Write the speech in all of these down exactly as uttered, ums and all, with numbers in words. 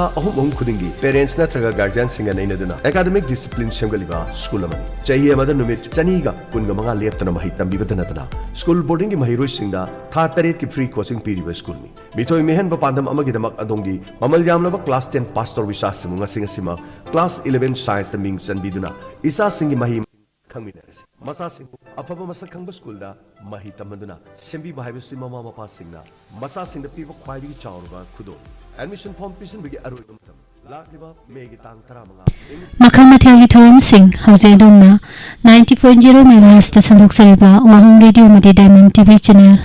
ꯑꯍꯨꯝ ꯑꯍꯨꯝ ꯈꯨꯗꯤꯡꯒꯤ parents ꯅꯠꯇ꯭ꯔꯒ guardianꯁꯤꯡꯒ ꯅꯩꯅꯗꯨꯅ academic discipline ꯁꯦꯝꯒꯠꯂꯤꯕ ꯁ꯭ꯀꯨꯜ ꯑꯃꯅꯤ꯫ ꯆꯍꯤ ꯑꯃꯗ ꯅꯨꯃꯤꯠ ꯆꯅꯤꯒ ꯀꯨꯟꯒ ꯃꯉꯥ ꯂꯦꯞꯇꯅ ꯃꯍꯩ ꯇꯝꯕꯤꯕꯇ ꯅꯠꯇꯅ ꯁ꯭ꯀꯨꯜ ꯕꯣꯔꯗꯤꯡꯒꯤ ꯃꯍꯩꯔꯣꯏꯁꯤꯡꯗ ꯊꯥ ꯇꯔꯦꯠꯀꯤ free coaching ꯄꯤꯔꯤꯕ ꯁ꯭ꯀꯨꯜꯅꯤ꯫ ꯃꯤꯊꯣꯏ ꯃꯤꯍꯦꯟꯕ ꯄꯥꯟꯗꯝ ꯑꯃꯒꯤꯗꯃꯛ ꯑꯗꯣꯝꯒꯤ ꯃꯃꯜ ꯌꯥꯝꯂꯕ class ten pass ꯇꯧꯔꯕ ꯏꯆꯥꯁꯤꯡꯕꯨ ꯉꯁꯤ ꯉꯁꯤꯃꯛ class eleven scienceꯇ ꯃꯤꯡ ꯆꯟꯕꯤꯗꯨꯅ ꯏꯆꯥꯁꯤꯡꯒꯤ ꯃꯍꯩ ꯈꯪꯃꯤꯟꯅꯔꯁꯤ꯫ ꯃꯆꯥꯁꯤꯡꯕꯨ ꯑꯐꯕ ꯃꯁꯛ ꯈꯪꯕ ꯁ꯭ꯀꯨꯜꯗ ꯃꯍꯩ ꯇꯝꯍꯟꯗꯨꯅ ꯁꯦꯝꯕꯤꯕ ꯍꯥꯏꯕꯁꯤ ꯃꯃꯥ ꯃꯄꯥꯁꯤꯡꯅ ꯃꯆꯥꯁꯤꯡꯗ ꯄꯤꯕ ꯈ꯭ꯋꯥꯏꯗꯒꯤ ꯆꯥꯎꯔꯕ ꯈꯨꯗꯣꯜ꯫ Admission form ꯄꯤꯁꯤꯟꯕꯒꯤ ꯑꯔꯣꯏꯕ ꯃꯇꯝ ꯂꯥꯛꯂꯤꯕ ꯃꯦꯒꯤ ꯇꯥꯡ ꯇꯔꯥꯃꯉꯥ꯫ ꯃꯈꯜ ꯃꯊꯦꯜꯒꯤ ꯊꯧꯔꯝꯁꯤꯡ ꯍꯧꯖꯤꯛ ꯑꯗꯣꯝꯅ ninety point zero megahertzꯇ ꯁꯟꯗꯣꯛꯆꯔꯤꯕ ꯋꯥꯍꯪ ꯔꯦꯗꯤꯑꯣ ꯑꯃꯗꯤ Diamond ꯇꯤꯚꯤ channel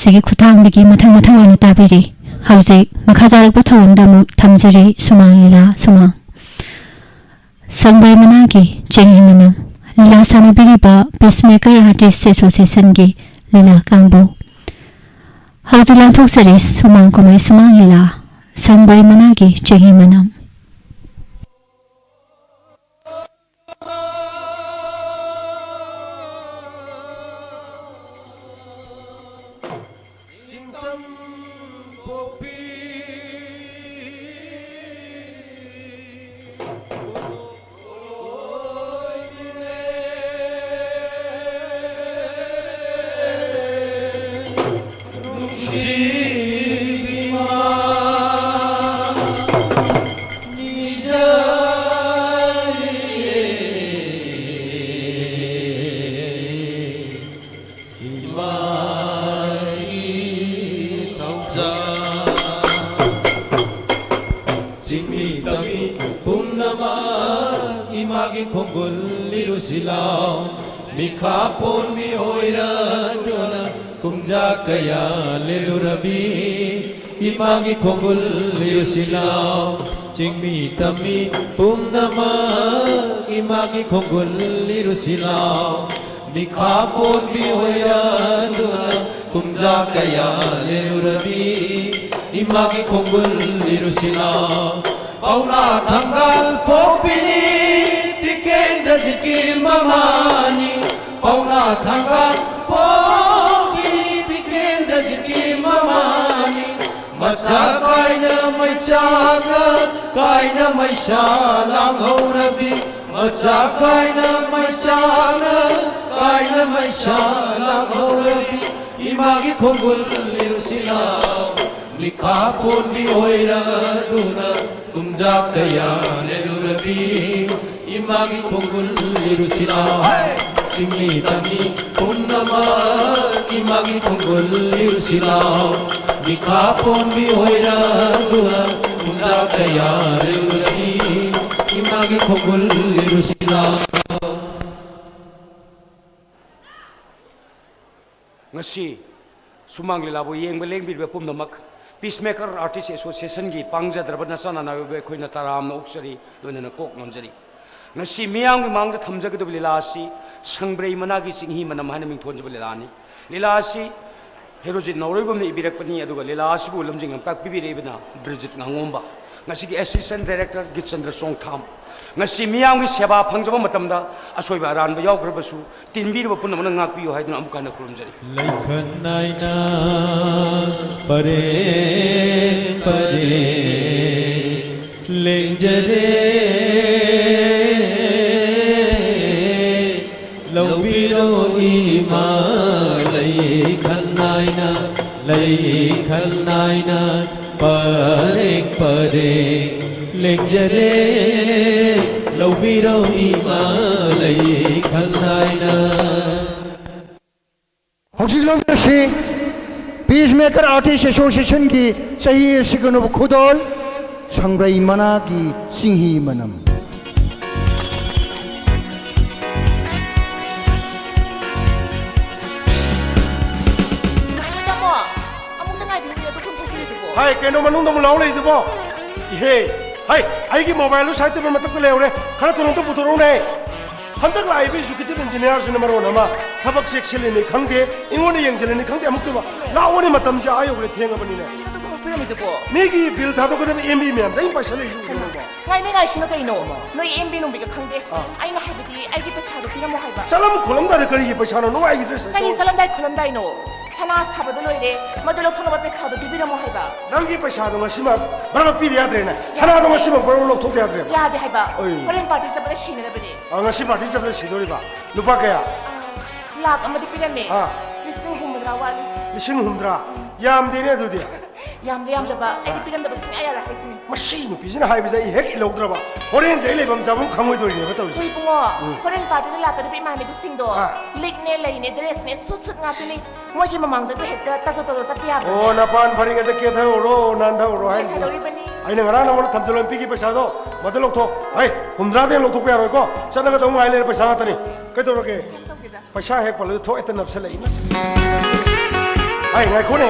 ꯁꯤꯒꯤ ꯈꯨꯠꯊꯥꯡꯗꯒꯤ ꯃꯊꯪ ꯃꯊꯪ ꯑꯣꯏꯅ ꯇꯥꯕꯤꯔꯤ꯫ ꯍꯧꯖꯤꯛ ꯃꯈꯥ ꯇꯥꯔꯛꯄ ꯊꯧꯔꯝꯗ ꯑꯃꯨꯛ ꯊꯝꯖꯔꯤ ꯁꯨꯃꯥꯡ ꯂꯤꯂꯥ ꯁꯨꯃꯥꯡ꯫ ꯁꯪꯕ꯭ꯔꯩ ꯃꯅꯥꯒꯤ ꯆꯦꯡꯍꯤ ꯃꯅꯝ꯫ ꯂꯤꯂꯥ ꯁꯥꯟꯅꯕꯤꯔꯤꯕ Peacemaker Artist Associationꯒꯤ ꯂꯤꯂꯥ ꯀꯥꯡꯕꯨ꯫ ꯍꯧꯖꯤꯛ ꯂꯥꯟꯊꯣꯛꯆꯔꯤ ꯁꯨꯃꯥꯡ ꯀꯨꯝꯍꯩ ꯁꯨꯃꯥꯡ ꯂꯤꯂꯥ ꯁꯪꯕ꯭ꯔꯩ ꯃꯅꯥꯒꯤ ꯆꯦꯡꯍꯤ ꯃꯅꯝ꯫ ꯆꯤꯡꯃꯤ ꯇꯝꯃꯤ ꯄꯨꯝꯅꯃꯛ ꯏꯃꯥꯒꯤ ꯈꯣꯡꯒꯨꯜ ꯂꯤꯔꯨꯁꯤ ꯂꯥꯎ꯫ ꯃꯤꯈꯥ ꯄꯣꯟꯕꯤ ꯑꯣꯏꯔꯗꯨꯅ ꯀꯨꯝꯖꯥ ꯀꯌꯥ ꯂꯦꯜꯂꯨꯔꯕꯤ ꯏꯃꯥꯒꯤ ꯈꯣꯡꯒꯨꯜ ꯂꯤꯔꯨꯁꯤ ꯂꯥꯎ꯫ ꯆꯤꯡꯃꯤ ꯇꯝꯃꯤ ꯄꯨꯝꯅꯃꯛ ꯏꯃꯥꯒꯤ ꯈꯣꯡꯒꯨꯜ ꯂꯤꯔꯨꯁꯤ ꯂꯥꯎ꯫ ꯃꯤꯈꯥ ꯄꯣꯟꯕꯤ ꯑꯣꯏꯔꯗꯨꯅ ꯀꯨꯝꯖꯥ ꯀꯌꯥ ꯂꯦꯜꯂꯨꯔꯕꯤ ꯏꯃꯥꯒꯤ ꯈꯣꯡꯒꯨꯜ ꯂꯤꯔꯨꯁꯤ ꯂꯥꯎ꯫ ꯄꯥꯎꯅꯥ ꯊꯥꯡꯒꯥꯜ ꯄꯣꯛꯄꯤꯅꯤ ꯇꯤꯀꯦꯟꯗ꯭ꯔꯖꯤꯠꯀꯤ ꯃꯃꯥꯅꯤ꯫ ꯄꯥꯎꯅꯥ ꯊꯥꯡꯒꯥꯜ ꯄꯣꯛꯄꯤꯅꯤ ꯇꯤꯀꯦꯟꯗ꯭ꯔꯖꯤꯠꯀꯤ ꯃꯃꯥꯅꯤ꯫ ꯃꯆꯥ ꯀꯥꯏꯅ ꯃꯩꯁꯥꯅ ꯀꯥꯏꯅ ꯃꯩꯁꯥ ꯂꯥꯡꯍꯧꯔꯕꯤ, ꯃꯆꯥ ꯀꯥꯏꯅ ꯃꯩꯁꯥꯅ ꯀꯥꯏꯅ ꯃꯩꯁꯥ ꯂꯥꯡꯍꯧꯔꯕꯤ, ꯏꯃꯥꯒꯤ ꯈꯣꯡꯒꯨꯜ ꯂꯤꯔꯨꯁꯤ ꯂꯥꯎ꯫ ꯃꯤꯈꯥ ꯄꯣꯟꯕꯤ ꯑꯣꯏꯔꯗꯨꯅ ꯀꯨꯝꯖꯥ ꯀꯌꯥ ꯂꯦꯜꯂꯨꯔꯕꯤ, ꯏꯃꯥꯒꯤ ꯈꯣꯡꯒꯨꯜ ꯂꯤꯔꯨꯁꯤ ꯂꯥꯎ꯫ ꯆꯤꯡꯃꯤ ꯇꯝꯃꯤ ꯄꯨꯝꯅꯃꯛ ꯏꯃꯥꯒꯤ ꯈꯣꯡꯒꯨꯜ ꯂꯤꯔꯨꯁꯤ ꯂꯥꯎ꯫ ꯃꯤꯈꯥ ꯄꯣꯟꯕꯤ ꯑꯣꯏꯔꯗꯨꯅ ꯄꯨꯡꯖꯥ ꯀꯌꯥ ꯂꯦꯜꯂꯨꯔꯕꯤ, ꯏꯃꯥꯒꯤ ꯈꯣꯡꯒꯨꯜ ꯂꯤꯔꯨꯁꯤ ꯂꯥꯎ꯫ ꯉꯁꯤ ꯁꯨꯃꯥꯡ ꯂꯤꯂꯥꯕꯨ ꯌꯦꯡꯕ ꯂꯦꯡꯕꯤꯔꯤꯕ ꯄꯨꯝꯅꯃꯛ, Peacemaker Artist Associationꯒꯤ ꯄꯥꯡꯖꯗ꯭ꯔꯕ ꯅꯆꯥ ꯅꯅꯥꯏ ꯑꯣꯏꯕ ꯑꯩꯈꯣꯏꯅ ꯇꯔꯥꯝꯅ ꯑꯣꯛꯆꯔꯤ, ꯂꯣꯏꯅꯅ ꯀꯣꯛ ꯅꯣꯟꯖꯔꯤ꯫ ꯉꯁꯤ ꯃꯤꯌꯥꯝꯒꯤ ꯃꯥꯡꯗ ꯊꯝꯖꯒꯗꯕ ꯂꯤꯂꯥ ꯑꯁꯤ ꯁꯪꯕ꯭ꯔꯩ ꯃꯅꯥꯒꯤ ꯆꯤꯡꯍꯤ ꯃꯅꯝ ꯍꯥꯏꯅ ꯃꯤꯡꯊꯣꯟꯖꯕ ꯂꯤꯂꯥꯅꯤ꯫ ꯂꯤꯂꯥ ꯑꯁꯤ ꯍꯦꯔꯣꯖꯤꯠ ꯅꯥꯎꯔꯣꯏꯕꯝꯅ ꯏꯕꯤꯔꯛꯄꯅꯤ, ꯑꯗꯨꯒ ꯂꯤꯂꯥ ꯑꯁꯤꯕꯨ ꯂꯝꯖꯤꯡ ꯂꯝꯇꯥꯛ ꯄꯤꯕꯤꯔꯛꯏꯕꯅ ꯕ꯭ꯔꯤꯖꯤꯠ ꯉꯥꯉꯣꯝꯕ꯫ ꯉꯁꯤꯒꯤ Assistant Director ꯒꯤꯠꯆꯟꯗ꯭ꯔ ꯆꯣꯡꯊꯥꯝ꯫ ꯉꯁꯤ ꯃꯤꯌꯥꯝꯒꯤ ꯁꯦꯕꯥ ꯐꯪꯖꯕ ꯃꯇꯝꯗ ꯑꯁꯣꯏꯕ ꯑꯔꯥꯟꯕ ꯌꯥꯎꯈ꯭ꯔꯕꯁꯨ ꯇꯤꯟꯕꯤꯔꯤꯕ ꯄꯨꯝꯅꯃꯛꯅ ꯉꯥꯛꯄꯤꯌꯨ ꯍꯥꯏꯗꯨꯅ ꯑꯃꯨꯛ ꯍꯟꯅ ꯈꯨꯔꯨꯝꯖꯔꯤ꯫ ꯂꯩꯈꯟ ꯅꯥꯏꯅ ꯄꯔꯦꯡ ꯄꯔꯦꯡ ꯂꯦꯡꯖꯔꯦ꯫ ꯂꯧꯕꯤꯔꯣ ꯏꯃꯥ ꯂꯩꯈꯟ ꯅꯥꯏꯅ, ꯂꯩꯈꯟ ꯅꯥꯏꯅ ꯄꯔꯦꯡ ꯄꯔꯦꯡ ꯂꯦꯡꯖꯔꯦ꯫ ꯂꯧꯕꯤꯔꯣ ꯏꯃꯥ ꯂꯩꯈꯟ ꯅꯥꯏꯅ꯫ ꯍꯧꯖꯤꯛ ꯂꯧꯃꯤꯟꯅꯁꯤ Peacemaker Artist Associationꯒꯤ ꯆꯍꯤ ꯑꯁꯤꯒꯤ ꯑꯅꯧꯕ ꯈꯨꯗꯣꯜ, ꯁꯪꯕ꯭ꯔꯩ ꯃꯅꯥꯒꯤ ꯆꯤꯡꯍꯤ ꯃꯅꯝ꯫ ꯇꯥꯃꯣ, ꯑꯃꯨꯛꯇ ꯉꯥꯏꯕꯤꯌꯨꯅꯦ, ꯑꯗꯨ ꯀꯨꯝꯊꯣꯛꯄꯤꯔꯤꯗꯨꯕꯣ? ꯍꯥꯏ, ꯀꯩꯅꯣ ꯃꯅꯨꯡꯗ ꯑꯃꯨꯛ ꯂꯥꯎ ꯂꯩꯗꯨꯕꯣ? ꯏꯍꯦ, ꯍꯥꯏ, ꯑꯩꯒꯤ mobileꯗꯨ side table ꯃꯊꯛꯇ ꯂꯩꯍꯧꯔꯦ, ꯈꯔ ꯊꯨꯅ ꯑꯝꯇ ꯄꯨꯊꯣꯔꯛꯎꯅꯦ꯫ ꯍꯟꯗꯛ ꯂꯥꯛꯏꯕ executive engineerꯁꯤꯅ ꯃꯔꯣꯟ ꯑꯃ ꯊꯕꯛ ꯆꯦꯛꯁꯤꯜꯂꯤꯅꯤ ꯈꯪꯗꯦ, ꯑꯩꯉꯣꯟꯗ ꯌꯦꯡꯁꯤꯜꯂꯤꯅꯤ ꯈꯪꯗꯦ, ꯑꯃꯨꯛꯇꯕ ꯂꯥꯛꯑꯣꯅꯦ, ꯃꯇꯝꯁꯦ ꯑꯥ ꯌꯧꯈ꯭ꯔꯦ, ꯊꯦꯡꯉꯕꯅꯤꯅꯦ꯫ ꯀꯩꯅꯣ ꯑꯗꯨ ꯀꯨꯝꯊꯣꯛꯄꯤꯔꯝꯃꯤꯗꯨꯕꯣ? ꯃꯤꯒꯤ bill ꯊꯥꯗꯣꯛꯀꯗꯕ M B ꯃꯌꯥꯝꯁꯦ ꯑꯩꯅ ꯄꯥꯏꯁꯜꯂꯛꯏꯁꯨ ꯎꯗ꯭ꯔꯣ ꯅꯪꯕꯣ? ꯉꯥꯏꯅꯤ ꯉꯥꯏꯁꯤꯅ ꯀꯩꯅꯣ? ꯅꯣꯏ M B ꯅꯨꯡꯕꯤꯒ ꯈꯪꯗꯦ꯫ ꯑꯥ꯫ ꯑꯩꯅ ꯍꯥꯏꯕꯗꯤ ꯑꯩꯒꯤ ꯄꯩꯁꯥꯗꯣ ꯄꯤꯔꯝꯃꯣ ꯍꯥꯏꯕ꯫ ꯆꯠꯂꯝ ꯈꯣꯠꯂꯝꯗꯥꯏꯗ ꯀꯔꯤꯒꯤ ꯄꯩꯁꯥꯅꯣ ꯅꯨꯡꯉꯥꯏꯈꯤꯗ꯭ꯔꯦ ꯁꯦ? ꯀꯔꯤ ꯆꯠꯂꯝꯗꯥꯏ ꯈꯣꯠꯂꯝꯗꯥꯏꯅꯣ? ꯁꯅꯥ ꯁꯥꯕꯗꯣ ꯂꯣꯏꯔꯦ, ꯃꯗꯨ ꯂꯧꯊꯣꯛꯅꯕ ꯄꯩꯁꯥꯗꯣ ꯄꯤꯕꯤꯔꯝꯃꯣ ꯍꯥꯏꯕ꯫ ꯅꯪꯒꯤ ꯄꯩꯁꯥꯗꯣ ꯉꯁꯤꯃꯛ ꯕꯔꯕꯔ ꯄꯤꯗ ꯌꯥꯗ꯭ꯔꯦꯅꯦ꯫ ꯁꯅꯥꯗꯣ ꯉꯁꯤꯃꯛ ꯕꯔꯕꯔ ꯂꯧꯊꯣꯛꯇ ꯌꯥꯗ꯭ꯔꯦꯕ꯫ ꯌꯥꯗꯦ ꯍꯥꯏꯕ꯫ ꯑꯣꯏ꯫ ꯍꯣꯔꯦꯟ ꯄꯥꯔꯇꯤ ꯆꯠꯄꯗ ꯁꯤꯅꯅꯕꯅꯦ꯫ ꯑ, ꯉꯁꯤ ꯄꯥꯔꯇꯤ ꯆꯠꯄꯗ ꯁꯤꯗꯣꯔꯤꯕ꯫ ꯂꯨꯄꯥ ꯀꯌꯥ? ꯑ, ꯂꯥꯛ ꯑꯃꯗꯤ ꯄꯤꯔꯝꯃꯦ꯫ ꯑꯥ꯫ ꯂꯤꯁꯤꯡ ꯍꯨꯝꯐꯨꯇꯔꯥ ꯋꯥꯠꯂꯤ꯫ ꯂꯤꯁꯤꯡ ꯍꯨꯝꯐꯨꯇꯔꯥ? ꯌꯥꯝꯗꯦꯅꯦ ꯑꯗꯨꯗꯤ꯫ ꯌꯥꯝꯗ ꯌꯥꯝꯗꯕ꯫ ꯑꯩꯗꯤ ꯑꯥ꯫ ꯄꯤꯔꯝꯗꯕ ꯁꯨꯡꯌꯥ ꯌꯥꯔꯣꯏ ꯍꯥꯏꯁꯤꯅꯤ꯫ ꯃꯁꯤ ꯅꯨꯄꯤꯁꯤꯅ ꯍꯥꯏꯕꯁꯦ ꯑꯩ ꯍꯦꯛ ꯏꯜꯍꯧꯗ꯭ꯔꯕ, ꯍꯣꯔꯦꯟꯁꯦ ꯑꯩ ꯂꯩꯐꯝ ꯆꯥꯐꯝ ꯈꯪꯉꯣꯏꯗꯣꯔꯤꯅꯦꯕ ꯇꯧꯔꯤꯁꯦ꯫ ꯍꯣꯏ ꯏꯕꯨꯡꯉꯣ, ꯎꯝ꯫ ꯍꯣꯔꯦꯟ ꯄꯥꯔꯇꯤꯗ ꯂꯥꯛꯀꯗꯕ ꯏꯃꯥꯟꯅꯕꯤꯁꯤꯡꯗꯣ ꯑꯥ꯫ ꯂꯤꯛꯅꯦ, ꯂꯩꯅꯦ, ꯗ꯭ꯔꯦꯁꯅꯦ, ꯁꯨꯠ ꯁꯨꯠ ꯉꯥꯛꯇꯅꯤ꯫ ꯃꯣꯏꯒꯤ ꯃꯃꯥꯡꯗꯕꯨ ꯍꯦꯛꯇ ꯇꯥꯖꯣ ꯇꯥꯖꯣ ꯆꯠꯄ ꯌꯥꯕ꯭ꯔꯣ? ꯑꯣ, ꯅꯄꯥꯟ ꯐꯔꯤꯉꯩꯗ ꯀꯦꯊꯍꯧꯔꯣ, ꯅꯥꯟꯊꯍꯧꯔꯣ ꯍꯥꯏꯁꯤꯅꯤ꯫ ꯀꯦꯊꯗꯧꯔꯤꯕꯅꯤ꯫ ꯑꯩꯅ ꯉꯔꯥꯡ ꯅꯉꯣꯟꯗ ꯊꯝꯖꯤꯜꯂꯣ ꯄꯤꯈꯤ ꯄꯩꯁꯥꯗꯣ, ꯃꯗꯨ ꯂꯧꯊꯣꯛ꯫ ꯍꯩ, ꯍꯨꯝꯗ꯭ꯔꯥꯗꯩ ꯂꯧꯊꯣꯛꯄ ꯌꯥꯔꯣꯏꯀꯣ, ꯆꯠꯅꯒꯗꯧ ꯉꯥꯏ ꯂꯩꯔꯦ, ꯄꯩꯁꯥ ꯉꯥꯛꯇꯅꯤ꯫ ꯀꯩꯗꯧꯔꯒꯦ? ꯀꯩꯝ ꯇꯧꯗꯦꯗ꯫ ꯄꯩꯁꯥ ꯍꯦꯛ ꯄꯜꯂꯁꯨ ꯊꯣꯛ ꯍꯦꯛꯇ ꯅꯞꯁꯜꯂꯛꯏ꯫ ꯍꯥꯏ, ꯉꯥꯏꯈꯣꯅꯦ,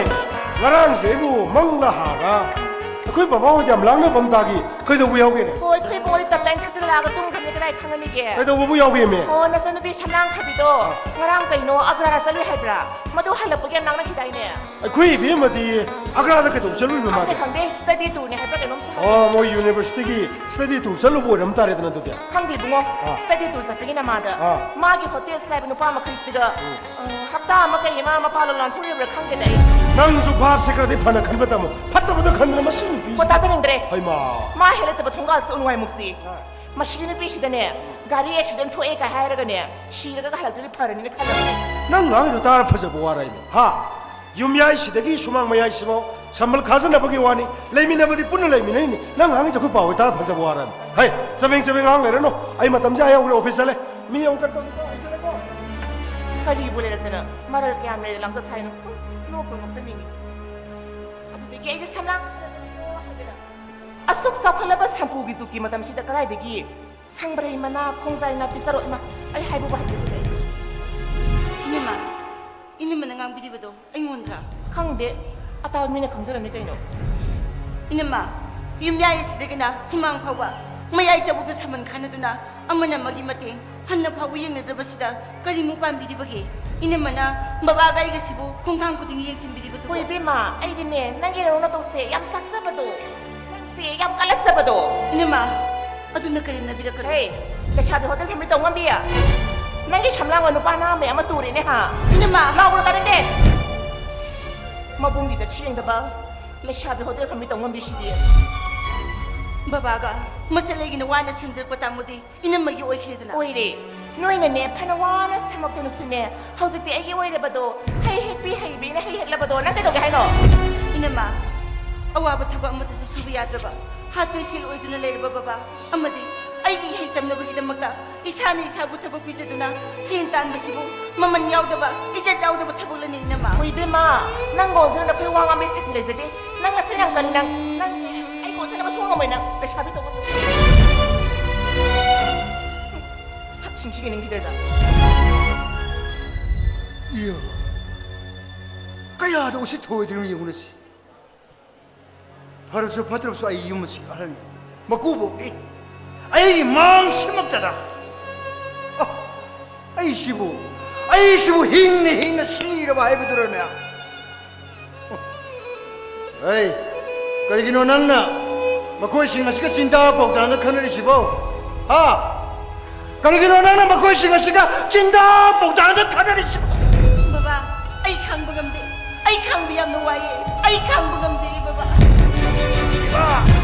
ꯉꯔꯥꯡꯁꯦ ꯑꯩꯕꯨ ꯃꯪꯂꯥ ꯍꯥꯔꯒ ꯑꯩꯈꯣꯏ ꯕꯕꯥ ꯍꯣꯏꯗ ꯌꯥꯝ ꯂꯥꯡꯅꯕ ꯑꯃ ꯇꯥꯈꯤ꯫ ꯀꯩꯗꯧꯕ ꯌꯥꯎꯒꯦꯅꯦ? ꯍꯣꯏ, ꯑꯩꯈꯣꯏ ꯏꯕꯨꯡꯉꯣꯗꯤ ꯇꯞ ꯇꯥꯏꯅ ꯊꯛꯆꯤꯜꯂꯛꯑꯒ ꯇꯨꯝꯈ꯭ꯔꯕꯅꯤ, ꯀꯗꯥꯏ ꯈꯪꯉꯅꯤꯒꯦ? ꯀꯩꯗꯧꯕꯕꯨ ꯌꯥꯎꯒꯦꯃꯦ? ꯑꯣ, ꯅꯆꯟꯅꯨꯄꯤ ꯁꯝꯂꯥꯡꯈꯥꯕꯤꯗꯣ ꯑꯥ꯫ ꯉꯔꯥꯡ ꯀꯩꯅꯣ ꯑꯒ꯭ꯔꯥ ꯆꯠꯂꯨꯏ ꯍꯥꯏꯕ꯭ꯔꯥ? ꯃꯗꯨ ꯍꯜꯂꯛꯄꯒꯤ ꯌꯥꯝ ꯂꯥꯡꯅꯈꯤꯗꯥꯏꯅꯦ? ꯑꯩꯈꯣꯏ ꯏꯕꯦꯝꯃꯗꯤ ꯑꯒ꯭ꯔꯥꯗ ꯀꯩꯗꯧꯕ ꯆꯠꯂꯨꯏꯅꯣ ꯈꯪꯗꯦ, ꯃꯥꯗꯤ? ꯈꯪꯗꯦ, ꯁ꯭ꯇꯗꯤ ꯇꯨꯔꯅꯦ ꯍꯥꯏꯕ꯭ꯔꯥ ꯀꯩꯅꯣꯝ ꯁꯥꯏ꯫ ꯑꯣ, ꯃꯣꯏ ꯌꯨꯅꯤꯚꯔꯁꯤꯇꯤꯒꯤ ꯁ꯭ꯇꯗꯤ ꯇꯨꯔ ꯆꯠꯂꯨꯕ ꯑꯣꯏꯔꯝ ꯇꯥꯔꯦꯗꯅ ꯑꯗꯨꯗꯤ꯫ ꯈꯪꯗꯦ ꯏꯕꯨꯡꯉꯣ, ꯑꯥ꯫ ꯁ꯭ꯇꯗꯤ ꯇꯨꯔ ꯆꯠꯄꯒꯤ ꯅꯃꯥꯗ ꯑꯥ꯫ ꯃꯥꯒꯤ ꯍꯣꯇꯦꯜ ꯁꯤꯜꯂꯥꯏꯕ ꯅꯨꯄꯥ ꯃꯈꯩꯁꯤꯒ, ꯎꯝ꯫ ꯑ, ꯍꯞꯇꯥ ꯑꯃ ꯀꯩ ꯑꯃ ꯃꯄꯥꯟ ꯂꯣꯝ ꯂꯥꯟꯊꯣꯛꯎꯔꯤꯕ꯭ꯔꯥ ꯈꯪꯗꯦꯗ ꯑꯩ꯫ ꯅꯪꯁꯨ ꯚꯥꯞꯁꯦ ꯈꯔꯗꯤ ꯐꯅ ꯈꯟꯕ ꯇꯝꯃꯨ꯫ ꯐꯠꯇꯕꯗ ꯈꯟꯗꯅ ꯃꯁꯤ ꯅꯨꯄꯤ꯫ ꯀꯣ, ꯇꯥꯖꯅꯤꯡꯗ꯭ꯔꯦ꯫ ꯍꯩꯃꯥ꯫ ꯃꯥ ꯍꯦꯛ ꯂꯩꯇꯕ ꯊꯣꯡꯒꯥꯜꯁꯨ ꯎꯅꯨꯡ ꯋꯥꯏꯃꯨꯛꯁꯤ꯫ ꯑꯥ꯫ ꯃꯁꯤꯒꯤ ꯅꯨꯄꯤꯁꯤꯗꯅꯦ, ꯒꯥꯔꯤ ꯑꯦꯛꯁꯤꯗꯦꯟ ꯊꯣꯛꯑꯦ ꯀꯥꯏ ꯍꯥꯏꯔꯒꯅꯦ, ꯁꯤꯔꯒ ꯍꯜꯂꯛꯇ꯭ꯔꯗꯤ ꯐꯔꯅꯤꯅ ꯈꯜꯂꯕꯅꯦ꯫ ꯅꯪ ꯉꯥꯡꯉꯤꯗꯣ ꯇꯥꯔ ꯐꯖꯕ ꯋꯥꯔꯕꯅꯦ, ꯍꯥ? ꯌꯨꯝꯌꯥꯏꯁꯤꯗꯒꯤ ꯁꯨꯃꯥꯡ ꯃꯌꯥꯏꯁꯤꯐꯥꯎ ꯁꯝꯕꯜ ꯈꯥꯖꯤꯟꯅꯕꯒꯤ ꯋꯥꯅꯤ, ꯂꯩꯃꯤꯟꯅꯕꯗꯤ ꯄꯨꯟꯅ ꯂꯩꯃꯤꯟꯅꯩꯅꯤ꯫ ꯅꯪ ꯉꯥꯡꯉꯤꯁꯦ ꯑꯩꯈꯣꯏ ꯄꯥꯎꯒꯤ ꯇꯥꯔ ꯐꯖꯕ ꯋꯥꯔꯕꯅꯤ꯫ ꯍꯩ, ꯆꯕꯦꯡ ꯆꯕꯦꯡ ꯉꯥꯡ ꯂꯩꯔꯅꯨ, ꯑꯩ ꯃꯇꯝꯁꯦ ꯑꯥ ꯌꯧꯈ꯭ꯔꯦ, ꯑꯣꯐꯤꯁ ꯆꯠꯂꯦ꯫ ꯃꯤ ꯑꯃꯨꯛ ꯀꯩꯅꯣ ꯇꯧꯅꯤꯀꯣ, ꯑꯩ ꯆꯠꯂꯦꯀꯣ꯫ ꯀꯔꯤꯕꯨ ꯂꯩꯔꯛꯇꯅ ꯃꯔꯜ ꯀꯌꯥꯝ ꯂꯩꯔꯦ ꯂꯥꯡꯇ ꯁꯥꯏꯅꯣ? ꯅꯣꯛꯇ ꯅꯣꯛꯆꯅꯤꯡꯉꯤ꯫ ꯑꯗꯨꯗꯒꯤ ꯑꯩꯗꯤ ꯁꯝꯂꯥꯡ ꯍꯥꯏꯗꯅ ꯑꯁꯨꯛ ꯆꯥꯎꯈꯠꯂꯕ ꯁꯝꯄꯨꯒꯤ ꯖꯨꯛꯀꯤ ꯃꯇꯝꯁꯤꯗ ꯀꯗꯥꯏꯗꯒꯤ ꯁꯪꯕ꯭ꯔꯩ ꯃꯅꯥ, ꯈꯣꯡꯖꯥꯏ ꯅꯥꯄꯤ ꯆꯔꯣꯠ, ꯏꯃꯥ, ꯑꯩ ꯍꯥꯏꯕꯕꯨ ꯍꯥꯏꯖꯗꯦ꯫ ꯏꯅꯝꯃ, ꯏꯅꯝꯃꯅ ꯉꯥꯡꯕꯤꯔꯤꯕꯗꯣ ꯑꯩꯉꯣꯟꯗ꯭ꯔꯥ? ꯈꯪꯗꯦ, ꯑꯇꯥꯕ ꯃꯤꯅ ꯈꯪꯖꯔꯝꯅꯤ ꯀꯩꯅꯣ꯫ ꯏꯅꯝꯃ, ꯌꯨꯝꯌꯥꯏ ꯑꯁꯤꯗꯒꯤꯅ ꯁꯨꯃꯥꯡ ꯐꯥꯎꯕ ꯃꯌꯥꯏ ꯆꯕꯨꯛꯇ ꯁꯝꯕꯟ ꯈꯥꯅꯗꯨꯅ ꯑꯃꯅ ꯑꯃꯒꯤ ꯃꯇꯦꯡ ꯍꯟꯅ ꯐꯥꯎꯕ ꯌꯦꯡꯅꯗ꯭ꯔꯕꯁꯤꯗ ꯀꯔꯤꯃꯨꯛ ꯄꯥꯝꯕꯤꯔꯤꯕꯒꯦ? ꯏꯅꯝꯃꯅ ꯕꯕꯥꯒ ꯑꯩꯒꯁꯤꯕꯨ ꯈꯣꯡꯊꯥꯡ ꯈꯨꯗꯤꯡ ꯌꯦꯡꯁꯤꯟꯕꯤꯔꯤꯕꯗꯨꯕꯨ꯫ ꯍꯣꯏ ꯏꯕꯦꯝꯃ, ꯑꯩꯗꯤꯅꯦ, ꯅꯪꯒꯤ ꯅꯔꯧ ꯅꯇꯧꯁꯦ ꯌꯥꯝ ꯁꯥꯛꯆꯕꯗꯣ, ꯅꯪꯁꯦ ꯌꯥꯝ ꯀꯜꯂꯛꯆꯕꯗꯣ꯫ ꯏꯅꯝꯃ, ꯑꯗꯨꯅ ꯀꯔꯦꯝꯅꯕꯤꯔꯛꯀꯅꯨ꯫ ꯍꯦ, ꯂꯩꯁꯥꯕꯤ ꯍꯣꯇꯦꯜ ꯐꯝꯃꯤ ꯇꯧ ꯉꯝꯕꯤ? ꯅꯪꯒꯤ ꯁꯝꯂꯥꯡꯕ ꯅꯨꯄꯥ ꯅꯍꯥ ꯃꯌꯥꯝ ꯑꯃ ꯇꯨꯔꯦꯅꯦ, ꯍꯥ? ꯏꯅꯝꯃ! ꯂꯥꯎꯒꯅꯨ, ꯇꯥꯅꯤꯡꯗꯦ! ꯃꯕꯨꯡꯒꯤ ꯆꯠꯁꯨ ꯌꯦꯡꯗꯕ ꯂꯩꯁꯥꯕꯤ ꯍꯣꯇꯦꯜ ꯐꯝꯃꯤ ꯇꯧ ꯉꯝꯕꯤꯁꯤꯗꯤ꯫ ꯕꯕꯥꯒ ꯃꯆꯜ ꯑꯩꯒꯤꯅ ꯋꯥꯅ ꯁꯦꯝꯖꯔꯛꯄ ꯇꯥꯃꯨꯗꯤ ꯏꯅꯝꯃꯒꯤ ꯑꯣꯏꯈꯤꯗꯅ꯫ ꯑꯣꯏꯔꯦ꯫ ꯅꯣꯏꯅꯅꯦ ꯐꯅ ꯋꯥꯅ ꯁꯦꯝꯃꯛꯇꯨꯅꯁꯨꯅꯦ, ꯍꯧꯖꯤꯛꯇꯤ ꯑꯩꯒꯤ ꯑꯣꯏꯔꯕꯗꯣ, ꯍꯩ ꯍꯦꯛꯄꯤ ꯍꯩꯕꯤꯅ ꯍꯩ ꯍꯦꯛꯂꯕꯗꯣ ꯅꯪ ꯀꯩꯗꯧꯒꯦ ꯍꯥꯏꯅꯣ? ꯏꯅꯝꯃ, ꯑꯋꯥꯕ ꯊꯕꯛ ꯑꯃꯠꯇꯁꯨ ꯁꯨꯕ ꯌꯥꯗ꯭ꯔꯕ, ꯍꯥꯠꯄꯩ ꯁꯤꯜ ꯑꯣꯏꯗꯨꯅ ꯂꯩꯔꯕ ꯕꯕꯥ ꯑꯃꯗꯤ ꯑꯩꯒꯤ ꯏꯍꯩ ꯇꯝꯅꯕꯒꯤꯗꯃꯛꯇ ꯏꯁꯥꯅ ꯏꯁꯥꯕꯨ ꯊꯕꯛ ꯄꯤꯖꯗꯨꯅ ꯁꯦꯟ ꯇꯥꯟꯕꯁꯤꯕꯨ ꯃꯃꯜ ꯌꯥꯎꯗꯕ, ꯏꯖꯠ ꯌꯥꯎꯗꯕ ꯊꯕꯛꯂꯅꯤ ꯏꯅꯝꯃ꯫ ꯍꯣꯏ ꯏꯕꯦꯝꯃ, ꯅꯪ ꯉꯣꯟꯁꯤꯅ ꯅꯈꯣꯏ ꯋꯥ ꯉꯥꯡꯕꯩ ꯁꯛꯇꯤ ꯂꯩꯖꯗꯦ꯫ ꯅꯪ ꯅꯆꯤꯟ ꯌꯥꯝ ꯀꯜꯂꯤ ꯅꯪ꯫ ꯅꯪ ꯑꯩ ꯉꯣꯟꯁꯤꯅꯕ ꯁꯨꯡꯉꯝ ꯉꯝꯃꯣꯏ ꯅꯪ꯫ ꯂꯩꯁꯥꯕꯤ ꯇꯧꯕ꯫ ꯁꯛꯁꯤꯡꯁꯤ ꯌꯦꯡꯅꯤꯡꯈꯤꯗ꯭ꯔꯦꯗ꯫ ꯏꯌꯣ, ꯀꯌꯥꯗ ꯎꯁꯤꯠ ꯊꯑꯣꯏꯗ꯭ꯔꯤꯅꯣ ꯌꯦꯡꯉꯨꯅꯦ ꯁꯤ꯫ ꯐꯔꯕꯁꯨ ꯐꯠꯇ꯭ꯔꯕꯁꯨ ꯑꯩ ꯌꯨꯝ ꯑꯁꯤꯒꯤ ꯑꯍꯜꯅꯤ꯫ ꯃꯀꯨꯕꯣꯛꯅꯤ꯫ ꯑꯩꯒꯤ ꯃꯥꯡꯁꯤꯃꯛꯇꯗ꯫ ꯑ, ꯑꯩꯁꯤꯕꯨ, ꯑꯩꯁꯤꯕꯨ ꯍꯤꯡꯅ ꯍꯤꯡꯅ ꯁꯤꯔꯕ ꯍꯥꯏꯕꯗꯨꯔꯅꯦ? ꯑꯩ, ꯀꯔꯤꯒꯤꯅꯣ ꯅꯪꯅ ꯃꯈꯣꯏꯁꯤꯡ ꯑꯁꯤꯒ ꯆꯤꯟꯗꯥ ꯄꯥꯎꯗꯥꯅ ꯈꯟꯅꯔꯤꯁꯤꯕꯣ? ꯍꯥ? ꯀꯔꯤꯒꯤꯅꯣ ꯅꯪꯅ ꯃꯈꯣꯏꯁꯤꯡ ꯑꯁꯤꯒ ꯆꯤꯟꯗꯥ ꯄꯥꯎꯗꯥꯅ ꯈꯟꯅꯔꯤꯁꯤꯕꯣ? ꯕꯕꯥ, ꯑꯩ ꯈꯥꯡꯕ ꯉꯝꯗꯦ꯫ ꯑꯩ ꯈꯥꯡꯕ ꯌꯥꯝꯅ ꯋꯥꯏꯌꯦ꯫ ꯑꯩ ꯈꯥꯡꯕ ꯉꯝꯗꯦ, ꯕꯕꯥ꯫ ꯏꯃꯥ,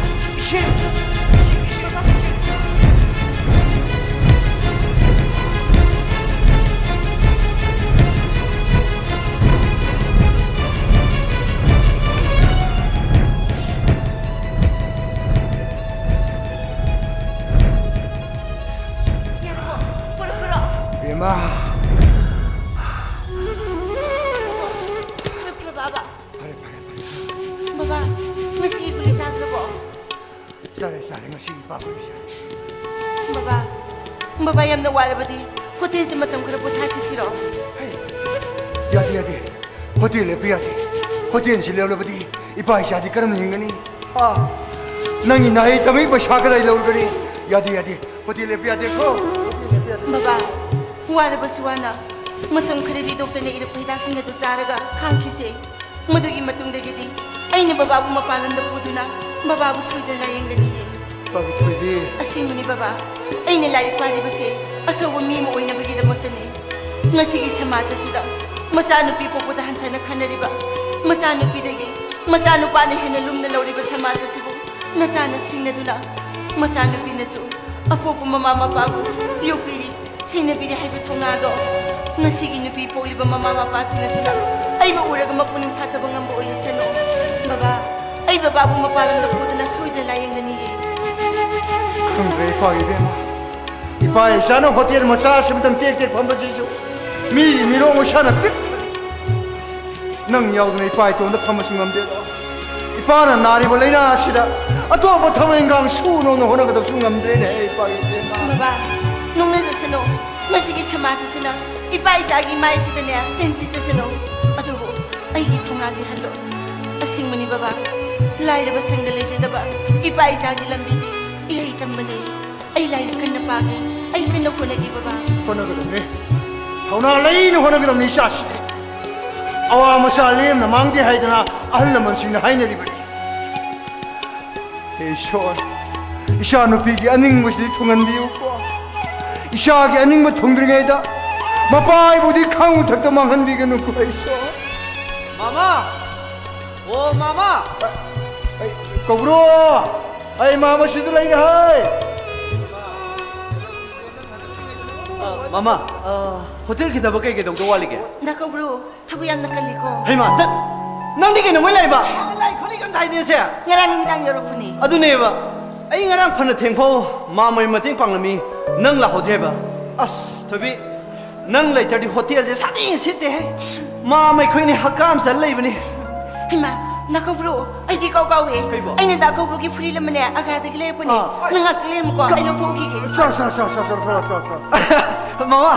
ꯏꯁꯤꯡ! ꯄꯨꯔꯛꯄ꯭ꯔꯣ? ꯕꯦꯝꯃ! ꯄꯨꯔꯛꯄ꯭ꯔꯣ, ꯕꯕꯥ? ꯐꯔꯦ, ꯐꯔꯦ, ꯐꯔꯦ꯫ ꯕꯕꯥ, ꯉꯁꯤꯒꯤ ꯒꯨꯂꯤ ꯆꯥꯈ꯭ꯔꯕꯣ? ꯆꯥꯔꯦ, ꯆꯥꯔꯦ, ꯉꯁꯤꯒꯤ ꯏꯄꯥ ꯒꯨꯂꯤ ꯆꯥꯔꯦ꯫ ꯕꯕꯥ, ꯕꯕꯥ ꯌꯥꯝꯅ ꯋꯥꯔꯕꯗꯤ ꯍꯣꯇꯦꯜꯁꯦ ꯃꯇꯝ ꯈꯔ ꯄꯣꯊꯥꯈꯤꯁꯤꯔꯣ? ꯍꯩ, ꯌꯥꯗꯦ, ꯌꯥꯗꯦ꯫ ꯍꯣꯇꯦꯜ ꯂꯦꯞꯄ ꯌꯥꯗꯦ꯫ ꯍꯣꯇꯦꯜꯁꯤ ꯂꯦꯞꯂꯕꯗꯤ ꯏꯄꯥ ꯏꯆꯥꯗꯤ ꯀꯔꯝꯅ ꯍꯤꯡꯒꯅꯤ? ꯑꯥ, ꯅꯪꯒꯤ ꯅꯍꯩ ꯇꯝꯕꯒꯤ ꯄꯩꯁꯥ ꯀꯗꯥꯏ ꯂꯧꯔꯨꯒꯅꯤ? ꯌꯥꯗꯦ, ꯌꯥꯗꯦ꯫ ꯍꯣꯇꯦꯜ ꯂꯦꯞꯄ ꯌꯥꯗꯦꯀꯣ꯫ ꯕꯕꯥ, ꯋꯥꯔꯕꯁꯨ ꯋꯥꯅ ꯃꯇꯝ ꯈꯔꯗꯤ ꯗꯣꯛꯇꯔꯅ ꯏꯔꯛꯄ ꯍꯤꯗꯥꯛꯁꯤꯡ ꯑꯗꯨ ꯆꯥꯔꯒ ꯈꯥꯡꯈꯤꯁꯦ꯫ ꯃꯗꯨꯒꯤ ꯃꯇꯨꯡꯗꯒꯤꯗꯤ ꯑꯩꯅ ꯕꯕꯥꯕꯨ ꯃꯄꯥꯟ ꯂꯝꯗ ꯄꯨꯗꯨꯅ ꯕꯕꯥꯕꯨ ꯁꯣꯏꯗꯅ ꯂꯥꯌꯦꯡꯒꯅꯤꯌꯦ꯫ ꯄꯥꯕꯤ ꯊꯣꯏꯕꯤ꯫ ꯑꯁꯦꯡꯕꯅꯤ ꯕꯕꯥ, ꯑꯩꯅ ꯂꯥꯏꯔꯤꯛ ꯄꯥꯔꯤꯕꯁꯦ ꯑꯆꯧꯕ ꯃꯤ ꯑꯃ ꯑꯣꯏꯅꯕꯒꯤꯗꯃꯛꯇꯅꯤ꯫ ꯉꯁꯤꯒꯤ ꯁꯃꯥꯖ ꯑꯁꯤꯗ ꯃꯆꯥꯅꯨꯄꯤ ꯄꯣꯛꯄꯗ ꯍꯟꯊꯅ ꯈꯟꯅꯔꯤꯕ ꯃꯆꯥꯅꯨꯄꯤꯗꯒꯤ ꯃꯆꯥꯅꯨꯄꯥꯅ ꯍꯦꯟꯅ ꯂꯨꯝꯅ ꯂꯧꯔꯤꯕ ꯁꯃꯥꯖ ꯑꯁꯤꯕꯨ ꯅꯆꯥꯅ ꯁꯤꯡꯅꯗꯨꯅ, ꯃꯆꯥꯅꯨꯄꯤꯅꯁꯨ ꯑꯄꯣꯛꯄ ꯃꯃꯥ ꯃꯄꯥꯕꯨ ꯌꯣꯛꯄꯤꯔꯤ, ꯁꯦꯟꯅꯕꯤꯔꯤ ꯍꯥꯏꯕ ꯊꯧꯅꯥꯗꯣ ꯉꯁꯤꯒꯤ ꯅꯨꯄꯤ ꯄꯣꯛꯂꯤꯕ ꯃꯃꯥ ꯃꯄꯥꯁꯤꯡ ꯑꯁꯤꯅ ꯑꯩꯕꯨ ꯎꯔꯒ ꯃꯄꯨꯛꯅꯤꯡ ꯐꯥꯊꯕ ꯉꯝꯕ ꯑꯣꯏꯁꯅꯨ꯫ ꯕꯕꯥ, ꯑꯩ ꯕꯕꯥꯕꯨ ꯃꯄꯥꯟ ꯂꯝꯗ ꯄꯨꯗꯨꯅ ꯁꯣꯏꯗꯅ ꯂꯥꯌꯦꯡꯒꯅꯤꯌꯦ꯫ ꯈꯪꯗ꯭ꯔꯦ ꯏꯄꯥꯒꯤ ꯏꯕꯦꯝꯃ, ꯏꯄꯥ ꯏꯆꯥꯅ ꯍꯣꯇꯦꯜ ꯃꯆꯥ ꯑꯁꯤꯃꯇꯪ ꯇꯦꯛ ꯇꯦꯛ ꯐꯝꯕꯁꯤꯁꯨ ꯃꯤꯒꯤ ꯃꯤꯔꯣꯜ ꯃꯁꯥꯅ ꯄꯤꯛ ꯊꯜꯂꯤ꯫ ꯅꯪ ꯌꯥꯎꯗꯅ ꯏꯄꯥ ꯏꯇꯣꯝꯇ ꯐꯝꯕꯁꯨ ꯉꯝꯗꯦꯗꯣ꯫ ꯏꯄꯥꯅ ꯅꯥꯔꯤꯕ ꯂꯥꯏꯅꯥ ꯑꯁꯤꯗ ꯑꯇꯣꯞꯄ ꯊꯕꯛ ꯏꯟꯈꯥꯡ ꯁꯨꯅꯣꯅ ꯍꯣꯠꯅꯒꯗꯕꯁꯨ ꯉꯝꯗ꯭ꯔꯦꯅꯦ ꯍꯦ ꯏꯄꯥꯒꯤ ꯏꯕꯦꯝꯃ꯫ ꯕꯕꯥ, ꯅꯣꯛꯅꯖꯁꯅꯨ꯫ ꯃꯁꯤꯒꯤ ꯁꯃꯥꯖ ꯑꯁꯤꯅ ꯏꯄꯥ ꯏꯆꯥꯒꯤ ꯃꯥꯏꯁꯤꯗꯅꯦ ꯇꯤꯟꯁꯤꯠꯆꯁꯅꯨ꯫ ꯑꯗꯨꯕꯨ ꯑꯩꯒꯤ ꯊꯧꯅꯥꯗꯤ ꯍꯜꯂꯣ꯫ ꯑꯁꯦꯡꯕꯅꯤ ꯕꯕꯥ, ꯂꯥꯏꯔꯕ ꯁꯪꯒ ꯂꯩꯖꯗꯕ ꯏꯄꯥ ꯏꯆꯥꯒꯤ ꯂꯝꯕꯤꯗꯤ ꯏꯍꯩ ꯇꯝꯕꯅꯤ꯫ ꯑꯩ ꯂꯥꯏꯔꯤꯛ ꯀꯟꯅ ꯄꯥꯒꯦ, ꯑꯩ ꯀꯟꯅ ꯍꯣꯠꯅꯒꯦ ꯕꯕꯥ꯫ ꯍꯣꯠꯅꯒꯗꯕꯅꯤ, ꯊꯧꯅꯥ ꯂꯩꯅ ꯍꯣꯠꯅꯒꯗꯕꯅꯤ ꯏꯆꯥꯁꯤꯗꯤ꯫ ꯑꯋꯥ ꯃꯆꯥ ꯂꯦꯝꯅ ꯃꯥꯡꯗꯦ ꯍꯥꯏꯗꯅ ꯑꯍꯜ ꯂꯃꯟꯁꯤꯡꯅ ꯍꯥꯏꯅꯔꯤꯕꯅꯤ꯫ ꯍꯦ ꯏꯁꯣꯔ, ꯏꯆꯥ ꯅꯨꯄꯤꯒꯤ ꯑꯅꯤꯡꯕꯁꯤꯗꯤ ꯊꯨꯡꯍꯟꯕꯤꯌꯨꯀꯣ꯫ ꯏꯆꯥꯒꯤ ꯑꯅꯤꯡꯕ ꯊꯨꯡꯗ꯭ꯔꯤꯉꯩꯗ ꯃꯄꯥ ꯑꯩꯕꯨꯗꯤ ꯈꯥꯡ ꯃꯊꯛꯇ ꯃꯥꯡꯍꯟꯕꯤꯒꯅꯨꯀꯣ ꯏꯁꯣꯔ꯫ ꯃꯃꯥ! ꯑꯣ ꯃꯃꯥ! ꯑꯩ, ꯀꯧꯕ꯭ꯔꯣ? ꯑꯩ ꯃꯥ ꯃꯁꯤꯗ ꯂꯩꯔꯦ ꯍꯥꯏ꯫ ꯃꯃꯥ, ꯑ, ꯍꯣꯇꯦꯜꯒꯤ ꯊꯕꯛ ꯀꯩ ꯀꯩ ꯇꯧꯗꯧ ꯋꯥꯠꯂꯤꯒꯦ? ꯗꯥ ꯀꯧꯕ꯭ꯔꯨ, ꯊꯕꯛ ꯌꯥꯝꯅ ꯀꯜꯂꯤꯀꯣ꯫ ꯍꯩꯃꯥ, ꯇꯠ! ꯅꯪꯗꯤ ꯀꯩꯗꯧꯉꯩ ꯂꯥꯛꯏꯕ? ꯂꯥꯏ ꯈꯣꯠꯂꯤ ꯀꯝ ꯊꯥꯏꯗꯦꯁꯦ? ꯉꯔꯥꯡ ꯅꯨꯃꯤꯗꯥꯡ ꯌꯧꯔꯛꯄꯅꯤ꯫ ꯑꯗꯨꯅꯦꯕ, ꯑꯩ ꯉꯔꯥꯡ ꯐꯅ ꯊꯦꯡꯐꯧ ꯃꯥ ꯃꯣꯏ ꯃꯇꯦꯡ ꯄꯥꯡꯂꯝꯃꯤ, ꯅꯪ ꯂꯥꯛꯍꯧꯗ꯭ꯔꯦꯕ꯫ ꯑꯁ ꯊꯣꯏꯕꯤ, ꯅꯪ ꯂꯩꯇ꯭ꯔꯗꯤ ꯍꯣꯇꯦꯜꯁꯦ ꯁꯥꯊꯤ ꯁꯤꯠꯇꯦꯍꯦ꯫ ꯃꯥ ꯃꯩꯈꯣꯏꯅꯤ ꯍꯛꯀꯥꯝ ꯆꯜ ꯂꯩꯕꯅꯤ꯫ ꯍꯩꯃꯥ, ꯗꯥ ꯀꯧꯕ꯭ꯔꯨ, ꯑꯩꯗꯤ ꯀꯥꯎ ꯀꯥꯎꯋꯦ꯫ ꯀꯩꯕꯣ? ꯑꯩꯅ ꯗꯥ ꯀꯧꯕ꯭ꯔꯨꯒꯤ ꯐꯨꯔꯤꯠ ꯑꯃꯅꯦ ꯑꯒ꯭ꯔꯥꯗꯒꯤ ꯂꯩꯔꯛꯄꯅꯦ꯫ ꯑꯥ꯫ ꯅꯪ ꯉꯥꯛꯇ ꯂꯩꯔꯝꯃꯨꯀꯣ, ꯑꯩ ꯂꯧꯊꯣꯛꯎꯈꯤꯒꯦ꯫ ꯁꯥ ꯁꯥ ꯁꯥ ꯁꯥ ꯁꯥ ꯁꯥ ꯁꯥ ꯁꯥ꯫ ꯃꯃꯥ,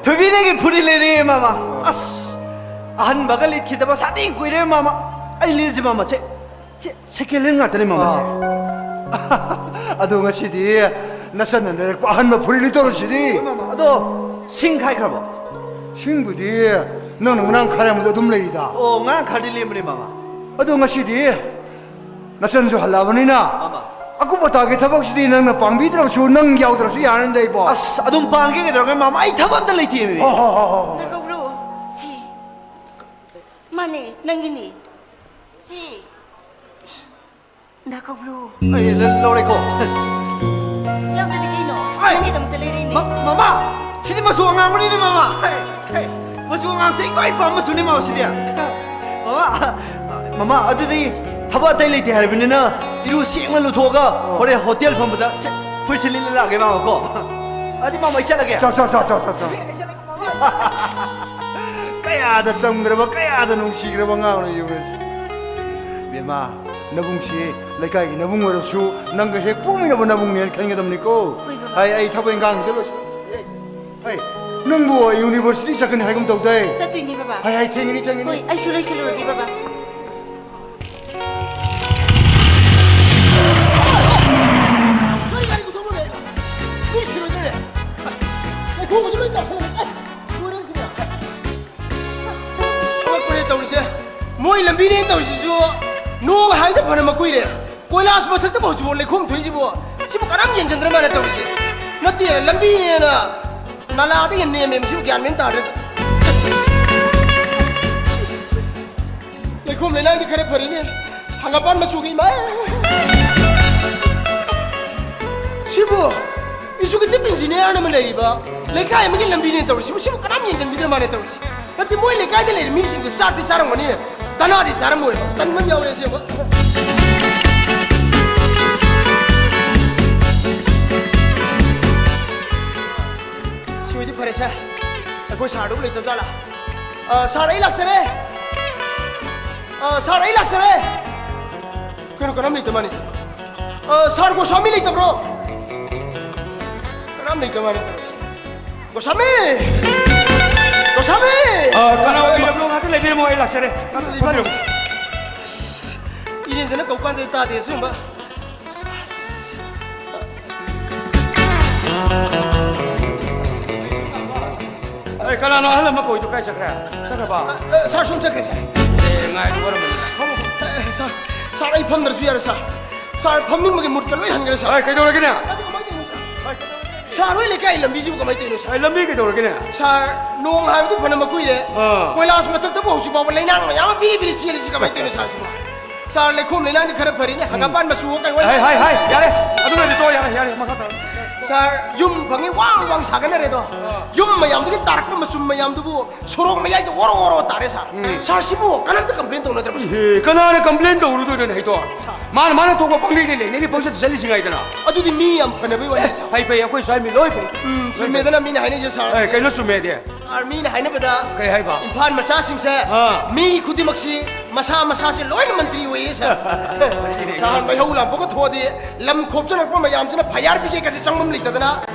ꯊꯣꯏꯕꯤꯅꯦꯒꯤ ꯐꯨꯔꯤꯠ ꯂꯩꯔꯦ ꯃꯃꯥ꯫ ꯑꯁ, ꯑꯍꯟꯕꯒ ꯂꯤꯠꯈꯤꯗꯕ ꯁꯥꯊꯤ ꯀꯨꯏꯔꯦ ꯃꯃꯥ꯫ ꯑꯩ ꯂꯤꯠꯁꯤ ꯃꯃꯥ, ꯁꯦ, ꯁꯦ, ꯁꯦꯀꯦꯟ ꯍꯦꯟ ꯉꯥꯛꯇꯅꯦ ꯃꯃꯥ, ꯁꯦ꯫ ꯑꯗꯣ ꯉꯁꯤꯗꯤ ꯅꯆꯟꯅ ꯂꯩꯔꯛꯄ ꯑꯍꯟꯕ ꯐꯨꯔꯤꯠ ꯂꯤꯠꯇꯧꯔꯁꯤꯗꯤ꯫ ꯃꯃꯥ, ꯑꯗꯣ ꯁꯤꯡ ꯈꯥꯏꯈ꯭ꯔꯕꯣ? ꯁꯤꯡꯕꯨꯗꯤ ꯅꯪꯅ ꯉꯔꯥꯡ ꯈꯥꯏꯔꯝꯕꯗꯣ ꯑꯗꯨꯝ ꯂꯩꯔꯤꯗ꯫ ꯑꯣ, ꯉꯔꯥꯡ ꯈꯔꯗꯤ ꯂꯦꯝꯕꯅꯦ ꯃꯃꯥ꯫ ꯑꯗꯣ ꯉꯁꯤꯗꯤ ꯅꯆꯟꯁꯨ ꯍꯜꯂꯛꯑꯕꯅꯤꯅ ꯃꯃꯥ꯫ ꯑꯀꯨꯞ ꯑꯇꯥꯒꯤ ꯊꯕꯛꯁꯤꯗꯤ ꯅꯪꯅ ꯄꯥꯡꯕꯤꯗ꯭ꯔꯕꯁꯨ ꯅꯪ ꯌꯥꯎꯗ꯭ꯔꯕꯁꯨ ꯌꯥꯔꯅꯤꯗ ꯏꯕꯣ꯫ ꯑꯁ, ꯑꯗꯨꯝ ꯄꯥꯡꯒꯦ ꯀꯩꯗꯧꯔꯒꯦ ꯃꯃꯥ? ꯑꯩ ꯊꯕꯛ ꯑꯝꯇ ꯂꯩꯇꯦꯃꯤ꯫ ꯍꯣ ꯍꯣ ꯍꯣ ꯍꯣ꯫ ꯗꯥ ꯀꯧꯕ꯭ꯔꯨ, ꯁꯤ꯫ ꯅꯪꯒꯤꯅꯤ꯫ ꯁꯤ꯫ ꯅꯥꯀꯧꯕ꯭ꯔꯨ꯫ ꯑꯩ ꯂ-, ꯂꯧꯔꯦꯀꯣ꯫ ꯂꯧꯗꯗꯤ ꯀꯩꯅꯣ? ꯑꯩ! ꯅꯪꯒꯤꯗꯃꯛꯇ ꯂꯩꯔꯤꯅꯦ꯫ ꯃ-, ꯃꯃꯥ! ꯁꯤꯗꯤ ꯃꯆꯨ ꯑꯉꯥꯡꯕꯅꯤꯅꯦ, ꯃꯃꯥ꯫ ꯍꯩ, ꯍꯩ, ꯃꯆꯨ ꯑꯉꯥꯡꯁꯦ ꯑꯩ ꯈ꯭ꯋꯥꯏ ꯄꯥꯝꯕ ꯃꯆꯨꯅꯦ, ꯃꯃꯥ, ꯁꯤꯗꯤ꯫ ꯃꯃꯥ, ꯃꯃꯥ, ꯑꯗꯨꯗꯤ ꯊꯕꯛ ꯑꯇꯩ ꯂꯩꯇꯦ ꯍꯥꯏꯔꯕꯅꯤꯅ, ꯏꯔꯨ ꯁꯦꯡꯅ ꯂꯨꯊꯣꯛꯑꯒ ꯑꯣ꯫ ꯍꯣꯔꯦꯟ ꯍꯣꯇꯦꯜ ꯐꯝꯕꯗ ꯆꯦ, ꯐꯨꯔꯤꯠꯁꯦ ꯂꯤꯠꯂ ꯂꯥꯛꯑꯒꯦ, ꯃꯃꯥ, ꯀꯣ꯫ ꯑꯗꯨꯗꯤ ꯃꯃꯥ, ꯑꯩ ꯆꯠꯂꯒꯦ꯫ ꯆꯣ, ꯆꯣ, ꯆꯣ꯫ ꯀꯌꯥꯗ ꯆꯝꯒ꯭ꯔꯕ, ꯀꯌꯥꯗ ꯅꯨꯡꯁꯤꯒ꯭ꯔꯕ ꯑꯉꯥꯡꯅꯣ ꯌꯦꯡꯉꯨꯅꯦ꯫ ꯕꯦꯝꯃ, ꯅꯕꯨꯡꯁꯤ ꯂꯩꯀꯥꯏꯒꯤ ꯅꯕꯨꯡ ꯑꯣꯏꯔꯕꯁꯨ ꯅꯪꯒ ꯍꯦꯛ ꯄꯣꯛꯃꯤꯟꯅꯕ ꯅꯕꯨꯡꯅꯦꯅ ꯈꯟꯒꯗꯕꯅꯤꯀꯣ꯫ ꯍꯣꯏ, ꯕꯕꯥ꯫ ꯑꯩ, ꯑꯩ ꯊꯕꯛ ꯏꯪꯈꯥꯡꯁꯤꯗ ꯂꯣꯏꯁꯤꯟ-, ꯍꯩ, ꯅꯪꯕꯨ university ꯆꯠꯀꯅꯤ ꯍꯥꯏꯒꯨꯝ ꯇꯧꯗꯥꯏ? ꯆꯠꯇꯣꯏꯅꯤ, ꯕꯕꯥ꯫ ꯍꯥꯏ, ꯍꯥꯏ, ꯊꯦꯡꯉꯅꯤ, ꯊꯦꯡꯉꯅꯤ꯫ ꯍꯣꯏ, ꯑꯩꯁꯨ ꯂꯣꯏꯁꯤꯜꯂꯨꯔꯒꯦ, ꯕꯕꯥ꯫ ꯅꯣꯏ ꯒꯥꯔꯤ ꯄꯨꯊꯣꯛꯂꯨꯔꯦ꯫ ꯃꯤ ꯁꯤꯔꯣꯏꯗꯧꯔꯦ꯫ ꯂꯩꯈꯣꯝꯒꯁꯨ ꯂꯣꯏ ꯇꯥꯁꯜꯂꯦ꯫ ꯑꯦ, ꯂꯣꯏꯔꯦ ꯁꯤꯗꯤ꯫ ꯑꯉꯛꯄꯅꯦ ꯇꯧꯔꯤꯁꯦ꯫ ꯃꯣꯏ ꯂꯝꯕꯤꯅꯦꯅ ꯇꯧꯔꯤꯁꯤꯁꯨ ꯅꯣꯡ ꯍꯥꯏꯗ ꯐꯅ ꯃꯀꯨꯏꯔꯦ꯫ ꯀꯣꯏꯂꯥꯁ ꯃꯊꯛꯇꯕꯨ ꯍꯧꯖꯤꯛꯐꯥꯎ ꯂꯩꯈꯣꯝ ꯊꯣꯛꯏꯁꯤꯕꯨ? ꯁꯤꯕꯨ ꯀꯅꯥꯝ ꯌꯦꯡꯁꯤꯟꯗ꯭ꯔ ꯃꯥꯜꯂꯦ ꯇꯧꯔꯤꯁꯦ꯫ ꯅꯠꯇꯦ, ꯂꯝꯕꯤꯅꯦꯅ ꯅꯂꯥꯗ ꯍꯦꯟꯅ ꯅꯦꯝꯃꯦ, ꯃꯁꯤꯕꯨ ꯒ꯭ꯌꯥꯟ ꯃꯦꯟ ꯇꯥꯗ꯭ꯔꯦ꯫ ꯂꯩꯈꯣꯝ ꯂꯩꯅꯥꯡꯗꯤ ꯈꯔ ꯐꯔꯤꯅꯦ, ꯍꯪꯒꯥꯄꯥꯟ ꯃꯆꯨꯒꯤ ꯏꯃꯥ꯫ ꯁꯤꯕꯨ executive engineer ꯑꯃ ꯂꯩꯔꯤꯕ ꯂꯩꯀꯥꯏ ꯑꯃꯒꯤ ꯂꯝꯕꯤꯅꯦ ꯇꯧꯔꯤꯁꯤꯕꯨ, ꯁꯤꯕꯨ ꯀꯅꯥꯝ ꯌꯦꯡꯁꯤꯟꯕꯤꯗ꯭ꯔ ꯃꯥꯜꯂꯦ ꯇꯧꯔꯤꯁꯦ꯫ ꯅꯠꯇꯦ, ꯃꯣꯏ ꯂꯩꯀꯥꯏꯗ ꯂꯩꯔꯤ ꯃꯤꯁꯤꯡꯁꯦ ꯆꯥꯛꯇꯤ ꯆꯥꯔꯝꯒꯅꯤ, ꯇꯅꯥꯗꯤ ꯆꯥꯔꯝꯃꯣꯏꯕ꯫ ꯇꯟꯕ ꯑꯃ ꯌꯥꯎꯔꯦ ꯑꯁꯦꯡꯕ꯫ ꯁꯤ ꯑꯣꯏꯗꯤ ꯐꯔꯦ ꯁꯥꯔ꯫ ꯑꯩꯈꯣꯏ ꯁꯥꯔꯗꯨꯕꯨ ꯂꯩꯇꯕ ꯖꯥꯠꯂꯥ? ꯑ, ꯁꯥꯔ, ꯑꯩ ꯂꯥꯛꯆꯔꯦ꯫ ꯑ, ꯁꯥꯔ, ꯑꯩ ꯂꯥꯛꯆꯔꯦ꯫ ꯀꯩꯅꯣ, ꯀꯅꯥꯝ ꯂꯩꯇ ꯃꯥꯅꯤ꯫ ꯑ, ꯁꯥꯔ ꯒꯣꯁ꯭ꯋꯥꯃꯤ ꯂꯩꯇꯕ꯭ꯔꯣ? ꯀꯅꯥꯝ ꯂꯩꯇ ꯃꯥꯅꯤ꯫ ꯒꯣꯁ꯭ꯋꯥꯃꯤ! ꯒꯣꯁ꯭ꯋꯥꯃꯤ! ꯑ, ꯀꯅꯥ ꯑꯣꯏꯕꯤꯔꯕꯅꯣ? ꯉꯥꯛꯇ ꯂꯩꯕꯤꯔꯝꯃꯣ, ꯑꯩ ꯂꯥꯛꯆꯔꯦ꯫ ꯉꯥꯛꯇ ꯂꯩꯕꯤꯔꯝꯃꯣ꯫ ꯏꯔꯦꯟꯖꯅ ꯀꯧ ꯀꯥꯟꯗ ꯇꯥꯗꯦ ꯑꯁꯤꯒꯨꯝꯕ꯫ ꯑꯦ, ꯀꯅꯥꯅꯣ ꯑꯍꯜ ꯑꯃ ꯀꯧꯏꯗꯣ? ꯀꯥꯏ ꯆꯠꯈ꯭ꯔꯦ? ꯆꯠꯈ꯭ꯔꯕ? ꯑ, ꯑ, ꯁꯥꯔ, ꯁꯣꯝ ꯆꯠꯈ꯭ꯔꯦ, ꯁꯥꯔ꯫ ꯑꯦ, ꯉꯥꯏꯕ ꯋꯥꯔꯝꯃꯅꯤ꯫ ꯐꯝꯃꯣ, ꯐꯝꯃꯣ꯫ ꯑ, ꯁꯥꯔ, ꯁꯥꯔ, ꯑꯩ ꯐꯝꯗ꯭ꯔꯁꯨ ꯌꯥꯔꯦ, ꯁꯥꯔ꯫ ꯁꯥꯔ, ꯐꯝꯅꯤꯡꯕꯒꯤ ꯃꯨꯠꯀ ꯂꯣꯏ ꯍꯟꯈ꯭ꯔꯦ, ꯁꯥꯔ꯫ ꯑꯦ, ꯀꯩꯗꯧꯔꯒꯦꯅꯦ? ꯑꯗꯨ ꯀꯃꯥꯏꯅ ꯇꯧꯔꯤꯅꯣ, ꯁꯥꯔ? ꯑꯦ, ꯀꯩꯗꯧꯔꯒꯦ? ꯁꯥꯔ ꯍꯣꯏ ꯂꯩꯀꯥꯏ ꯂꯝꯕꯤꯁꯤꯕꯨ ꯀꯃꯥꯏꯅ ꯇꯧꯔꯤꯅꯣ, ꯁꯥꯔ? ꯑꯩ ꯂꯝꯕꯤ ꯀꯩꯗꯧꯔꯒꯦꯅꯦ? ꯁꯥꯔ, ꯅꯣꯡ ꯍꯥꯏꯕꯗꯨ ꯐꯅ ꯃꯀꯨꯏꯔꯦ꯫ ꯑꯥ꯫ ꯀꯣꯏꯂꯥꯁ ꯃꯊꯛꯇꯕꯨ ꯍꯧꯖꯤꯛ ꯐꯥꯎꯕ ꯂꯩꯅꯥꯡ ꯃꯌꯥꯝ ꯑꯃ ꯄꯤꯔꯤ ꯄꯤꯔꯤ ꯆꯦꯜꯂꯤꯁꯤ ꯀꯃꯥꯏꯅ ꯇꯧꯔꯤꯅꯣ, ꯁꯥꯔ, ꯁꯤꯕꯣ? ꯁꯥꯔ, ꯂꯩꯈꯣꯝ ꯂꯩꯅꯥꯡꯗꯤ ꯈꯔ ꯐꯔꯤꯅꯦ, ꯎꯝ꯫ ꯍꯪꯒꯥꯄꯥꯟ ꯃꯆꯨ ꯑꯣ ꯀꯩ ꯑꯣꯏ? ꯍꯥꯏ, ꯍꯥꯏ, ꯍꯥꯏ, ꯌꯥꯔꯦ꯫ ꯑꯗꯨꯅꯗꯤ ꯇꯣ, ꯌꯥꯔꯦ, ꯌꯥꯔꯦ, ꯃꯈꯥ ꯇꯥꯔꯣ꯫ ꯁꯥꯔ, ꯌꯨꯝ ꯐꯪꯉꯤ ꯋꯥꯡ ꯋꯥꯡ ꯁꯥꯒꯠꯅꯔꯦꯗꯣ꯫ ꯑꯥ꯫ ꯌꯨꯝ ꯃꯌꯥꯝꯗꯨꯒꯤ ꯇꯥꯔꯛꯄ ꯃꯆꯨꯝ ꯃꯌꯥꯝꯗꯨꯕꯨ ꯁꯣꯔꯣꯛ ꯃꯌꯥꯏꯗ ꯑꯣꯔꯣ ꯑꯣꯔꯣ ꯇꯥꯔꯦ, ꯁꯥꯔ꯫ ꯎꯝ꯫ ꯁꯥꯔ, ꯁꯤꯕꯨ ꯀꯅꯥꯝꯇ complain ꯇꯧꯅꯗ꯭ꯔꯕ, ꯁꯥꯔ? ꯏꯍꯦ, ꯀꯅꯥꯅ complain ꯇꯧꯔꯨꯗꯣꯏꯅꯣꯅꯦ, ꯍꯩꯇꯣ? ꯁꯥꯔ꯫ ꯃꯥꯅ, ꯃꯥꯅ ꯊꯣꯛꯄ ꯄꯪꯂꯩ ꯂꯩ ꯂꯩꯅꯩꯅꯤ, ꯄꯪꯆꯠ ꯆꯠꯂꯤꯁꯤ ꯉꯥꯏꯗꯅ꯫ ꯑꯗꯨꯗꯤ ꯃꯤ ꯌꯥꯝ ꯐꯅꯕꯩ ꯋꯥꯅꯤ, ꯑꯦ, ꯁꯥꯔ꯫ ꯐꯩ, ꯐꯩ, ꯑꯩꯈꯣꯏ ꯁ꯭ꯋꯥꯏ ꯃꯤ ꯂꯣꯏ ꯐꯩ꯫ ꯎꯝ, ꯂꯣꯏ ꯐꯩ꯫ ꯆꯨꯝꯃꯦꯗꯅ ꯃꯤꯅ ꯍꯥꯏꯅꯩꯁꯦ, ꯁꯥꯔ꯫ ꯑꯦ, ꯀꯩꯅꯣ ꯆꯨꯝꯃꯦꯗꯤ? ꯁꯥꯔ, ꯃꯤꯅ ꯍꯥꯏꯅꯕꯗ ꯀꯩ ꯍꯥꯏꯕ? ꯏꯝꯐꯥꯜ ꯃꯆꯥꯁꯤꯡꯁꯦ ꯑꯥ꯫ ꯃꯤ ꯈꯨꯗꯤꯡꯃꯛꯁꯤ ꯃꯁꯥ ꯃꯁꯥꯁꯦ ꯂꯣꯏꯅ ꯃꯟꯇ꯭ꯔꯤ ꯑꯣꯏꯌꯦ, ꯁꯥꯔ꯫ ꯃꯁꯤꯅꯦ ꯁꯥꯔ, ꯑꯩꯅ ꯃꯩꯍꯧ ꯂꯥꯡꯄꯣꯛꯀ ꯊꯣꯛꯑꯗꯤ ꯂꯝ ꯈꯣꯞꯆꯔꯛꯄ ꯃꯌꯥꯝꯁꯤꯅ fire brigadeꯀꯁꯦ ꯆꯪꯐꯝ ꯂꯩꯇꯗꯅ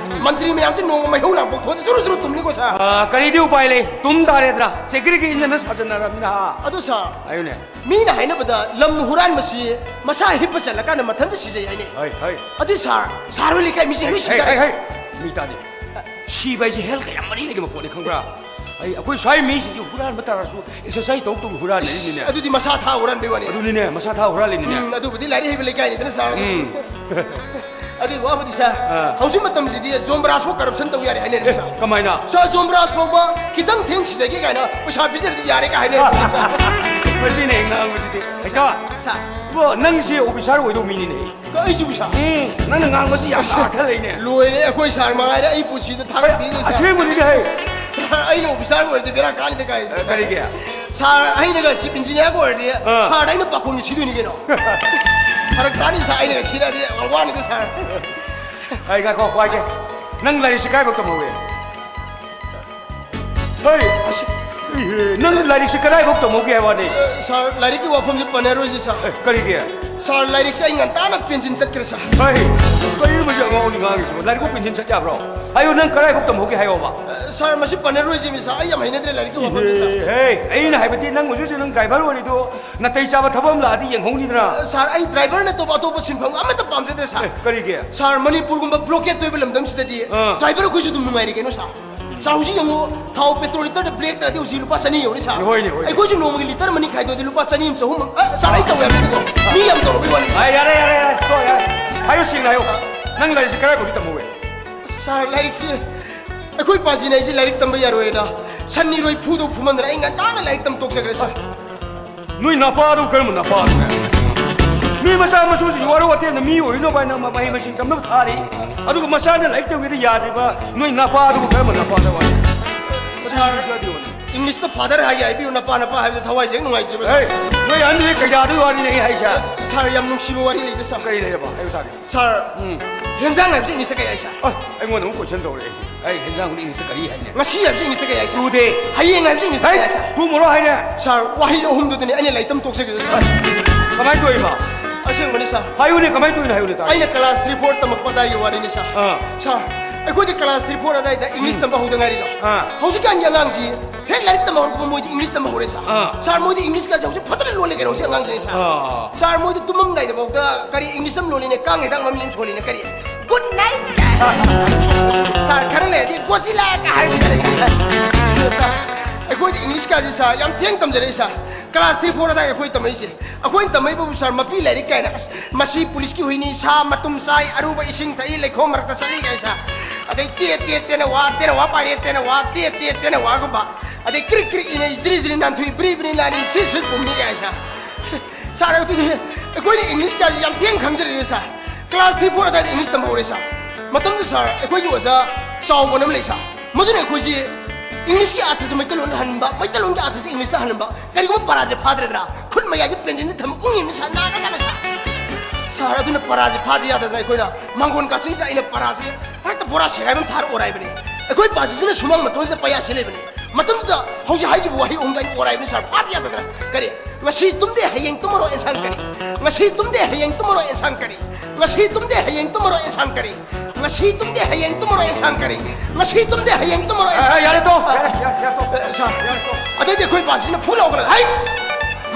ꯃꯟꯇ꯭ꯔꯤ ꯃꯌꯥꯝꯁꯦ ꯅꯣꯡꯃ ꯃꯩꯍꯧ ꯂꯥꯡꯄꯣꯛ ꯊꯣꯛꯑꯗꯤ ꯖꯨꯔꯨ ꯖꯨꯔꯨ ꯇꯨꯝꯅꯤꯀꯣ, ꯁꯥꯔ꯫ ꯑꯥ, ꯀꯔꯤꯗꯤ ꯎꯄꯥꯏ ꯂꯩ? ꯇꯨꯝ ꯇꯥꯔꯦꯗꯅ꯫ Securityꯒꯤ injureꯅ ꯁꯥꯖꯟꯅꯔꯕꯅꯤꯅ, ꯍꯥ? ꯑꯗꯨ, ꯁꯥꯔ, ꯍꯥꯏꯌꯨꯅꯦ꯫ ꯃꯤꯅ ꯍꯥꯏꯅꯕꯗ ꯂꯝ ꯍꯨꯔꯥꯟꯕꯁꯤ ꯃꯁꯥ ꯍꯤꯞꯄ ꯆꯠꯂꯀꯥꯟꯗ ꯃꯊꯟꯇ ꯁꯤꯖꯩ ꯍꯥꯏꯅꯩ꯫ ꯍꯩ, ꯍꯩ꯫ ꯑꯗꯨ, ꯁꯥꯔ, ꯁꯥꯔ ꯍꯣꯏ ꯂꯩꯀꯥꯏ ꯃꯤꯁꯤꯡ ꯂꯣꯏ ꯍꯩ, ꯍꯩ, ꯁꯤꯗꯔꯦ, ꯍꯩ, ꯁꯥꯔ꯫ ꯍꯩ꯫ ꯃꯤ ꯇꯥꯗꯦ꯫ ꯁꯤꯕ ꯍꯥꯏꯁꯦ healthꯀ ꯌꯥꯝ ꯃꯔꯤ ꯂꯩꯅꯕ ꯄꯣꯠꯅꯤ, ꯈꯪꯕ꯭ꯔꯥ? ꯑꯩ, ꯑꯩꯈꯣꯏ ꯁ꯭ꯋꯥꯏ ꯃꯤꯁꯤꯡꯁꯦ ꯍꯨꯔꯥꯟꯕ ꯇꯥꯔꯁꯨ exercise ꯇꯧ ꯇꯧꯅ ꯍꯨꯔꯥꯟꯅꯔꯤꯅꯤꯅꯦ꯫ ꯑꯗꯨꯗꯤ ꯃꯁꯥ ꯊꯥ ꯍꯨꯔꯥꯟꯕꯩ ꯋꯥꯅꯤ꯫ ꯑꯗꯨꯅꯤꯅꯦ, ꯃꯁꯥ ꯊꯥ ꯍꯨꯔꯥꯜꯂꯤꯅꯤꯅꯦ꯫ ꯎꯝ, ꯑꯗꯨꯕꯨꯗꯤ ꯂꯥꯏꯔꯤꯛ ꯍꯩꯕ ꯂꯩꯀꯥꯏꯅꯤꯗꯅ, ꯁꯥꯔ꯫ ꯎꯝ꯫ ꯑꯗꯨꯒꯤ ꯋꯥꯕꯨꯗꯤ, ꯁꯥꯔ, ꯑꯥ꯫ ꯍꯧꯖꯤꯛ ꯃꯇꯝꯁꯤꯗꯤ ꯖꯣꯝꯕ꯭ꯔꯥꯖ ꯐꯥꯎ corruption ꯇꯧ ꯌꯥꯔꯦ ꯍꯥꯏꯅꯔꯤꯕ, ꯑꯦ, ꯁꯥꯔ꯫ ꯀꯃꯥꯏꯅ? ꯁꯥꯔ, ꯖꯣꯝꯕ꯭ꯔꯥꯖ ꯐꯥꯎꯕ ꯈꯤꯇꯪ ꯊꯦꯡ ꯁꯤꯖꯒꯦ ꯀꯥꯏꯅ ꯄꯩꯁꯥ ꯄꯤꯖꯔꯗꯤ ꯌꯥꯔꯦ ꯀꯥꯏ ꯍꯥꯏꯅꯔꯤꯕ, ꯁꯥꯔ꯫ ꯃꯁꯤꯅꯦ ꯉꯥꯡꯕꯁꯤꯗꯤ꯫ ꯍꯩꯀꯥ꯫ ꯁꯥꯔ꯫ ꯏꯕꯣ, ꯅꯪꯁꯦ officer ꯑꯣꯏꯗꯧ ꯃꯤꯅꯤꯅꯦ꯫ ꯑꯩꯁꯤꯕꯨ, ꯁꯥꯔ? ꯎꯝ, ꯅꯪꯅ ꯉꯥꯡꯕꯁꯤ ꯌꯥꯝ ꯑꯔꯊ ꯂꯩꯅꯦ꯫ ꯂꯣꯏꯔꯦ, ꯑꯩꯈꯣꯏ ꯁꯥꯔ ꯃꯉꯥꯏꯔꯦ ꯑꯩ ꯄꯨꯟꯁꯤꯗ ꯊꯥꯒꯠꯄꯤꯔꯤꯁꯦ, ꯁꯥꯔ꯫ ꯑꯁꯦꯡꯕꯅꯤꯗꯤ ꯍꯩ꯫ ꯁꯥꯔ, ꯑꯩꯅ officer ꯑꯣꯏꯔꯗꯤ ꯕꯦꯔꯥ ꯀꯥꯅꯤꯗ ꯀꯥꯏ, ꯁꯥꯔ꯫ ꯀꯔꯤꯒꯤ? ꯁꯥꯔ, ꯑꯩꯅꯒ chief engineerꯒ ꯑꯣꯏꯔꯗꯤ, ꯑꯥ꯫ ꯁꯥꯔꯗ ꯑꯩꯅ ꯄꯥꯈꯣꯟꯁꯤ ꯁꯤꯗꯣꯏꯅꯤ ꯀꯩꯅꯣ꯫ ꯐꯔꯛ ꯇꯥꯅꯤ, ꯁꯥꯔ, ꯑꯩꯅꯒ ꯁꯤꯔꯗꯤ ꯌꯥꯝ ꯋꯥꯅꯤꯗ, ꯁꯥꯔ꯫ ꯑꯩ ꯉꯥꯏꯈꯣ, ꯋꯥꯏꯒꯦ꯫ ꯅꯪ ꯂꯥꯏꯔꯤꯛꯁꯤ ꯀꯥꯏꯐꯥꯎ ꯇꯝꯍꯧꯋꯦ? ꯍꯩ, ꯑꯁ, ꯏꯍꯦ, ꯅꯪ ꯂꯥꯏꯔꯤꯛꯁꯤ ꯀꯗꯥꯏꯐꯥꯎ ꯇꯝꯍꯧꯒꯦ ꯍꯥꯏꯕ ꯋꯥꯅꯤ? ꯑꯦ, ꯁꯥꯔ, ꯂꯥꯏꯔꯤꯛꯀꯤ ꯋꯥꯐꯝꯁꯤ ꯄꯟꯅꯔꯣꯏꯁꯤ, ꯁꯥꯔ꯫ ꯑꯦ, ꯀꯔꯤꯒꯤ? ꯁꯥꯔ, ꯂꯥꯏꯔꯤꯛꯁꯦ ꯑꯩ ꯉꯟꯇꯥꯅ ꯄꯦꯟꯁꯤꯟ ꯆꯠꯈ꯭ꯔꯦ, ꯁꯥꯔ꯫ ꯍꯩ, ꯀꯔꯤꯅꯣ ꯃꯁꯤ ꯑꯉꯥꯡꯅꯤ ꯉꯥꯡꯉꯤꯁꯤꯕꯣ? ꯂꯥꯏꯔꯤꯛꯄꯨ ꯄꯦꯟꯁꯤꯟ ꯆꯠ ꯌꯥꯕ꯭ꯔꯣ? ꯍꯥꯏꯌꯨ, ꯅꯪ ꯀꯗꯥꯏꯐꯥꯎ ꯇꯝꯍꯧꯒꯦ ꯍꯥꯏꯌꯣꯕ? ꯑꯦ, ꯁꯥꯔ, ꯃꯁꯤ ꯄꯟꯅꯔꯣꯏꯁꯤ, ꯃꯤ, ꯁꯥꯔ, ꯑꯩ ꯌꯥꯝ ꯍꯩꯅꯗ꯭ꯔꯦ ꯂꯥꯏꯔꯤꯛꯀꯤ ꯋꯥꯐꯝꯁꯦ, ꯁꯥꯔ꯫ ꯏꯍꯦ, ꯍꯩ, ꯑꯩꯅ ꯍꯥꯏꯕꯗꯤ ꯅꯪ ꯍꯧꯖꯤꯛ ꯍꯧꯖꯤꯛ ꯅꯪ driver ꯑꯣꯏꯔꯤꯗꯣ ꯅꯥꯇꯩ ꯆꯥꯕ ꯊꯕꯛ ꯑꯃ ꯂꯥꯛꯑꯗꯤ ꯌꯦꯡꯍꯧꯅꯤꯗꯅ꯫ ꯑꯦ, ꯁꯥꯔ, ꯑꯩ driver ꯅꯠꯇꯕ ꯑꯇꯣꯞꯄ ꯁꯤꯟꯐꯝ ꯑꯃꯠꯇ ꯄꯥꯝꯖꯗ꯭ꯔꯦ, ꯁꯥꯔ꯫ ꯑꯦ, ꯀꯔꯤꯒꯤ? ꯁꯥꯔ, ꯃꯅꯤꯄꯨꯔꯒꯨꯝꯕ blockade ꯇꯧꯔꯤꯕ ꯂꯝꯗꯝꯁꯤꯗꯗꯤ ꯑꯥ꯫ Driver ꯑꯩꯈꯣꯏꯁꯨ ꯑꯗꯨꯝ ꯅꯨꯡꯉꯥꯏꯔꯦ ꯀꯩꯅꯣ, ꯁꯥꯔ꯫ ꯁꯥꯔ, ꯍꯧꯖꯤꯛ ꯌꯦꯡꯉꯨ, ꯊꯥꯎ petrol litre ꯗ black ꯇꯗꯤ ꯍꯧꯖꯤꯛ ꯂꯨꯄꯥ ꯆꯅꯤ ꯌꯧꯔꯦ, ꯁꯥꯔ꯫ ꯍꯣꯏꯅꯦ, ꯍꯣꯏꯅꯦ꯫ ꯑꯩꯈꯣꯏꯁꯨ ꯅꯣꯡꯃꯒꯤ litre ꯃꯅꯤ ꯈꯥꯏꯗꯣꯛꯑꯗꯤ ꯂꯨꯄꯥ ꯆꯅꯤ ꯑꯃ ꯆꯍꯨꯝ ꯑꯃ, ꯑ, ꯁꯥꯔ, ꯑꯩ ꯇꯧꯋꯦ ꯍꯥꯏꯕꯅꯤꯀꯣ꯫ ꯃꯤ ꯌꯥꯝ ꯇꯧꯔꯕꯩ ꯋꯥꯅꯤ꯫ ꯑꯥ, ꯌꯥꯔꯦ, ꯌꯥꯔꯦ, ꯌꯥꯔꯦ, ꯇꯣꯛꯑꯣ, ꯌꯥꯔꯦ꯫ ꯍꯥꯏꯌꯨ, ꯁꯦꯡꯅ ꯍꯥꯏꯌꯨ꯫ ꯅꯪ ꯂꯥꯏꯔꯤꯛꯁꯦ ꯀꯗꯥꯏꯐꯥꯎꯗꯤ ꯇꯝꯍꯧꯋꯦ? ꯑꯁ, ꯁꯥꯔ, ꯂꯥꯏꯔꯤꯛꯁꯤ ꯑꯩꯈꯣꯏ ꯄꯥꯁꯤꯅ ꯑꯩꯁꯤ ꯂꯥꯏꯔꯤꯛ ꯇꯝꯕ ꯌꯥꯔꯣꯏꯅ ꯁꯟ ꯏꯔꯣꯏ ꯐꯨꯗꯧ ꯐꯨꯃꯟꯗꯅ ꯑꯩ ꯉꯟꯇꯥꯅ ꯂꯥꯏꯔꯤꯛ ꯇꯝ ꯇꯣꯛꯆꯈ꯭ꯔꯦ, ꯁꯥꯔ꯫ ꯅꯣꯏ ꯅꯄꯥꯗꯨ ꯀꯔꯝꯕ ꯅꯄꯥꯅꯣꯅꯦ? ꯃꯤ ꯃꯆꯥ ꯃꯁꯨꯁꯤꯡ ꯋꯥꯔꯧ ꯋꯥꯇꯦꯟꯗ ꯃꯤ ꯑꯣꯏꯅꯕ ꯍꯥꯏꯅ ꯃꯍꯩ ꯃꯁꯤꯡ ꯇꯝꯅꯕ ꯊꯥꯔꯤ, ꯑꯗꯨꯒ ꯃꯆꯥꯅ ꯂꯥꯏꯔꯤꯛ ꯇꯝꯕꯤꯗ ꯌꯥꯗ꯭ꯔꯤꯕ ꯅꯣꯏ ꯅꯄꯥꯗꯨꯕꯨ ꯀꯔꯝꯕ ꯅꯄꯥꯗ ꯋꯥꯔꯤ? ꯁꯥꯔ, ꯏꯪꯂꯤꯁꯇ ꯐꯥꯗꯔ ꯍꯥꯏꯒꯦ ꯍꯥꯏꯕꯤꯌꯨ, ꯅꯄꯥ ꯅꯄꯥ ꯍꯥꯏꯕꯗ ꯊꯋꯥꯏꯁꯦ ꯍꯦꯛ ꯅꯨꯡꯉꯥꯏꯇ꯭ꯔꯤꯕ, ꯁꯥꯔ꯫ ꯍꯦ, ꯅꯣꯏ ꯑꯍꯟꯗꯨꯒꯤ ꯀꯩꯗꯥꯗꯨꯒꯤ ꯋꯥꯔꯤꯅꯦ ꯑꯩ ꯍꯥꯏꯁꯦ꯫ ꯁꯥꯔ, ꯌꯥꯝ ꯅꯨꯡꯁꯤꯕ ꯋꯥꯔꯤ ꯂꯩꯗ, ꯁꯥꯔ꯫ ꯀꯔꯤ ꯂꯩꯔꯕ? ꯍꯥꯏꯌꯨ ꯇꯥꯒꯦ꯫ ꯁꯥꯔ, ꯎꯝ, ꯍꯦꯟꯖꯥꯡ ꯍꯥꯏꯕꯁꯤ ꯏꯪꯂꯤꯁꯇ ꯀꯩ ꯍꯥꯏ, ꯁꯥꯔ? ꯑ, ꯑꯩꯉꯣꯟꯗ ꯑꯃꯨꯛ ꯀꯣꯏꯁꯟ ꯇꯧꯔꯛꯑꯦ꯫ ꯑꯩ ꯍꯦꯟꯖꯥꯡꯗꯨꯗꯤ ꯏꯪꯂꯤꯁꯇ ꯀꯔꯤ ꯍꯥꯏꯅꯦ? ꯉꯁꯤ ꯍꯥꯏꯕꯁꯤ ꯏꯪꯂꯤꯁꯇ ꯀꯩ ꯍꯥꯏ, ꯁꯥꯔ? ꯇꯨꯗꯦ꯫ ꯍꯌꯦꯡ ꯍꯥꯏꯕꯁꯤ ꯏꯪꯂꯤꯁꯇ ꯀꯩ ꯍꯥꯏ, ꯁꯥꯔ? ꯇꯨꯃꯣꯔꯣ ꯍꯥꯏꯅꯦ꯫ ꯁꯥꯔ, ꯋꯥꯍꯩ ꯑꯍꯨꯝꯗꯨꯗꯅꯤ ꯑꯩꯅ ꯂꯥꯏꯔꯤꯛ ꯇꯝ ꯇꯣꯛꯆꯈꯤꯕꯗꯣ, ꯁꯥꯔ꯫ ꯀꯃꯥꯏꯅ ꯇꯧꯔꯤꯕ? ꯑꯁꯦꯡꯕꯅꯤ, ꯁꯥꯔ꯫ ꯍꯥꯏꯌꯨꯅꯦ, ꯀꯃꯥꯏꯅ ꯇꯧꯔꯤꯅꯣ ꯍꯥꯏꯌꯨꯅꯦ ꯇꯥꯒꯦ꯫ ꯑꯩꯅ ꯀ꯭ꯂꯥꯁ ꯊ꯭ꯔꯤ ꯐꯣꯔ ꯇꯝꯃꯛꯄ ꯑꯗꯥꯏꯒꯤ ꯋꯥꯔꯤꯅꯤ, ꯁꯥꯔ꯫ ꯑꯥ꯫ ꯁꯥꯔ, ꯑꯩꯈꯣꯏꯗꯤ ꯀ꯭ꯂꯥꯁ ꯊ꯭ꯔꯤ ꯐꯣꯔ ꯑꯗꯥꯏꯗ ꯏꯪꯂꯤꯁ ꯇꯝꯕ ꯍꯧꯗ ꯉꯥꯏꯔꯤꯗꯣ꯫ ꯑꯥ꯫ ꯍꯧꯖꯤꯛꯀꯥꯟꯒꯤ ꯑꯉꯥꯡꯁꯤ ꯍꯦꯛ ꯂꯥꯏꯔꯤꯛ ꯇꯝꯕ ꯍꯧꯔꯛꯄ ꯃꯣꯏꯗꯤ ꯏꯪꯂꯤꯁ ꯇꯝꯕ ꯍꯧꯔꯦ, ꯁꯥꯔ꯫ ꯑꯥ꯫ ꯁꯥꯔ, ꯃꯣꯏꯗꯤ ꯏꯪꯂꯤꯁꯀꯁꯦ ꯍꯧꯖꯤꯛ ꯐꯖꯅ ꯂꯣꯜꯂꯦ ꯀꯩꯅꯣ, ꯍꯧꯖꯤꯛ ꯑꯉꯥꯡꯁꯤꯡꯁꯦ, ꯁꯥꯔ꯫ ꯑꯥ꯫ ꯁꯥꯔ, ꯃꯣꯏꯗꯤ ꯇꯨꯝꯃꯝꯗꯥꯏꯗꯐꯥꯎꯗ ꯀꯔꯤ ꯏꯪꯂꯤꯁ ꯑꯃ ꯂꯣꯜꯂꯤꯅꯦ, ꯀꯥꯡ ꯍꯤꯗꯥꯛ ꯃꯃꯤꯡ ꯑꯃ ꯁꯣꯜꯂꯤꯅꯦ, ꯀꯔꯤ? Good night! ꯁꯥꯔ, ꯈꯔ ꯂꯩꯔꯗꯤ ꯒꯣꯖꯤꯂꯥꯒ ꯍꯥꯏꯔꯛꯀꯅꯤ, ꯁꯥꯔ꯫ ꯁꯥꯔ, ꯑꯩꯈꯣꯏꯗꯤ ꯏꯪꯂꯤꯁꯀꯥꯁꯦ, ꯁꯥꯔ, ꯌꯥꯝ ꯊꯦꯡ ꯇꯝꯖꯔꯛꯏ, ꯁꯥꯔ꯫ ꯀ꯭ꯂꯥꯁ ꯊ꯭ꯔꯤ ꯐꯣꯔ ꯑꯗꯥꯏ ꯑꯩꯈꯣꯏ ꯇꯝꯃꯛꯏꯁꯦ꯫ ꯑꯩꯈꯣꯏꯅ ꯇꯝꯃꯛꯏꯕꯕꯨ, ꯁꯥꯔ, ꯃꯄꯤ ꯂꯥꯏꯔꯤꯛ ꯀꯥꯏꯅ, ꯑꯁ, ꯃꯁꯤ ꯄꯨꯂꯤꯁꯀꯤ ꯍꯨꯏꯅꯤ, ꯁꯥ ꯃꯇꯨꯝ ꯆꯥꯏ, ꯑꯔꯨꯕ ꯏꯁꯤꯡ ꯊꯛꯏ, ꯂꯩꯈꯣꯝ ꯃꯔꯛꯇ ꯆꯠꯂꯤ ꯀꯥꯏ, ꯁꯥꯔ꯫ ꯑꯗꯩ ꯇꯦꯠ ꯇꯦꯠ ꯇꯦꯅꯋꯥ, ꯇꯦꯅꯋꯥ ꯄꯥꯏꯔꯦ, ꯇꯦꯅꯋꯥ, ꯇꯦꯠ ꯇꯦꯠ ꯇꯦꯅꯋꯥꯒꯨꯝꯕ꯫ ꯑꯗꯩ ꯀ꯭ꯔꯤꯛ ꯀ꯭ꯔꯤꯛ ꯏꯅꯩ, ꯖꯤꯔꯤ ꯖꯤꯔꯤ ꯅꯥꯟꯊꯨꯏ, ꯕ꯭ꯔꯤ ꯕ꯭ꯔꯤ ꯂꯥꯟꯅꯤ, ꯁ꯭ꯔꯤꯠ ꯁ꯭ꯔꯤꯠ ꯄꯨꯝꯅꯤ ꯀꯥꯏ, ꯁꯥꯔ꯫ ꯁꯥꯔ, ꯑꯗꯨꯗꯤ ꯑꯩꯈꯣꯏꯅ ꯏꯪꯂꯤꯁꯀꯥꯁꯦ ꯌꯥꯝ ꯊꯦꯡ ꯈꯪꯖꯔꯛꯑꯦ, ꯁꯥꯔ꯫ ꯀ꯭ꯂꯥꯁ ꯊ꯭ꯔꯤ ꯐꯣꯔ ꯑꯗꯥꯏꯗ ꯏꯪꯂꯤꯁ ꯇꯝꯕ ꯍꯧꯔꯦ, ꯁꯥꯔ꯫ ꯃꯇꯝꯗꯨ, ꯁꯥꯔ, ꯑꯩꯈꯣꯏꯒꯤ ꯑꯣꯖꯥ ꯆꯥꯎꯕꯅ ꯑꯃ ꯂꯩ, ꯁꯥꯔ꯫ ꯃꯗꯨꯅ ꯑꯩꯈꯣꯏꯁꯤ ꯏꯪꯂꯤꯁꯀꯤ ꯑꯥꯔꯊꯁꯦ ꯃꯩꯇꯩꯂꯣꯟꯗ ꯍꯟꯕ, ꯃꯩꯇꯩꯂꯣꯟꯒꯤ ꯑꯥꯔꯊꯁꯦ ꯏꯪꯂꯤꯁꯇ ꯍꯟꯕ꯫ ꯀꯔꯤꯒꯨꯝꯕ ꯄꯔꯥꯁꯦ ꯐꯥꯗ꯭ꯔꯦꯗꯅ, ꯈꯨꯠ ꯃꯌꯥꯏꯗ ꯄꯦꯟꯁꯤꯜꯁꯦ ꯊꯝꯃ ꯎꯪꯉꯤꯕꯅꯤ, ꯁꯥꯔ, ꯅꯥꯒ꯭ꯔꯖꯥꯠꯅꯤ, ꯁꯥꯔ꯫ ꯁꯥꯔ, ꯑꯗꯨꯅ ꯄꯔꯥꯁꯦ ꯐꯥꯗ ꯌꯥꯗꯗꯅ ꯑꯩꯈꯣꯏꯅ ꯃꯥꯡꯒꯣꯟ ꯀꯥꯆꯤꯟꯁꯤꯗ ꯑꯩꯅ ꯄꯔꯥꯁꯦ ꯍꯦꯛꯇ ꯕꯣꯔꯥ ꯁꯦꯒꯥꯏꯕ ꯑꯃ ꯊꯥꯔ ꯑꯣꯔꯥꯏꯕꯅꯤ꯫ ꯑꯩꯈꯣꯏ ꯄꯥꯁꯤꯁꯤꯅ ꯁꯨꯃꯥꯡ ꯃꯇꯣꯟꯁꯤꯗ ꯄꯩꯌꯥ ꯁꯤ ꯂꯩꯕꯅꯤ꯫ ꯃꯇꯝꯗꯨꯗ ꯍꯧꯖꯤꯛ ꯍꯥꯏꯈꯤꯕ ꯋꯥꯍꯩ ꯑꯍꯨꯝꯗꯣ ꯑꯩꯅ ꯑꯣꯔꯥꯏꯕꯅꯤ, ꯁꯥꯔ, ꯐꯥꯗ ꯌꯥꯗꯗꯅ꯫ ꯀꯔꯤ? ꯉꯁꯤ ꯇꯨꯝꯗꯦ, ꯍꯌꯦꯡ ꯇꯨꯝꯃꯔꯣꯏ, ꯑꯦꯟꯁꯥꯡ ꯀꯔꯤ? ꯉꯁꯤ ꯇꯨꯝꯗꯦ, ꯍꯌꯦꯡ ꯇꯨꯝꯃꯔꯣꯏ, ꯑꯦꯟꯁꯥꯡ ꯀꯔꯤ? ꯉꯁꯤ ꯇꯨꯝꯗꯦ, ꯍꯌꯦꯡ ꯇꯨꯝꯃꯔꯣꯏ, ꯑꯦꯟꯁꯥꯡ ꯀꯔꯤ? ꯉꯁꯤ ꯇꯨꯝꯗꯦ, ꯍꯌꯦꯡ ꯇꯨꯝꯃꯔꯣꯏ, ꯑꯦꯟꯁꯥꯡ ꯀꯔꯤ? ꯉꯁꯤ ꯇꯨꯝꯗꯦ, ꯍꯌꯦꯡ ꯇꯨꯝꯃꯔꯣꯏ, ꯑꯦꯟꯁꯥꯡ ꯑꯦ, ꯌꯥꯔꯦ, ꯇꯣ꯫ ꯌꯥꯔꯦ, ꯌꯥꯔꯦ, ꯌꯥꯔꯦ, ꯇꯣ꯫ ꯑꯦ, ꯁꯥꯔ, ꯌꯥꯔꯦ, ꯇꯣ꯫ ꯑꯗꯩꯗꯤ ꯑꯩꯈꯣꯏ ꯄꯥꯁꯤꯅ ꯐꯨ ꯂꯥꯎꯒꯠꯂꯒ, "ꯍꯩ!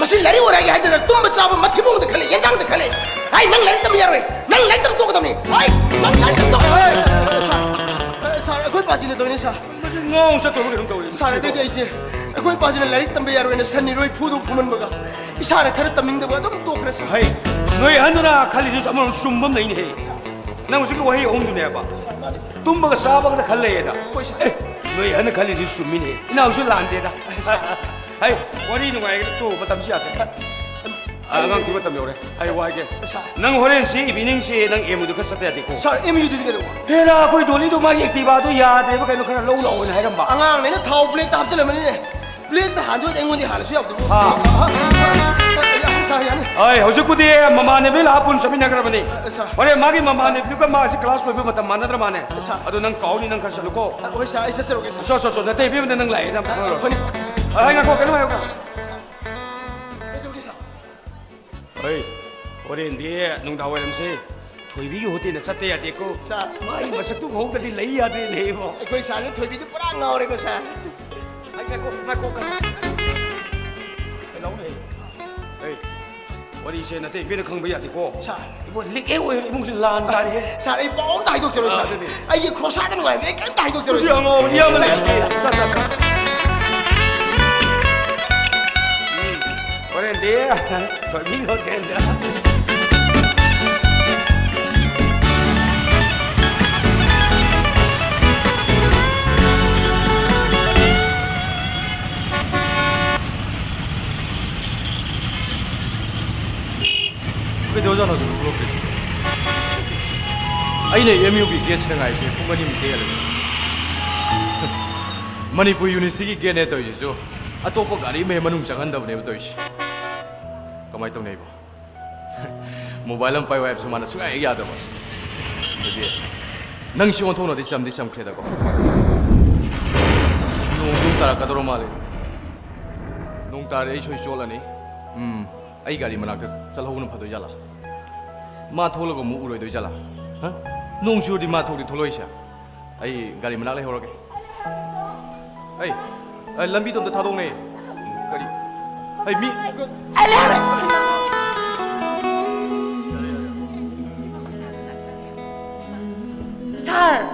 ꯃꯁꯤ ꯂꯥꯏꯔꯤꯛ ꯑꯣꯔꯥꯏꯒꯦ ꯍꯥꯏꯗꯅ ꯇꯨꯝꯕ ꯆꯥꯕ ꯃꯊꯤꯕꯣꯡꯗ ꯈꯜꯂꯦ, ꯌꯦꯟꯖꯥꯡꯗ ꯈꯜꯂꯦ꯫ ꯍꯩ, ꯅꯪ ꯂꯥꯏꯔꯤꯛ ꯇꯝꯕ ꯌꯥꯔꯣꯏ꯫ ꯅꯪ ꯂꯥꯏꯔꯤꯛ ꯇꯝ ꯇꯣꯛꯀꯗꯕꯅꯤ꯫ ꯍꯩ, ꯅꯪ ꯂꯥꯏꯔꯤꯛ ꯇꯝ ꯇꯣꯛ-" ꯑꯦ, ꯁꯥꯔ, ꯑꯦ, ꯁꯥꯔ, ꯑꯩꯈꯣꯏ ꯄꯥꯁꯤꯅ ꯇꯧꯔꯤꯅꯦ, ꯁꯥꯔ꯫ ꯃꯁꯤ ꯉꯥꯎ ꯆꯠꯇꯧꯔꯕ ꯀꯩꯅꯣꯝ ꯇꯧꯔꯤ꯫ ꯁꯥꯔ, ꯑꯗꯩꯗꯤ ꯑꯩꯁꯦ, ꯑꯩꯈꯣꯏ ꯄꯥꯁꯤꯅ ꯂꯥꯏꯔꯤꯛ ꯇꯝꯕ ꯌꯥꯔꯣꯏꯅ ꯁꯟ ꯏꯔꯣꯏ ꯐꯨꯗꯧ ꯐꯨꯃꯟꯕꯒ ꯏꯁꯥꯅ ꯈꯔ ꯇꯝꯅꯤꯡꯗꯕ ꯑꯗꯨꯝ ꯇꯣꯛꯈ꯭ꯔꯦ, ꯁꯥꯔ꯫ ꯍꯩ, ꯅꯣꯏ ꯑꯍꯟꯗꯨꯅ ꯈꯜꯂꯤꯗꯨꯁꯨ ꯑꯃꯔꯣꯝ ꯆꯨꯝꯕ ꯑꯃ ꯂꯩꯅꯦꯍꯦ꯫ ꯅꯪ ꯍꯧꯖꯤꯛꯀꯤ ꯋꯥꯍꯩ ꯑꯍꯨꯝꯗꯨꯅꯦꯕ꯫ ꯇꯨꯝꯕꯒ ꯆꯥꯕꯒꯗ ꯈꯜ ꯂꯩꯌꯦꯅ꯫ ꯍꯣꯏ, ꯁꯥꯔ꯫ ꯑꯦ, ꯅꯣꯏ ꯑꯍꯟꯅ ꯈꯜꯂꯤꯗꯨꯁꯨ ꯆꯨꯝꯃꯤꯅꯦ꯫ ꯏꯅꯥꯎꯁꯨ ꯂꯥꯟꯗꯦꯗ꯫ ꯁꯥꯔ꯫ ꯍꯩ, ꯋꯥꯔꯤ ꯅꯨꯡꯉꯥꯏꯒꯗꯕ ꯇꯣ, ꯃꯇꯝꯁꯤ ꯌꯥꯗ꯭ꯔꯦ꯫ ꯑ, ꯑꯉꯥꯡ ꯊꯤꯕ ꯃꯇꯝ ꯌꯧꯔꯦ꯫ ꯑꯩ ꯋꯥꯒꯦ꯫ ꯁꯥꯔ꯫ ꯅꯪ ꯍꯣꯔꯦꯟꯁꯤ, ꯏꯚꯤꯅꯤꯡꯁꯤ ꯅꯪ ꯑꯦꯝ ꯌꯨꯗ ꯈꯔ ꯆꯠꯄ ꯌꯥꯗꯦꯀꯣ? ꯁꯥꯔ, ꯑꯦꯝ ꯌꯨꯗꯗꯤ ꯀꯩꯗꯧꯕ? ꯍꯦꯔꯥ, ꯑꯩꯈꯣꯏ ꯗꯣꯂꯤꯗꯣ ꯃꯥꯒꯤ ꯑꯦꯛꯇꯤꯚꯥꯗꯣ ꯌꯥꯗ꯭ꯔꯦꯕ, ꯀꯩꯅꯣ ꯈꯔ ꯂꯧ ꯂꯥꯛꯑꯣꯅ ꯍꯥꯏꯔꯝꯕ꯫ ꯑꯉꯥꯡꯅꯦꯅ ꯊꯥꯎ ꯕ꯭ꯂꯦꯛꯇ ꯍꯥꯞꯆꯤꯜꯂꯝꯕꯅꯤꯅꯦ꯫ ꯕ꯭ꯂꯦꯛꯇ ꯍꯥꯟꯗꯣꯏꯗꯤ ꯑꯩꯉꯣꯟꯗꯤ ꯍꯥꯜꯂꯁꯨ ꯌꯥꯕꯗꯨꯕꯨ꯫ ꯑꯥ꯫ ꯑ, ꯑ, ꯌꯥꯅꯤ, ꯁꯥꯔ, ꯌꯥꯅꯤ꯫ ꯑꯩ ꯍꯧꯖꯤꯛꯄꯨꯗꯤ ꯃꯃꯥꯟꯅꯕꯤ ꯂꯥꯛꯑ ꯄꯨꯟ ꯆꯠꯃꯤꯟꯅꯈ꯭ꯔꯕꯅꯤ꯫ ꯑ, ꯁꯥꯔ꯫ ꯍꯣꯔꯦꯟ ꯃꯥꯒꯤ ꯃꯃꯥꯟꯅꯕꯤꯗꯨꯒ ꯃꯥꯁꯤ ꯀ꯭ꯂꯥꯁ ꯂꯣꯏꯕ ꯃꯇꯝ ꯃꯥꯟꯅꯗ꯭ꯔ ꯃꯥꯅꯦ꯫ ꯑ, ꯁꯥꯔ꯫ ꯑꯗꯨ ꯅꯪ ꯀꯥꯎꯅꯤ, ꯅꯪ ꯈꯔ ꯆꯠꯂꯨꯀꯣ꯫ ꯑ, ꯍꯣꯏ, ꯁꯥꯔ, ꯑꯩ ꯆꯠꯆꯔꯨꯒꯦ, ꯁꯥꯔ꯫ ꯁꯣ, ꯁꯣ, ꯁꯣ, ꯅꯇꯩ ꯏꯕꯦꯝꯃꯗ ꯅꯪ ꯂꯥꯛꯑꯦ, ꯅꯪ ꯐꯪꯉꯔꯣꯏ꯫ ꯍꯣꯏ, ꯁꯥꯔ꯫ ꯑ, ꯍꯥꯏ, ꯉꯥꯏꯈꯣ, ꯀꯩꯅꯣ ꯍꯥꯏꯌꯨ, ꯉꯥꯏꯈꯣ꯫ ꯀꯩꯗꯧꯔꯒꯦ, ꯁꯥꯔ? ꯍꯣꯏ, ꯍꯣꯔꯦꯟꯗꯤ ꯅꯨꯡꯗꯥꯡ ꯋꯥꯏꯔꯝꯁꯦ ꯊꯣꯏꯕꯤꯒꯤ ꯍꯣꯇꯦꯜꯗ ꯆꯠꯇ ꯌꯥꯗꯦꯀꯣ꯫ ꯁꯥꯔ꯫ ꯃꯥꯒꯤ ꯃꯁꯛꯇꯨ ꯎꯍꯧꯗ꯭ꯔꯗꯤ ꯂꯩ ꯌꯥꯗ꯭ꯔꯦꯅꯦ ꯏꯕꯣ꯫ ꯑꯩꯈꯣꯏ ꯁꯥꯔꯁꯨ ꯊꯣꯏꯕꯤꯗꯨ ꯄꯨꯔꯥ ꯉꯥꯎꯔꯦꯀꯣ, ꯁꯥꯔ꯫ ꯑꯩ ꯉꯥꯏꯈꯣ, ꯉꯥꯏꯈꯣ, ꯉꯥꯏꯈꯣ꯫ ꯑꯩ ꯂꯧꯅꯦ꯫ ꯑꯩ ꯋꯥꯔꯤꯁꯦ ꯅꯇꯩ ꯏꯕꯦꯅ ꯈꯪꯕ ꯌꯥꯗꯦꯀꯣ꯫ ꯁꯥꯔ꯫ ꯏꯕꯣ, ꯂꯤꯛ ꯍꯦꯛ ꯑꯣꯏꯔꯦ, ꯏꯃꯨꯡꯁꯦ ꯂꯥꯟ ꯇꯥꯔꯦꯍꯦ꯫ ꯁꯥꯔ, ꯑꯩ ꯄꯥꯎ ꯑꯝꯇ ꯍꯥꯏꯗꯣꯛꯆꯔꯣꯏ, ꯑꯥ, ꯁꯥꯔ꯫ ꯑꯗꯨꯅꯤ꯫ ꯑꯩꯒꯤ ꯈꯣꯔꯁꯥꯗ ꯅꯨꯡꯉꯥꯏꯕꯅꯦ, ꯑꯩ ꯀꯔꯤꯝꯇ ꯍꯥꯏꯗꯣꯛꯆꯔꯣꯏ, ꯁꯥꯔ꯫ ꯑꯉꯥꯎꯕꯅꯤ, ꯏꯌꯥꯝꯕ ꯂꯩꯇꯦ꯫ ꯁꯥꯔ, ꯁꯥꯔ, ꯁꯥꯔ, ꯁꯥꯔ꯫ ꯎꯝ, ꯍꯣꯔꯦꯟꯗꯤ ꯊꯣꯏꯕꯤ ꯍꯣꯇꯦꯜꯗ꯫ ꯀꯩꯗꯧꯔꯖꯥꯠꯅꯣ ꯍꯧꯖꯤꯛ ꯊꯣꯛꯂꯛꯇ꯭ꯔꯤꯁꯤꯕꯣ? ꯑꯩꯅ ꯑꯦꯝ ꯌꯨꯒꯤ ꯒꯦꯠꯁꯤꯗ ꯉꯥꯏꯔꯤꯁꯦ ꯄꯨꯡ ꯑꯅꯤꯃꯨꯛꯇꯤ ꯍꯦꯜꯂꯦ꯫ ꯃꯅꯤꯄꯨꯔ ꯌꯨꯅꯤꯚꯔꯁꯤꯇꯤꯒꯤ ꯒꯦꯠꯅꯦ ꯇꯧꯔꯤꯁꯤꯁꯨ ꯑꯇꯣꯞꯄ ꯒꯥꯔꯤ ꯑꯃ ꯍꯦꯛ ꯃꯅꯨꯡ ꯆꯪꯍꯟꯗꯕꯅꯦꯕ ꯇꯧꯔꯤꯁꯦ꯫ ꯀꯃꯥꯏꯅ ꯇꯧꯅꯤ ꯑꯩꯕꯣ? ꯃꯣꯕꯥꯏꯜ ꯑꯃ ꯄꯥꯏꯌꯨ ꯍꯥꯏꯕꯁꯨ ꯃꯥꯅ ꯁꯨꯡꯌꯥ ꯍꯦꯛ ꯌꯥꯗꯕ꯫ ꯑꯗꯨꯗꯤ ꯅꯪꯁꯤ ꯑꯣꯟꯊꯣꯛꯅꯗꯤ ꯆꯝꯗꯤ ꯆꯝꯈ꯭ꯔꯦꯗꯀꯣ꯫ ꯅꯣꯡꯁꯨ ꯑꯃꯨꯛ ꯇꯥꯔꯛꯀꯗꯧꯔ ꯃꯥꯜꯂꯦ꯫ ꯅꯣꯡ ꯇꯥꯔꯗꯤ ꯑꯩ ꯁꯣꯏ ꯆꯣꯠꯂꯅꯤ꯫ ꯎꯝ, ꯑꯩ ꯒꯥꯔꯤ ꯃꯅꯥꯛꯇ ꯆꯠꯍꯧꯕꯅ ꯐꯗꯣꯏ ꯖꯥꯠꯂꯥ? ꯃꯥ ꯊꯣꯛꯂꯒ ꯑꯃꯨꯛ ꯎꯔꯣꯏꯗꯣꯏ ꯖꯥꯠꯂꯥ? ꯍꯥ? ꯅꯣꯡ ꯆꯨꯔꯗꯤ ꯃꯥ ꯊꯣꯛꯇꯤ ꯊꯣꯛꯂꯛꯑꯣꯏꯁꯦ꯫ ꯑꯩ ꯒꯥꯔꯤ ꯃꯅꯥꯛ ꯂꯩꯍꯧꯔꯒꯦ꯫ ꯑꯩ, ꯑꯩ ꯂꯝꯕꯤꯗꯣ ꯑꯝꯇ ꯊꯥꯗꯣꯛꯅꯦ꯫ ꯀꯔꯤ? ꯑꯩ ꯃꯤ ꯑꯩ ꯂꯩꯍꯧꯔꯦ꯫ ꯁꯥꯔ!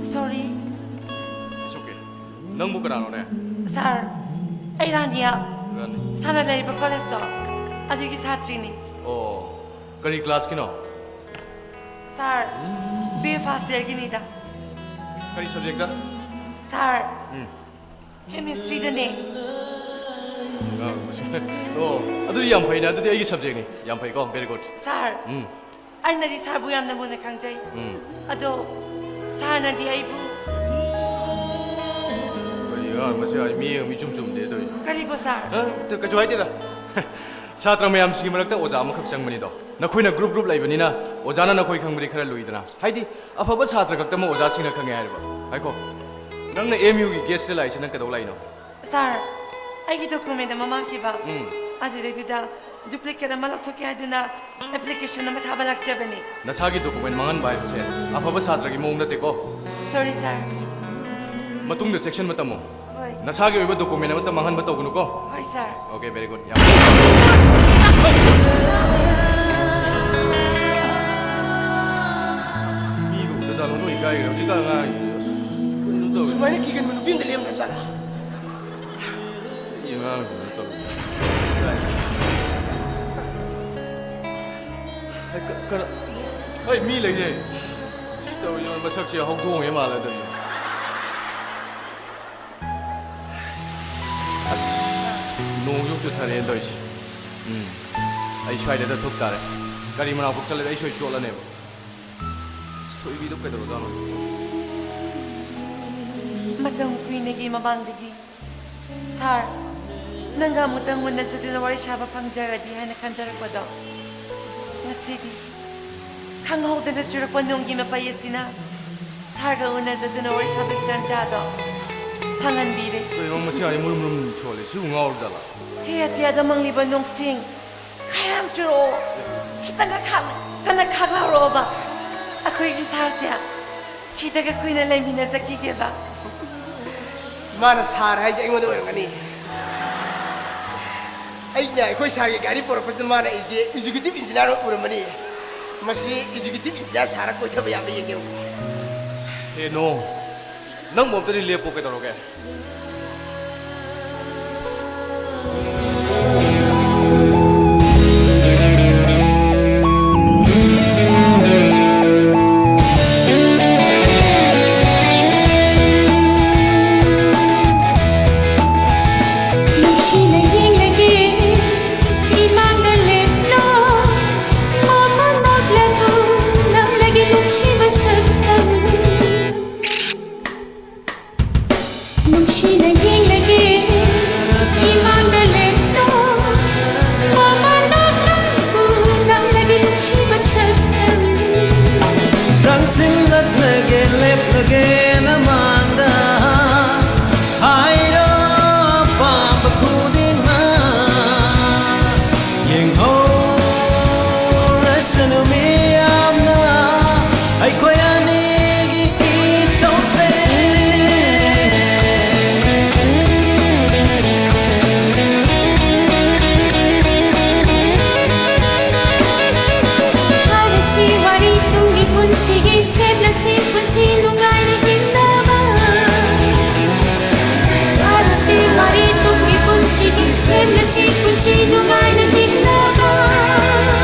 ꯁꯣꯔꯤ꯫ It's okay. ꯅꯪꯕꯨ ꯀꯅꯥꯅꯣꯅꯦ? ꯁꯥꯔ, ꯑꯩ ꯔꯥꯅꯤꯌꯥ꯫ ꯁꯥꯔꯅ ꯂꯩꯔꯤꯕ ꯀꯣꯂꯦꯖꯇꯣ ꯑꯗꯨꯒꯤ ꯁꯥꯇ꯭ꯔꯤꯅꯤ꯫ ꯑꯣ, ꯀꯔꯤ ꯀ꯭ꯂꯥꯁꯀꯤꯅꯣ? ꯁꯥꯔ, ꯕꯤ ꯑꯦ ꯐꯥꯔꯁ ꯏꯌꯔꯒꯤꯅꯤꯗ꯫ ꯀꯔꯤ ꯁꯕꯖꯦꯛꯇ? ꯁꯥꯔ, ꯎꯝ꯫ ꯀꯦꯃꯤꯁꯇ꯭ꯔꯤꯗꯅꯦ꯫ ꯑꯣ, ꯑꯗꯨꯗꯤ ꯌꯥꯝ ꯐꯩꯅꯦ, ꯑꯗꯨꯗꯤ ꯑꯩꯒꯤ ꯁꯕꯖꯦꯛꯅꯤ꯫ ꯌꯥꯝ ꯐꯩꯀꯣ, very good꯫ ꯁꯥꯔ, ꯎꯝ꯫ ꯑꯩꯅꯗꯤ ꯁꯥꯔꯕꯨ ꯌꯥꯝꯅ ꯃꯨꯟꯅ ꯈꯪꯖꯩ꯫ ꯎꯝ꯫ ꯑꯗꯣ ꯁꯥꯔꯅꯗꯤ ꯑꯩꯕꯨ ꯀꯔꯤ ꯑꯉꯥꯡ ꯃꯁꯤ ꯍꯥꯏ, ꯃꯤ ꯌꯦꯡ ꯃꯤ ꯆꯨꯝ ꯆꯨꯝꯗꯦ ꯇꯧꯔꯤ꯫ ꯀꯔꯤꯕꯣ ꯁꯥꯔ? ꯑ, ꯀꯩꯁꯨ ꯍꯥꯏꯗꯦꯗ꯫ ꯁꯥꯇ꯭ꯔ ꯃꯌꯥꯝꯁꯤꯒꯤ ꯃꯔꯛꯇ ꯑꯣꯖꯥ ꯑꯃꯈꯛ ꯆꯪꯕꯅꯤꯗꯣ꯫ ꯅꯈꯣꯏꯅ group group ꯂꯩꯕꯅꯤꯅ ꯑꯣꯖꯥꯅ ꯅꯈꯣꯏ ꯈꯪꯕꯗꯤ ꯈꯔ ꯂꯨꯏꯗꯅ꯫ ꯍꯥꯏꯗꯤ ꯑꯐꯕ ꯁꯥꯇ꯭ꯔ ꯈꯛꯇꯃꯛ ꯑꯣꯖꯥꯁꯤꯡꯅ ꯈꯪꯉꯦ ꯍꯥꯏꯔꯤꯕ꯫ ꯉꯥꯏꯈꯣ, ꯅꯪꯅ ꯑꯦꯝ ꯌꯨꯒꯤ ꯒꯦꯁꯇ ꯂꯥꯛꯏꯁꯤ ꯅꯪ ꯀꯩꯗꯧ ꯂꯥꯛꯏꯅꯣ? ꯁꯥꯔ, ꯑꯩꯒꯤ ꯗꯣꯀꯨꯃꯦꯟ ꯑꯃ ꯃꯥꯡꯈꯤꯕ꯫ ꯎꯝ꯫ ꯑꯗꯨꯗꯩꯗꯨꯗ ꯗꯨꯄ꯭ꯂꯤꯀꯦꯠ ꯑꯃ ꯂꯧꯊꯣꯛꯀꯦ ꯍꯥꯏꯗꯨꯅ ꯑꯦꯄ꯭ꯂꯤꯀꯦꯁꯟ ꯑꯃ ꯊꯥꯕ ꯂꯥꯛꯆꯕꯅꯤ꯫ ꯅꯁꯥꯒꯤ ꯗꯣꯀꯨꯃꯦꯟ ꯃꯥꯡꯍꯟꯕ ꯍꯥꯏꯕꯁꯦ ꯑꯐꯕ ꯁꯥꯇ꯭ꯔꯒꯤ ꯃꯑꯣꯡ ꯅꯠꯇꯦꯀꯣ꯫ ꯁꯣꯔꯤ ꯁꯥꯔ꯫ ꯃꯇꯨꯡꯗ ꯆꯦꯛꯁꯤꯟꯕ ꯇꯝꯃꯨ꯫ ꯍꯣꯏ꯫ ꯅꯁꯥꯒꯤ ꯑꯣꯏꯕ ꯗꯣꯀꯨꯃꯦꯟ ꯑꯃꯠꯇ ꯃꯥꯡꯍꯟꯕ ꯇꯧꯒꯅꯨꯀꯣ꯫ ꯍꯣꯏ ꯁꯥꯔ꯫ Okay, very good. ꯌꯥꯝ ꯃꯤꯒ ꯎꯗꯖꯥꯠꯂꯣ? ꯂꯣꯏ ꯏꯀꯥꯏꯈ꯭ꯔꯦ ꯍꯧꯖꯤꯛꯀꯥꯟ ꯑꯉꯥꯡꯁꯤꯡꯁꯦ꯫ ꯑꯁ, ꯀꯩꯅꯣ ꯇꯧꯔꯤꯁꯦ꯫ ꯁꯨꯃꯥꯏꯅ ꯀꯤꯒꯟꯕ ꯅꯨꯄꯤ ꯑꯝꯇ ꯂꯩꯔꯝꯗ꯭ꯔꯕ ꯖꯥꯠꯂꯥ? ꯁꯤ ꯑꯉꯥꯡꯁꯤꯡꯁꯦ ꯇꯧꯔꯤꯁꯦ꯫ ꯍꯩ, ꯀ-, ꯀꯅꯥ-, ꯍꯩ, ꯃꯤ ꯂꯩꯅꯦ꯫ ꯁꯤ ꯇꯧꯔꯤꯁꯦ ꯃꯁꯛꯁꯦ ꯍꯧꯗꯣꯡꯉꯦ ꯃꯥꯜꯂꯦ ꯇꯧꯔꯤꯁꯦ꯫ ꯑꯁ, ꯅꯣꯡꯁꯨ ꯆꯨꯊꯔꯛꯑꯦ ꯇꯧꯔꯤꯁꯦ꯫ ꯎꯝ, ꯑꯩ ꯁ꯭ꯋꯥꯏꯗ ꯊꯨꯞ ꯇꯥꯔꯦ꯫ ꯒꯥꯔꯤ ꯃꯅꯥꯛ ꯐꯥꯎ ꯆꯠꯂꯗꯤ ꯑꯩ ꯁꯣꯏ ꯆꯣꯠꯂꯅꯦꯕ꯫ ꯑꯁ, ꯊꯣꯏꯕꯤꯗꯣ ꯀꯩꯗꯧꯔꯖꯥꯠꯅꯣ? ꯃꯇꯝ ꯀꯨꯏꯅꯒꯤ ꯃꯃꯥꯡꯗꯒꯤ ꯁꯥꯔ, ꯅꯪꯒ ꯑꯃꯨꯛꯇꯪ ꯎꯅꯖꯗꯨꯅ ꯋꯥꯔꯤ ꯁꯥꯕ ꯐꯪꯖꯔꯗꯤ ꯍꯥꯏꯅ ꯈꯟꯖꯔꯛꯄꯗꯣ ꯉꯁꯤꯗꯤ ꯈꯪꯍꯧꯗꯅ ꯆꯨꯔꯛꯄ ꯅꯣꯡꯒꯤ ꯃꯄꯩ ꯑꯁꯤꯅ ꯁꯥꯔꯒ ꯎꯅꯖꯗꯨꯅ ꯋꯥꯔꯤ ꯁꯥꯕꯒꯤ ꯇꯥꯟꯖꯥꯗꯣ ꯐꯪꯍꯟꯕꯤꯔꯦ꯫ ꯀꯩꯅꯣ ꯃꯁꯤ ꯑꯥꯏ ꯃꯨꯔꯨꯝ ꯃꯨꯔꯨꯝ ꯁꯣꯜꯂꯤ? ꯁꯤꯕꯨ ꯉꯥꯎꯔꯖꯥꯠꯂꯥ? ꯍꯦ ꯑꯇꯤꯌꯥꯗ ꯃꯪꯂꯤꯕ ꯅꯣꯡꯁꯤꯡ, ꯈꯔ ꯌꯥꯝ ꯆꯨꯔꯛꯑꯣ꯫ ꯈꯤꯇꯪꯒ ꯈꯥꯛ-, ꯀꯟꯅ ꯈꯥꯛꯂꯛꯔꯣꯕ꯫ ꯑꯩꯈꯣꯏꯒꯤ ꯁꯥꯔꯁꯦ ꯈꯤꯇꯒ ꯀꯨꯏꯅ ꯂꯩꯃꯤꯟꯅꯖꯈꯤꯒꯦꯕ꯫ ꯃꯥꯅ ꯁꯥꯔ ꯍꯥꯏꯁꯦ ꯑꯩꯉꯣꯟꯗ ꯑꯣꯏꯔꯝꯒꯅꯤ꯫ ꯑꯩꯅ ꯑꯩꯈꯣꯏ ꯁꯥꯔꯒꯤ ꯒꯥꯔꯤ ꯄꯨꯔꯛꯄꯁꯤꯗ ꯃꯥꯅ ꯑꯩꯁꯦ ꯑꯦꯛꯖꯤꯀ꯭ꯌꯨꯇꯤꯚ ꯏꯟꯖꯤꯅꯤꯌꯥꯔ ꯑꯣꯏꯅ ꯎꯔꯝꯃꯅꯤ꯫ ꯃꯁꯤ ꯑꯦꯛꯖꯤꯀ꯭ꯌꯨꯇꯤꯚ ꯏꯟꯖꯤꯅꯤꯌꯥꯔ ꯁꯥꯔ ꯀꯣꯏꯊꯕ ꯌꯥꯕ꯭ꯔꯥ ꯌꯦꯡꯒꯦ꯫ ꯑꯦ, ꯅꯣ꯫ ꯅꯪꯕꯨ ꯑꯝꯇꯗꯤ ꯂꯦꯞꯄꯣ, ꯀꯩꯗꯧꯔꯒꯦ? ꯁꯦꯝꯂꯁꯤ ꯄꯨꯟꯁꯤ ꯅꯨꯡꯉꯥꯏꯅ ꯍꯤꯡꯅꯕ꯫ ꯁꯥꯔꯁꯤ ꯋꯥꯔꯤ ꯇꯨꯡꯒꯤ ꯄꯨꯟꯁꯤꯒꯤ, ꯁꯦꯝꯂꯁꯤ ꯄꯨꯟꯁꯤ ꯅꯨꯡꯉꯥꯏꯅ ꯍꯤꯡꯅꯕ꯫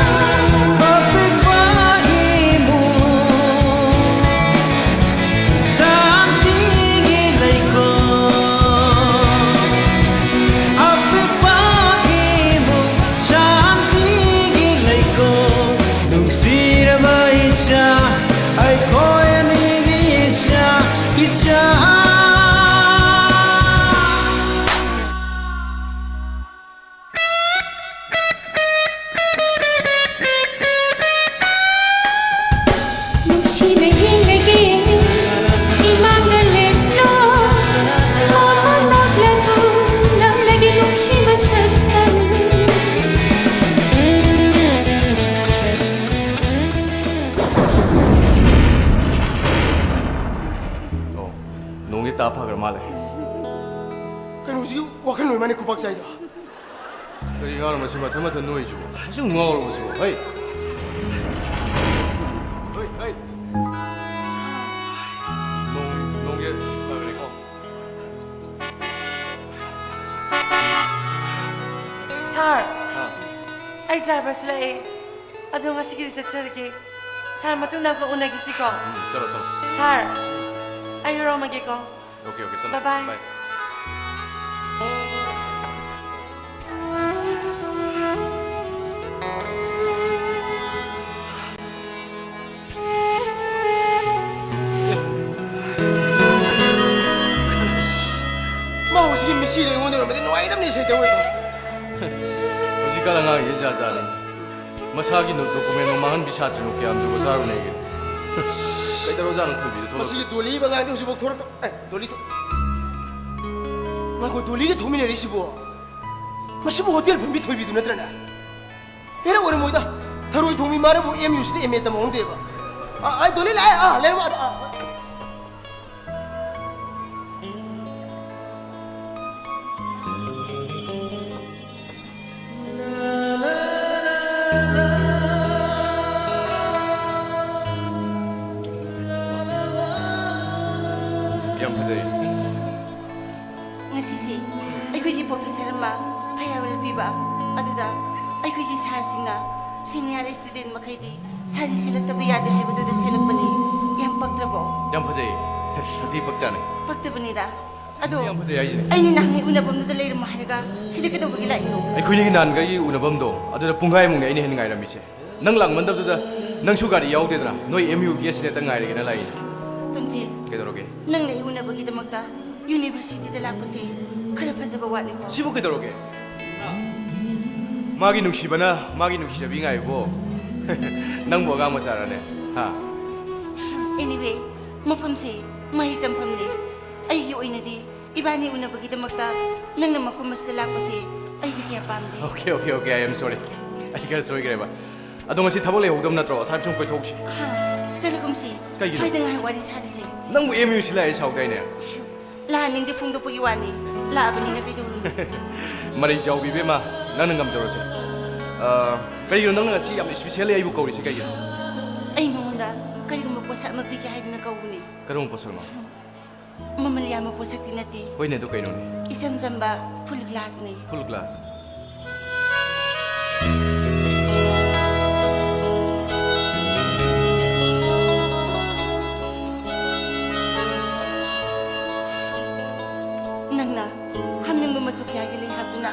ꯑꯄꯤꯛꯄ ꯏꯃꯨꯡ ꯁꯥꯟꯇꯤꯒꯤ ꯂꯩꯀꯣꯜ꯫ ꯑꯄꯤꯛꯄ ꯏꯃꯨꯡ ꯁꯥꯟꯇꯤꯒꯤ ꯂꯩꯀꯣꯜ꯫ ꯅꯨꯡꯁꯤꯔꯕ ꯏꯆꯥ, ꯑꯩꯈꯣꯏ ꯑꯅꯤꯒꯤ ꯏꯆꯥ, ꯏꯆꯥ꯫ ꯅꯨꯡꯁꯤꯅ ꯌꯦꯡꯂꯒꯦ, ꯏꯃꯥꯡꯗ ꯂꯦꯞꯂꯣ, ꯃꯃꯥ ꯅꯣꯛꯂꯒ ꯅꯪꯂꯒꯤ ꯅꯨꯡꯁꯤꯕ ꯁꯛꯇꯝ꯫ ꯑꯣ, ꯅꯣꯡꯗꯤ ꯇꯥ ꯐꯈ꯭ꯔ ꯃꯥꯜꯂꯦ꯫ ꯀꯩꯅꯣꯁꯤꯒꯤ ꯋꯥꯈꯜ ꯂꯣꯏ ꯃꯥꯅꯤ ꯈꯨꯄꯥꯛ ꯆꯥꯏꯗꯣ꯫ ꯀꯔꯤ ꯑꯉꯥꯡꯅꯣ ꯃꯁꯤ ꯃꯊꯟ ꯃꯊꯟ ꯅꯣꯏꯁꯤꯕꯣ? ꯃꯁꯤ ꯉꯥꯎꯔꯕꯣ ꯁꯤꯕꯣ? ꯍꯩ! ꯍꯩ, ꯍꯩ! ꯅꯣꯡ, ꯅꯣꯡꯁꯦ ꯐꯈ꯭ꯔꯦꯀꯣ꯫ ꯁꯥꯔ, ꯑꯥ꯫ ꯑꯩ ꯗ꯭ꯔꯥꯏꯚꯔ ꯁꯤꯜꯂꯛꯑꯦ꯫ ꯑꯗꯣ ꯉꯁꯤꯒꯤꯗꯤ ꯆꯠꯆꯔꯒꯦ꯫ ꯁꯥꯔ, ꯃꯇꯨꯡꯗ ꯑꯃꯨꯛꯀ ꯎꯅꯈꯤꯁꯤꯀꯣ꯫ ꯎꯝ, ꯆꯠꯂꯣ, ꯆꯠꯂꯣ꯫ ꯁꯥꯔ, ꯑꯩ ꯌꯧꯔꯝꯃꯒꯦꯀꯣ꯫ ꯑꯣꯀꯦ, ꯑꯣꯀꯦ, ꯆꯠꯂꯣ꯫ ꯕꯥꯏ ꯕꯥꯏ꯫ ꯕꯥꯏ꯫ ꯃꯥ ꯍꯧꯖꯤꯛꯀꯤ ꯃꯤꯁꯤꯗ ꯑꯩꯉꯣꯟꯗ ꯑꯣꯏꯔꯝꯃꯗꯤ ꯅꯨꯡꯉꯥꯏꯒꯗꯕꯅꯤ, ꯁꯦꯡꯇ ꯑꯣꯏꯕ꯫ ꯍꯧꯖꯤꯛꯀꯥꯟ ꯑꯉꯥꯡꯁꯤ ꯖꯥꯠ ꯖꯥꯠꯅꯤ꯫ ꯃꯁꯥꯒꯤ ꯅꯣ-, ꯗꯣꯀꯨꯃꯦꯟ ꯃꯥꯡꯍꯟꯕꯤ ꯁꯥꯇ꯭ꯔꯅꯕꯨ ꯀꯌꯥꯝ ꯖꯨꯒꯣꯠ ꯆꯥꯔꯨꯅꯦꯒꯦ? ꯀꯩꯗꯧꯔꯖꯥꯠꯅꯣ ꯊꯣꯏꯕꯤꯗꯣ ꯊꯣꯛꯂꯛꯇꯦ? ꯃꯁꯤꯒꯤ ꯗꯣꯂꯤ ꯍꯥꯏꯕ ꯑꯉꯥꯡꯗꯣ ꯍꯧꯖꯤꯛꯐꯥꯎ ꯊꯣꯛꯂꯛꯇ-, ꯑꯦ, ꯗꯣꯂꯤ ꯊꯣ-, ꯃꯥꯈꯣꯏ ꯗꯣꯂꯤꯒ ꯊꯣꯛꯃꯤꯟꯅꯔꯤꯁꯤꯕꯨ? ꯃꯁꯤꯕꯨ ꯍꯣꯇꯦꯜ ꯐꯝꯕꯤ ꯊꯣꯏꯕꯤꯗꯨ ꯅꯠꯇ꯭ꯔꯅꯦ? ꯍꯦꯔꯥ ꯑꯣꯏꯔꯝꯃꯣꯏꯗ꯫ ꯊꯔꯣꯏ ꯊꯣꯡꯕꯤ ꯃꯥꯅꯕꯨ ꯑꯦꯝ ꯌꯨ ꯁꯤꯗ ꯑꯦꯝ ꯑꯦ ꯇꯝꯍꯧꯗꯦꯕ꯫ ꯑ, ꯑ, ꯗꯣꯂꯤ ꯂꯥꯛꯑꯦ꯫ ꯑ, ꯂꯩꯔꯝꯃꯣ꯫ ꯑ, ꯑ꯫ ꯑꯣꯐꯤꯁꯔ ꯑꯃ ꯐꯤꯌꯥꯔꯋꯦꯜ ꯄꯤꯕ ꯑꯗꯨꯗ ꯑꯩꯈꯣꯏꯒꯤ ꯁꯥꯔꯁꯤꯡꯅ ꯁꯤꯅꯤꯌꯔ ꯁ꯭ꯇꯨꯗꯦꯟ ꯃꯈꯩꯗꯤ ꯁꯥꯔꯤ ꯁꯦꯠꯂꯛꯇꯕ ꯌꯥꯗꯦ ꯍꯥꯏꯕꯗꯨꯗ ꯁꯦꯠꯂꯛꯄꯅꯤ꯫ ꯌꯥꯝ ꯄꯛꯇ꯭ꯔꯕꯣ? ꯌꯥꯝ ꯐꯖꯩ꯫ ꯁꯥꯊꯤ ꯄꯛꯆꯥꯅꯤ꯫ ꯄꯛꯇꯕꯅꯤꯗ꯫ ꯑꯗꯣ ꯌꯥꯝ ꯐꯖꯩ ꯍꯥꯏꯁꯤꯅꯤ꯫ ꯑꯩꯅ ꯅꯍꯥꯟꯉꯩ ꯎꯅꯐꯝꯗꯨꯗ ꯂꯩꯔꯝꯃꯣ ꯍꯥꯏꯔꯒ ꯁꯤꯗ ꯀꯩꯗꯧꯕꯒꯤ ꯂꯥꯛꯏꯅꯣ? ꯑꯩꯈꯣꯏꯅꯤꯒꯤ ꯅꯍꯥꯟꯒꯩ ꯎꯅꯐꯝꯗꯣ ꯑꯗꯨꯗ ꯄꯨꯡꯈꯥꯏꯃꯨꯛꯅꯦ ꯑꯩꯅ ꯍꯦꯟꯅ ꯉꯥꯏꯔꯝꯃꯤꯁꯦ꯫ ꯅꯪ ꯂꯥꯛꯃꯟꯗꯕꯗꯨꯗ ꯅꯪꯁꯨ ꯒꯥꯔꯤ ꯌꯥꯎꯗꯦꯗꯅ, ꯅꯣꯏ ꯑꯦꯝ ꯌꯨ ꯒꯦꯁ ꯅꯦꯠꯇ ꯉꯥꯏꯔꯒꯦꯅ ꯂꯥꯛꯏꯅꯦ꯫ ꯇꯣꯝꯊꯤꯟ, ꯀꯩꯗꯧꯔꯒꯦ? ꯅꯪꯅ ꯑꯩ ꯎꯅꯕꯒꯤꯗꯃꯛꯇ ꯌꯨꯅꯤꯚꯔꯁꯤꯇꯤꯗ ꯂꯥꯛꯄꯁꯦ ꯈꯔ ꯐꯖꯕ ꯋꯥꯠꯂꯦꯀꯣ? ꯁꯤꯕꯨ ꯀꯩꯗꯧꯔꯒꯦ? ꯃꯥꯒꯤ ꯅꯨꯡꯁꯤꯕꯅ ꯃꯥꯒꯤ ꯅꯨꯡꯁꯤꯖꯕꯤ ꯉꯥꯏꯕꯣ꯫ ꯅꯪꯕꯨ ꯑꯉꯥꯡ ꯃꯆꯥꯔꯅꯦ? ꯍꯥ? Anyway, ꯃꯐꯝꯁꯦ ꯃꯍꯩ ꯇꯝꯐꯝꯅꯤ꯫ ꯑꯩꯒꯤ ꯑꯣꯏꯅꯗꯤ ꯏꯕꯥꯅꯤ ꯎꯅꯕꯒꯤꯗꯃꯛꯇ ꯅꯪꯅ ꯃꯐꯝ ꯑꯁꯤꯗ ꯂꯥꯛꯄꯁꯦ ꯑꯩꯗꯤ ꯀꯌꯥ ꯄꯥꯝꯗꯦ꯫ Okay, okay, okay, I am sorry. ꯑꯩ ꯈꯔ ꯁꯣꯏꯈ꯭ꯔꯦꯕ꯫ ꯑꯗꯣ ꯉꯁꯤ ꯊꯕꯛ ꯂꯩꯍꯧꯗꯕ ꯅꯠꯇ꯭ꯔꯣ? ꯑꯁꯥꯏ ꯁꯨꯝ ꯀꯣꯏꯊꯣꯛꯁꯤ꯫ ꯍꯥ, ꯆꯠꯂꯒꯨꯝꯁꯤ꯫ ꯀꯩꯒꯤꯅꯣ? ꯁ꯭ꯋꯥꯏꯗ ꯉꯥꯏꯍꯥꯛ ꯋꯥꯔꯤ ꯁꯥꯔꯁꯤ꯫ ꯅꯪꯕꯨ ꯑꯦꯝ ꯌꯨ ꯁꯤ ꯂꯥꯛꯑꯦ ꯁꯥꯎꯗꯥꯏꯅꯦ? ꯂꯥꯛꯍꯟꯅꯤꯡꯗꯦ ꯐꯣꯡꯗꯣꯛꯄꯒꯤ ꯋꯥꯅꯤ꯫ ꯂꯥꯛꯑꯕꯅꯤꯅ ꯀꯩꯗꯧꯔꯨꯅꯤ? ꯃꯔꯩ ꯆꯥꯎꯕꯤ ꯏꯕꯦꯝꯃ, ꯅꯪꯅ ꯉꯝꯖꯔꯣꯁꯦ꯫ ꯑ, ꯀꯔꯤꯒꯤꯅꯣ ꯅꯪꯅ ꯉꯁꯤ ꯌꯥꯝ specially ꯑꯩꯕꯨ ꯀꯧꯔꯤꯁꯦ ꯀꯩꯒꯤꯅꯣ? ꯑꯩ ꯅꯉꯣꯟꯗ ꯀꯔꯤꯒꯨꯝꯕ ꯄꯣꯠꯁꯛ ꯑꯃ ꯄꯤꯒꯦ ꯍꯥꯏꯗꯨꯅ ꯀꯧꯕꯅꯤ꯫ ꯀꯔꯝꯕ ꯄꯣꯠꯁꯛꯅꯣ? ꯃꯃꯜ ꯌꯥꯝꯕ ꯄꯣꯠꯁꯛꯇꯤ ꯅꯠꯇꯦ꯫ ꯍꯣꯏꯅꯦ, ꯑꯗꯨ ꯀꯩꯅꯣꯅꯦ? ꯏꯆꯝ ꯆꯝꯕ ꯐꯨꯜ ꯒ꯭ꯂꯥꯁꯅꯤ꯫ ꯐꯨꯜ ꯒ꯭ꯂꯥꯁ꯫ ꯅꯪꯅ ꯍꯥꯞꯅꯤꯡꯕ ꯃꯆꯨ ꯀꯌꯥꯒꯤ ꯂꯩ ꯍꯥꯞꯇꯨꯅ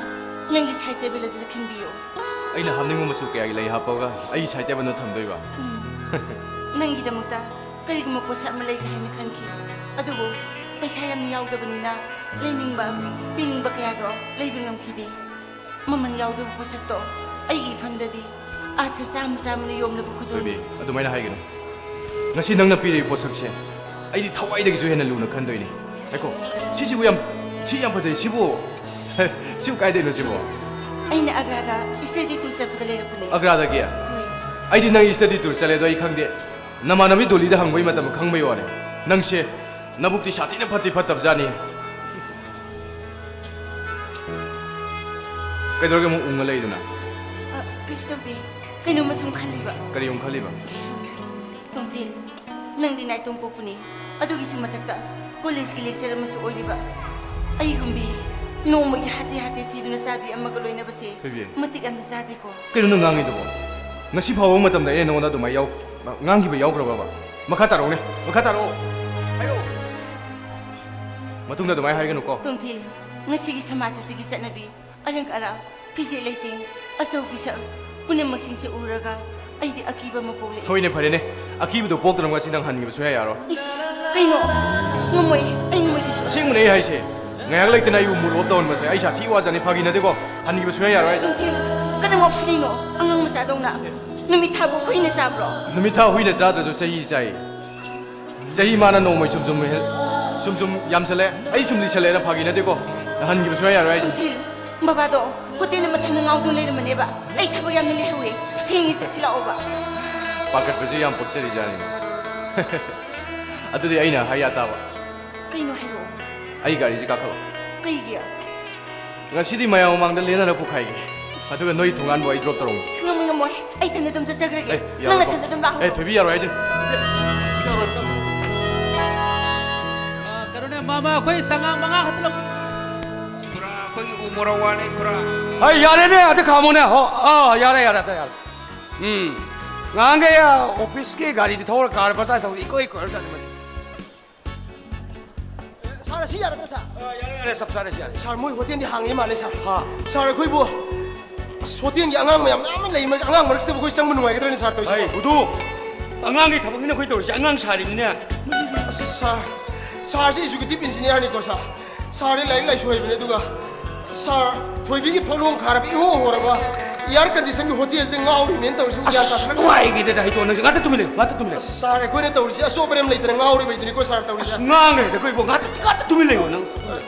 ꯅꯪꯒꯤ ꯁꯥꯏꯠ ꯇꯦꯕꯜ ꯑꯗꯨꯗ ꯈꯤꯟꯕꯤꯌꯨ꯫ ꯑꯩꯅ ꯍꯥꯞꯅꯤꯡꯕ ꯃꯆꯨ ꯀꯌꯥꯒꯤ ꯂꯩ ꯍꯥꯞꯄꯒ ꯑꯩꯒꯤ ꯁꯥꯏꯠ ꯇꯦꯕꯜꯗ ꯊꯝꯗꯣꯏꯕ? ꯎꯝ꯫ ꯅꯪꯒꯤꯗꯃꯛꯇ ꯀꯔꯤꯒꯨꯝꯕ ꯄꯣꯠꯁꯛ ꯑꯃ ꯂꯩꯒꯦ ꯍꯥꯏꯅ ꯈꯟꯈꯤ, ꯑꯗꯨꯕꯨ ꯄꯩꯁꯥ ꯌꯥꯝꯅ ꯌꯥꯎꯗꯕꯅꯤꯅ ꯂꯩꯅꯤꯡꯕ, ꯄꯤꯅꯤꯡꯕ ꯀꯌꯥꯗꯣ ꯂꯩꯕ ꯉꯝꯈꯤꯗꯦ꯫ ꯃꯃꯜ ꯌꯥꯎꯗꯕ ꯄꯣꯠꯁꯛꯇꯣ ꯑꯩꯒꯤ ꯏꯐꯝꯗꯗꯤ ꯑꯥꯊ꯭ꯔ ꯆꯥꯝꯃ ꯆꯥꯝꯃꯅ ꯌꯣꯝꯂꯕ ꯈꯨꯗꯣꯜꯅꯤ꯫ ꯊꯣꯏꯕꯤ, ꯑꯗꯨꯃꯥꯏꯅ ꯍꯥꯏꯒꯅꯨ꯫ ꯉꯁꯤ ꯅꯪꯅ ꯄꯤꯔꯤꯕ ꯄꯣꯠꯁꯛꯁꯦ ꯑꯩꯗꯤ ꯊꯋꯥꯏꯗꯒꯤꯁꯨ ꯍꯦꯟꯅ ꯂꯨꯅ ꯈꯟꯗꯣꯏꯅꯤ꯫ ꯉꯥꯏꯈꯣ, ꯁꯤꯁꯤꯕꯨ ꯌꯥꯝ, ꯁꯤ ꯌꯥꯝ ꯐꯖꯩ꯫ ꯁꯤꯕꯨ, ꯁꯤꯕꯨ ꯀꯥꯏꯗꯩꯅꯣ ꯁꯤꯕꯨ? ꯑꯩꯅ ꯑꯒ꯭ꯔꯥꯗ study tour ꯆꯠꯄꯗ ꯂꯩꯔꯛꯄꯅꯦ꯫ ꯑꯒ꯭ꯔꯥꯗꯒꯤ? ꯍꯣꯏ꯫ ꯑꯩꯗꯤ ꯅꯪ study tour ꯆꯠꯂꯦꯗꯣ ꯑꯩ ꯈꯪꯗꯦ꯫ ꯅꯃꯥꯟꯅꯕꯤ ꯗꯣꯂꯤꯗ ꯍꯪꯕꯒꯤ ꯃꯇꯝꯗ ꯈꯪꯕꯩ ꯋꯥꯅꯦ꯫ ꯅꯪꯁꯦ ꯅꯕꯨꯛꯇꯤ ꯁꯥꯊꯤꯅ ꯐꯠꯇꯤ ꯐꯠꯇꯕꯖꯥꯠꯅꯤ꯫ ꯀꯩꯗꯧꯔꯒꯦ ꯑꯃꯨꯛ ꯎꯪꯉ ꯂꯩꯗꯨꯅ? ꯑ, ꯀꯩꯁꯨ ꯇꯧꯗꯦ꯫ ꯀꯩꯅꯣꯝꯃ ꯁꯨꯝ ꯈꯜꯂꯤꯕ꯫ ꯀꯔꯤ ꯑꯃꯨꯛ ꯈꯜꯂꯤꯕ? ꯇꯣꯝꯊꯤꯟ, ꯅꯪꯗꯤ ꯅꯥꯏꯇꯣꯝ ꯄꯣꯛꯄꯅꯤ꯫ ꯑꯗꯨꯒꯤꯁꯨ ꯃꯊꯛꯇ ꯀꯣꯂꯦꯖꯀꯤ lecturer ꯑꯃꯁꯨ ꯑꯣꯏꯔꯤꯕ꯫ ꯑꯩꯒꯨꯝꯕꯤ ꯅꯣꯡꯃꯒꯤ ꯍꯥꯇꯦ ꯍꯥꯇꯦ ꯊꯤꯗꯨꯅ ꯆꯥꯕꯤ ꯑꯃꯒ ꯂꯣꯏꯅꯕꯁꯦ ꯊꯣꯏꯕꯤ꯫ ꯃꯇꯤꯛ ꯌꯥꯝꯅ ꯆꯥꯗꯦꯀꯣ꯫ ꯀꯩꯅꯣ ꯅꯪ ꯉꯥꯡꯉꯤꯗꯨꯕꯣ? ꯉꯁꯤ ꯐꯥꯎꯕ ꯃꯇꯝꯗ ꯑꯩꯅ ꯅꯉꯣꯟꯗ ꯑꯗꯨꯃꯥꯏ ꯌꯥꯎ-, ꯉꯥꯡꯈꯤꯕ ꯌꯥꯎꯈ꯭ꯔꯕꯕ? ꯃꯈꯥ ꯇꯥꯔꯛꯎꯅꯦ, ꯃꯈꯥ ꯇꯥꯔꯛꯑꯣ꯫ ꯍꯥꯏꯔꯛꯑꯣ꯫ ꯃꯇꯨꯡꯗ ꯑꯗꯨꯃꯥꯏ ꯍꯥꯏꯒꯅꯨꯀꯣ꯫ ꯇꯣꯝꯊꯤꯜ, ꯉꯁꯤꯒꯤ ꯁꯃꯥꯖ ꯑꯁꯤꯒꯤ ꯆꯠꯅꯕꯤ, ꯑꯔꯪ ꯑꯔꯥꯛ, ꯐꯤꯖꯦꯠ ꯂꯩꯇꯦꯡ, ꯑꯆꯧ ꯄꯤꯁꯛ ꯄꯨꯝꯅꯃꯛꯁꯤꯡꯁꯦ ꯎꯔꯒ ꯑꯩꯗꯤ ꯑꯀꯤꯕ ꯑꯃ ꯄꯣꯛꯂꯛꯏ꯫ ꯍꯣꯏꯅꯦ, ꯐꯔꯦꯅꯦ꯫ ꯑꯀꯤꯕꯗꯣ ꯄꯣꯛꯇꯅꯕ ꯉꯁꯤ ꯅꯪ ꯍꯟꯈꯤꯕ ꯁꯨꯡꯌꯥ ꯌꯥꯔꯣꯏ꯫ ꯏꯁ, ꯀꯩꯅꯣ? ꯉꯝꯃꯣꯏ, ꯑꯩ ꯉꯝꯃꯣꯏ ꯀꯩꯁꯨ꯫ ꯑꯁꯦꯡꯕꯅꯦ ꯑꯩ ꯍꯥꯏꯁꯦ꯫ ꯉꯥꯏꯍꯥꯛ ꯂꯩꯇꯅ ꯑꯩꯕꯨ mood off ꯇꯧꯍꯟꯕꯁꯦ ꯑꯩ ꯁꯥꯊꯤ ꯋꯥꯖꯅꯤ, ꯐꯥꯒꯤ ꯅꯠꯇꯦꯀꯣ꯫ ꯍꯟꯈꯤꯕ ꯁꯨꯡꯌꯥ ꯌꯥꯔꯣꯏ ꯑꯩ꯫ ꯇꯣꯝꯊꯤꯜ, ꯀꯩꯗꯧ ꯉꯥꯎꯁꯤꯜꯂꯤꯅꯣ? ꯑꯉꯥꯡ ꯃꯆꯥꯗꯧꯅ꯫ ꯅꯨꯃꯤꯠ ꯊꯥꯕꯨ ꯍꯨꯏꯅ ꯆꯥꯕ꯭ꯔꯣ? ꯅꯨꯃꯤꯠ ꯊꯥ ꯍꯨꯏꯅ ꯆꯥꯗ꯭ꯔꯁꯨ ꯆꯍꯤ ꯆꯥꯏ꯫ ꯆꯍꯤ ꯃꯥꯅ ꯅꯣꯡꯃꯩ ꯁꯨꯝ ꯁꯨꯝ ꯍꯦꯟ-, ꯁꯨꯝ ꯁꯨꯝ ꯌꯥꯝꯁꯜꯂꯦ, ꯑꯩ ꯁꯨꯝ ꯂꯤꯁꯜꯂꯦꯅ ꯐꯥꯒꯤ ꯅꯠꯇꯦꯀꯣ꯫ ꯍꯟꯈꯤꯕ ꯁꯨꯡꯌꯥ ꯌꯥꯔꯣꯏ ꯍꯥꯏꯁꯦ꯫ ꯇꯣꯝꯊꯤꯜ, ꯕꯕꯥꯗꯣ ꯍꯣꯇꯦꯜꯗ ꯃꯊꯟꯗ ꯉꯥꯎꯗꯨꯅ ꯂꯩꯔꯝꯕꯅꯦꯕ꯫ ꯑꯩ ꯊꯕꯛ ꯌꯥꯝꯅ ꯂꯩꯍꯧꯋꯦ, ꯊꯦꯡꯉꯦ, ꯆꯠꯁꯤ ꯂꯥꯛꯑꯣꯕ꯫ ꯄꯥꯈꯠꯄꯁꯦ ꯌꯥꯝ ꯄꯛꯆꯔꯤꯖꯥꯠꯅꯤ꯫ ꯑꯗꯨꯗꯤ ꯑꯩꯅ ꯍꯥꯏ ꯌꯥ ꯇꯥꯕ꯫ ꯀꯩꯅꯣ ꯍꯥꯏꯔꯛꯑꯣ꯫ ꯑꯩ ꯒꯥꯔꯤꯁꯦ ꯀꯥꯈꯠꯂꯣ꯫ ꯀꯩꯒꯤ? ꯉꯁꯤꯗꯤ ꯃꯌꯥꯝ ꯃꯃꯥꯡꯗ ꯂꯦꯟꯅꯔ ꯄꯨꯈꯥꯏꯒꯦ꯫ ꯑꯗꯨꯒ ꯅꯣꯏ ꯊꯣꯡꯒꯥꯟꯕꯨ ꯑꯩ drop ꯇꯧꯔꯝꯒꯦ꯫ ꯁꯨꯡꯉꯝ ꯉꯝꯃꯣꯏ꯫ ꯑꯩ ꯏꯊꯟꯗ ꯑꯗꯨꯝ ꯆꯠꯆꯈ꯭ꯔꯒꯦ꯫ ꯑꯦ, ꯅꯪ ꯌꯥꯔꯣꯏ, ꯅꯊꯟꯗ ꯑꯗꯨꯝ ꯂꯥꯛꯍꯧꯔꯣ꯫ ꯑꯦ, ꯊꯣꯏꯕꯤ, ꯌꯥꯔꯣꯏ ꯍꯥꯏꯁꯦ꯫ ꯑ, ꯀꯩꯅꯣꯅꯦ, ꯃꯥꯃ, ꯑꯩꯈꯣꯏ ꯆꯉꯥꯡ ꯃꯉꯥ ꯈꯛꯇ ꯂꯧ-, ꯈꯨꯔꯥ, ꯑꯩꯈꯣꯏꯒꯤ ꯎ ꯃꯣꯔꯣꯛ ꯋꯥꯅꯤ, ꯈꯨꯔꯥ꯫ ꯍꯩ, ꯌꯥꯔꯦꯅꯦ, ꯑꯗ ꯈꯥꯝꯃꯣꯅꯦ꯫ ꯍꯣ, ꯑꯥ, ꯌꯥꯔꯦ, ꯌꯥꯔꯦ, ꯑꯗ ꯌꯥꯔꯦ꯫ ꯎꯝ꯫ ꯉꯍꯥꯟꯈꯩ, ꯑ, office ꯀꯤ ꯒꯥꯔꯤꯗꯤ ꯊꯧꯔ car ꯃꯆꯥ ꯊꯧꯔ ꯏꯀꯣꯏ ꯀꯣꯏꯔ ꯆꯠꯂꯤ ꯃꯁꯤ꯫ ꯁꯥꯔ, ꯑꯁꯤ ꯌꯥꯔꯗ꯭ꯔꯥ, ꯁꯥꯔ? ꯑ, ꯌꯥꯔꯦ, ꯌꯥꯔꯦ, ꯆꯞ ꯆꯥꯔꯦ, ꯁꯤ ꯌꯥꯔꯦ꯫ ꯁꯥꯔ, ꯃꯣꯏ ꯍꯣꯇꯦꯜꯗꯤ ꯍꯥꯡꯉꯤ ꯃꯥꯜꯂꯦ, ꯁꯥꯔ꯫ ꯍꯥ? ꯁꯥꯔ, ꯑꯩꯈꯣꯏꯕꯨ, ꯑꯁ, ꯍꯣꯇꯦꯜꯒꯤ ꯑꯉꯥꯡ ꯃꯌꯥꯝ, ꯃꯌꯥꯝ ꯑꯃ ꯂꯩ, ꯑꯉꯥꯡ ꯃꯔꯛꯁꯤꯗꯕꯨ ꯑꯩꯈꯣꯏ ꯆꯪꯕ ꯅꯨꯡꯉꯥꯏꯒꯗ꯭ꯔꯅꯦ, ꯁꯥꯔ, ꯇꯧꯔꯤꯁꯤꯕꯣ? ꯍꯩ, ꯍꯨꯗꯨ! ꯑꯉꯥꯡꯒꯤ ꯊꯕꯛꯅꯤꯅ ꯑꯩꯈꯣꯏ ꯇꯧꯔꯤꯁꯦ, ꯑꯉꯥꯡ ꯁꯥꯔꯤꯅꯤꯅꯦ꯫ ꯑꯁ, ꯁꯥꯔ, ꯁꯥꯔꯁꯤ executive engineer ꯅꯤꯀꯣ, ꯁꯥꯔ꯫ ꯁꯥꯔꯗꯤ ꯂꯥꯏꯔꯤꯛ ꯂꯥꯏꯁꯨ ꯍꯩꯕꯅꯦ, ꯑꯗꯨꯒ ꯁꯥꯔ, ꯊꯣꯏꯕꯤꯒꯤ ꯐꯛꯂꯣꯡ ꯈꯥꯔꯕ ꯏꯍꯣ ꯍꯣꯔꯕ air condition ꯒꯤ ꯍꯣꯇꯦꯜꯁꯤꯗ ꯉꯥꯎꯔꯤꯅꯦꯅ ꯇꯧꯔꯤꯁꯤꯕꯨ ꯒ꯭ꯌꯥꯟ ꯑꯁ, ꯇꯥꯁꯤꯜꯂꯛꯇ꯭ꯔꯦ꯫ ꯅꯨꯡꯉꯥꯏꯈꯤꯗꯦꯗ, ꯍꯩꯇꯣ, ꯅꯪꯁꯨ ꯉꯥꯛꯇ ꯇꯨꯃꯤꯟ ꯂꯩꯌꯨ, ꯉꯥꯛꯇ ꯇꯨꯃꯤꯟ ꯂꯩꯌꯨ꯫ ꯁꯥꯔ, ꯑꯩꯈꯣꯏꯅ ꯇꯧꯔꯤꯁꯤ ꯑꯆꯣꯞ ꯑꯔꯦꯝ ꯂꯩꯇꯅ ꯉꯥꯎꯔꯤꯕꯩꯗꯨꯅꯤꯀꯣ, ꯁꯥꯔ, ꯇꯧꯔꯤꯁꯦ꯫ ꯑꯁ, ꯉꯥꯡꯉꯦꯗ, ꯑꯩꯈꯣꯏꯕꯨ ꯉꯥꯛꯇ, ꯉꯥꯛꯇ ꯇꯨꯃꯤꯟ ꯂꯩꯌꯣ ꯅꯪ꯫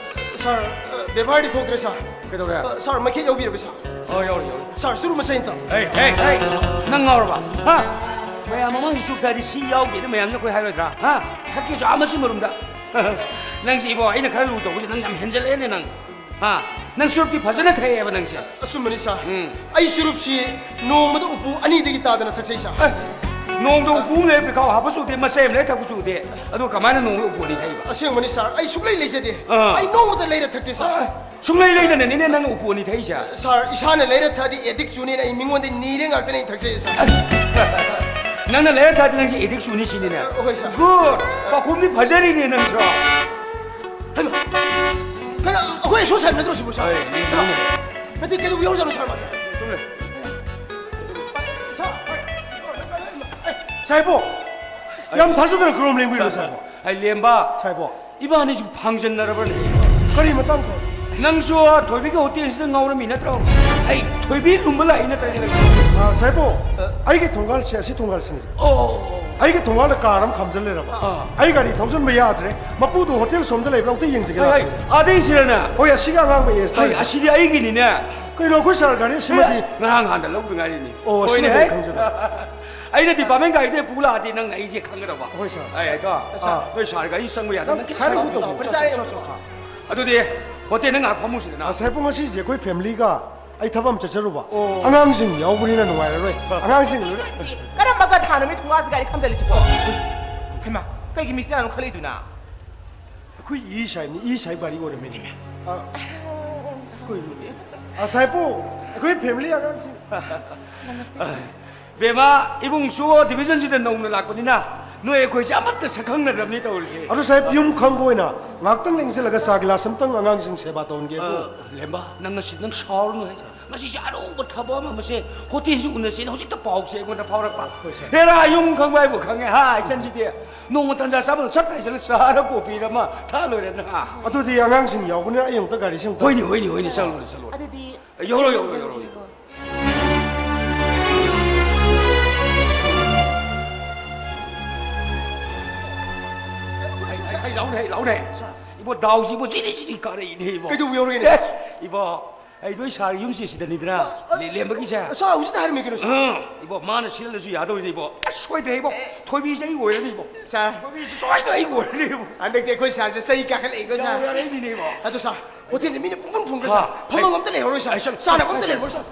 ꯁꯥꯔ, ꯑ, ꯕꯦꯕꯥꯔꯗꯤ ꯊꯣꯛꯇ꯭ꯔꯦ, ꯁꯥꯔ꯫ ꯀꯩꯗꯧꯔꯦ? ꯑ, ꯁꯥꯔ, ꯃꯩꯈꯦꯠ ꯌꯥꯎꯕꯤꯔꯕ, ꯁꯥꯔ? ꯑꯣ, ꯌꯥꯎꯔꯦ, ꯌꯥꯎꯔꯦ꯫ ꯁꯥꯔ, ꯆꯨꯔꯨꯞ ꯃꯆꯩ ꯑꯝꯇ꯫ ꯍꯩ, ꯍꯩ, ꯍꯩ! ꯅꯪ ꯉꯥꯎꯔꯕ? ꯍꯥ? ꯃꯌꯥꯝ ꯃꯃꯥꯡꯁꯤ ꯆꯨꯞ ꯊꯛꯑꯗꯤ ꯁꯤ ꯌꯥꯎꯗꯦꯅ ꯃꯌꯥꯝꯁꯤꯅ ꯑꯩꯈꯣꯏ ꯍꯥꯏꯔꯣꯏꯗ꯭ꯔꯥ? ꯍꯥ? ꯊꯛꯀꯦꯁꯨ ꯑꯥ ꯃꯆꯤꯟ ꯃꯔꯨꯝꯗ꯫ ꯅꯪꯁꯤ ꯏꯕꯣ, ꯑꯩꯅ ꯈꯔ ꯂꯨ ꯇꯧꯕꯁꯦ ꯅꯪ ꯌꯥꯝ ꯍꯦꯟꯖꯜꯂꯛꯑꯦꯅꯦ ꯅꯪ꯫ ꯍꯥ? ꯅꯪ ꯆꯨꯔꯨꯞꯇꯤ ꯐꯖꯅ ꯊꯛꯑꯦꯕ ꯅꯪꯁꯦ꯫ ꯑꯆꯨꯝꯕꯅꯤ, ꯁꯥꯔ꯫ ꯎꯝ꯫ ꯑꯩ ꯆꯨꯔꯨꯞꯁꯤ ꯅꯣꯡꯃꯗ ꯎꯄꯨ ꯑꯅꯤꯗꯒꯤ ꯇꯥꯗꯅ ꯊꯛꯆꯩ, ꯁꯥꯔ꯫ ꯑꯦ, ꯅꯣꯡꯃꯗ ꯎꯄꯨ ꯑꯃ ꯂꯩꯔ ꯄꯤꯈꯥꯎ ꯍꯥꯞꯄꯁꯨ ꯎꯗꯦ, ꯃꯆꯩ ꯑꯃ ꯂꯩꯔ ꯊꯛꯄꯁꯨ ꯎꯗꯦ꯫ ꯑꯗꯨ ꯀꯃꯥꯏꯅ ꯅꯣꯡꯃꯗ ꯎꯄꯨ ꯑꯅꯤ ꯊꯛꯏꯕ? ꯑꯁꯦꯡꯕꯅꯤ ꯁꯥꯔ, ꯑꯩ ꯁꯨꯡꯂꯩ ꯂꯩꯖꯗꯦ꯫ ꯑꯥ꯫ ꯑꯩ ꯅꯣꯡꯃꯇ ꯂꯩꯔ ꯊꯛꯇꯦ ꯁꯥꯔ꯫ ꯑꯥ, ꯁꯨꯡꯂꯩ ꯂꯩꯗꯅꯅꯤꯅꯦ ꯅꯪꯅ ꯎꯄꯨ ꯑꯅꯤ ꯊꯛꯏꯁꯦ꯫ ꯁꯥꯔ, ꯏꯁꯥꯅ ꯂꯩꯔ ꯊꯛꯑꯗꯤ ꯑꯦꯗꯤꯛ ꯆꯨꯅꯤꯅ ꯑꯩ ꯃꯤꯉꯣꯟꯗ ꯅꯤꯔꯦ ꯉꯥꯛꯇꯅꯦ ꯑꯩꯅ ꯊꯛꯆꯩꯁꯦ ꯁꯥꯔ꯫ ꯅꯪꯅ ꯂꯩꯔ ꯊꯛꯑꯗꯤ ꯅꯪꯁꯦ ꯑꯦꯗꯤꯛ ꯆꯨꯅꯤ ꯁꯤꯅꯤꯅꯦ꯫ ꯍꯣꯏ ꯁꯥꯔ꯫ ꯒꯨꯗ! ꯄꯥꯎꯈꯨꯝꯗꯤ ꯐꯖꯔꯤꯅꯦ ꯅꯪꯁꯨ꯫ ꯍꯩꯃꯥ! ꯀꯩꯅꯣ, ꯑꯩꯈꯣꯏ ꯑꯦꯁꯣ ꯁꯥꯍꯦꯕ ꯅꯠꯇ꯭ꯔꯣ ꯁꯤꯕꯨ ꯁꯥꯔ? ꯍꯣꯏ, ꯃꯥꯅꯦ꯫ ꯅꯠꯇꯦ, ꯀꯩꯗꯧꯕ ꯌꯥꯎꯔꯖꯥꯠꯅꯣ ꯁꯥꯔ ꯃꯥꯗꯤ? ꯁꯨꯝ ꯂꯩ꯫ ꯁꯥꯔ, ꯁꯥꯏꯕꯣ, ꯌꯥꯝ ꯊꯥꯖꯗꯅ ꯀꯔꯣꯝ ꯂꯦꯡꯕꯤꯔꯣ ꯁꯥꯏꯕꯣ? ꯑꯩ ꯂꯦꯝꯕ꯫ ꯁꯥꯏꯕꯣ꯫ ꯏꯕꯥꯅꯤꯁꯨ ꯐꯥꯡꯖꯟꯅꯔꯕ꯭ꯔꯅꯦ? ꯀꯔꯤ ꯃꯇꯥꯡ ꯁꯥꯏꯕꯣ? ꯅꯪꯁꯨ ꯊꯣꯏꯕꯤꯒꯤ ꯍꯣꯇꯦꯜꯁꯤꯗ ꯉꯥꯎꯔꯝꯃꯤ ꯅꯠꯇ꯭ꯔꯣ? ꯑꯩ ꯊꯣꯏꯕꯤ ꯂꯨꯝꯕ ꯂꯥꯛꯏ ꯅꯠꯇ꯭ꯔꯅꯦ ꯅꯪꯁꯨ? ꯑ, ꯁꯥꯏꯕꯣ, ꯑꯩꯒꯤ ꯊꯣꯡꯒꯥꯜꯁꯦ ꯑꯁꯤ ꯊꯣꯡꯒꯥꯜꯁꯤꯅꯦ꯫ ꯑꯣ꯫ ꯑꯩꯒꯤ ꯊꯣꯡꯒꯥꯜꯗ ꯀꯥꯔ ꯑꯃ ꯈꯥꯝꯖꯜ ꯂꯩꯔꯕ꯫ ꯑꯥ꯫ ꯑꯩ ꯒꯥꯔꯤ ꯊꯧꯖꯟꯕ ꯌꯥꯗ꯭ꯔꯦ꯫ ꯃꯄꯨꯗꯣ ꯍꯣꯇꯦꯜ ꯁꯣꯝꯗ ꯂꯩꯕ꯭ꯔꯥ ꯑꯝꯇ ꯌꯦꯡꯖꯒꯦ ꯍꯥꯏ, ꯍꯥꯏ, ꯂꯥꯛꯄꯅꯦ꯫ ꯑꯗꯩꯁꯤꯔꯅꯦ? ꯍꯣꯏ, ꯑꯁꯤꯒ ꯑꯉꯥꯡꯕ ꯑꯦꯁ ꯍꯥꯏ, ꯇꯥꯏꯁꯦ꯫ ꯑꯁꯤꯗꯤ ꯑꯩꯒꯤꯅꯤꯅꯦ꯫ ꯀꯩꯅꯣ, ꯑꯩꯈꯣꯏ ꯁꯥꯔ ꯒꯥꯔꯤ ꯑꯁꯤꯃꯗꯤ? ꯑꯦ, ꯉꯔꯥꯡ ꯍꯥꯟꯅ ꯂꯧꯕꯗ ꯉꯥꯏꯔꯤꯅꯤ꯫ ꯑꯣ, ꯑꯁꯤꯃꯗꯤ ꯍꯣꯏꯅꯦ꯫ ꯑꯩ ꯈꯪꯖꯗꯕ꯫ ꯑꯩꯅ ꯗꯤꯄꯥꯔꯠꯃꯦꯟ ꯒꯥꯔꯤꯗ ꯄꯨ ꯂꯥꯛꯑꯗꯤ ꯅꯪ ꯑꯩꯁꯦ ꯈꯪꯒꯗꯕ꯫ ꯍꯣꯏ, ꯁꯥꯔ꯫ ꯑꯩ, ꯑꯗꯣ, ꯑꯥ꯫ ꯅꯣꯏ ꯁꯥꯔ ꯒꯥꯔꯤ ꯆꯪꯕ ꯌꯥꯗꯕ ꯅꯪ ꯅꯪ ꯈꯤꯇꯪ ꯁꯥꯏꯂꯦꯟ ꯁꯥꯎ, ꯇꯧꯕꯤꯌꯨ꯫ ꯁꯥꯎ, ꯁꯥꯎ, ꯁꯥꯎ, ꯁꯥꯎ꯫ ꯑꯗꯨꯗꯤ ꯍꯣꯇꯦꯜꯗ ꯉꯥꯏꯍꯥꯛ ꯐꯝꯃꯨꯁꯤꯗꯅ꯫ ꯑꯁ, ꯁꯥꯏꯕꯨꯡ, ꯉꯁꯤꯁꯦ ꯑꯩꯈꯣꯏ ꯐꯦꯃꯤꯂꯤꯒ ꯑꯩ ꯊꯕꯛ ꯑꯃ ꯆꯠꯆꯔꯨꯕ꯫ ꯑꯣ꯫ ꯑꯉꯥꯡꯁꯤꯡ ꯌꯥꯎꯕꯅꯤꯅ ꯅꯨꯡꯉꯥꯏꯔꯔꯣꯏ꯫ ꯑꯉꯥꯡꯁꯤꯡ ꯂꯣꯏꯅ ꯀꯔꯝꯕ ꯒꯙꯥꯅꯣ ꯃꯤ ꯊꯣꯡꯒꯥꯜꯁꯤꯗ ꯒꯥꯔꯤ ꯈꯥꯝꯖꯜꯂꯤꯁꯤꯕꯣ? ꯍꯩꯃꯥ, ꯀꯩꯒꯤ ꯃꯤꯁꯇꯔꯅꯣ ꯈꯜꯂꯤꯗꯨꯅ? ꯑꯩꯈꯣꯏ ꯏ ꯁꯥꯏꯕꯅꯤ, ꯏ ꯁꯥꯏ ꯒꯥꯔꯤ ꯑꯣꯏꯔꯝꯃꯤꯅꯦ꯫ ꯑ, ꯑꯩꯈꯣꯏ, ꯑ, ꯁꯥꯏꯄꯨ, ꯑꯩꯈꯣꯏ ꯐꯦꯃꯤꯂꯤ ꯑꯉꯥꯡꯁꯤꯡ꯫ ꯅꯃꯁꯇꯦ, ꯁꯥꯔ꯫ ꯕꯦꯝꯃ, ꯏꯕꯨꯡꯁꯨ ꯗꯤꯚꯤꯖꯟꯁꯤꯗ ꯅꯧꯅ ꯂꯥꯛꯄꯅꯤꯅ ꯅꯣꯏ ꯑꯩꯈꯣꯏꯁꯦ ꯑꯃꯠꯇ ꯁꯛꯈꯪꯅꯗ꯭ꯔꯕꯅꯤ ꯇꯧꯔꯤꯁꯦ꯫ ꯑꯗꯨ ꯁꯥꯍꯦꯕ, ꯌꯨꯝ ꯈꯪꯕ ꯑꯣꯏꯅ ꯉꯥꯏꯍꯥꯛꯇꯪ ꯂꯦꯡꯁꯤꯜꯂꯒ ꯆꯥ ꯒꯤꯂꯥꯁ ꯑꯃꯇꯪ ꯑꯉꯥꯡꯁꯤꯡ ꯁꯦꯕꯥ ꯇꯧꯍꯟꯒꯦ꯫ ꯑ, ꯂꯦꯝꯕ, ꯅꯪ ꯉꯁꯤ ꯅꯪ ꯁꯥꯎꯔꯅꯨ ꯍꯥꯏꯁꯦ꯫ ꯉꯁꯤꯁꯦ ꯑꯔꯧꯕ ꯊꯕꯛ ꯑꯃ, ꯃꯁꯦ ꯍꯣꯇꯦꯜꯁꯤ ꯎꯅꯁꯦꯅ ꯍꯧꯖꯤꯛꯇ ꯄꯥꯎꯁꯦ ꯑꯩꯉꯣꯟꯗ ꯐꯥꯎꯔꯛꯄ꯫ ꯍꯣꯏ, ꯁꯥꯔ꯫ ꯍꯦꯔꯥ, ꯌꯨꯝ ꯈꯪꯕ ꯍꯥꯏꯕꯨ ꯈꯪꯉꯦ ꯍꯥ, ꯏꯆꯟꯁꯤꯗꯤ꯫ ꯅꯣꯡꯃ ꯇꯟꯖꯥ ꯆꯥꯕꯗ ꯁꯠ ꯍꯥꯏꯁꯤꯜꯂ ꯆꯥꯔ ꯀꯣꯐꯤꯔ ꯑꯃ ꯊꯛꯑ ꯂꯣꯏꯔꯦꯗꯅ꯫ ꯑꯗꯨꯗꯤ ꯑꯉꯥꯡꯁꯤꯡ ꯌꯥꯎꯕꯅꯤꯅ ꯑꯩ ꯑꯃꯨꯛꯇ ꯒꯥꯔꯤꯁꯦ ꯑꯃꯨꯛꯇ ꯍꯣꯏꯅꯦ, ꯍꯣꯏꯅꯦ, ꯍꯣꯏꯅꯦ, ꯆꯠꯂꯣꯅꯦ, ꯆꯠꯂꯣꯅꯦ꯫ ꯑꯗꯨꯗꯤ ꯌꯧꯔꯣ, ꯌꯧꯔꯣ, ꯌꯧꯔꯣ, ꯌꯧꯔꯣ꯫ ꯑꯩ, ꯑꯩ, ꯑꯩ, ꯂꯥꯎꯅꯦ, ꯑꯩ, ꯂꯥꯎꯅꯦ꯫ ꯏꯕꯣ, ꯗꯥꯎꯁꯤ ꯏꯕꯣ, ꯖꯤꯔꯤ ꯖꯤꯔꯤ ꯀꯥꯔꯛꯏꯅꯦ ꯏꯕꯣ꯫ ꯀꯩꯗꯧꯕ ꯌꯥꯎꯔꯒꯦꯅꯦ? ꯑꯦ, ꯏꯕꯣ, ꯑꯩ ꯅꯣꯏ ꯁꯥꯔꯒꯤ ꯌꯨꯝꯁꯦ ꯁꯤꯗꯅꯤꯗꯅ, ꯂꯦ-, ꯂꯦꯝꯕꯒꯤ ꯁꯦ꯫ ꯁꯥꯔ, ꯍꯧꯖꯤꯛꯇ ꯍꯥꯏꯔꯝꯃꯤ ꯀꯩꯅꯣ, ꯁꯥꯔ꯫ ꯎꯝ, ꯏꯕꯣ, ꯃꯥꯅ ꯁꯤꯜꯂꯁꯨ ꯌꯥꯗꯧꯔꯤꯅꯦ ꯏꯕꯣ꯫ ꯑꯁ, ꯁꯣꯏꯗ꯭ꯔꯦ ꯏꯕꯣ, ꯊꯣꯏꯕꯤꯁꯦ ꯑꯩ ꯑꯣꯏꯔꯅꯤ ꯏꯕꯣ꯫ ꯁꯥꯔ꯫ ꯊꯣꯏꯕꯤꯁꯦ ꯁꯣꯏꯗꯅ ꯑꯩ ꯑꯣꯏꯔꯅꯤ ꯏꯕꯣ꯫ ꯍꯟꯗꯛꯇꯤ ꯑꯩꯈꯣꯏ ꯁꯥꯔꯁꯦ ꯆꯍꯤ ꯀꯥꯈꯠꯂꯛꯏꯀꯣ, ꯁꯥꯔ꯫ ꯌꯥꯔꯛꯏꯅꯤꯅꯦ ꯏꯕꯣ꯫ ꯑꯗꯣ, ꯁꯥꯔ, ꯍꯣꯇꯦꯜꯁꯦ ꯃꯤꯅ ꯄꯨꯡꯐꯨꯟ ꯐꯨꯟꯈ꯭ꯔꯦ, ꯍꯥ꯫ ꯁꯥꯔ꯫ ꯐꯝꯐꯝ ꯑꯝꯇ ꯂꯩꯍꯧꯔꯣꯏ, ꯁꯥꯔ꯫ ꯑꯩ ꯁꯪ-, ꯆꯥꯅꯕ ꯑꯝꯇ ꯂꯩꯍꯧꯔꯣꯏ, ꯁꯥꯔ꯫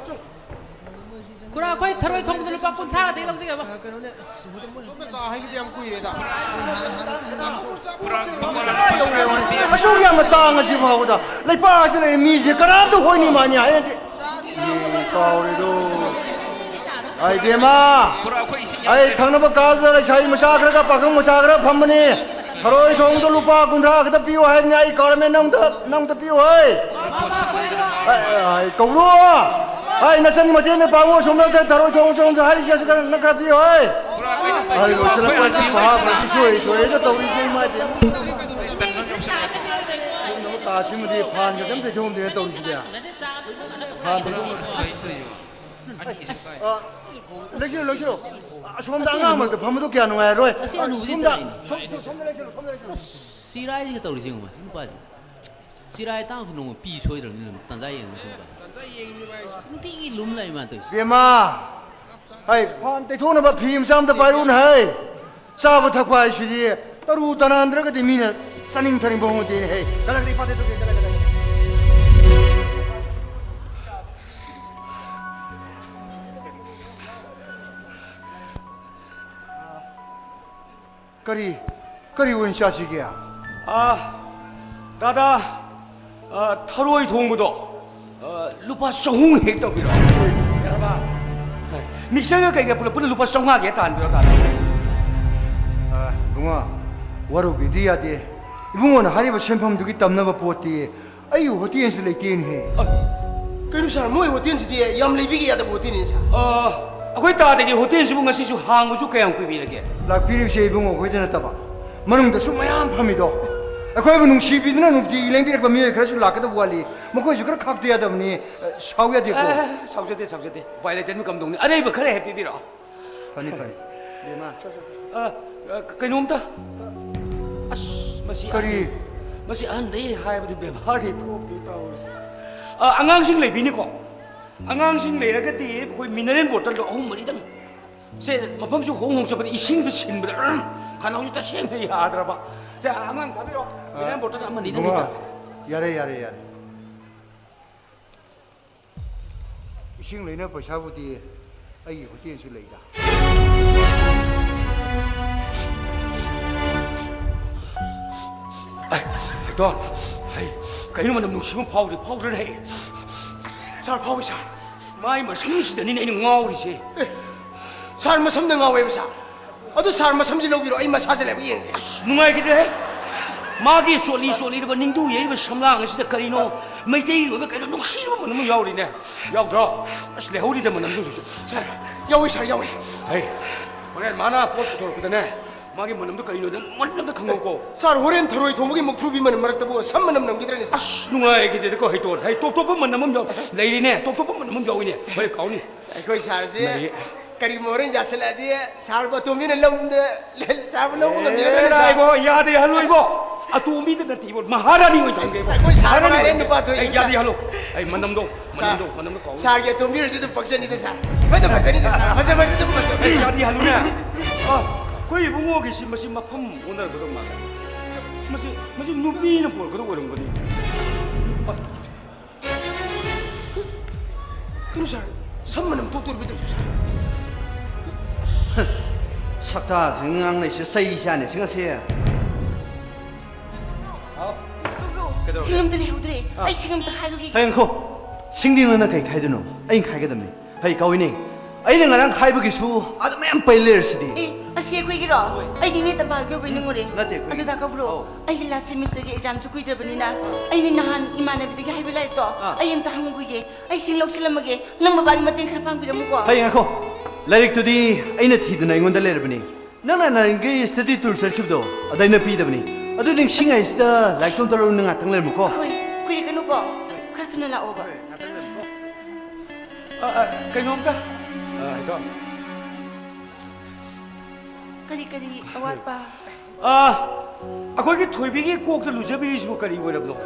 ꯈꯨꯔꯥ, ꯑꯩꯈꯣꯏ ꯊꯔꯣꯏ ꯊꯣꯡꯕꯗ ꯂꯨꯄꯥ ꯀꯨꯟꯊ꯭ꯔꯥꯒꯗꯤ ꯂꯧꯖꯒꯦꯕ꯫ ꯀꯩꯅꯣꯅꯦ, ꯑꯁ, ꯍꯣꯇꯦꯜ ꯃꯣꯏ ꯍꯣꯇꯦꯜ ꯆꯥ ꯍꯩꯒꯤꯗꯤ ꯌꯥꯝ ꯀꯨꯏꯔꯦꯗ꯫ ꯑꯁꯨꯛ ꯌꯥꯝꯅ ꯇꯥꯡꯉꯁꯤ ꯐꯥꯎꯕꯗ ꯂꯩꯄꯥꯛ ꯑꯁꯤꯗ ꯂꯩꯔꯤ ꯃꯤꯁꯦ ꯀꯅꯥꯝꯇ ꯍꯣꯏꯅꯤ ꯃꯥꯅꯤ ꯍꯥꯏꯔꯗꯤ꯫ ꯏ ꯀꯥꯎꯔꯦꯗꯣ꯫ ꯑꯩ ꯕꯦꯝꯃ, ꯑꯩ ꯊꯪꯅꯕ ꯀꯥꯗ ꯂꯩꯁꯥꯕꯤ ꯃꯆꯥ ꯈꯔꯒ ꯄꯥꯈꯪ ꯃꯆꯥ ꯈꯔ ꯐꯝꯕꯅꯤ꯫ ꯊꯔꯣꯏ ꯊꯣꯡꯕꯗꯣ ꯂꯨꯄꯥ ꯀꯨꯟꯊ꯭ꯔꯥ ꯈꯛꯇ ꯄꯤꯌꯨ ꯍꯥꯏꯕꯅꯤ꯫ ꯑꯩ ꯀꯥꯎꯔꯝꯃꯦ, ꯅꯪꯗ ꯅꯪꯗ ꯄꯤꯌꯨ ꯍꯣꯏ꯫ ꯑꯩ, ꯑꯩ, ꯀꯧꯔꯣ꯫ ꯑꯩ ꯅꯆꯟ ꯃꯆꯦꯅ ꯄꯥꯡꯉꯣ ꯁꯣꯝꯗ ꯊꯔꯣꯏ ꯊꯣꯡꯕ ꯆꯣꯡꯗ ꯍꯥꯏꯔꯤꯁꯦ ꯑꯁꯤ ꯈꯔ ꯅꯪ ꯈꯔ ꯄꯤꯌꯨ ꯍꯣꯏ꯫ ꯑꯩ ꯂꯣꯏꯁꯤꯜꯂꯛꯄ ꯐꯥꯕ ꯁꯣꯏ ꯁꯣꯏꯗ ꯇꯧꯔꯤꯁꯦ ꯏꯃꯥ ꯏꯕꯦꯝꯃ꯫ ꯇꯥꯁꯤꯃꯗꯤ ꯐꯥꯟꯒꯁꯦ ꯑꯝꯇ ꯊꯣꯡꯗꯦꯅ ꯇꯧꯔꯤꯁꯤꯗꯤ꯫ ꯐꯥꯟ ꯊꯣꯡꯕ-, ꯑ, ꯂꯩꯁꯤꯜꯂꯣ, ꯂꯩꯁꯤꯜꯂꯣ꯫ ꯑꯁꯣꯝꯗ ꯑꯉꯥꯡ ꯃꯔꯛꯇ ꯐꯝꯕꯗꯣ ꯀꯌꯥ ꯅꯨꯡꯉꯥꯏꯔꯣꯏ꯫ ꯑꯁꯤ ꯑꯅꯨꯕꯁꯤ ꯁꯣꯝꯗ, ꯇꯥꯏꯅꯦ꯫ ꯁꯣꯝ-, ꯁꯣꯝ-, ꯁꯣꯝꯗ ꯂꯩꯁꯤꯜꯂꯣ, ꯁꯣꯝꯗ ꯂꯩꯁꯤꯜꯂꯣ꯫ ꯑꯁ, ꯁꯤꯔꯥꯏꯁꯤꯒ ꯇꯧꯔꯤꯁꯦ ꯌꯦꯡꯉꯨ, ꯁꯤ ꯅꯨꯄꯥꯁꯦ꯫ ꯁꯤꯔꯥꯏ ꯇꯥꯡꯁꯨ ꯅꯣꯡꯃ ꯄꯤ ꯁꯣꯏꯗ꯭ꯔꯕꯅꯤ, ꯑꯗꯨꯝ ꯇꯟꯖꯥ ꯌꯦꯡꯉꯒ ꯁꯨꯝ ꯇꯧ꯫ ꯇꯟꯖꯥ ꯌꯦꯡꯉꯤꯕ ꯍꯥꯏꯁꯦ꯫ ꯅꯨꯡꯇꯤꯒꯤ ꯂꯨꯝ ꯂꯩ ꯃꯥ ꯇꯧꯔꯤꯁꯦ꯫ ꯕꯦꯝꯃ, ꯍꯩ, ꯐꯥꯟ ꯇꯩꯊꯣꯛꯅꯕ ꯐꯤ ꯃꯆꯥ ꯑꯝꯇ ꯄꯥꯏꯔꯛꯎꯅꯦ, ꯍꯩ꯫ ꯆꯥꯕ ꯊꯛꯄ ꯍꯥꯏꯁꯤꯗꯤ ꯇꯔꯨ ꯇꯅꯥꯟꯗ꯭ꯔꯒꯗꯤ ꯃꯤꯅ ꯆꯥꯅꯤꯡ ꯊꯛꯅꯤꯡꯕ ꯍꯣꯡꯗꯦꯅꯦ, ꯍꯩ꯫ ꯀꯂꯛꯇꯤ ꯐꯥꯟ ꯇꯩꯊꯣꯛꯀꯦ, ꯀꯂꯛ, ꯀꯂꯛ, ꯀꯂꯛ꯫ ꯀꯔꯤ, ꯀꯔꯤ ꯑꯣꯏꯅ ꯆꯥꯁꯤꯒꯦ? ꯑꯥ, ꯗꯥꯗꯥ, ꯑꯥ, ꯊꯔꯣꯏ ꯊꯣꯡꯕꯗꯣ, ꯑꯥ, ꯂꯨꯄꯥ ꯆꯍꯨꯝ ꯍꯦꯛ ꯇꯧꯕꯤꯔꯣ꯫ ꯌꯥꯔꯕ? ꯃꯤꯛꯆꯔꯒ ꯀꯩꯒ ꯄꯨꯂꯞ ꯄꯨꯟꯅ ꯂꯨꯄꯥ ꯆꯥꯝꯃꯉꯥꯒꯤ ꯍꯦꯛ ꯇꯥꯍꯟꯕꯤꯔꯣ, ꯗꯥꯗꯥ꯫ ꯑꯥ, ꯏꯕꯨꯡꯉꯣ, ꯋꯥꯔꯧꯕꯤꯕꯗꯤ ꯌꯥꯗꯦ꯫ ꯏꯕꯨꯡꯉꯣꯅ ꯍꯥꯏꯔꯤꯕ ꯁꯦꯟꯐꯝꯗꯨꯒꯤ ꯇꯝꯅꯕ ꯄꯣꯠꯇꯤ ꯑꯩ ꯍꯣꯇꯦꯜꯁꯨ ꯂꯩꯇꯦꯅꯦꯍꯦ꯫ ꯑ, ꯀꯩꯅꯣ ꯁꯥꯔ, ꯃꯣꯏ ꯍꯣꯇꯦꯜꯁꯤꯗꯤ ꯌꯥꯝ ꯂꯩꯕꯤꯒꯦ ꯌꯥꯗꯕ ꯍꯣꯇꯦꯜꯅꯤ ꯁꯥꯔ꯫ ꯑ, ꯑꯩꯈꯣꯏ ꯇꯥꯗꯒꯤ ꯍꯣꯇꯦꯜꯁꯤꯕꯨ ꯉꯁꯤꯁꯨ ꯍꯥꯡꯕꯁꯨ ꯀꯌꯥꯝ ꯀꯨꯏꯕꯤꯔꯒꯦ? ꯂꯥꯛꯄꯤꯔꯤꯕꯁꯦ ꯏꯕꯨꯡꯉꯣ ꯑꯩꯈꯣꯏꯗ ꯅꯠꯇꯕ, ꯃꯅꯨꯡꯗꯁꯨ ꯃꯌꯥꯝ ꯐꯝꯃꯤꯗꯣ꯫ ꯑꯩꯈꯣꯏꯕꯨ ꯅꯨꯡꯁꯤꯕꯤꯗꯨꯅ ꯅꯨꯡꯇꯤꯒꯤ ꯂꯦꯡꯕꯤꯔꯛꯄ ꯃꯤꯑꯣꯏ ꯈꯔꯁꯨ ꯂꯥꯛꯀꯗꯕ ꯋꯥꯠꯂꯤ꯫ ꯃꯈꯣꯏꯁꯨ ꯈꯔ ꯈꯥꯛꯇ ꯌꯥꯗꯕꯅꯤ꯫ ꯑ, ꯁꯥꯎ ꯌꯥꯗꯦꯀꯣ꯫ ꯑꯦ, ꯁꯥꯎꯖꯗꯦ, ꯁꯥꯎꯖꯗꯦ꯫ ꯎꯄꯥꯏ ꯂꯩꯇꯕꯅꯤ, ꯀꯝꯗꯧꯅꯤ? ꯑꯔꯩꯕ ꯈꯔ ꯍꯦꯛ ꯄꯤꯕꯤꯔꯛꯑꯣ꯫ ꯐꯅꯤ, ꯐꯅꯤ꯫ ꯕꯦꯝꯃ꯫ ꯑ, ꯑ, ꯀꯩꯅꯣꯝꯇ꯫ ꯑꯁ, ꯃꯁꯤ ꯀꯔꯤ? ꯑꯍꯟ-, ꯃꯁꯤ ꯑꯍꯟꯗꯩ ꯍꯥꯏꯕꯗꯤ ꯕꯦꯕꯥꯔꯗꯤ ꯊꯣꯛꯇꯦ ꯇꯧꯔꯤꯁꯦ꯫ ꯑ, ꯑꯉꯥꯡꯁꯤꯡ ꯂꯩꯕꯤꯅꯤꯀꯣ? ꯑꯉꯥꯡꯁꯤꯡ ꯂꯩꯔꯒꯗꯤ ꯑꯩꯈꯣꯏ mineral bottle ꯗꯣ ꯑꯍꯨꯝ ꯃꯔꯤꯗꯪ꯫ ꯁꯦ, ꯃꯐꯝꯁꯨ ꯍꯣꯡ ꯍꯣꯡ ꯆꯠꯄꯅꯤ, ꯏꯁꯤꯡꯗ ꯁꯤꯟꯕꯗ, ꯎꯝ, ꯈꯅꯥꯎꯁꯤ ꯇꯁꯦꯡꯅ ꯌꯥꯗ꯭ꯔꯕ꯫ ꯁꯦ, ꯑꯉꯥꯡ ꯊꯥꯕꯤꯔꯛꯑꯣ꯫ ꯑ, mineral bottle ꯑꯃ ꯑꯅꯤꯗꯪ ꯏꯕꯨꯡꯉꯣ, ꯍꯦꯛꯇ꯫ ꯌꯥꯔꯦ, ꯌꯥꯔꯦ, ꯌꯥꯔꯦ꯫ ꯏꯁꯤꯡ ꯂꯩꯅꯕ ꯄꯩꯁꯥꯕꯨꯗꯤ ꯑꯩꯒꯤ ꯍꯣꯇꯦꯜꯁꯨ ꯂꯩꯗ꯫ ꯑꯩ, ꯍꯦꯛꯇꯣ, ꯍꯩ, ꯀꯩꯅꯣ ꯃꯅꯝ ꯅꯨꯡꯁꯤꯕ ꯐꯥꯎꯗ꯭ꯔꯤ, ꯐꯥꯎꯗ꯭ꯔꯦꯅꯦ, ꯍꯩ? ꯁꯥꯔ, ꯐꯥꯎꯏ, ꯁꯥꯔ꯫ ꯃꯥꯏ ꯃꯁꯝꯁꯤꯗꯅꯤꯅꯦ ꯑꯩꯅ ꯉꯥꯎꯔꯤꯁꯦ꯫ ꯑꯦ, ꯁꯥꯔ ꯃꯁꯝꯗ ꯉꯥꯎꯋꯦꯕ, ꯁꯥꯔ? ꯑꯗꯨ ꯁꯥꯔ ꯃꯁꯝꯁꯤ ꯂꯧꯕꯤꯔꯣ, ꯑꯩ ꯃꯁꯥꯁꯦ ꯂꯥꯏꯕꯛ ꯌꯦꯡꯒꯦ꯫ ꯑꯁ, ꯅꯨꯡꯉꯥꯏꯈꯤꯗ꯭ꯔꯦꯍꯦ꯫ ꯃꯥꯒꯤ ꯆꯣꯠꯂꯤ ꯆꯣꯠꯂꯤꯔꯕ ꯅꯤꯡꯗꯨ ꯌꯩꯔꯤꯕ ꯁꯝꯂꯥꯡ ꯑꯁꯤꯗ ꯀꯔꯤꯅꯣ ꯃꯩꯇꯩꯒꯤ ꯑꯣꯏꯕ ꯀꯩꯅꯣ ꯅꯨꯡꯁꯤꯕ ꯃꯅꯝ ꯑꯃ ꯌꯥꯎꯔꯤꯅꯦ꯫ ꯌꯥꯎꯗ꯭ꯔꯣ? ꯑꯁ, ꯂꯩꯍꯧꯔꯤꯗ ꯃꯅꯝꯗꯨ ꯍꯧꯖꯤꯛꯁꯨ꯫ ꯁꯥꯔ, ꯌꯥꯎꯋꯤ ꯁꯥꯔ, ꯌꯥꯎꯋꯤ꯫ ꯍꯩ, ꯍꯣꯔꯦꯟ ꯃꯥꯅ ꯄꯣꯠ ꯄꯨꯊꯣꯔꯛꯄꯗꯅꯦ, ꯃꯥꯒꯤ ꯃꯅꯝꯗꯣ ꯀꯔꯤꯅꯣ ꯅꯪ ꯃꯨꯟꯅ ꯑꯝꯇ ꯈꯪꯍꯧꯀꯣ꯫ ꯁꯥꯔ, ꯍꯣꯔꯦꯟ ꯊꯔꯣꯏ ꯊꯣꯡꯕꯒꯤ ꯃꯨꯛꯊ꯭ꯔꯨꯕꯤ ꯃꯅꯝ ꯃꯔꯛꯇꯕꯨ ꯁꯝ ꯃꯅꯝ ꯅꯝꯈꯤꯗ꯭ꯔꯅꯦ, ꯁꯥꯔ? ꯑꯁ, ꯅꯨꯡꯉꯥꯏꯈꯤꯗꯦꯗꯀꯣ, ꯍꯩꯇꯣꯟ꯫ ꯍꯩ, ꯇꯣꯞ ꯇꯣꯞꯄ ꯃꯅꯝ ꯑꯃ ꯌꯥꯎ-, ꯂꯩꯔꯤꯅꯦ, ꯇꯣꯞ ꯇꯣꯞꯄ ꯃꯅꯝ ꯑꯃ ꯌꯥꯎꯏꯅꯦ꯫ ꯍꯣꯏ, ꯀꯥꯎꯅꯤ꯫ ꯑꯩꯈꯣꯏ ꯁꯥꯔꯁꯦ ꯂꯩ꯫ ꯀꯔꯤꯒꯨꯝꯕ ꯍꯣꯔꯦꯟ ꯌꯥꯁꯤꯜꯂꯛꯑꯗꯤ ꯁꯥꯔꯕꯨ ꯑꯇꯣꯝꯕꯤꯅ ꯂꯧꯗ, ꯁꯥꯔꯕꯨ ꯂꯧꯕ ꯉꯝꯖꯒꯗ꯭ꯔꯅꯦ, ꯑꯦ, ꯁꯥꯔ? ꯏꯕꯣ, ꯌꯥꯗꯦ, ꯍꯜꯂꯣ, ꯏꯕꯣ꯫ ꯑꯇꯣꯝꯕꯤꯗ ꯅꯠꯇꯦ, ꯏꯕꯣ, ꯃꯍꯥꯔꯥꯅꯤ ꯑꯣꯏꯅ ꯊꯝꯒꯦ, ꯑꯁ, ꯏꯕꯣ꯫ ꯑꯩꯈꯣꯏ ꯁꯥꯔ ꯃꯍꯥꯔꯥꯅꯤ ꯃꯉꯥꯏꯔꯦ ꯑꯣꯏꯅ ꯅꯨꯄꯥ ꯊꯣꯛꯏ, ꯑꯩ ꯁꯥꯔ꯫ ꯌꯥꯗꯦ, ꯍꯜꯂꯣ꯫ ꯑꯩ ꯃꯅꯝꯗꯣ, ꯁꯥꯔ, ꯃꯅꯝꯗꯣ, ꯃꯅꯝꯗꯣ ꯀꯥꯎ꯫ ꯁꯥꯔꯒꯤ ꯑꯇꯣꯝꯕꯤ ꯑꯣꯏꯔꯁꯨ ꯑꯗꯨꯝ ꯄꯛꯆꯅꯤꯗ, ꯁꯥꯔ꯫ ꯐꯖ ꯐꯖꯅꯤꯗ, ꯁꯥꯔ꯫ ꯐꯖ ꯐꯖ ꯑꯗꯨꯝ ꯐꯖ꯫ ꯑꯩ ꯌꯥꯗꯦ, ꯍꯜꯂꯨꯅꯦ꯫ ꯑ, ꯑꯩꯈꯣꯏ ꯏꯕꯨꯡꯉꯣꯒꯤꯁꯤ ꯃꯁꯤ ꯃꯐꯝ ꯑꯣꯟꯅꯔꯛꯀꯗꯧ ꯃꯥꯜꯂꯦ꯫ ꯃꯁꯤ, ꯃꯁꯤ ꯅꯨꯄꯤꯅ ꯄꯨꯔꯛꯀꯗꯧ ꯑꯣꯏꯔꯝꯒꯅꯤ꯫ ꯑ, ꯀꯩꯅꯣ ꯁꯥꯔ, ꯁꯝ ꯃꯅꯝ ꯊꯣꯛꯇꯣꯔꯤꯕ ꯇꯧꯔꯤꯁꯤ ꯁꯥꯔ? ꯁꯛꯇꯥꯁꯤꯡ ꯉꯥꯡꯅꯩꯁꯦ ꯆꯩ ꯆꯥꯅꯤ ꯁꯤ ꯉꯁꯤ꯫ ꯁꯤꯡ ꯑꯝꯇ ꯂꯩꯍꯧꯗ꯭ꯔꯦ꯫ ꯑꯥ꯫ ꯑꯩ ꯁꯤꯡ ꯑꯝꯇ ꯈꯥꯏꯔꯨꯈꯤꯒꯦ꯫ ꯍꯌꯦꯡꯈꯣ, ꯁꯤꯡꯗꯤ ꯅꯪꯅ ꯀꯩ ꯈꯥꯏꯗꯣꯏꯅꯣ? ꯑꯩꯅ ꯈꯥꯏꯒꯗꯕꯅꯤ꯫ ꯍꯩ ꯀꯥꯎꯏꯅꯦ, ꯑꯩꯅ ꯉꯔꯥꯡ ꯈꯥꯏꯕꯒꯤꯁꯨ ꯑꯗꯨ ꯃꯌꯥꯝ ꯄꯩ ꯂꯩꯔꯁꯤꯗꯤ꯫ ꯑꯦ, ꯑꯁꯤ ꯑꯩꯈꯣꯏꯒꯤꯔꯣ? ꯍꯣꯏ꯫ ꯑꯩꯗꯤ ꯏꯅꯦ ꯇꯝꯐꯥꯒꯤ ꯑꯣꯏꯕꯣꯏ ꯅꯤꯡꯉꯨꯔꯦ꯫ ꯅꯠꯇꯦ, ꯑꯩꯈꯣꯏꯒꯤ꯫ ꯑꯗꯨꯗ ꯀꯧꯕ꯭ꯔꯣ? ꯑꯧ꯫ ꯑꯩꯒꯤ ꯂꯥꯁ ꯁꯦꯃꯤꯁꯇꯔꯒꯤ ꯑꯦꯛꯖꯥꯝꯁꯨ ꯀꯨꯏꯗ꯭ꯔꯕꯅꯤꯅ ꯑꯩꯅ ꯅꯍꯥꯟ ꯏꯃꯥꯟꯅꯕꯤꯗꯒꯤ ꯍꯥꯏꯕ ꯂꯥꯏꯔꯤꯛꯇꯣ ꯑꯥ꯫ ꯑꯩ ꯑꯝꯇ ꯍꯪꯉꯨꯈꯤꯒꯦ꯫ ꯑꯩ ꯁꯤꯡ ꯂꯧꯁꯤꯜꯂꯝꯃꯒꯦ꯫ ꯅꯪ ꯕꯕꯥꯒꯤ ꯃꯇꯦꯡ ꯈꯔ ꯄꯥꯡꯕꯤꯔꯝꯃꯨꯀꯣ꯫ ꯍꯩ, ꯉꯥꯏꯈꯣ꯫ ꯂꯥꯏꯔꯤꯛꯇꯨꯗꯤ ꯑꯩꯅ ꯊꯤꯗꯅ ꯑꯩꯉꯣꯟꯗ ꯂꯩꯔꯕꯅꯤ꯫ ꯅꯪꯅ ꯅꯍꯥꯟꯒꯤ ꯁ꯭ꯇꯗꯤ ꯇꯨꯔ ꯆꯠꯈꯤꯕꯗꯣ, ꯑꯗ ꯑꯩꯅ ꯄꯤꯗꯕꯅꯤ꯫ ꯑꯗꯨ ꯅꯤꯡꯁꯤꯡꯉꯤꯉꯩꯁꯤꯗ ꯂꯥꯏꯔꯤꯛꯇꯣ ꯑꯝꯇ ꯂꯧꯔꯨ, ꯅꯪ ꯉꯥꯛꯇꯪ ꯂꯩꯔꯝꯃꯨꯀꯣ꯫ ꯍꯣꯏ, ꯀꯨꯏꯔꯛꯀꯅꯨꯀꯣ꯫ ꯈꯔ ꯊꯨꯅ ꯂꯥꯛꯑꯣꯕ꯫ ꯑ, ꯑ, ꯀꯩꯅꯣꯝꯇ꯫ ꯑ, ꯍꯥꯏꯗꯣ꯫ ꯀꯔꯤ ꯀꯔꯤ ꯑꯋꯥꯠꯄ? ꯑ, ꯑꯩꯈꯣꯏꯒꯤ ꯊꯣꯏꯕꯤꯒꯤ ꯀꯣꯛꯇ ꯂꯨꯖꯕꯤꯔꯤꯁꯤꯕꯨ ꯀꯔꯤ ꯑꯣꯏꯔꯕꯅꯣ?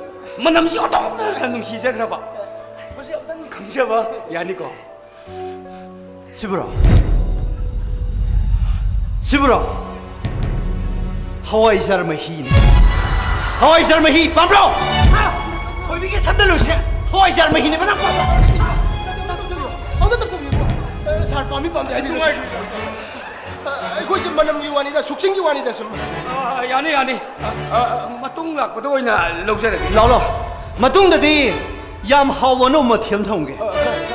ꯃꯅꯝꯁꯤ ꯑꯣꯟꯊꯣꯛꯅ ꯅꯨꯡꯁꯤꯖꯈ꯭ꯔꯕ꯫ ꯃꯁꯤ ꯑꯝꯇꯪ ꯈꯪꯖꯕ ꯌꯥꯅꯤꯀꯣ? ꯁꯤꯕꯨꯔꯣ? ꯁꯤꯕꯨꯔꯣ? ꯍꯋꯥꯏꯖꯥꯔ ꯃꯍꯤꯅꯤ꯫ ꯍꯋꯥꯏꯖꯥꯔ ꯃꯍꯤ ꯄꯥꯝꯕ꯭ꯔꯣ? ꯍꯥ? ꯊꯣꯏꯕꯤꯒꯤ ꯁꯝꯗ ꯂꯨꯁꯦ ꯍꯋꯥꯏꯖꯥꯔ ꯃꯍꯤꯅꯦ ꯃꯅꯥ ꯄꯥꯝꯕ꯭ꯔꯣ? ꯄꯥꯝꯃꯤ ꯄꯥꯝꯗꯦ ꯍꯥꯏꯕꯤꯔꯣ, ꯁꯥꯔ꯫ ꯑ, ꯑꯩꯈꯣꯏꯁꯦ ꯃꯅꯝꯒꯤ ꯋꯥꯅꯤꯗ, ꯁꯨꯛꯆꯤꯡꯒꯤ ꯋꯥꯅꯤꯗ ꯁꯨꯝ꯫ ꯑ, ꯌꯥꯅꯤ, ꯌꯥꯅꯤ꯫ ꯑ, ꯑ, ꯃꯇꯨꯡ ꯂꯥꯛꯄꯗ ꯑꯣꯏꯅ ꯂꯧꯖꯔꯒꯦ꯫ ꯂꯥꯛꯑꯣ, ꯂꯥꯛꯑꯣ꯫ ꯃꯇꯨꯡꯗꯗꯤ ꯌꯥꯝ ꯍꯥꯎꯕ ꯑꯅꯧꯕ ꯃꯊꯦꯜ ꯑꯃ ꯊꯣꯡꯒꯦ꯫ ꯑ,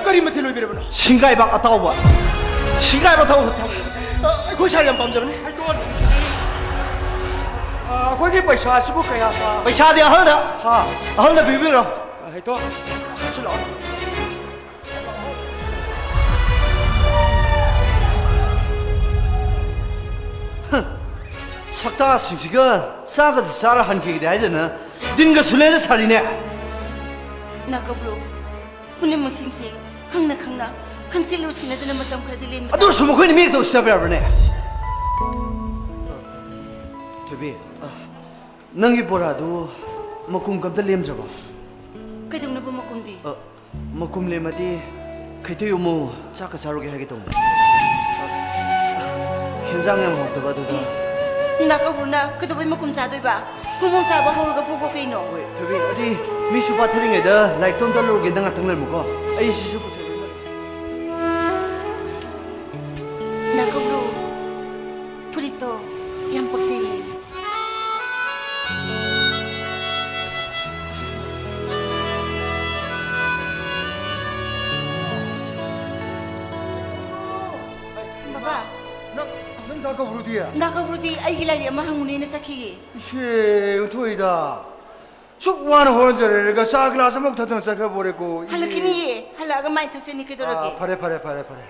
ꯀꯔꯤ ꯃꯊꯦꯜ ꯑꯣꯏꯕꯤꯔꯕꯅꯣ? ꯁꯤꯡꯒꯥꯏꯕꯥꯛ ꯑꯇꯥꯎꯕ꯫ ꯁꯤꯡꯒꯥꯏꯕꯥꯛ ꯑꯇꯥꯎꯕ ꯊꯣꯡ-, ꯑ, ꯑꯩꯈꯣꯏ ꯁꯥꯔ ꯌꯥꯝ ꯄꯥꯝꯖꯕꯅꯤ꯫ ꯑ, ꯑꯩꯈꯣꯏꯒꯤ ꯄꯩꯁꯥꯁꯤꯕꯨ ꯀꯌꯥ ꯇꯥ-, ꯄꯩꯁꯥꯗꯤ ꯑꯍꯜꯗ, ꯍꯥ? ꯑꯍꯜꯗ ꯄꯤꯕꯤꯔꯣ꯫ ꯑ, ꯍꯩꯇꯣ, ꯁꯤꯁꯨ ꯂꯥꯛꯑꯣ꯫ ꯍ, ꯁꯛꯇꯥꯁꯤꯡꯁꯤꯒ ꯆꯥꯒꯁꯨ ꯆꯥꯔ ꯍꯟꯈꯤꯒꯗꯤ ꯍꯥꯏꯗꯅ ꯗꯤꯟꯒ ꯁꯨꯂꯦꯟꯗ ꯁꯥꯔꯤꯅꯦ꯫ ꯅꯥꯀꯧꯕ꯭ꯔꯨ, ꯄꯨꯝꯅꯃꯛꯁꯤꯡꯁꯦ ꯈꯪꯅ ꯈꯪꯅ, ꯈꯪꯆꯤꯜ ꯎꯁꯤꯟꯅꯗꯅ ꯃꯇꯝ ꯈꯔꯗꯤ ꯂꯦꯟꯕ ꯑꯗꯨ ꯑꯣꯏꯔꯁꯨ ꯃꯈꯣꯏꯅ ꯃꯤ ꯍꯦꯛꯇ ꯎꯁꯤꯟꯅꯕ ꯌꯥꯕ꯭ꯔꯅꯦ? ꯊꯣꯏꯕꯤ, ꯑ, ꯅꯪꯒꯤ ꯕꯣꯔꯥꯗꯨ ꯃꯀꯨꯝ ꯀꯝꯇ ꯂꯦꯝꯗ꯭ꯔꯕꯣ? ꯀꯩꯗꯧꯅꯕ ꯃꯀꯨꯝꯗꯤ? ꯑ, ꯃꯀꯨꯝ ꯂꯦꯝꯃꯗꯤ ꯈꯩꯇꯣꯏ ꯎꯃꯨ ꯆꯥꯛꯀ ꯆꯥꯔꯨꯒꯦ ꯍꯥꯏꯒꯦ ꯇꯧꯕꯅꯦ꯫ ꯍꯦꯟꯖꯥꯡ ꯌꯥꯝ ꯍꯥꯎꯇꯕ ꯑꯗꯨꯗ꯫ ꯑꯦ, ꯅꯥꯀꯧꯕ꯭ꯔꯨꯅ ꯀꯩꯗꯧꯕꯩ ꯃꯀꯨꯝ ꯆꯥꯗꯣꯏꯕ? ꯐꯨꯠꯃꯣꯔꯣꯛ ꯆꯥꯕ ꯍꯧꯔꯒ ꯐꯨꯒꯣ ꯀꯩꯅꯣ? ꯍꯣꯏ, ꯊꯣꯏꯕꯤ, ꯑꯗꯨꯗꯤ ꯃꯤꯁꯨ ꯐꯥꯊꯔꯤꯉꯩꯗ ꯂꯥꯏꯔꯤꯛꯇꯣ ꯑꯝꯇ ꯂꯧꯔꯨꯒꯦ, ꯅꯪ ꯉꯥꯛꯇꯪ ꯂꯩꯔꯝꯃꯨꯀꯣ꯫ ꯑꯩ ꯁꯤꯁꯨ ꯄꯨꯊꯣꯛꯑꯒꯦ꯫ ꯅꯥꯀꯧꯕ꯭ꯔꯨ, ꯐꯨꯔꯤꯠꯇꯣ ꯌꯥꯝ ꯄꯛꯆꯩꯌꯦ꯫ ꯕꯕꯥ꯫ ꯅꯪ, ꯅꯪ ꯗꯥ ꯒꯧꯔꯨꯗꯤ? ꯗꯥ ꯒꯧꯔꯨꯗꯤ ꯑꯩꯒꯤ ꯂꯥꯏꯔꯤꯛ ꯑꯃ ꯍꯪꯉꯨꯅꯦꯅ ꯆꯠꯈꯤꯌꯦ꯫ ꯏꯁꯦ, ꯑꯣꯟꯊꯣꯛꯏꯗ꯫ ꯁꯨꯛ ꯋꯥꯅ ꯍꯣꯠꯅꯖꯔꯒ ꯆꯥ ꯒ꯭ꯂꯥꯁ ꯑꯃꯐꯥꯎ ꯊꯛꯇꯅ ꯆꯠꯈ꯭ꯔꯕ ꯑꯣꯏꯔꯦꯀꯣ꯫ ꯏ꯫ ꯍꯜꯂꯛꯈꯤꯅꯤꯌꯦ꯫ ꯍꯜꯂꯛꯑꯒ ꯃꯥꯏ ꯊꯛꯆꯅꯤ ꯀꯩꯗꯧꯔꯒꯦ? ꯑꯥ, ꯐꯔꯦ, ꯐꯔꯦ, ꯐꯔꯦ, ꯐꯔꯦ꯫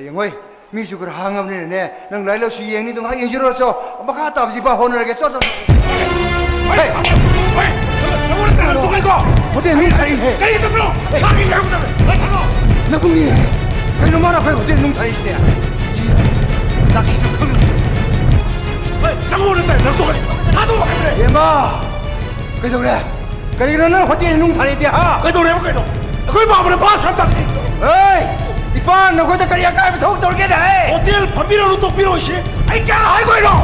ꯌꯦꯡꯉꯣꯏ, ꯃꯤꯁꯨ ꯈꯔ ꯍꯥꯡꯉꯕꯅꯤꯅꯅꯦ, ꯅꯪ ꯂꯥꯏꯔꯤꯛ ꯂꯥꯏꯁꯨ ꯌꯦꯡꯅꯤꯗꯣ ꯉꯥꯏꯍꯥꯛ ꯌꯦꯡꯖꯔꯨꯔꯣ ꯆꯣ꯫ ꯃꯈꯥ ꯇꯥꯕꯁꯤ ꯄꯥ ꯍꯣꯠꯅꯔꯒꯦ꯫ ꯆꯣ, ꯆꯣ, ꯆꯣ꯫ ꯍꯣꯏ, ꯍꯣꯏ, ꯅꯪꯉꯣꯟꯗ ꯇꯧꯔꯒ ꯇꯣꯛꯑꯦꯀꯣ꯫ ꯍꯣꯇꯦꯜ ꯅꯨꯡ ꯊꯥꯔꯤꯅꯦ꯫ ꯀꯔꯤ ꯇꯧꯕꯅꯣ? ꯁꯥꯔꯒꯤ ꯌꯥꯎꯒꯗꯕꯅꯦ꯫ ꯂꯣꯏ ꯊꯥꯗꯣꯛꯑꯣ꯫ ꯅꯕꯨꯡꯅꯤ, ꯀꯩꯅꯣ ꯃꯥꯅ ꯑꯩꯈꯣꯏ ꯍꯣꯇꯦꯜ ꯅꯨꯡ ꯊꯥꯔꯤꯁꯤꯗꯤ? ꯏ, ꯅꯥꯀꯤꯁꯨ ꯈꯪꯗ꯭ꯔꯦ꯫ ꯍꯣꯏ, ꯅꯪꯉꯣꯟꯗ ꯇꯧꯔꯒ ꯇꯣꯛꯑꯦ꯫ ꯊꯥꯗꯣꯛꯑꯣ ꯍꯥꯏꯕꯅꯦ꯫ ꯏꯕꯦꯝꯃ, ꯀꯩꯗꯧꯔꯦ? ꯀꯔꯤꯒꯤꯅꯣ ꯅꯪ ꯍꯣꯇꯦꯜ ꯅꯨꯡ ꯊꯥꯔꯤꯗꯤ, ꯍꯥ? ꯀꯩꯗꯧꯔꯦꯕ ꯀꯩꯅꯣ? ꯑꯩꯈꯣꯏ ꯄꯥꯕꯅ ꯚꯥꯞ ꯁꯨꯡꯇꯥ ꯇꯥꯗꯦ꯫ ꯍꯦ! ꯏꯄꯥ, ꯅꯈꯣꯏꯗ ꯀꯔꯤ ꯑꯀꯥꯏꯕ ꯊꯕꯛ ꯇꯧꯔꯒꯦꯅꯦ, ꯍꯦ? ꯍꯣꯇꯦꯜ ꯐꯝꯕꯤꯔꯅꯨ, ꯇꯣꯛꯄꯤꯔꯣ ꯏꯆꯦ꯫ ꯑꯩ ꯀꯌꯥꯔꯛ ꯍꯥꯏꯈꯣ ꯍꯥꯏꯅꯣ?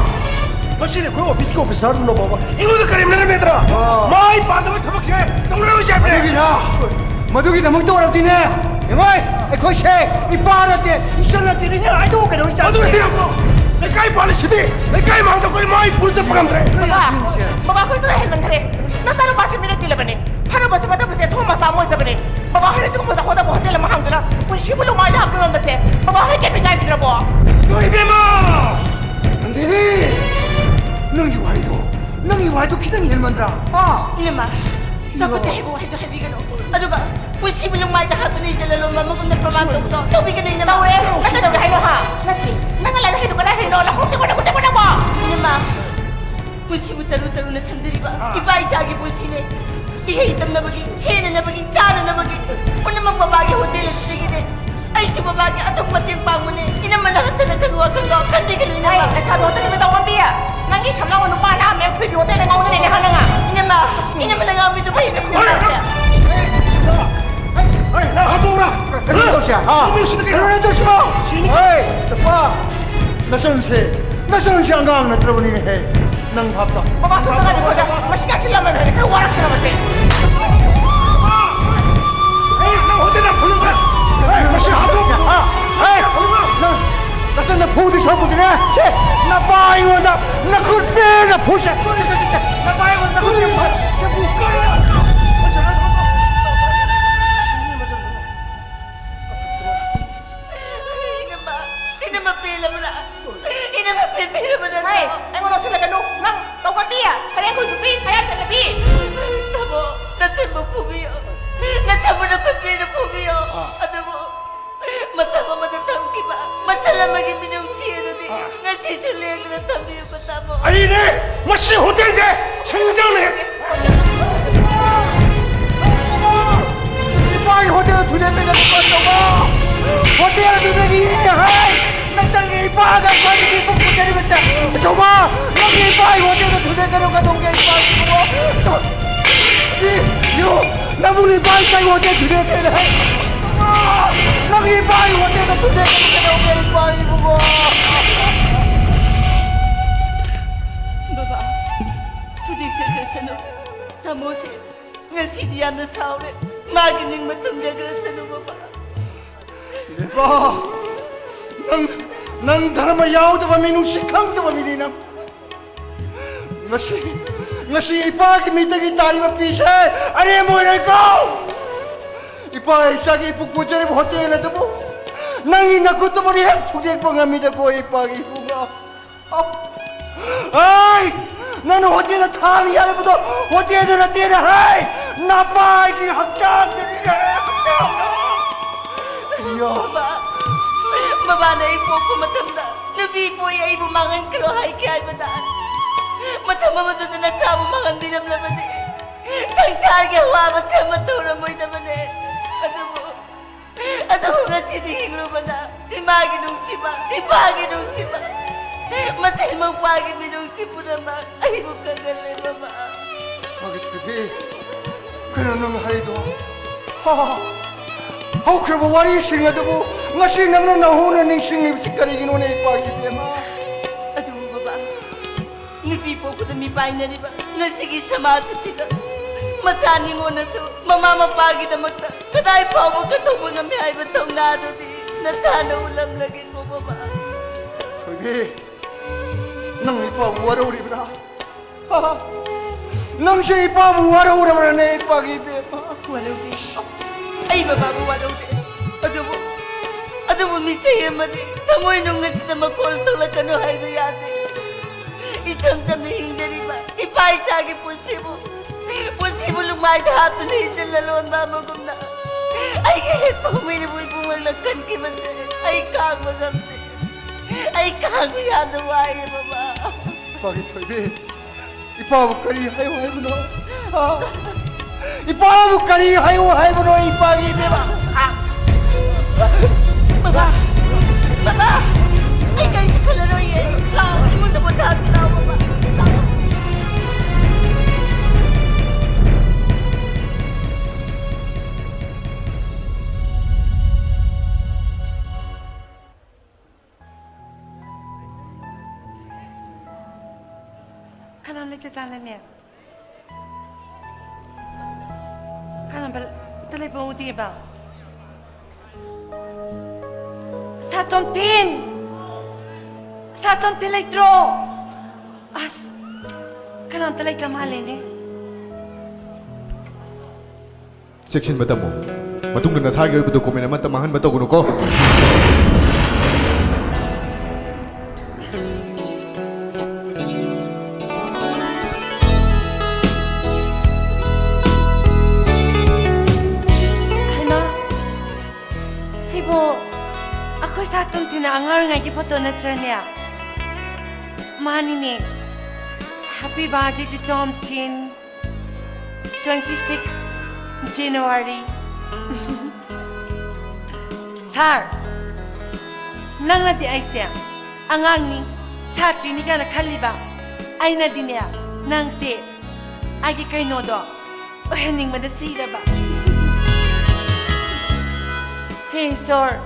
ꯉꯁꯤꯗꯤ ꯑꯩꯈꯣꯏ ꯑꯣꯐꯤꯁꯀꯤ ꯑꯣꯐꯤꯁꯥꯔꯗꯨꯅ ꯐꯥꯎꯕ ꯑꯩꯉꯣꯟꯗ ꯀꯔꯦꯝꯅꯔꯝꯃꯦꯗꯅ꯫ ꯑꯣ꯫ ꯃꯥꯏ ꯄꯥꯟꯗꯕ ꯊꯕꯛꯁꯦ ꯇꯧꯅꯔꯣꯏꯁꯦ ꯍꯥꯏꯕꯅꯦ꯫ ꯑꯗꯨꯒꯤꯗ-, ꯃꯗꯨꯒꯤꯗꯃꯛꯇ ꯑꯣꯏꯔꯕꯗꯤꯅꯦ, ꯌꯦꯡꯉꯣꯏ, ꯑꯩ ꯑꯩꯈꯣꯏꯁꯦ ꯏꯄꯥ ꯅꯠꯇꯦ, ꯏꯆꯟ ꯅꯠꯇꯦ, ꯃꯤꯅ ꯍꯥꯏꯗꯣꯛꯀꯗꯧ ꯏꯆꯥ ꯑꯗꯨ ꯅꯠꯇꯦ꯫ ꯂꯩꯀꯥꯏ ꯄꯥꯜꯂꯤꯁꯤꯗꯤ, ꯂꯩꯀꯥꯏ ꯃꯥꯡꯗ ꯑꯩꯈꯣꯏ ꯃꯥ ꯏꯄꯨꯅ ꯆꯠꯄ ꯉꯝꯗ꯭ꯔꯦ꯫ ꯕꯕꯥ, ꯕꯕꯥ, ꯑꯩꯈꯣꯏꯁꯨ ꯍꯦꯟꯃꯟꯈ꯭ꯔꯦ꯫ ꯅꯆꯥꯅꯨꯄꯥꯁꯦ ꯃꯤꯅ ꯇꯤꯜꯂꯕꯅꯦ꯫ ꯐꯅꯕꯁꯦ ꯐꯠꯇꯕꯁꯦ ꯁꯣꯝ ꯃꯆꯥ ꯑꯃ ꯑꯣꯏꯖꯕꯅꯦ꯫ ꯕꯕꯥ ꯍꯣꯏꯅ ꯁꯤꯒꯨꯝꯕ ꯆꯥꯎꯈꯠꯇꯕ ꯍꯣꯇꯦꯜ ꯑꯃ ꯍꯥꯡꯗꯨꯅ ꯄꯨꯟꯁꯤꯕꯨ ꯂꯨꯃꯥꯏꯗ ꯍꯥꯞꯄ ꯉꯝꯕꯁꯦ ꯕꯕꯥ ꯍꯣꯏ ꯀꯩꯝ ꯏꯀꯥꯏꯕꯤꯗ꯭ꯔꯕꯣ? ꯏꯃꯥ! ꯅꯟꯗꯤꯅꯤ! ꯅꯪꯒꯤ ꯋꯥꯔꯤꯗꯣ, ꯅꯪꯒꯤ ꯋꯥꯔꯤꯗꯣ ꯈꯤꯇꯪ ꯍꯦꯟꯃꯟꯗ꯭ꯔꯥ? ꯑꯥ, ꯏꯅꯝꯃ, ꯆꯥꯎꯈꯠꯇꯦ ꯍꯥꯏꯕ ꯋꯥꯍꯩꯗꯣ ꯍꯥꯏꯕꯤꯒꯅꯨ꯫ ꯑꯗꯨꯒ ꯄꯨꯟꯁꯤꯕꯨ ꯂꯨꯃꯥꯏꯗ ꯍꯥꯞꯇꯨꯅ ꯏꯆꯜ ꯂꯂꯣꯟꯕ ꯑꯃꯒꯨꯝꯅ ꯄ꯭ꯔꯃꯥꯟ ꯇꯧꯕꯗꯣ ꯇꯧꯕꯤꯒꯅꯨ, ꯏꯅꯝꯃ꯫ ꯇꯧꯔꯦ꯫ ꯅꯪ ꯀꯩꯗꯧꯒꯦ ꯍꯥꯏꯅꯣ, ꯍꯥ? ꯅꯠꯇꯦ, ꯅꯪꯅ ꯂꯥꯏꯔꯤꯛ ꯍꯩꯗꯣ ꯀꯗꯥꯏ ꯍꯩꯅꯣ? ꯂꯧꯍꯧꯗꯦꯕ ꯅꯪ ꯈꯨꯠꯇ ꯅꯪꯕꯣ? ꯏꯅꯝꯃ, ꯄꯨꯟꯁꯤꯕꯨ ꯇꯔꯨ ꯇꯔꯨꯅ ꯊꯝꯖꯔꯤꯕ ꯑꯥ꯫ ꯏꯄꯥ ꯏꯆꯥꯒꯤ ꯄꯨꯟꯁꯤꯅꯦ꯫ ꯏꯍꯩ ꯇꯝꯅꯕꯒꯤ, ꯁꯦꯟꯅꯅꯕꯒꯤ, ꯆꯥꯅꯅꯕꯒꯤ ꯄꯨꯝꯅꯃꯛ ꯕꯕꯥꯒꯤ ꯍꯣꯇꯦꯜ ꯑꯁꯤꯗꯒꯤꯅꯦ꯫ ꯑꯩꯁꯨ ꯕꯕꯥꯒꯤ ꯑꯗꯨꯝ ꯃꯇꯦꯡ ꯄꯥꯡꯕꯅꯦ꯫ ꯏꯅꯝꯃꯅ ꯍꯟꯊꯅ ꯈꯟ ꯋꯥꯈꯜꯗꯣ ꯈꯟꯕꯤꯒꯅꯨ, ꯏꯅꯝꯃ꯫ ꯑꯩ ꯂꯩꯁꯥꯕꯤ ꯍꯣꯇꯦꯜ ꯅꯨꯃꯤꯠ ꯇꯧꯕ ꯄꯤ꯫ ꯅꯪꯒꯤ ꯁꯝꯂꯥꯡ ꯅꯨꯄꯥ ꯅꯍꯥ ꯃꯌꯥꯝ ꯊꯣꯏꯕꯤ ꯍꯣꯇꯦꯜꯗ ꯉꯥꯎꯅ ꯂꯩꯔꯦ ꯍꯥ ꯅꯪ? ꯏꯅꯝꯃ, ꯏꯅꯝꯃꯅ ꯉꯥꯡꯕꯤꯗꯨ ꯀꯔꯤꯅꯣ, ꯏꯅꯝꯃ? ꯍꯣꯏ, ꯍꯣꯏ, ꯅꯪ ꯍꯥꯠꯇꯣꯛꯎꯔꯥ? ꯀꯩꯅꯣ ꯇꯧꯁꯦ, ꯍꯥ? ꯅꯪ ꯃꯤ ꯎꯁꯤꯠꯇ ꯀꯩꯅꯣ? ꯀꯩꯅꯣ ꯇꯧꯁꯤꯀꯣ? ꯁꯤꯅꯤ꯫ ꯍꯣꯏ, ꯅꯨꯄꯥ, ꯅꯆꯟꯁꯦ, ꯅꯆꯟꯁꯦ ꯑꯉꯥꯡ ꯅꯠꯇ꯭ꯔꯕꯅꯤꯅꯦꯍꯦ꯫ ꯅꯪ ꯚꯥꯞ ꯇꯥꯎ꯫ ꯕꯕꯥ, ꯁꯨꯝ ꯇꯧꯒꯅꯨ, ꯈꯣꯏꯗ ꯃꯁꯤ ꯉꯥꯛꯁꯤꯜꯂꯝꯃꯦ, ꯈꯔ ꯋꯥꯔꯛꯁꯤꯜꯂꯝꯃꯁꯦ꯫ ꯑꯦ, ꯅꯪ ꯍꯣꯇꯦꯜꯗ ꯐꯨꯅꯤꯡꯕ꯭ꯔꯥ? ꯑꯦ, ꯃꯁꯤ ꯍꯥꯠꯇꯣꯛ-, ꯑꯥ, ꯑꯦ, ꯅꯪ ꯅꯆꯟꯅ ꯐꯨꯗꯤ ꯁꯣꯛꯄꯗꯨꯅꯦ꯫ ꯁꯦ, ꯅꯄꯥ ꯑꯩꯉꯣꯟꯗ ꯅꯈꯨꯠ ꯄꯦꯟꯅ ꯐꯨꯁꯦ꯫ ꯅꯄꯥ ꯑꯩꯉꯣꯟꯗ ꯅꯈꯨꯠ ꯄꯦꯟꯅ ꯐꯨꯁꯦ꯫ ꯏꯅꯝꯃ, ꯏꯅꯝꯃ ꯄꯦꯜꯂꯕ꯭ꯔꯥ? ꯏꯅꯝꯃ ꯄꯦꯟꯕꯤꯔꯕ ꯅꯠꯇ꯭ꯔꯣ? ꯍꯩ, ꯑꯩꯉꯣꯟꯗ ꯉꯥꯎꯁꯤꯜꯂꯛꯀꯅꯨ꯫ ꯅꯪ ꯇꯧꯒꯟꯕꯤ, ꯁꯔꯦꯡ ꯈꯣꯏꯁꯨ ꯄꯤ, ꯁꯌꯥꯠ ꯄꯦꯠꯇ ꯄꯤ꯫ ꯇꯥꯃꯣ, ꯅꯆꯟꯕꯨ ꯐꯨꯕꯤꯌꯣ꯫ ꯅꯆꯟꯕꯨ ꯅꯈꯨꯠ ꯄꯦꯟꯅ ꯐꯨꯕꯤꯌꯣ꯫ ꯑꯥ꯫ ꯑꯗꯨꯕꯨ ꯃꯇꯝ ꯑꯃꯗ ꯊꯝꯈꯤꯕ ꯃꯆꯜ ꯑꯃꯒꯤ ꯃꯤꯅꯨꯡꯁꯤ ꯑꯗꯨꯗꯤ ꯑꯥ꯫ ꯉꯁꯤꯁꯨ ꯂꯦꯡꯗꯅ ꯊꯝꯕꯤꯌꯨ꯫ ꯑꯩꯅꯦ ꯃꯁꯤ ꯍꯣꯇꯦꯜꯁꯦ ꯁꯤꯡꯖꯪꯅ ꯍꯦꯛ ꯏꯄꯥꯒꯤ ꯍꯣꯇꯦꯜ ꯊꯨꯗꯦꯛꯄꯩ ꯅꯪ ꯀꯔꯤ ꯇꯧꯕ? ꯍꯣꯇꯦꯜꯗꯨꯗꯒꯤ ꯍꯥꯏ ꯅꯆꯟꯒꯤ ꯏꯄꯥꯒ ꯏꯆꯥꯒꯤ ꯏꯕꯨꯡ ꯄꯨꯖꯔꯤꯕꯁꯦ꯫ ꯑꯆꯧꯕ, ꯅꯪꯒꯤ ꯏꯄꯥꯒꯤ ꯍꯣꯇꯦꯜꯗ ꯊꯨꯗꯦꯛꯀꯅꯨ, ꯀꯩꯗꯧꯒꯦ ꯏꯄꯥꯒꯤ ꯏꯕꯨꯡꯉꯣ? ꯏ, ꯌꯨ, ꯅꯪꯕꯨ ꯏꯄꯥꯒꯤ ꯏꯆꯥꯒꯤ ꯍꯣꯇꯦꯜ ꯊꯨꯗꯦꯛꯀꯦꯅ ꯍꯥꯏ? ꯅꯪꯒꯤ ꯏꯄꯥꯒꯤ ꯍꯣꯇꯦꯜꯗ ꯊꯨꯗꯦꯛꯀꯅꯨ, ꯀꯩꯗꯧꯒꯦ ꯏꯄꯥꯒꯤ ꯏꯕꯨꯡꯉꯣ? ꯕꯕꯥ, ꯊꯨꯗꯦꯛꯆꯈ꯭ꯔꯁꯅꯨ꯫ ꯇꯥꯃꯣꯁꯦ ꯉꯁꯤꯗꯤ ꯌꯥꯝꯅ ꯁꯥꯎꯔꯦ꯫ ꯃꯥꯒꯤ ꯅꯤꯡꯕ ꯊꯨꯡꯖꯈ꯭ꯔꯁꯅꯨ, ꯕꯕꯥ꯫ ꯏꯄꯥ, ꯅꯪ, ꯅꯪ ꯙꯔꯃ ꯌꯥꯎꯗꯕ, ꯃꯤꯅꯨꯡꯁꯤ ꯈꯪꯗꯕ ꯃꯤꯅꯤ ꯅꯪ꯫ ꯉꯁꯤ, ꯉꯁꯤ ꯏꯄꯥꯒꯤ ꯃꯤꯠꯇꯒꯤ ꯇꯥꯔꯤꯕ ꯄꯤꯁꯦ ꯑꯔꯦꯝꯕ ꯑꯣꯏꯔꯣꯏꯀꯣ꯫ ꯏꯄꯥ, ꯏꯆꯥꯒꯤ ꯏꯄꯨ ꯄꯨꯖꯔꯤꯕ ꯍꯣꯇꯦꯜ ꯑꯗꯨꯕꯨ ꯅꯪꯒꯤ ꯅꯈꯨꯠꯇꯨꯕꯨꯗꯤ ꯍꯦꯛ ꯊꯨꯗꯦꯛꯄ ꯉꯝꯃꯤꯗꯀꯣ, ꯏꯄꯥꯒꯤ ꯏꯕꯨꯡꯉꯣ꯫ ꯑꯩ, ꯅꯪꯅ ꯍꯣꯇꯦꯜꯗ ꯊꯥꯡ ꯌꯥꯜꯂꯕꯗꯣ ꯍꯣꯇꯦꯜꯗ ꯅꯠꯇꯦꯅ ꯍꯥꯏ, ꯅꯄꯥꯒꯤ ꯍꯛꯆꯥꯡꯗꯅꯤꯅꯦ꯫ ꯏꯌꯣ꯫ ꯕꯕꯥ, ꯕꯕꯥꯅ ꯑꯩ ꯄꯣꯛꯄ ꯃꯇꯝꯗ ꯅꯨꯄꯤ ꯄꯣꯛꯏ, ꯑꯩꯕꯨ ꯃꯥꯡꯍꯟꯈ꯭ꯔꯣ ꯍꯥꯏꯒꯦ ꯍꯥꯏꯕꯗ, ꯃꯇꯝ ꯑꯃꯗꯨꯗ ꯅꯆꯥꯕꯨ ꯃꯥꯡꯍꯟꯕꯤꯔꯝꯂꯕꯗꯤ ꯁꯪꯁꯥꯔꯒꯤ ꯑꯋꯥꯕꯁꯦ ꯑꯃ ꯇꯧꯔꯝꯃꯣꯏꯗꯕꯅꯦ꯫ ꯑꯗꯨꯕꯨ ꯑꯗꯨꯕꯨ ꯉꯁꯤꯗꯤ ꯍꯤꯡꯂꯨꯕꯅ ꯏꯃꯥꯒꯤ ꯅꯨꯡꯁꯤꯕ, ꯏꯄꯥꯒꯤ ꯅꯨꯡꯁꯤꯕ, ꯃꯆꯩ ꯃꯧꯄ꯭ꯋꯥꯒꯤ ꯃꯤꯅꯨꯡꯁꯤ ꯄꯨꯝꯅꯃꯛ ꯑꯩꯕꯨ ꯀꯪꯍꯜꯂꯦ, ꯃꯃꯥ꯫ ꯃꯥꯒꯤ ꯊꯣꯏꯕꯤ, ꯀꯩꯅꯣ ꯅꯪ ꯍꯥꯏꯗꯣ? ꯍꯥ, ꯍꯧꯈ꯭ꯔꯕ ꯋꯥꯔꯤꯁꯤꯡ ꯑꯗꯨꯕꯨ ꯉꯁꯤ ꯅꯪꯅ ꯅꯧꯍꯧꯅ ꯅꯤꯡꯁꯤꯡꯂꯤꯕꯁꯤ ꯀꯔꯤꯒꯤꯅꯣꯅꯦ, ꯏꯄꯥꯒꯤ ꯏꯕꯦꯝꯃ? ꯑꯗꯨꯕꯨ ꯕꯕꯥ, ꯅꯨꯄꯤ ꯄꯣꯛꯄꯗ ꯃꯤꯄꯥꯏꯅꯔꯤꯕ ꯉꯁꯤꯒꯤ ꯁꯃꯥꯖ ꯑꯁꯤꯗ ꯃꯆꯥ ꯅꯤꯉꯣꯟꯅꯁꯨ ꯃꯃꯥ ꯃꯄꯥꯒꯤꯗꯃꯛꯇ ꯀꯗꯥꯏ ꯐꯥꯎꯕ ꯀꯠꯊꯣꯛꯄ ꯉꯝꯃꯤ ꯍꯥꯏꯕ ꯊꯧꯅꯥꯗꯨꯗꯤ ꯅꯆꯥꯅ ꯎꯠꯂꯝꯂꯒꯦꯀꯣ, ꯕꯕꯥ꯫ ꯊꯣꯏꯕꯤ, ꯅꯪ ꯏꯄꯥꯕꯨ ꯋꯥꯔꯧꯔꯤꯕ꯭ꯔꯥ? ꯅꯪꯁꯦ ꯏꯄꯥꯕꯨ ꯋꯥꯔꯧꯔꯕ꯭ꯔꯥꯅꯦ, ꯏꯄꯥꯒꯤ ꯏꯕꯦꯝꯃ? ꯋꯥꯔꯧꯗꯦ꯫ ꯑꯩ ꯕꯕꯥꯕꯨ ꯋꯥꯔꯧꯗꯦ꯫ ꯑꯗꯨꯕꯨ, ꯑꯗꯨꯕꯨ ꯃꯤꯆꯩ ꯑꯃꯗꯤ ꯊꯃꯣꯏ ꯅꯨꯡ ꯑꯁꯤꯗ ꯃꯈꯣꯜ ꯊꯣꯛꯂꯛꯀꯅꯨ ꯍꯥꯏꯕ ꯌꯥꯗꯦ꯫ ꯏꯆꯝ ꯆꯝꯅ ꯍꯤꯡꯖꯔꯤꯕ ꯏꯄꯥ ꯏꯆꯥꯒꯤ ꯄꯨꯟꯁꯤꯕꯨ, ꯄꯨꯟꯁꯤꯕꯨ ꯂꯨꯃꯥꯏꯗ ꯍꯥꯞꯇꯨꯅ ꯏꯆꯜ ꯂꯂꯣꯟꯕ ꯑꯃꯒꯨꯝꯅ ꯑꯩꯒꯤ ꯍꯦꯛ ꯄꯣꯛꯃꯤꯟꯅꯕ ꯏꯕꯨꯡꯉꯣꯅ ꯀꯟꯈꯤꯕꯁꯦ ꯑꯩ ꯈꯥꯡꯕ ꯉꯝꯗꯦ꯫ ꯑꯩ ꯈꯥꯡꯕ ꯌꯥꯝꯅ ꯋꯥꯏꯌꯦ, ꯕꯕꯥ꯫ ꯏꯄꯥꯒꯤ ꯊꯣꯏꯕꯤ, ꯏꯄꯥꯕꯨ ꯀꯔꯤ ꯍꯥꯏꯌꯨ ꯍꯥꯏꯕꯅꯣ? ꯑꯥ? ꯏꯄꯥꯕꯨ ꯀꯔꯤ ꯍꯥꯏꯌꯨ ꯍꯥꯏꯕꯅꯣ, ꯏꯄꯥꯒꯤ ꯏꯕꯦꯝꯃ? ꯑꯥ? ꯕꯕꯥ, ꯕꯕꯥ, ꯑꯩ ꯀꯔꯤꯁꯨ ꯈꯜꯂꯔꯣꯏꯌꯦ꯫ ꯂꯥꯛꯑꯣ, ꯏꯃꯨꯡꯗ ꯄꯣꯊꯥꯁꯤ ꯂꯥꯛꯑꯣ, ꯕꯕꯥ꯫ ꯂꯥꯛꯑꯣ꯫ ꯀꯅꯥꯝ ꯂꯩꯇꯖꯥꯠꯂꯅꯦ? ꯀꯅꯥꯝ ꯂꯩꯕ ꯎꯗꯦꯕ꯫ ꯁꯥꯇꯣꯝꯊꯤꯟ! ꯁꯥꯇꯣꯝꯊꯤꯟ ꯂꯩꯇ꯭ꯔꯣ? ꯑꯁ, ꯀꯅꯥꯝꯇ ꯂꯩꯇ ꯃꯥꯜꯂꯦꯅꯦ꯫ ꯆꯦꯛꯁꯤꯟꯕ ꯇꯝꯃꯨ꯫ ꯃꯇꯨꯡꯗ ꯅꯁꯥꯒꯤ ꯑꯣꯏꯕ document ꯑꯃꯠꯇ ꯃꯥꯡꯍꯟꯕ ꯇꯧꯒꯅꯨꯀꯣ꯫ ꯍꯩꯃꯥ, ꯁꯤꯕꯨ ꯑꯩꯈꯣꯏ ꯁꯥꯇꯣꯝꯊꯤꯟꯅ ꯑꯉꯥꯡ ꯑꯣꯏꯔꯤꯉꯩꯒꯤ photo ꯅꯠꯇ꯭ꯔꯅꯦ? ꯃꯥꯅꯤꯅꯦ꯫ Happy birthday to Tomthin. Twenty six January. Sir, ꯅꯪꯅꯗꯤ ꯑꯩꯁꯦ ꯑꯉꯥꯡꯅꯤ, ꯁꯥꯇ꯭ꯔꯤꯅꯤ ꯀꯥꯏꯅ ꯈꯜꯂꯤꯕ, ꯑꯩꯅꯗꯤꯅꯦ, ꯅꯪꯁꯦ ꯑꯩꯒꯤ ꯀꯩꯅꯣꯗꯣ ꯑꯣꯏꯍꯟꯅꯤꯡꯕꯗ ꯁꯤꯔꯕ꯫ ꯍꯦ ꯏꯁꯣꯔ,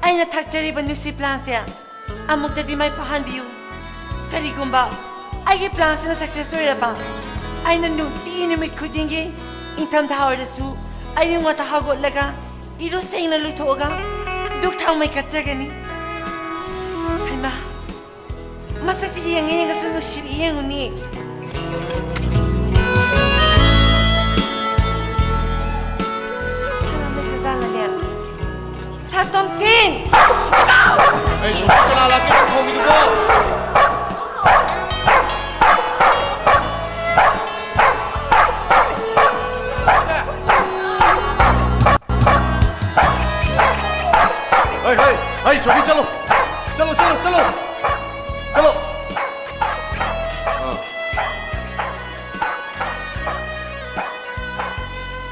ꯑꯩꯅ ꯊꯛꯆꯔꯤꯕ ꯅꯨꯡꯁꯤ planꯁꯦ ꯑꯃꯨꯛꯇꯗꯤ ꯃꯥꯏ ꯄꯥꯛꯍꯟꯕꯤꯌꯨ꯫ ꯀꯔꯤꯒꯨꯝꯕ ꯑꯩꯒꯤ planꯁꯤꯅ success ꯑꯣꯏꯔꯕ, ꯑꯩꯅ ꯅꯨꯡꯇꯤ ꯅꯨꯃꯤꯠ ꯈꯨꯗꯤꯡꯒꯤ, ꯏꯪꯊꯝꯊꯥ ꯑꯣꯏꯔꯁꯨ ꯑꯌꯨꯛ ꯉꯟꯇꯥ ꯍꯧꯒꯠꯂꯒ ꯏꯔꯨ ꯁꯦꯡꯅ ꯂꯨꯊꯣꯛꯑꯒ ꯙꯨꯛ ꯊꯥꯎꯃꯩ ꯀꯠꯆꯒꯅꯤ꯫ ꯍꯩꯃꯥ, ꯃꯁꯛꯁꯤ ꯌꯦꯡꯉ ꯌꯦꯡꯉꯁꯨ ꯅꯨꯡꯁꯤꯔꯤ, ꯌꯦꯡꯉꯨꯅꯦ꯫ ꯀꯅꯥ ꯂꯩꯈ꯭ꯔꯖꯥꯠꯅꯣꯅꯦ? ꯁꯥꯇꯣꯝꯊꯤꯟ! ꯑꯩ ꯁꯣꯝꯗ ꯀꯅꯥ ꯂꯥꯛꯀꯦ ꯈꯣꯡꯉꯤꯗꯨꯕꯣ? ꯍꯩ, ꯍꯩ, ꯍꯩ, ꯁꯣꯐꯤ, ꯆꯠꯂꯣ꯫ ꯆꯠꯂꯣ, ꯆꯠꯂꯣ, ꯆꯠꯂꯣ꯫ ꯆꯠꯂꯣ꯫ ꯑꯥ꯫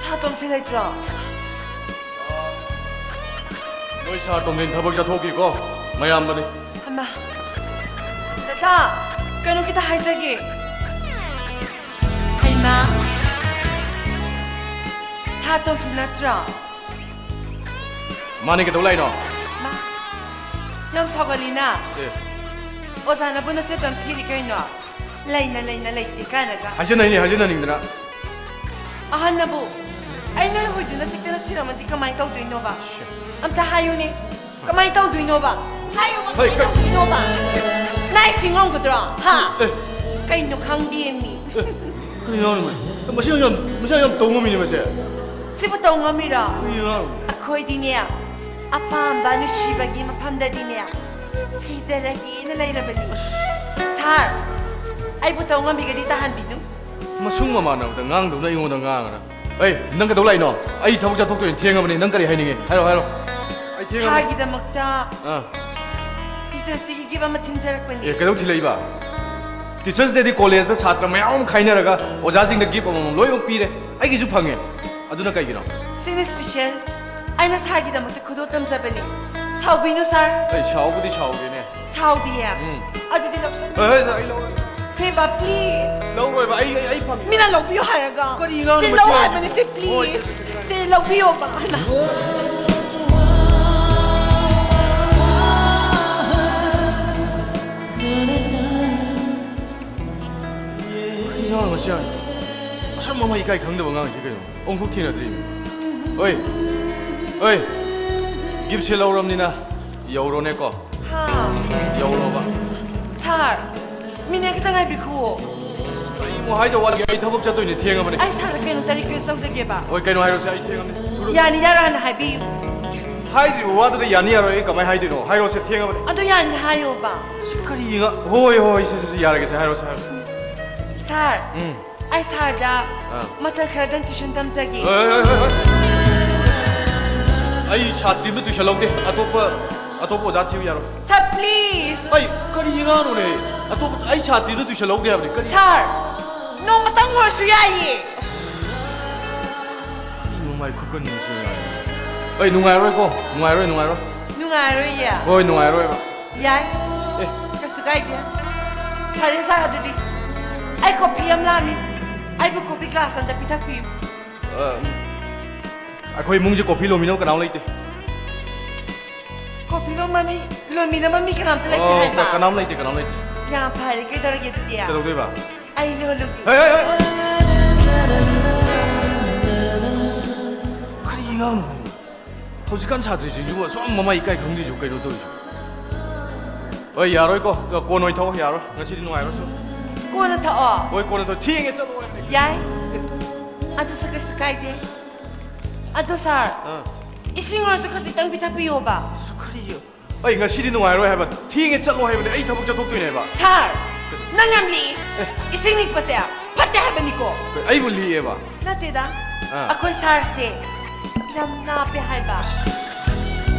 ꯁꯥꯇꯣꯝꯊꯤꯟ ꯂꯩꯇ꯭ꯔꯣ? ꯅꯣꯏ ꯁꯥꯔ ꯇꯣꯝꯊꯤꯟ ꯊꯕꯛ ꯆꯠꯊꯣꯛꯈꯤꯀꯣ, ꯃꯌꯥꯝꯕꯅꯤ꯫ ꯍꯩꯃꯥ, ꯗꯗꯥ, ꯀꯩꯅꯣ ꯈꯤꯇ ꯍꯥꯏꯖꯒꯦ꯫ ꯍꯩꯃꯥ, ꯁꯥꯔ ꯇꯣꯝꯊꯤꯟ ꯅꯠꯇ꯭ꯔꯣ? ꯃꯥꯅꯦ, ꯀꯩꯗꯧ ꯂꯥꯛꯏꯅꯣ? ꯃꯥ, ꯌꯥꯝ ꯁꯥꯎꯒꯜꯂꯤꯅ꯫ ꯑꯦ꯫ ꯑꯣꯖꯥꯅꯕꯨ ꯅꯆꯦ ꯇꯝꯊꯤꯔꯤ ꯀꯩꯅꯣ? ꯂꯩꯅ ꯂꯩꯅ ꯂꯩꯇꯦ ꯀꯥꯏꯅꯒ꯫ ꯍꯥꯏꯖꯟꯅꯩꯅꯦ, ꯍꯥꯏꯖꯟꯅꯅꯤꯡꯗꯅ꯫ ꯑꯍꯟꯅꯕꯨ ꯑꯩ ꯅꯣꯏ ꯍꯨꯏꯗꯨꯅ ꯆꯤꯛꯇꯅ ꯁꯤꯔꯝꯃꯗꯤ ꯀꯃꯥꯏꯅ ꯇꯧꯗꯣꯏꯅꯣꯕ? ꯁꯦ꯫ ꯑꯝꯇ ꯍꯥꯏꯌꯨꯅꯦ꯫ ꯀꯃꯥꯏꯅ ꯇꯧꯗꯣꯏꯅꯣꯕ? ꯍꯥꯏꯌꯣꯕ, ꯍꯣꯏ, ꯀꯃꯥꯏꯅ ꯀ- ꯇꯧꯗꯣꯏꯅꯣꯕ? ꯅꯥꯏꯁꯤ ꯉꯝꯒꯗ꯭ꯔꯣ? ꯍꯥ? ꯑꯦ꯫ ꯀꯩꯅꯣ ꯈꯪꯗꯦ ꯃꯤ꯫ ꯑꯦ, ꯀꯩꯅꯣ ꯍꯥꯏꯔꯤꯕ? ꯃꯁꯤ ꯌꯥꯝ, ꯃꯁꯤ ꯌꯥꯝ ꯇꯧ ꯉꯝꯃꯤꯅꯦ ꯃꯁꯦ꯫ ꯁꯤꯕꯨ ꯇꯧ ꯉꯝꯃꯤꯔꯣ? ꯀꯩꯅꯣ ꯍꯥꯏꯔꯤꯕ? ꯑꯩꯈꯣꯏꯗꯤꯅꯦ, ꯑꯄꯥꯝꯕ ꯅꯨꯡꯁꯤꯕꯒꯤ ꯃꯐꯝꯗꯗꯤꯅꯦ, ꯁꯤꯖꯔꯒꯦꯅ ꯂꯩꯔꯕꯅꯤ꯫ ꯁꯥꯔ, ꯑꯩꯕꯨ ꯇꯧ ꯉꯝꯕꯤꯒꯗꯤ ꯇꯥꯍꯟꯕꯤꯅꯨ꯫ ꯃꯁꯨꯡ ꯃꯃꯥꯟꯅꯕꯗ ꯉꯥꯡꯗꯧꯅ ꯑꯩꯉꯣꯟꯗ ꯉꯥꯡꯉꯅ꯫ ꯑꯩ, ꯅꯪ ꯀꯩꯗꯧ ꯂꯥꯛꯏꯅꯣ? ꯑꯩ ꯊꯕꯛ ꯆꯠꯊꯣꯛꯇꯣꯏꯅꯦ, ꯊꯦꯡꯉꯕꯅꯤ꯫ ꯅꯪ ꯀꯔꯤ ꯍꯥꯏꯅꯤꯡꯉꯤ? ꯍꯥꯏꯔꯣ, ꯍꯥꯏꯔꯣ꯫ ꯑꯩ ꯊꯦꯡꯉꯕꯅꯤ꯫ ꯁꯥꯔꯒꯤꯗꯃꯛꯇ ꯑꯥ꯫ ꯇꯤꯆꯔꯁ ꯗꯦꯒꯤ ꯒꯤꯐ ꯑꯃ ꯊꯤꯟꯖꯔꯛꯄꯅꯤ꯫ ꯑꯦ, ꯀꯩꯗꯧ ꯊꯤꯜꯂꯛꯏꯕ? ꯇꯤꯆꯔꯁ ꯗꯦꯗꯤ ꯀꯣꯂꯦꯖꯇ ꯁꯥꯇ꯭ꯔ ꯃꯌꯥꯝ ꯑꯃ ꯈꯥꯏꯅꯔꯒ ꯑꯣꯖꯥꯁꯤꯡꯗ ꯒꯤꯐ ꯑꯃꯃꯝ ꯂꯣꯏꯅꯃꯛ ꯄꯤꯔꯦ꯫ ꯑꯩꯒꯤꯁꯨ ꯐꯪꯉꯦ꯫ ꯑꯗꯨꯅ ꯀꯩꯒꯤꯅꯣ? ꯁꯤꯅ ꯁ꯭ꯄꯤꯁꯦꯜ꯫ ꯑꯩꯅ ꯁꯥꯔꯒꯤꯗꯃꯛꯇ ꯈꯨꯗꯣꯜ ꯇꯝꯖꯕꯅꯤ꯫ ꯁꯥꯎꯕꯤꯅꯨ, ꯁꯥꯔ꯫ ꯑꯩ ꯁꯥꯎꯕꯨꯗꯤ ꯁꯥꯎꯗꯦꯅꯦ꯫ ꯁꯥꯎꯗꯤꯌꯦ? ꯎꯝ꯫ ꯑꯗꯨꯗꯤ ꯂꯧꯁꯟ- ꯍꯣꯏ, ꯍꯣꯏ, ꯑꯩ ꯂꯧꯔꯒꯦ꯫ ꯁꯦ, ꯕꯥ, ꯄ꯭ꯂꯤꯖ꯫ ꯂꯧꯔꯣꯏꯕ, ꯑꯩ, ꯑꯩ, ꯑꯩ ꯐꯪꯉꯦ꯫ ꯃꯤꯅ ꯂꯧꯕꯤꯌꯨ ꯍꯥꯏꯔꯒ꯫ ꯀꯔꯤ ꯉꯥꯡꯉꯤꯅꯣ ꯁꯤ ꯂꯧ ꯃꯁꯤ ꯍꯥꯏꯕꯅꯤ, ꯍꯥꯏꯁꯤꯕꯣ? ꯁꯤ ꯍꯣꯏ, ꯄ꯭ꯂꯤꯖ꯫ ꯁꯦ, ꯁꯦ, ꯁꯦ꯫ ꯁꯦ ꯂꯧꯕꯤꯌꯣꯕ꯫ ꯀꯔꯤ ꯉꯥꯡꯉꯤꯅꯣ ꯃꯁꯤ ꯍꯥꯏ? ꯑꯁꯨꯝ ꯃꯃꯩ ꯏꯀꯥꯏ ꯈꯪꯗꯕ ꯑꯉꯥꯡꯁꯤ ꯀꯩꯅꯣ? ꯑꯃꯨꯛꯐꯥꯎ ꯊꯦꯡꯅꯗ꯭ꯔꯤ꯫ ꯑꯣꯏ, ꯑꯣꯏ, ꯒꯤꯐꯁꯦ ꯂꯧꯔꯕꯅꯤꯅ ꯌꯧꯔꯣꯅꯦꯀꯣ꯫ ꯍꯥ? ꯌꯧꯔꯣꯕ꯫ ꯁꯥꯔ, ꯃꯤꯅꯤꯠ ꯈꯤꯇꯪ ꯉꯥꯏꯕꯤꯈꯨꯑꯣ꯫ ꯀꯔꯤꯃꯨꯛ ꯍꯥꯏꯗꯧ ꯋꯥꯠꯂꯤꯒꯦ? ꯑꯩ ꯊꯕꯛ ꯆꯠꯇꯣꯏꯅꯦ, ꯊꯦꯡꯉꯕꯅꯦ꯫ ꯑꯩ ꯁꯥꯔꯗ ꯀꯩꯅꯣꯝꯇ ꯔꯤꯀ꯭ꯋꯦꯁ ꯇꯧꯖꯒꯦꯕ꯫ ꯍꯣꯏ, ꯀꯩꯅꯣ ꯍꯥꯏꯔꯣꯁꯦ, ꯑꯩ ꯊꯦꯡꯉꯕꯅꯦ꯫ ꯊꯨꯔꯣ꯫ ꯌꯥꯅꯤ ꯌꯥꯔꯣꯏ ꯍꯥꯟꯅ ꯍꯥꯏꯕꯤꯌꯨ꯫ ꯍꯥꯏꯗ꯭ꯔꯤꯕ ꯋꯥꯗꯨꯗ ꯌꯥꯅꯤ ꯌꯥꯔꯣꯏ ꯑꯩ ꯀꯃꯥꯏ ꯍꯥꯏꯗꯣꯏꯅꯣ? ꯍꯥꯏꯔꯣꯁꯦ, ꯊꯦꯡꯉꯕꯅꯦ꯫ ꯑꯗꯣ ꯌꯥꯅꯤ ꯍꯥꯏꯌꯣꯕ꯫ ꯁꯤ ꯀꯔꯤ ꯉ-, ꯍꯣꯏ, ꯍꯣꯏ, ꯁꯦ, ꯁꯦ, ꯁꯦ, ꯌꯥꯔꯒꯦꯁꯦ, ꯍꯥꯏꯔꯣꯁꯦ, ꯍꯥꯏꯔꯣꯁꯦ꯫ ꯁꯥꯔ, ꯎꯝ꯫ ꯑꯩ ꯁꯥꯔꯗ ꯑꯥ꯫ ꯃꯇꯝ ꯈꯔꯗꯪ ꯇ꯭ꯌꯨꯁꯟ ꯇꯝꯖꯒꯦ꯫ ꯍꯣꯏ, ꯍꯣꯏ, ꯍꯣꯏ, ꯍꯣꯏ꯫ ꯑꯩ ꯁꯥꯇ꯭ꯔꯤ ꯑꯃ ꯇ꯭ꯌꯨꯁꯟ ꯂꯧꯗꯦ꯫ ꯑꯇꯣꯞꯄ, ꯑꯇꯣꯞꯄ ꯑꯣꯖꯥ ꯊꯤꯌꯨ ꯌꯥꯔꯣꯏ꯫ ꯁꯥꯔ, ꯄ꯭ꯂꯤꯖ꯫ ꯑꯩ ꯀꯔꯤ ꯑꯉꯥꯡꯅꯣꯅꯦ? ꯑꯇꯣꯞꯄ, ꯑꯩ ꯁꯥꯇ꯭ꯔꯤꯗꯨ ꯇ꯭ꯌꯨꯁꯟ ꯂꯧꯗꯦ ꯍꯥꯏꯕꯅꯤ꯫ ꯀꯔꯤ? ꯁꯥꯔ, ꯅꯣꯡꯃꯇꯪ ꯑꯣꯏꯔꯁꯨ ꯌꯥꯏꯌꯦ꯫ ꯅꯨꯡꯉꯥꯏ ꯈꯨꯀꯟꯁꯨ ꯌꯥꯏ꯫ ꯑꯩ ꯅꯨꯡꯉꯥꯏꯔꯣꯏꯀꯣ, ꯅꯨꯡꯉꯥꯏꯔꯣꯏ, ꯅꯨꯡꯉꯥꯏꯔꯣꯏ꯫ ꯅꯨꯡꯉꯥꯏꯔꯣꯏꯌꯦ? ꯍꯣꯏ, ꯅꯨꯡꯉꯥꯏꯔꯣꯏꯕ꯫ ꯌꯥꯏ꯫ ꯑꯦ꯫ ꯀꯩꯁꯨ ꯀꯥꯏꯗꯦ꯫ ꯐꯔꯦ ꯁꯥꯔ, ꯑꯗꯨꯗꯤ ꯑꯩ ꯀꯣꯐꯤ ꯑꯃ ꯂꯥꯝꯃꯤ꯫ ꯑꯩꯕꯨ ꯀꯣꯐꯤ ꯒ꯭ꯂꯥꯁ ꯑꯝꯇ ꯄꯤꯊꯛꯄꯤꯌꯨ꯫ ꯑ, ꯑꯩꯈꯣꯏ ꯏꯃꯨꯡꯁꯦ ꯀꯣꯐꯤ ꯂꯣꯟꯃꯤꯅꯕ ꯀꯅꯥꯝ ꯂꯩꯇꯦ꯫ ꯀꯣꯐꯤ ꯂꯣꯟꯕ ꯃꯤ, ꯂꯣꯟꯃꯤꯅꯕ ꯃꯤ ꯀꯅꯥꯝꯇ ꯂꯩꯇꯦ ꯑꯣ, ꯍꯥꯏꯕ? ꯀ-, ꯀꯅꯥꯝ ꯂꯩꯇꯦ, ꯀꯅꯥꯝ ꯂꯩꯇꯦ꯫ ꯌꯥꯝ ꯐꯔꯦ, ꯀꯩꯗꯧꯔꯒꯦ ꯑꯗꯨꯗꯤ? ꯀꯩꯗꯧꯗꯣꯏꯕ? ꯑꯩ ꯂꯣꯜꯂꯨꯒꯦ꯫ ꯍꯦ, ꯍꯦ, ꯍꯦ! ꯀꯔꯤ ꯑꯉꯥꯡꯅꯣ ꯅꯪ? ꯍꯧꯖꯤꯛꯀꯥꯟ ꯁꯥꯇ꯭ꯔꯤꯁꯤꯡꯁꯤꯕꯨ ꯑꯁꯨꯛ ꯌꯥꯝ ꯃꯃꯥꯏ ꯏꯀꯥꯏ ꯈꯪꯗ꯭ꯔꯤꯁꯤꯕꯨ ꯀꯩꯅꯣ ꯇꯧꯔꯤꯁꯤꯕꯨ? ꯍꯣꯏ, ꯌꯥꯔꯣꯏꯀꯣ꯫ ꯀ-, ꯀꯣꯟ ꯑꯣꯏ ꯊꯛꯑꯣ, ꯌꯥꯔꯣꯏ꯫ ꯉꯁꯤꯗꯤ ꯅꯨꯡꯉꯥꯏꯔꯣꯏ ꯁꯨꯝ꯫ ꯀꯣꯟꯅ ꯊꯛꯑꯣ꯫ ꯍꯣꯏ, ꯀꯣꯟꯅ ꯊꯛꯑꯣ꯫ ꯊꯦꯡꯉꯦ, ꯆꯠꯂꯣ ꯍꯥꯏꯕꯅꯦ꯫ ꯌꯥꯏ꯫ ꯑꯗꯨꯁꯨ ꯀꯩꯁꯨ ꯀꯥꯏꯗꯦ꯫ ꯑꯗꯣ ꯁꯥꯔ, ꯑꯥ꯫ ꯏꯁꯤꯡ ꯑꯣꯏꯔꯁꯨ ꯈꯖꯤꯛꯇꯪ ꯄꯤꯊꯛꯄꯤꯌꯣꯕ꯫ ꯑꯁ, ꯀꯔꯤꯅꯣ? ꯑꯩ ꯉꯁꯤꯗꯤ ꯅꯨꯡꯉꯥꯏꯔꯣꯏ ꯍꯥꯏꯕ꯫ ꯊꯦꯡꯉꯦ, ꯆꯠꯂꯣ ꯍꯥꯏꯕꯅꯦ꯫ ꯑꯩ ꯊꯕꯛ ꯆꯠꯊꯣꯛꯇꯣꯏꯅꯦꯕ꯫ ꯁꯥꯔ, ꯑꯦ꯫ ꯅꯪ ꯌꯥꯝ ꯂꯤꯛꯏ꯫ ꯑꯦ꯫ ꯏꯁꯤꯡ ꯅꯤꯛꯄꯁꯦ ꯐꯠꯇꯦ ꯍꯥꯏꯕꯅꯤꯀꯣ꯫ ꯑꯩꯕꯨ ꯂꯤꯛꯑꯦꯕ? ꯅꯠꯇꯦꯗ꯫ ꯑꯥ꯫ ꯑꯩꯈꯣꯏ ꯁꯥꯔꯁꯦ ꯌꯥꯝ ꯅꯥꯞꯄꯦ ꯍꯥꯏꯕ꯫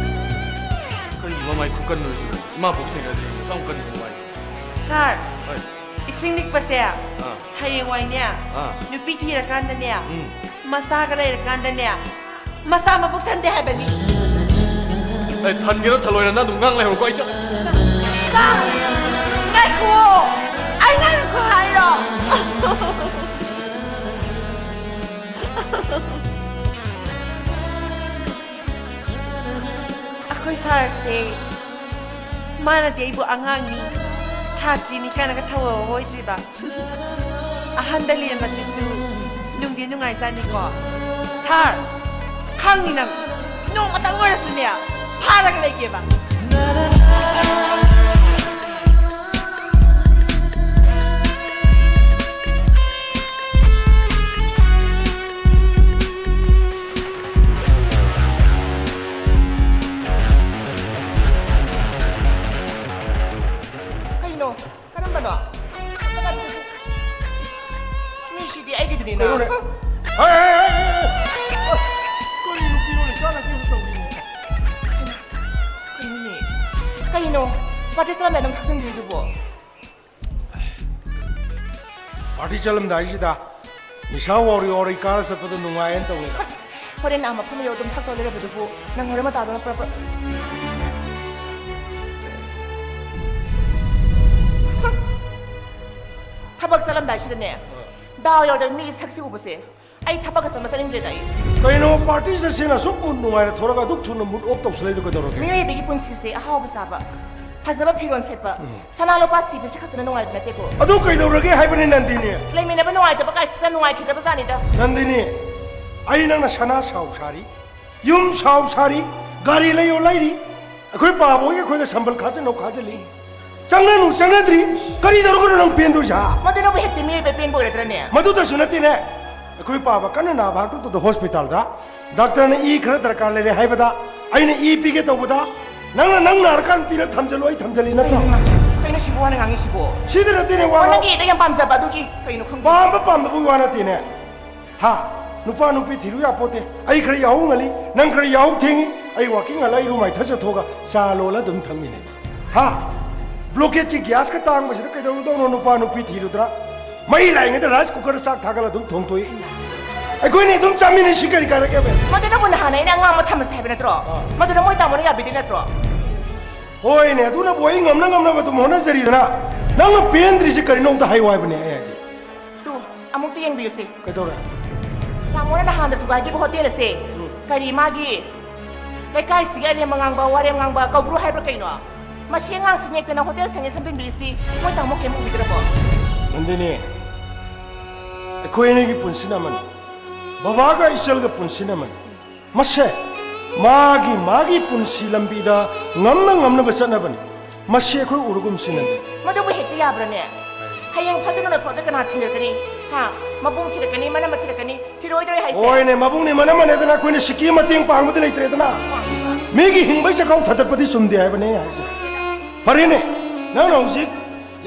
ꯀꯔꯤꯒꯤ ꯃꯃꯥꯏ ꯈꯨꯀꯟꯅꯣ ꯁꯤꯕꯣ? ꯏꯃꯥ ꯄꯣꯛ ꯊꯦꯡꯅꯗ꯭ꯔꯤꯕꯣ? ꯑꯁꯨꯛ ꯌꯥꯝ ꯀꯟꯕ ꯃꯃꯥꯏ꯫ ꯁꯥꯔ, ꯍꯣꯏ꯫ ꯏꯁꯤꯡ ꯅꯤꯛꯄꯁꯦ ꯑꯥ꯫ ꯍꯌꯦꯡꯋꯥꯏꯅꯦ, ꯑꯥ꯫ ꯅꯨꯄꯤ ꯊꯤꯔꯀꯥꯟꯗꯅꯦ, ꯎꯝ꯫ ꯃꯆꯥꯒ ꯂꯩꯔꯀꯥꯟꯗꯅꯦ, ꯃꯆꯥ ꯃꯕꯨꯛ ꯊꯟꯗꯦ ꯍꯥꯏꯕꯅꯤ꯫ ꯑꯩ ꯊꯟꯒꯦꯔꯥ ꯊꯜꯂꯣꯏꯔꯥ ꯅꯪ ꯑꯗꯨꯝ ꯉꯥꯡ ꯂꯩꯍꯧꯔꯣꯀꯣ, ꯑꯩ ꯆꯠ-, ꯁꯥꯔ! ꯉꯥꯏꯈꯨꯑꯣ! ꯑꯩ ꯉꯥꯏꯈꯣ ꯍꯥꯏꯔꯣ? ꯑꯩꯈꯣꯏ ꯁꯥꯔꯁꯦ, ꯃꯥꯅꯗꯤ ꯑꯩꯕꯨ ꯑꯉꯥꯡꯅꯤ, ꯁꯥꯇ꯭ꯔꯤꯅꯤ ꯀꯥꯏꯅꯒ ꯊꯧꯑꯣꯏꯗ꯭ꯔꯤꯕ꯫ ꯑꯍꯟꯗ ꯂꯦꯝꯕꯁꯤꯁꯨ ꯅꯨꯡꯗꯤ ꯅꯨꯡꯉꯥꯏꯖꯥꯠꯅꯤꯀꯣ꯫ ꯁꯥꯔ, ꯈꯪꯅꯤ ꯅꯪ꯫ ꯅꯣꯡꯃꯇꯪ ꯑꯣꯏꯔꯁꯨꯅꯦ, ꯐꯥꯔꯒ ꯂꯩꯒꯦꯕ꯫ ꯀꯩꯅꯣ? ꯀꯔꯝꯕꯅꯣ? ꯃꯤꯁꯤꯗꯤ ꯑꯩꯒꯤꯗꯨꯅꯤꯅ꯫ ꯀꯩꯅꯣꯅꯦ? ꯍꯩ, ꯍꯩ, ꯍꯩ, ꯍꯩ, ꯍꯩ! ꯀꯔꯤ ꯅꯨꯄꯤꯅꯣꯅꯦ ꯏꯆꯥꯅ ꯀꯦꯕ ꯇꯧꯔꯤꯁꯦ? ꯀꯩꯅꯣꯅꯦ? ꯀꯩꯅꯣ? ꯄꯥꯔꯇꯤ ꯆꯠꯂꯝꯗꯥꯏ ꯅꯪ ꯊꯛꯆꯟꯕꯤꯔꯤꯗꯨꯕꯣ? ꯄꯥꯔꯇꯤ ꯆꯠꯂꯝꯗꯥꯏꯁꯤꯗ ꯅꯤꯁꯥ ꯋꯥꯎꯔꯤ ꯋꯥꯎꯔꯤ ꯀꯥꯔ ꯆꯠꯄꯗꯣ ꯅꯨꯡꯉꯥꯏꯌꯦꯅ ꯇꯧꯅꯤꯗ꯫ ꯍꯣꯔꯦꯟ ꯑꯥ ꯃꯐꯝ ꯌꯧ ꯑꯗꯨꯝ ꯊꯛꯇꯧ ꯂꯩꯔꯕꯗꯨꯕꯨ ꯅꯪ ꯍꯣꯔꯦꯟ ꯃꯇꯥꯗꯧꯅ ꯄ꯭ꯔꯞ ꯄ꯭ꯔꯞ꯫ ꯊꯕꯛ ꯆꯠꯂꯝꯗꯥꯏꯁꯤꯗꯅꯦ, ꯑꯥ꯫ ꯗꯥꯎ ꯌꯧꯗꯕ ꯃꯤꯒꯤ ꯁꯛꯁꯤ ꯎꯕꯁꯦ ꯑꯩ ꯊꯕꯛꯀ ꯆꯠꯄ ꯆꯠꯅꯤꯡꯗ꯭ꯔꯦꯗ ꯑꯩ꯫ ꯀꯩꯅꯣ, ꯄꯥꯔꯇꯤ ꯆꯠꯁꯦꯅ ꯑꯁꯨꯛ ꯃꯨꯠ ꯅꯨꯡꯉꯥꯏꯅ ꯊꯣꯔꯒ ꯑꯗꯨꯛ ꯊꯨꯅ ꯃꯨꯠ ꯑꯣꯐ ꯇꯧꯁꯜꯂꯛꯏꯗꯣ ꯀꯩꯗꯧꯔꯒꯦ? ꯃꯤꯑꯣꯏꯕꯒꯤ ꯄꯨꯟꯁꯤꯁꯦ ꯑꯍꯥꯎꯕ ꯆꯥꯕ, ꯐꯖꯕ ꯐꯤꯔꯣꯜ ꯁꯦꯠꯄ, ꯎꯝ꯫ ꯁꯅꯥ ꯂꯨꯄꯥ ꯁꯤꯕꯁꯤ ꯈꯛꯇꯅ ꯅꯨꯡꯉꯥꯏꯕ ꯅꯠꯇꯦꯀꯣ꯫ ꯑꯗꯨ ꯀꯩꯗꯧꯔꯒꯦ ꯍꯥꯏꯕꯅꯤ, ꯅꯟꯗꯤꯅꯤ? ꯂꯩꯃꯤꯟꯅꯕ ꯅꯨꯡꯉꯥꯏꯇꯕ ꯀꯥꯏꯁꯤꯗ ꯅꯨꯡꯉꯥꯏꯈꯤꯗ꯭ꯔꯕ ꯖꯥꯠꯅꯤꯗ꯫ ꯅꯟꯗꯤꯅꯤ, ꯑꯩ ꯅꯪꯅ ꯁꯅꯥ ꯁꯥꯎ ꯁꯥꯔꯤ, ꯌꯨꯝ ꯁꯥꯎ ꯁꯥꯔꯤ, ꯒꯥꯔꯤ ꯂꯩꯌꯣ ꯂꯩꯔꯤ꯫ ꯑꯩꯈꯣꯏ ꯄꯥꯕ ꯍꯣꯏꯒ ꯑꯩꯈꯣꯏꯒ ꯁꯝꯕꯜ ꯈꯥꯖꯤꯟꯅꯧ ꯈꯥꯖꯤꯜꯂꯤ꯫ ꯆꯪꯅꯅꯨ ꯆꯪꯅꯗ꯭ꯔꯤ꯫ ꯀꯔꯤ ꯇꯧꯔꯒꯅꯣ ꯅꯪ ꯄꯦꯟꯗꯣꯏꯁꯦ, ꯍꯥ? ꯃꯗꯨꯅꯕꯨ ꯍꯦꯛꯇ ꯃꯤꯑꯣꯏꯕ ꯄꯦꯟꯕ ꯑꯣꯏꯔꯗ꯭ꯔꯅꯦ? ꯃꯗꯨꯗꯁꯨ ꯅꯠꯇꯦꯅꯦ, ꯑꯩꯈꯣꯏ ꯄꯥꯕ ꯀꯟꯅ ꯅꯥꯕ ꯍꯥꯛꯇꯛꯇꯨꯗ ꯍꯣꯁꯄꯤꯇꯥꯜꯗ ꯗꯥꯛꯇꯔꯅ ꯏ ꯈꯔ ꯗꯔꯀꯥꯔ ꯂꯩꯔꯦ ꯍꯥꯏꯕꯗ, ꯑꯩꯅ ꯏ ꯄꯤꯒꯦ ꯇꯧꯕꯗ, ꯅꯪꯅ ꯅꯪ ꯅꯥꯔꯀꯥꯟ ꯄꯤꯔ ꯊꯝꯖꯜꯂꯨ, ꯑꯩ ꯊꯝꯖꯜꯂꯤ ꯅꯠꯇ꯭ꯔꯣ? ꯀꯩꯅꯣ ꯁꯤꯕꯨ ꯋꯥꯅ ꯉꯥꯡꯉꯤꯁꯤꯕꯣ? ꯁꯤꯗ ꯅꯠꯇꯦꯅꯦ, ꯋꯥ ꯑꯣ, ꯅꯪꯒꯤ ꯑꯩꯗ ꯌꯥꯝ ꯄꯥꯝꯖꯕ ꯑꯗꯨꯒꯤ ꯀꯩꯅꯣ ꯈꯪꯗꯦ꯫ ꯄꯥꯝꯕ ꯄꯥꯝꯗꯕꯒꯤ ꯋꯥ ꯅꯠꯇꯦꯅꯦ꯫ ꯍꯥ? ꯅꯨꯄꯥ ꯅꯨꯄꯤ ꯊꯤꯔꯨ ꯌꯥꯄꯣꯠꯇꯦ꯫ ꯑꯩ ꯈꯔ ꯌꯥꯍꯧ ꯉꯜꯂꯤ, ꯅꯪ ꯈꯔ ꯌꯥꯍꯧ ꯊꯦꯡꯉꯤ꯫ ꯑꯩ ꯋꯥꯀꯤꯡ ꯍꯜꯂꯛ, ꯑꯩ ꯔꯨ ꯃꯥꯏ ꯊꯖ ꯊꯣꯛꯑꯒ ꯆꯥ ꯂꯣꯜꯂ ꯑꯗꯨꯝ ꯊꯛꯃꯤꯟꯅꯩ꯫ ꯍꯥ? ꯕ꯭ꯂꯣꯀꯦꯠꯀꯤ ꯒ꯭ꯌꯥꯁꯀ ꯇꯥꯡꯕꯁꯤꯗ ꯀꯩꯗꯧꯔꯨꯗꯧꯅꯣ ꯅꯨꯄꯥ ꯅꯨꯄꯤ ꯊꯤꯔꯨꯗ꯭ꯔꯥ? ꯃꯩ ꯂꯥꯛꯏꯉꯩꯗ ꯔꯥꯏꯁ ꯀꯨꯀꯔꯗ ꯆꯥꯛ ꯊꯥꯒꯠꯂ ꯑꯗꯨꯝ ꯊꯣꯡꯗꯣꯛꯏ꯫ ꯑꯩꯈꯣꯏꯅꯤ ꯑꯗꯨꯝ ꯆꯥꯃꯤꯟꯅꯩ, ꯁꯤ ꯀꯔꯤ ꯀꯥꯟꯅꯒꯦꯕ? ꯃꯗꯨ ꯅꯪꯕꯨ ꯅꯍꯥꯟ ꯑꯩꯅ ꯑꯉꯥꯡ ꯑꯃ ꯊꯝꯃꯁꯦ ꯍꯥꯏꯕ ꯅꯠꯇ꯭ꯔꯣ? ꯑꯥ꯫ ꯃꯗꯨꯗ ꯃꯣꯏ ꯇꯥꯃꯣꯅ ꯌꯥꯕꯤꯗꯣꯏ ꯅꯠꯇ꯭ꯔꯣ? ꯍꯣꯏꯅꯦ, ꯑꯗꯨꯅꯕꯨ ꯑꯩ ꯉꯝꯅ ꯉꯝꯅꯕ ꯑꯗꯨꯝ ꯍꯣꯠꯅꯖꯔꯤꯗꯅ꯫ ꯅꯪꯅ ꯄꯦꯟꯗ꯭ꯔꯤꯁꯦ ꯀꯔꯤꯅꯣ ꯑꯝꯇ ꯍꯥꯏꯌꯨ ꯍꯥꯏꯕꯅꯦ ꯑꯩ ꯍꯥꯏꯗꯤ꯫ ꯇꯨ, ꯑꯃꯨꯛꯇ ꯌꯦꯡꯕꯤꯌꯨꯁꯦ꯫ ꯀꯩꯗꯧꯔꯦ? ꯇꯥꯃꯣꯅ ꯅꯍꯥꯟꯗ ꯊꯨꯒꯥꯏꯈꯤꯕ ꯍꯣꯇꯦꯜ ꯑꯁꯦ, ꯎꯝ꯫ ꯀꯔꯤ ꯃꯥꯒꯤ ꯂꯩꯀꯥꯏꯁꯤꯒꯤ ꯑꯔꯦꯝ ꯑꯉꯥꯡꯕ, ꯋꯥꯔꯦꯝ ꯉꯥꯡꯕ ꯀꯧꯕ꯭ꯔꯨ ꯍꯥꯏꯕ꯭ꯔꯥ ꯀꯩꯅꯣ? ꯃꯁꯤ ꯑꯉꯥꯡꯁꯤ ꯅꯦꯛꯇꯅ ꯍꯣꯇꯦꯜ ꯁꯪꯉꯦ ꯁꯝꯖꯤꯟꯕꯤꯔꯤꯁꯤ ꯃꯣꯏ ꯇꯥꯃꯣ ꯀꯩꯝ ꯎꯕꯤꯗ꯭ꯔꯕꯣ? ꯅꯟꯗꯤꯅꯤ, ꯑꯩꯈꯣꯏ ꯑꯅꯤꯒꯤ ꯄꯨꯟꯁꯤꯅ ꯑꯃꯅꯤ, ꯕꯕꯥꯒ ꯏꯆꯜꯒ ꯄꯨꯟꯁꯤꯅ ꯑꯃꯅꯤ꯫ ꯃꯁꯦ ꯃꯥꯒꯤ ꯃꯥꯒꯤ ꯄꯨꯟꯁꯤ ꯂꯝꯕꯤꯗ ꯉꯝꯅ ꯉꯝꯅꯕ ꯆꯠꯅꯕꯅꯤ꯫ ꯃꯁꯤ ꯑꯩꯈꯣꯏ ꯎꯔꯒꯨꯝꯁꯤ ꯅꯟꯗꯤꯅꯤ꯫ ꯃꯗꯨꯕꯨ ꯍꯦꯛꯇ ꯌꯥꯕ꯭ꯔꯅꯦ? ꯍꯌꯦꯡ ꯐꯗꯨꯅ ꯂꯧꯊꯣꯛꯑꯒ ꯀꯅꯥ ꯊꯤꯔꯛꯀꯅꯤ? ꯍꯥ? ꯃꯕꯨꯡ ꯊꯤꯔꯛꯀꯅꯤ, ꯃꯅꯝꯃ ꯊꯤꯔꯛꯀꯅꯤ, ꯊꯤꯔꯛꯑꯣꯏꯗ꯭ꯔꯣ ꯑꯩ ꯍꯥꯏꯁꯦ? ꯍꯣꯏꯅꯦ, ꯃꯕꯨꯡꯅꯦ ꯃꯅꯝꯃꯅꯦꯗꯅ ꯑꯩꯈꯣꯏꯅ ꯁꯤꯛꯀꯤ ꯃꯇꯦꯡ ꯄꯥꯡꯕꯗꯤ ꯂꯩꯇ꯭ꯔꯦꯗꯅ꯫ ꯃꯤꯒꯤ ꯍꯤꯡꯕꯩ ꯆꯈꯥꯎ ꯊꯥꯗꯠꯄꯗꯤ ꯆꯨꯝꯗꯦ ꯍꯥꯏꯕꯅꯦ ꯑꯩ ꯍꯥꯏꯁꯦ꯫ ꯐꯔꯦꯅꯦ, ꯅꯪꯅ ꯍꯧꯖꯤꯛ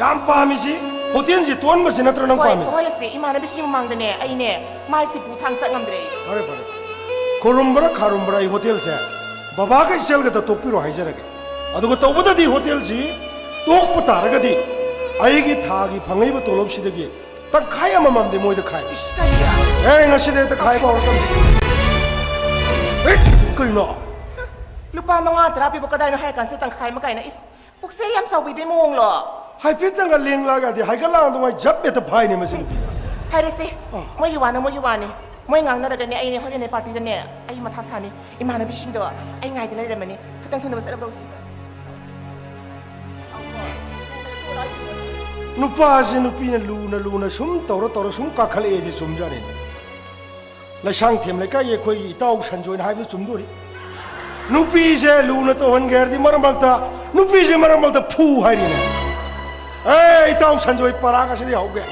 ꯌꯥꯝ ꯄꯥꯝꯃꯤꯁꯤ ꯍꯣꯇꯦꯜꯁꯤ ꯇꯣꯟꯕꯁꯤ ꯅꯠꯇ꯭ꯔꯣ ꯅꯪ ꯍꯣꯏ, ꯄꯥꯝꯃꯤꯁꯤ? ꯇꯣꯍꯜꯂꯁꯤ꯫ ꯏꯃꯥꯟꯅꯕꯤꯁꯤ ꯃꯃꯥꯡꯗꯅꯦ ꯑꯩꯅꯦ ꯃꯥꯏꯁꯤ ꯄꯨ ꯊꯥꯡ ꯆꯠ ꯉꯝꯗ꯭ꯔꯦ ꯑꯩ꯫ ꯐꯔꯦ, ꯐꯔꯦ꯫ ꯈꯨꯔꯨꯝꯕ꯭ꯔꯥ ꯈꯥꯔꯨꯝꯕ꯭ꯔꯥ ꯑꯩ ꯍꯣꯇꯦꯜꯁꯦ ꯕꯕꯥꯒ ꯏꯆꯦꯜꯒꯗ ꯇꯣꯛꯄꯤꯔꯣ ꯍꯥꯏꯖꯔꯒꯦ꯫ ꯑꯗꯨꯒ ꯇꯧꯕꯗꯗꯤ ꯍꯣꯇꯦꯜꯁꯤ ꯇꯣꯛꯄ ꯇꯥꯔꯒꯗꯤ ꯑꯩꯒꯤ ꯊꯥꯒꯤ ꯐꯪꯉꯛꯏꯕ ꯇꯣꯂꯣꯞꯁꯤꯗꯒꯤ ꯇꯪꯈꯥꯏ ꯑꯃꯃꯝꯗꯤ ꯃꯣꯏꯗ ꯈꯥꯏ꯫ ꯏꯁ, ꯀꯔꯤ? ꯑꯦ, ꯉꯁꯤꯗꯤ ꯍꯦꯛꯇ ꯈꯥꯏꯕ ꯍꯧꯔꯛꯀꯅꯤ꯫ ꯑꯦ, ꯀꯔꯤꯅꯣ? ꯂꯨꯄꯥ ꯃꯉꯥ ꯇꯔꯥ ꯄꯤꯕ ꯀꯗꯥꯏꯅꯣ ꯍꯥꯏꯔ ꯀꯥꯟꯁꯤꯗ ꯇꯪꯈꯥꯏ ꯑꯃ ꯀꯥꯏꯅ? ꯏꯁ, ꯄꯨꯛꯆꯦꯜ ꯌꯥꯝ ꯆꯥꯎꯕꯤꯕꯩ ꯃꯑꯣꯡꯂꯣ? ꯍꯥꯏꯐꯦꯠꯇꯪꯒ ꯂꯦꯡꯂꯛꯑꯒꯗꯤ ꯍꯥꯏꯒꯠꯂꯛꯑ ꯑꯗꯨꯃꯥꯏꯅ ꯖꯞ ꯍꯦꯛꯇ ꯐꯥꯏꯅꯦ ꯃꯁꯤ ꯅꯨꯄꯤꯗ꯫ ꯐꯔꯦꯁꯦ, ꯑꯥ꯫ ꯃꯣꯏꯒꯤ ꯋꯥꯅ ꯃꯣꯏꯒꯤ ꯋꯥꯅꯤ꯫ ꯃꯣꯏ ꯉꯥꯡꯅꯔꯒꯅꯦ ꯑꯩꯅꯦ ꯍꯣꯔꯦꯟꯅꯦ ꯄꯥꯔꯇꯤꯗꯅꯦ ꯑꯩ ꯃꯊꯥ ꯁꯥꯅꯤ꯫ ꯏꯃꯥꯟꯅꯕꯤꯁꯤꯡꯗꯣ ꯑꯩ ꯉꯥꯏꯗ ꯂꯩꯔꯝꯃꯅꯤ꯫ ꯈꯤꯇꯪ ꯊꯨꯅꯕ ꯆꯠꯂꯒ ꯇꯧꯁꯤ꯫ ꯅꯨꯄꯥꯁꯦ ꯅꯨꯄꯤꯅ ꯂꯨꯅ ꯂꯨꯅ ꯁꯨꯝ ꯇꯧꯔ ꯇꯧꯔ ꯁꯨꯝ ꯀꯥꯈꯠꯂꯛꯑꯦꯁꯦ ꯆꯨꯝꯖꯥꯠꯅꯤꯅꯦ꯫ ꯂꯩꯁꯥꯡꯊꯦꯝ ꯂꯩꯀꯥꯏꯒꯤ ꯑꯩꯈꯣꯏꯒꯤ ꯏꯇꯥꯎ ꯁꯟꯖꯣꯏꯅ ꯍꯥꯏꯕꯗꯨ ꯆꯨꯝꯗꯣꯔꯤ꯫ ꯅꯨꯄꯤꯁꯦ ꯂꯨꯅ ꯇꯧꯍꯟꯒꯦ ꯍꯥꯏꯔꯗꯤ ꯃꯔꯛ ꯃꯔꯛꯇ, ꯅꯨꯄꯤꯁꯦ ꯃꯔꯛ ꯃꯔꯛꯇ ꯐꯨ ꯍꯥꯏꯔꯤꯅꯦ꯫ ꯑꯦ, ꯏꯇꯥꯎ ꯁꯟꯖꯣꯏ, ꯄꯔꯥ ꯉꯁꯤꯗꯤ ꯍꯧꯒꯦ꯫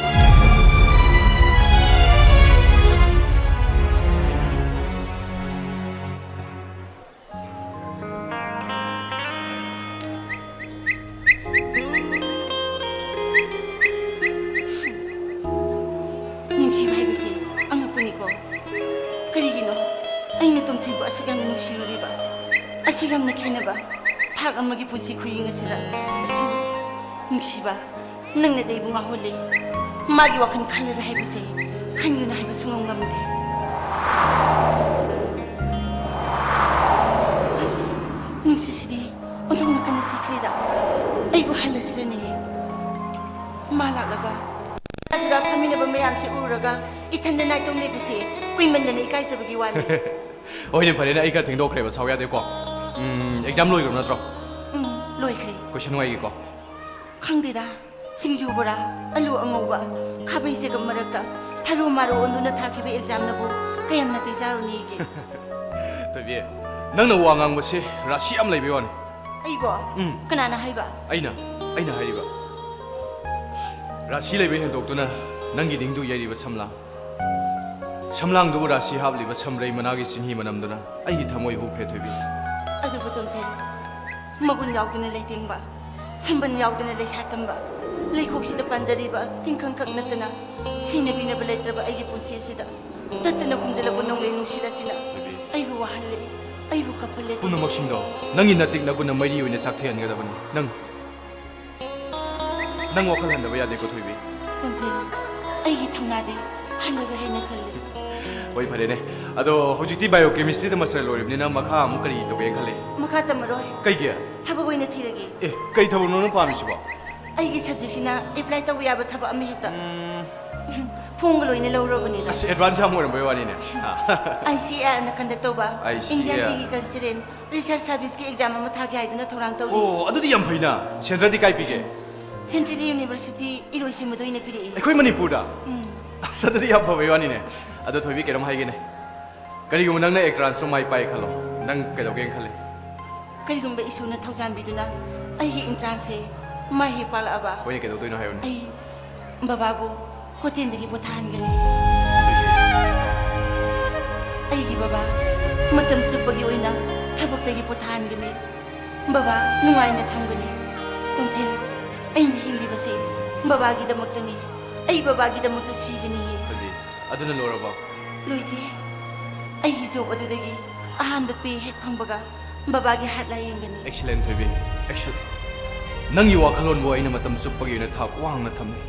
ꯅꯨꯡꯁꯤꯕ ꯍꯥꯏꯕꯁꯤ ꯑꯉꯛꯄꯅꯤꯀꯣ꯫ ꯀꯔꯤꯒꯤꯅꯣ ꯑꯩꯅ ꯇꯣꯝꯊꯤꯟꯕꯨ ꯑꯁꯨꯛ ꯌꯥꯝꯅ ꯅꯨꯡꯁꯤꯔꯨꯔꯤꯕ? ꯑꯁꯨꯛ ꯌꯥꯝꯅ ꯈꯦꯠꯅꯕ ꯊꯥꯛ ꯑꯃꯒꯤ ꯄꯨꯟꯁꯤ ꯈꯨꯍꯤꯡ ꯑꯁꯤꯗ꯫ ꯅꯨꯡꯁꯤꯕ, ꯅꯪꯅꯗꯤ ꯑꯩꯕꯨ ꯉꯥꯎꯍꯜꯂꯦ꯫ ꯃꯥꯒꯤ ꯋꯥꯈꯜ ꯈꯜꯂꯔꯣꯏ ꯍꯥꯏꯕꯁꯦ ꯈꯟꯒꯅꯨ ꯍꯥꯏꯕꯁꯨ ꯉꯝꯗꯦ꯫ ꯑꯁ, ꯅꯨꯡꯁꯤꯁꯤꯗꯤ ꯑꯣꯟꯊꯣꯛꯅ ꯀꯟꯅ ꯁꯤꯈ꯭ꯔꯦꯗ꯫ ꯑꯩꯕꯨ ꯍꯜꯂꯁꯤꯔꯅꯦ? ꯃꯥ ꯂꯥꯛꯂꯒ ꯖꯨꯔꯥ ꯐꯝꯃꯤꯟꯅꯕ ꯃꯌꯥꯝꯁꯦ ꯎꯔꯒ ꯏꯊꯟꯗ ꯅꯥꯏꯇꯣꯝ ꯂꯩꯕꯁꯦ ꯀꯨꯏꯃꯟꯗꯅ ꯏꯀꯥꯏꯖꯕꯒꯤ ꯋꯥꯅꯤ꯫ ꯍꯣꯏꯅꯦ, ꯐꯔꯦꯅꯦ, ꯑꯩ ꯈꯔ ꯊꯦꯡꯗꯣꯛꯈ꯭ꯔꯦꯕ, ꯁꯥꯎ ꯌꯥꯗꯦꯀꯣ꯫ ꯎꯝ, ꯑꯦꯛꯖꯥꯝ ꯂꯣꯏꯈ꯭ꯔꯕ ꯅꯠꯇ꯭ꯔꯣ? ꯎꯝ, ꯂꯣꯏꯈ꯭ꯔꯦ꯫ ꯀꯣꯏꯁꯟ ꯅꯨꯡꯉꯥꯏꯒꯦꯀꯣ? ꯈꯪꯗꯦꯗ, ꯁꯤꯡꯖꯨ ꯕꯣꯔꯥ, ꯑꯂꯨ ꯑꯉꯧꯕ, ꯈꯥꯕꯩ ꯆꯦꯒꯞ ꯃꯔꯛꯇ ꯊꯔꯨ ꯃꯥꯔꯨ ꯑꯣꯟꯗꯨꯅ ꯊꯥꯈꯤꯕ ꯑꯦꯛꯖꯥꯝꯅꯕꯨ ꯀꯌꯥꯝ ꯅꯥꯇꯩ ꯆꯥꯔꯨꯅꯤꯒꯦ? ꯊꯣꯏꯕꯤ, ꯅꯪꯅ ꯋꯥ ꯉꯥꯡꯕꯁꯤ ꯔꯥꯁꯤ ꯌꯥꯝ ꯂꯩꯕꯩ ꯋꯥꯅꯤ꯫ ꯑꯩꯕꯣ? ꯎꯝ꯫ ꯀꯅꯥꯅ ꯍꯥꯏꯕ? ꯑꯩꯅ, ꯑꯩꯅ ꯍꯥꯏꯔꯤꯕ꯫ ꯔꯥꯁꯤ ꯂꯩꯕ ꯍꯦꯟꯗꯣꯛꯇꯨꯅ ꯅꯪꯒꯤ ꯅꯤꯡꯗꯨ ꯌꯩꯔꯤꯕ ꯁꯝꯂꯥꯡ꯫ ꯁꯝꯂꯥꯡꯗꯨꯕꯨ ꯔꯥꯁꯤ ꯍꯥꯞꯂꯤꯕ ꯁꯝꯔꯩ ꯃꯅꯥꯒꯤ ꯆꯤꯡꯍꯤ ꯃꯅꯝꯗꯨꯅ ꯑꯩꯒꯤ ꯊꯃꯣꯏ ꯍꯨꯈ꯭ꯔꯦ, ꯊꯣꯏꯕꯤ꯫ ꯑꯗꯨꯕꯨ ꯇꯣꯝꯊꯤꯟ, ꯃꯒꯨꯟ ꯌꯥꯎꯗꯅ ꯂꯩꯇꯦꯡꯕ, ꯁꯝꯕꯟ ꯌꯥꯎꯗꯅ ꯂꯩꯁꯥ ꯇꯝꯕ, ꯂꯩꯈꯣꯛꯁꯤꯗ ꯄꯥꯟꯖꯔꯤꯕ ꯇꯤꯡꯈꯪꯈꯛ ꯅꯠꯇꯅ ꯁꯤꯅꯕꯤꯅꯕ ꯂꯩꯇ꯭ꯔꯕ ꯑꯩꯒꯤ ꯄꯨꯟꯁꯤ ꯑꯁꯤꯗ ꯇꯠꯇꯅ ꯍꯨꯝꯖꯤꯜꯂꯛꯄ ꯅꯣꯡꯂꯩ ꯅꯨꯡꯁꯤꯠ ꯑꯁꯤꯅ ꯊꯣꯏꯕꯤ꯫ ꯑꯩꯕꯨ ꯋꯥꯍꯜꯂꯦ, ꯑꯩꯕꯨ ꯀꯞꯍꯜꯂꯦ, ꯇꯣꯝꯊꯤꯟ꯫ ꯄꯨꯝꯅꯃꯛꯁꯤꯡꯗꯣ ꯅꯪꯒꯤ ꯅꯇꯤꯛ ꯅꯒꯨꯟꯅ ꯃꯩꯔꯤ ꯑꯣꯏꯅ ꯆꯥꯛꯊꯍꯟꯒꯗꯕꯅꯤ꯫ ꯅꯪ ꯅꯪ ꯋꯥꯈꯜ ꯍꯟꯗꯕ ꯌꯥꯗꯦꯀꯣ, ꯊꯣꯏꯕꯤ꯫ ꯇꯣꯝꯊꯤꯟ, ꯑꯩꯒꯤ ꯊꯧꯅꯥꯗꯤ ꯍꯜꯂꯔꯣꯏ ꯍꯥꯏꯅ ꯈꯜꯂꯤ꯫ ꯍꯣꯏ, ꯐꯔꯦꯅꯦ꯫ ꯑꯗꯣ ꯍꯧꯖꯤꯛꯇꯤ biochemistryꯗ master ꯂꯣꯏꯔꯕꯅꯤꯅ ꯃꯈꯥ ꯑꯃꯨꯛ ꯀꯔꯤ ꯇꯧꯒꯦꯅ ꯈꯜꯂꯤ? ꯃꯈꯥ ꯇꯝꯃꯔꯣꯏ꯫ ꯀꯩꯒꯤ? ꯊꯕꯛ ꯑꯣꯏꯅ ꯊꯤꯔꯒꯦ꯫ ꯑꯦ, ꯀꯩ ꯊꯕꯛꯅꯣ ꯅꯪ ꯄꯥꯝꯃꯤꯁꯤꯕꯣ? ꯑꯩꯒꯤ subjectꯁꯤꯅ apply ꯇꯧꯕ ꯌꯥꯕ ꯊꯕꯛ ꯑꯃ ꯍꯦꯛꯇ꯫ ꯎꯝ꯫ ꯐꯣꯝꯒ ꯂꯣꯏꯅ ꯂꯧꯔꯕꯅꯤꯗ꯫ ꯑꯁ, advance ꯌꯥꯝ ꯑꯣꯏꯔꯝꯕꯩ ꯋꯥꯅꯤꯅꯦ꯫ ꯑꯥ꯫ ICARꯅ conduct ꯇꯧꯕ ICAR꯫ Indian Agricultural Research Serviceꯀꯤ exam ꯑꯃ ꯊꯥꯒꯦ ꯍꯥꯏꯗꯨꯅ ꯊꯧꯔꯥꯡ ꯇꯧꯔꯤ꯫ ꯑꯣ, ꯑꯗꯨꯗꯤ ꯌꯥꯝ ꯐꯩꯅ꯫ Centreꯗꯤ ꯀꯥꯏ ꯄꯤꯒꯦ? Centreꯗꯤ University ꯏꯔꯣꯏꯁꯦꯝꯕꯗ ꯑꯣꯏꯅ ꯄꯤꯔꯛꯑꯦ꯫ ꯑꯩꯈꯣꯏ ꯃꯅꯤꯄꯨꯔꯗ? ꯎꯝ꯫ ꯑꯁ, ꯑꯗꯨꯗꯤ ꯌꯥꯝ ꯐꯕꯩ ꯋꯥꯅꯤꯅꯦ꯫ ꯑꯗꯣ ꯊꯣꯏꯕꯤ, ꯀꯩꯅꯣꯝ ꯍꯥꯏꯒꯦꯅꯦ꯫ ꯀꯔꯤꯒꯨꯝꯕ ꯅꯪꯅ entrance ꯇꯣ ꯃꯥꯏ ꯄꯥꯛꯑꯦ ꯈꯜꯂꯣ, ꯅꯪ ꯀꯩꯗꯧꯒꯦꯅ ꯈꯜꯂꯤ? ꯀꯔꯤꯒꯨꯝꯕ ꯏꯁꯣꯔꯅ ꯊꯧꯖꯥꯟꯕꯤꯗꯨꯅ ꯑꯩꯒꯤ entrance ꯁꯦ ꯃꯥꯏ ꯍꯦꯛ ꯄꯥꯛꯂꯛꯑꯕ, ꯍꯣꯏꯅꯦ, ꯀꯩꯗꯧꯗꯣꯏꯅꯣ ꯍꯥꯏꯌꯨꯅꯦ꯫ ꯑꯩ ꯕꯕꯥꯕꯨ ꯍꯣꯇꯦꯜꯗꯒꯤ ꯄꯣꯊꯥꯍꯟꯒꯅꯤ꯫ ꯑꯩꯒꯤ ꯕꯕꯥ ꯃꯇꯝ ꯆꯨꯞꯄꯒꯤ ꯑꯣꯏꯅ ꯊꯕꯛꯇꯒꯤ ꯄꯣꯊꯥꯍꯟꯒꯅꯤ꯫ ꯕꯕꯥ ꯅꯨꯡꯉꯥꯏꯅ ꯊꯝꯒꯅꯤ꯫ ꯇꯣꯝꯊꯤꯟ, ꯑꯩꯅ ꯍꯤꯡꯂꯤꯕꯁꯦ ꯕꯕꯥꯒꯤꯗꯃꯛꯇꯅꯤ꯫ ꯑꯩ ꯕꯕꯥꯒꯤꯗꯃꯛꯇ ꯁꯤꯒꯅꯤꯌꯦ꯫ ꯊꯣꯏꯕꯤ, ꯑꯗꯨꯅ ꯂꯣꯏꯔꯕꯣ? ꯂꯣꯏꯗꯦ꯫ ꯑꯩꯒꯤ job ꯑꯗꯨꯗꯒꯤ ꯑꯍꯥꯟꯕ pay ꯍꯦꯛ ꯐꯪꯕꯒ ꯕꯕꯥꯒꯤ ꯍꯥꯠ ꯂꯥꯏꯌꯦꯡꯒꯅꯤ꯫ Excellent, ꯊꯣꯏꯕꯤ, excellent꯫ ꯅꯪꯒꯤ ꯋꯥꯈꯜꯂꯣꯟꯕꯨ ꯑꯩꯅ ꯃꯇꯝ ꯆꯨꯞꯄꯒꯤ ꯑꯣꯏꯅ ꯊꯥꯛ ꯋꯥꯡꯅ ꯊꯝꯂꯤ꯫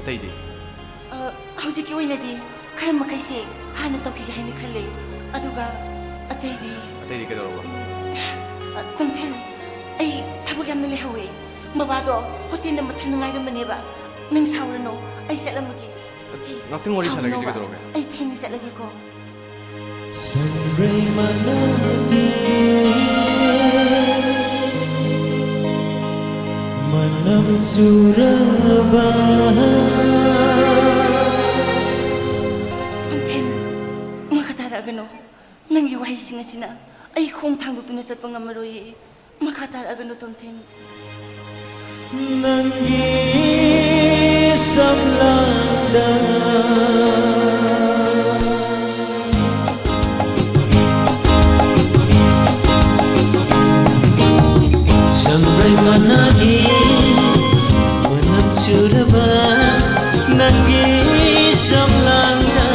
ꯑꯇꯩꯗꯤ? ꯑ, ꯍꯧꯖꯤꯛꯀꯤ ꯑꯣꯏꯅꯗꯤ ꯈꯔ ꯃꯈꯩꯁꯦ ꯍꯥꯟꯅ ꯇꯧꯈꯤꯒꯦ ꯍꯥꯏꯅ ꯈꯜꯂꯦ꯫ ꯑꯗꯨꯒ ꯑꯇꯩꯗꯤ? ꯑꯇꯩꯗꯤ ꯀꯩꯗꯧꯔꯕ? ꯑ, ꯇꯣꯝꯊꯤꯟ, ꯑꯩ ꯊꯕꯛ ꯌꯥꯝꯅ ꯂꯩꯍꯧꯋꯦ꯫ ꯕꯕꯥꯗꯣ ꯍꯣꯇꯦꯜꯗ ꯃꯊꯟꯗ ꯉꯥꯏꯔꯝꯕꯅꯦꯕ꯫ ꯅꯪ ꯁꯥꯎꯔꯅꯨ, ꯑꯩ ꯆꯠꯂꯝꯃꯒꯦ꯫ ꯉꯥꯛꯇꯪ ꯋꯥꯔꯤ ꯁꯥꯟꯅꯈꯤꯁꯤ, ꯁꯥꯎꯅꯣꯕ꯫ ꯀꯩꯗꯧꯔꯒꯦ? ꯑꯩ ꯊꯦꯡꯅ ꯆꯠꯂꯒꯦꯀꯣ꯫ ꯁꯟꯕ꯭ꯔꯩ ꯃꯅꯥꯒꯤ ꯃꯅꯝ ꯆꯨꯔꯕ꯫ ꯇꯣꯝꯊꯤꯟ, ꯃꯈꯥ ꯇꯥꯔꯛꯑꯒꯅꯨ꯫ ꯅꯪꯒꯤ ꯋꯥꯍꯩꯁꯤꯡ ꯑꯁꯤꯅ ꯑꯩ ꯈꯣꯡ ꯊꯥꯡꯗꯣꯛꯇꯨꯅ ꯆꯠꯄ ꯉꯝꯃꯔꯣꯏꯌꯦ꯫ ꯃꯈꯥ ꯇꯥꯔꯛꯑꯒꯅꯨ, ꯇꯣꯝꯊꯤꯟ꯫ ꯅꯪꯒꯤ ꯁꯝꯂꯥꯡꯗ ꯁꯝꯕ꯭ꯔꯩ ꯃꯅꯥꯒꯤ ꯃꯅꯝ ꯆꯨꯔꯕ ꯅꯪꯒꯤ ꯁꯝꯂꯥꯡꯗ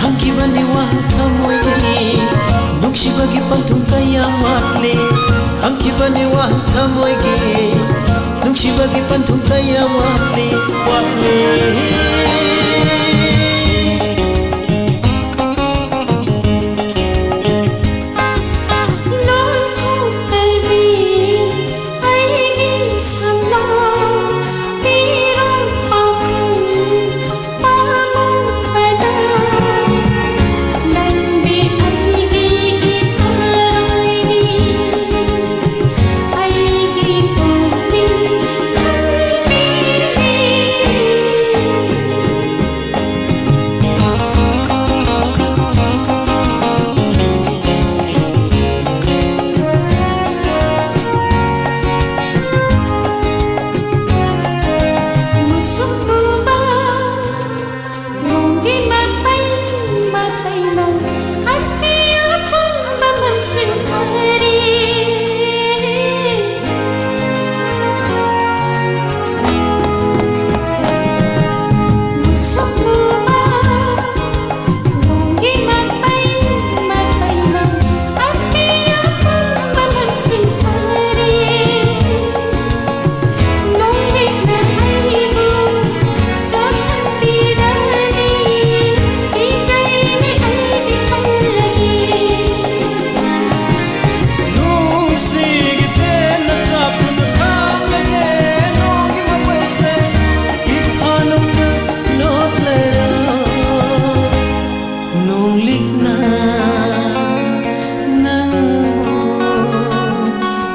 ꯍꯪꯈꯤꯕꯅꯤ ꯋꯥꯍꯪ ꯊꯃꯣꯏꯒꯤ ꯅꯨꯡꯁꯤꯕꯒꯤ ꯄꯟꯊꯨꯡ ꯀꯌꯥꯝ ꯋꯥꯠꯂꯤ꯫ ꯍꯪꯈꯤꯕꯅꯤ ꯋꯥꯍꯪ ꯊꯃꯣꯏꯒꯤ ꯅꯨꯡꯁꯤꯕꯒꯤ ꯄꯟꯊꯨꯡ ꯀꯌꯥꯝ ꯋꯥꯠꯂꯤ, ꯋꯥꯠꯂꯤ꯫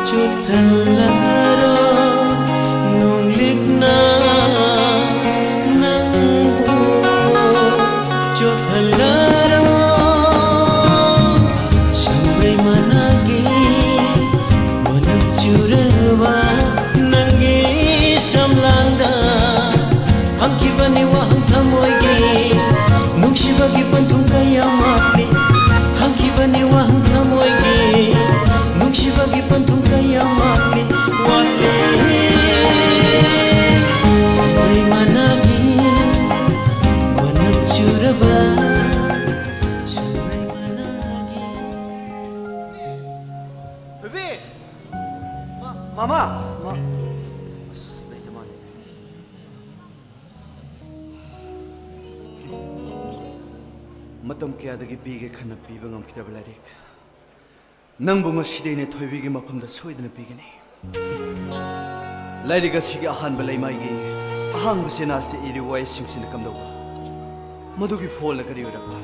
ꯆꯣꯠꯍꯜꯂꯔꯣ ꯅꯣꯡꯂꯤꯛꯅ ꯅꯪꯕꯨ ꯆꯣꯠꯍꯜꯂꯔꯣ ꯁꯪꯕ꯭ꯔꯩ ꯃꯅꯥꯒꯤ ꯃꯅꯞ ꯆꯨꯔꯕ ꯅꯪꯒꯤ ꯁꯝꯂꯥꯡꯗ ꯍꯪꯈꯤꯕꯅꯤ ꯋꯥꯍꯪ ꯊꯃꯣꯏꯒꯤ ꯅꯨꯡꯁꯤꯕꯒꯤ ꯄꯟꯊꯨꯡ ꯀꯌꯥ ꯋꯥꯠꯂꯤ ꯍꯪꯈꯤꯕꯅꯤ ꯋꯥꯍꯪ ꯊꯃꯣꯏꯒꯤ ꯅꯨꯡꯁꯤꯕꯒꯤ ꯄꯟꯊꯨꯡ ꯀꯌꯥ ꯋꯥꯠꯂꯤ ꯋꯥꯠꯂꯤ ꯁꯪꯕ꯭ꯔꯩ ꯃꯅꯥꯒꯤ ꯃꯅꯞ ꯆꯨꯔꯕ ꯁꯪꯕ꯭ꯔꯩ ꯃꯅꯥꯒꯤ ꯊꯣꯏꯕꯤ! ꯃꯥ-, ꯃꯥꯃꯥ! ꯃꯥ-, ꯑꯁ, ꯂꯩꯇ ꯃꯥꯜꯂꯦ꯫ ꯃꯇꯝ ꯀꯌꯥꯗꯒꯤ ꯄꯤꯒꯦ ꯈꯟꯅ ꯄꯤꯕ ꯉꯝꯈꯤꯗ꯭ꯔꯕ ꯂꯥꯏꯔꯤꯛ꯫ ꯅꯪꯕꯨ ꯉꯁꯤꯗꯤ ꯑꯩꯅ ꯊꯣꯏꯕꯤꯒꯤ ꯃꯐꯝꯗ ꯁꯣꯏꯗꯅ ꯄꯤꯒꯅꯤ꯫ ꯂꯥꯏꯔꯤꯛ ꯑꯁꯤꯒꯤ ꯑꯍꯥꯟꯕ ꯂꯩꯃꯥꯏꯒꯤ ꯑꯍꯥꯡꯕ ꯆꯦꯅꯥꯁꯤꯗ ꯏꯔꯤꯕ ꯋꯥꯍꯩꯁꯤꯡꯁꯤꯅ ꯀꯝꯗꯧꯕ? ꯃꯗꯨꯒꯤ ꯐꯣꯜꯅ ꯀꯔꯤ ꯑꯣꯏꯔꯛꯄ?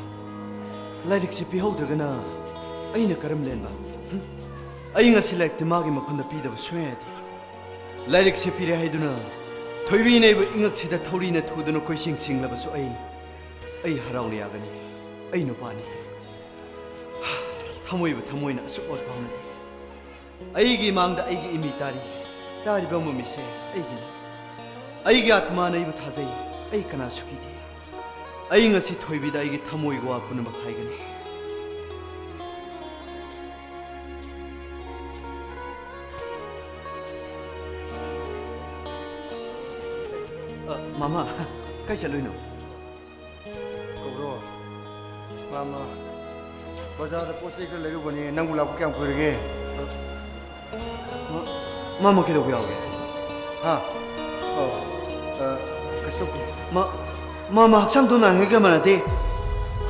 ꯂꯥꯏꯔꯤꯛꯁꯤ ꯄꯤꯍꯧꯗ꯭ꯔꯒꯅ ꯑꯩꯅ ꯀꯔꯝ ꯂꯦꯟꯕ? ꯍꯨꯝ? ꯑꯩ ꯉꯁꯤ ꯂꯥꯏꯔꯤꯛꯇꯤ ꯃꯥꯒꯤ ꯃꯐꯝꯗ ꯄꯤꯗꯕ ꯁꯨꯡꯌꯥ ꯌꯥꯗꯦ꯫ ꯂꯥꯏꯔꯤꯛꯁꯤ ꯄꯤꯔꯦ ꯍꯥꯏꯗꯨꯅ ꯊꯣꯏꯕꯤꯅ ꯑꯩꯕꯨ ꯏꯉꯛꯁꯤꯗ ꯊꯧꯔꯤꯅ ꯊꯨꯗꯨꯅ ꯀꯣꯏꯆꯤꯡ ꯆꯤꯡꯂꯕꯁꯨ ꯑꯩ, ꯑꯩ ꯍꯔꯥꯎꯅ ꯌꯥꯒꯅꯤ꯫ ꯑꯩ ꯅꯨꯄꯥꯅꯤ꯫ ꯊꯃꯣꯏꯕꯨ ꯊꯃꯣꯏꯅ ꯑꯁꯨꯛ ꯑꯣꯠ ꯐꯥꯎꯅꯗꯦ꯫ ꯑꯩꯒꯤ ꯏꯃꯥꯡꯗ ꯑꯩꯒꯤ ꯏꯃꯤ ꯇꯥꯔꯤ꯫ ꯇꯥꯔꯤꯕ ꯃꯃꯤꯁꯦ ꯑꯩꯒꯤꯅꯤ꯫ ꯑꯩꯒꯤ ꯑꯥꯠꯃꯥꯅ ꯑꯩꯕꯨ ꯊꯥꯖꯩ꯫ ꯑꯩ ꯀꯅꯥꯁꯨ ꯀꯤꯗꯦ꯫ ꯑꯩ ꯉꯁꯤ ꯊꯣꯏꯕꯤꯗ ꯑꯩꯒꯤ ꯊꯃꯣꯏꯒꯤ ꯋꯥ ꯄꯨꯝꯅꯃꯛ ꯍꯥꯏꯒꯅꯤ꯫ ꯑ, ꯃꯃꯥ, ꯀꯥꯏ ꯆꯠꯂꯨꯏꯅꯣ? ꯀꯧꯕ꯭ꯔꯣ? ꯃꯥꯃ, ꯕꯖꯥꯔꯗ ꯄꯣꯠ ꯆꯩ ꯈꯔ ꯂꯩꯔꯨꯕꯅꯦ꯫ ꯅꯪꯕꯨ ꯂꯥꯛꯄ ꯀꯌꯥꯝ ꯀꯨꯏꯔꯒꯦ? ꯃꯥ-, ꯃꯥꯃ ꯀꯩꯗꯧꯕ ꯌꯥꯎꯒꯦ? ꯍꯥ? ꯑꯣ, ꯑ, ꯀꯩꯁꯨ ꯇꯧꯗꯦ꯫ ꯃꯥ-, ꯃꯥꯃ ꯍꯛꯆꯥꯡꯗꯣ ꯅꯍꯥꯟꯉꯩꯒ ꯃꯥꯟꯅꯗꯦ꯫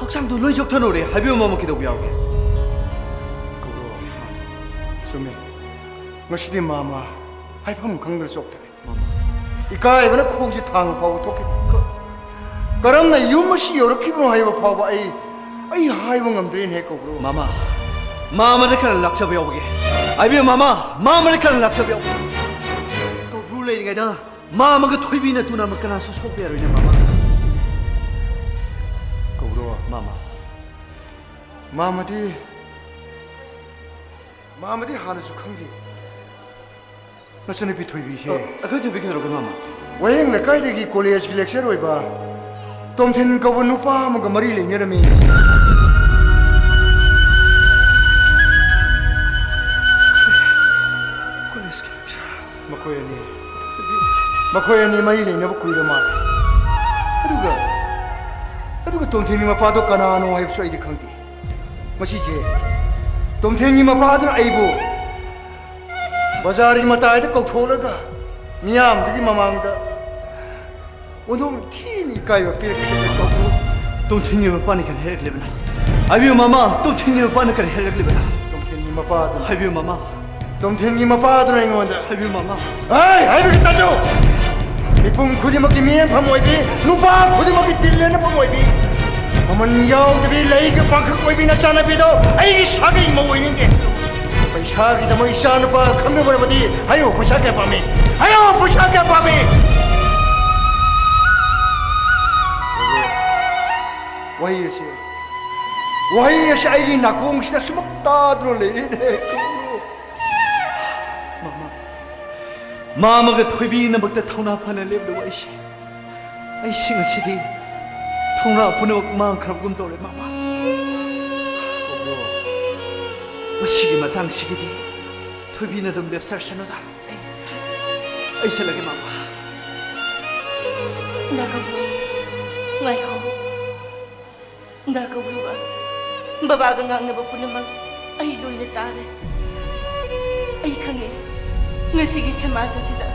ꯍꯛꯆꯥꯡꯗꯣ ꯂꯣꯏ ꯆꯣꯛꯊꯅꯧꯔꯦ꯫ ꯍꯥꯏꯕꯤꯌꯨ ꯃꯥꯃ ꯀꯩꯗꯧꯕ ꯌꯥꯎꯒꯦ? ꯀꯧꯕ꯭ꯔꯣ? ꯆꯨꯝꯃꯦ꯫ ꯉꯁꯤꯗꯤ ꯃꯥꯃ ꯍꯥꯏꯐꯝ ꯈꯪꯗꯅ ꯆꯣꯛꯊꯔꯦ꯫ ꯏꯀꯥꯏꯕꯅ ꯈꯣꯡꯁꯦ ꯊꯥꯡꯕ ꯐꯥꯎꯕ ꯊꯣꯛꯈꯤꯗꯦ꯫ ꯀ-, ꯀꯔꯝꯅ ꯌꯨꯝ ꯑꯁꯤ ꯌꯧꯔꯛꯈꯤꯕꯅꯣ ꯍꯥꯏꯕ ꯐꯥꯎꯕ ꯑꯩ, ꯑꯩ ꯍꯥꯏꯕ ꯉꯝꯗ꯭ꯔꯦꯅꯦꯍꯦ ꯀꯧꯕ꯭ꯔꯣ꯫ ꯃꯃꯥ, ꯃꯥꯃꯗ ꯈꯔ ꯂꯥꯛꯆꯕ ꯌꯥꯎꯕꯒꯦ꯫ ꯍꯥꯏꯕꯤꯌꯨ ꯃꯥꯃ, ꯃꯥꯃꯗ ꯀꯟꯅ ꯂꯥꯛꯆꯕꯤꯌꯨ꯫ ꯀꯧꯕ꯭ꯔꯨ ꯂꯩꯔꯤꯉꯩꯗ ꯃꯥꯃꯒ ꯊꯣꯏꯕꯤꯅ ꯇꯨꯅ ꯀꯅꯥꯁꯨ ꯁꯣꯛꯄ ꯌꯥꯔꯣꯏꯅꯦ ꯃꯥꯃ꯫ ꯀꯧꯕ꯭ꯔꯨ꯫ ꯃꯥꯃ꯫ ꯃꯥꯃꯗꯤ, ꯃꯥꯃꯗꯤ ꯍꯥꯟꯅꯁꯨ ꯈꯪꯗꯦ꯫ ꯅꯆꯟꯅꯨꯄꯤ ꯊꯣꯏꯕꯤꯁꯦ꯫ ꯑ, ꯑꯩꯈꯣꯏ ꯊꯣꯏꯕꯤ ꯀꯩꯗꯧꯔꯒꯦ, ꯃꯥꯃ? ꯋꯥꯍꯦꯡ ꯂꯩꯀꯥꯏꯗꯒꯤ ꯀꯣꯂꯦꯖꯀꯤ ꯂꯦꯛꯆꯔ ꯑꯣꯏꯕ ꯇꯣꯝꯊꯤꯟ ꯀꯧꯕ ꯅꯨꯄꯥ ꯑꯃꯒ ꯃꯔꯤ ꯂꯩꯅꯔꯝꯃꯤ꯫ ꯀꯣꯂꯦꯖꯀꯤ ꯂꯦꯛꯆꯔ? ꯃꯈꯣꯏ ꯑꯅꯤ, ꯃꯈꯣꯏ ꯑꯅꯤ ꯃꯔꯤ ꯂꯩꯅꯕ ꯀꯨꯏꯔ ꯃꯥꯜꯂꯦ꯫ ꯑꯗꯨꯒ, ꯑꯗꯨꯒ ꯇꯣꯝꯊꯤꯟꯒꯤ ꯃꯄꯥꯗꯣ ꯀꯅꯥꯅꯣ ꯍꯥꯏꯕꯁꯨ ꯑꯩꯗꯤ ꯈꯪꯗꯦ꯫ ꯃꯁꯤꯁꯦ ꯇꯣꯝꯊꯤꯟꯒꯤ ꯃꯄꯥꯗꯨꯅ ꯑꯩꯕꯨ ꯕꯖꯥꯔꯒꯤ ꯃꯇꯥꯏꯗ ꯀꯧꯊꯣꯛꯂꯒ ꯃꯤꯌꯥꯝꯗꯨꯒꯤ ꯃꯃꯥꯡꯗ ꯑꯣꯟꯊꯣꯛꯅ ꯊꯤꯅ ꯏꯀꯥꯏꯕ ꯄꯤꯔꯛꯈꯤꯕꯅꯤ꯫ ꯇꯣꯝꯊꯤꯟꯒꯤ ꯃꯄꯥꯅ ꯀꯔꯤ ꯍꯥꯏꯔꯛꯂꯤꯕꯅꯣ? ꯍꯥꯏꯕꯤꯌꯨ ꯃꯃꯥ, ꯇꯣꯝꯊꯤꯟꯒꯤ ꯃꯄꯥꯅ ꯀꯔꯤ ꯍꯥꯏꯔꯛꯂꯤꯕꯅꯣ? ꯇꯣꯝꯊꯤꯟꯒꯤ ꯃꯄꯥꯗꯨꯅ꯫ ꯍꯥꯏꯕꯤꯌꯨ ꯃꯃꯥ꯫ ꯇꯣꯝꯊꯤꯟꯒꯤ ꯃꯄꯥꯗꯨꯅ ꯑꯩꯉꯣꯟꯗ꯫ ꯍꯥꯏꯕꯤꯌꯨ ꯃꯃꯥ꯫ ꯍꯦ, ꯍꯥꯏꯕꯤꯒꯦ ꯇꯥꯖꯧ꯫ ꯃꯤꯄꯨꯝ ꯈꯨꯗꯤꯡꯃꯛꯀꯤ ꯃꯤꯠꯌꯦꯡꯐꯝ ꯑꯣꯏꯕꯤ, ꯅꯨꯄꯥ ꯈꯨꯗꯤꯡꯃꯛꯀꯤ ꯇꯤꯜꯂꯦꯟꯅꯐꯝ ꯑꯣꯏꯕꯤ, ꯃꯃꯜ ꯌꯥꯎꯗꯕꯤ ꯂꯩꯒ ꯄꯥꯡꯈꯛ ꯑꯣꯏꯕꯤ ꯅꯆꯥꯅꯨꯄꯤꯗꯣ ꯑꯩꯒꯤ ꯁꯥꯒꯩ ꯃꯧ ꯑꯣꯏꯅꯤꯡꯗꯦ꯫ ꯄꯩꯁꯥꯒꯤꯗꯃꯛ ꯏꯆꯥ ꯅꯨꯄꯥ ꯈꯪꯅꯕ ꯑꯣꯏꯔꯕꯗꯤ ꯍꯥꯏꯌꯣ, ꯄꯩꯁꯥ ꯀꯌꯥ ꯄꯥꯝꯃꯤ? ꯍꯥꯏꯌꯣ, ꯄꯩꯁꯥ ꯀꯌꯥ ꯄꯥꯝꯃꯤ? ꯋꯥꯍꯩ ꯑꯁꯤ, ꯋꯥꯍꯩ ꯑꯁꯤ ꯑꯩꯒꯤ ꯅꯥꯀꯣꯡꯁꯤꯗ ꯁꯨꯃꯛ ꯇꯥꯗꯨꯅ ꯂꯩꯔꯦꯅꯦ꯫ ꯃꯃꯥ, ꯃꯥꯃꯒ ꯊꯣꯏꯕꯤꯅꯃꯛꯇ ꯊꯧꯅꯥ ꯐꯅ ꯂꯦꯞꯂꯨꯕ ꯑꯩꯁꯦ, ꯑꯩꯁꯤꯡ ꯑꯁꯤꯗꯤ ꯊꯧꯅꯥ ꯄꯨꯝꯅꯃꯛ ꯃꯥꯡꯈ꯭ꯔꯕꯒꯨꯝ ꯇꯧꯔꯦ, ꯃꯃꯥ꯫ ꯃꯁꯤꯒꯤ ꯃꯇꯥꯡꯁꯤꯒꯤꯗꯤ ꯊꯣꯏꯕꯤꯅ ꯑꯗꯨꯝ ꯂꯦꯞꯆꯔꯁꯅꯨꯗ꯫ ꯑꯩ, ꯑꯩ ꯆꯠꯂꯒꯦ, ꯃꯃꯥ꯫ ꯗꯥ ꯀꯧꯕ꯭ꯔꯨ, ꯉꯥꯏꯈꯣ꯫ ꯗꯥ ꯀꯧꯕ꯭ꯔꯨꯒ ꯕꯕꯥꯒ ꯉꯥꯡꯅꯕ ꯄꯨꯝꯅꯃꯛ ꯑꯩ ꯂꯣꯏꯅ ꯇꯥꯔꯦ꯫ ꯑꯩ ꯈꯪꯉꯦ, ꯉꯁꯤꯒꯤ ꯁꯃꯥꯖ ꯑꯁꯤꯗ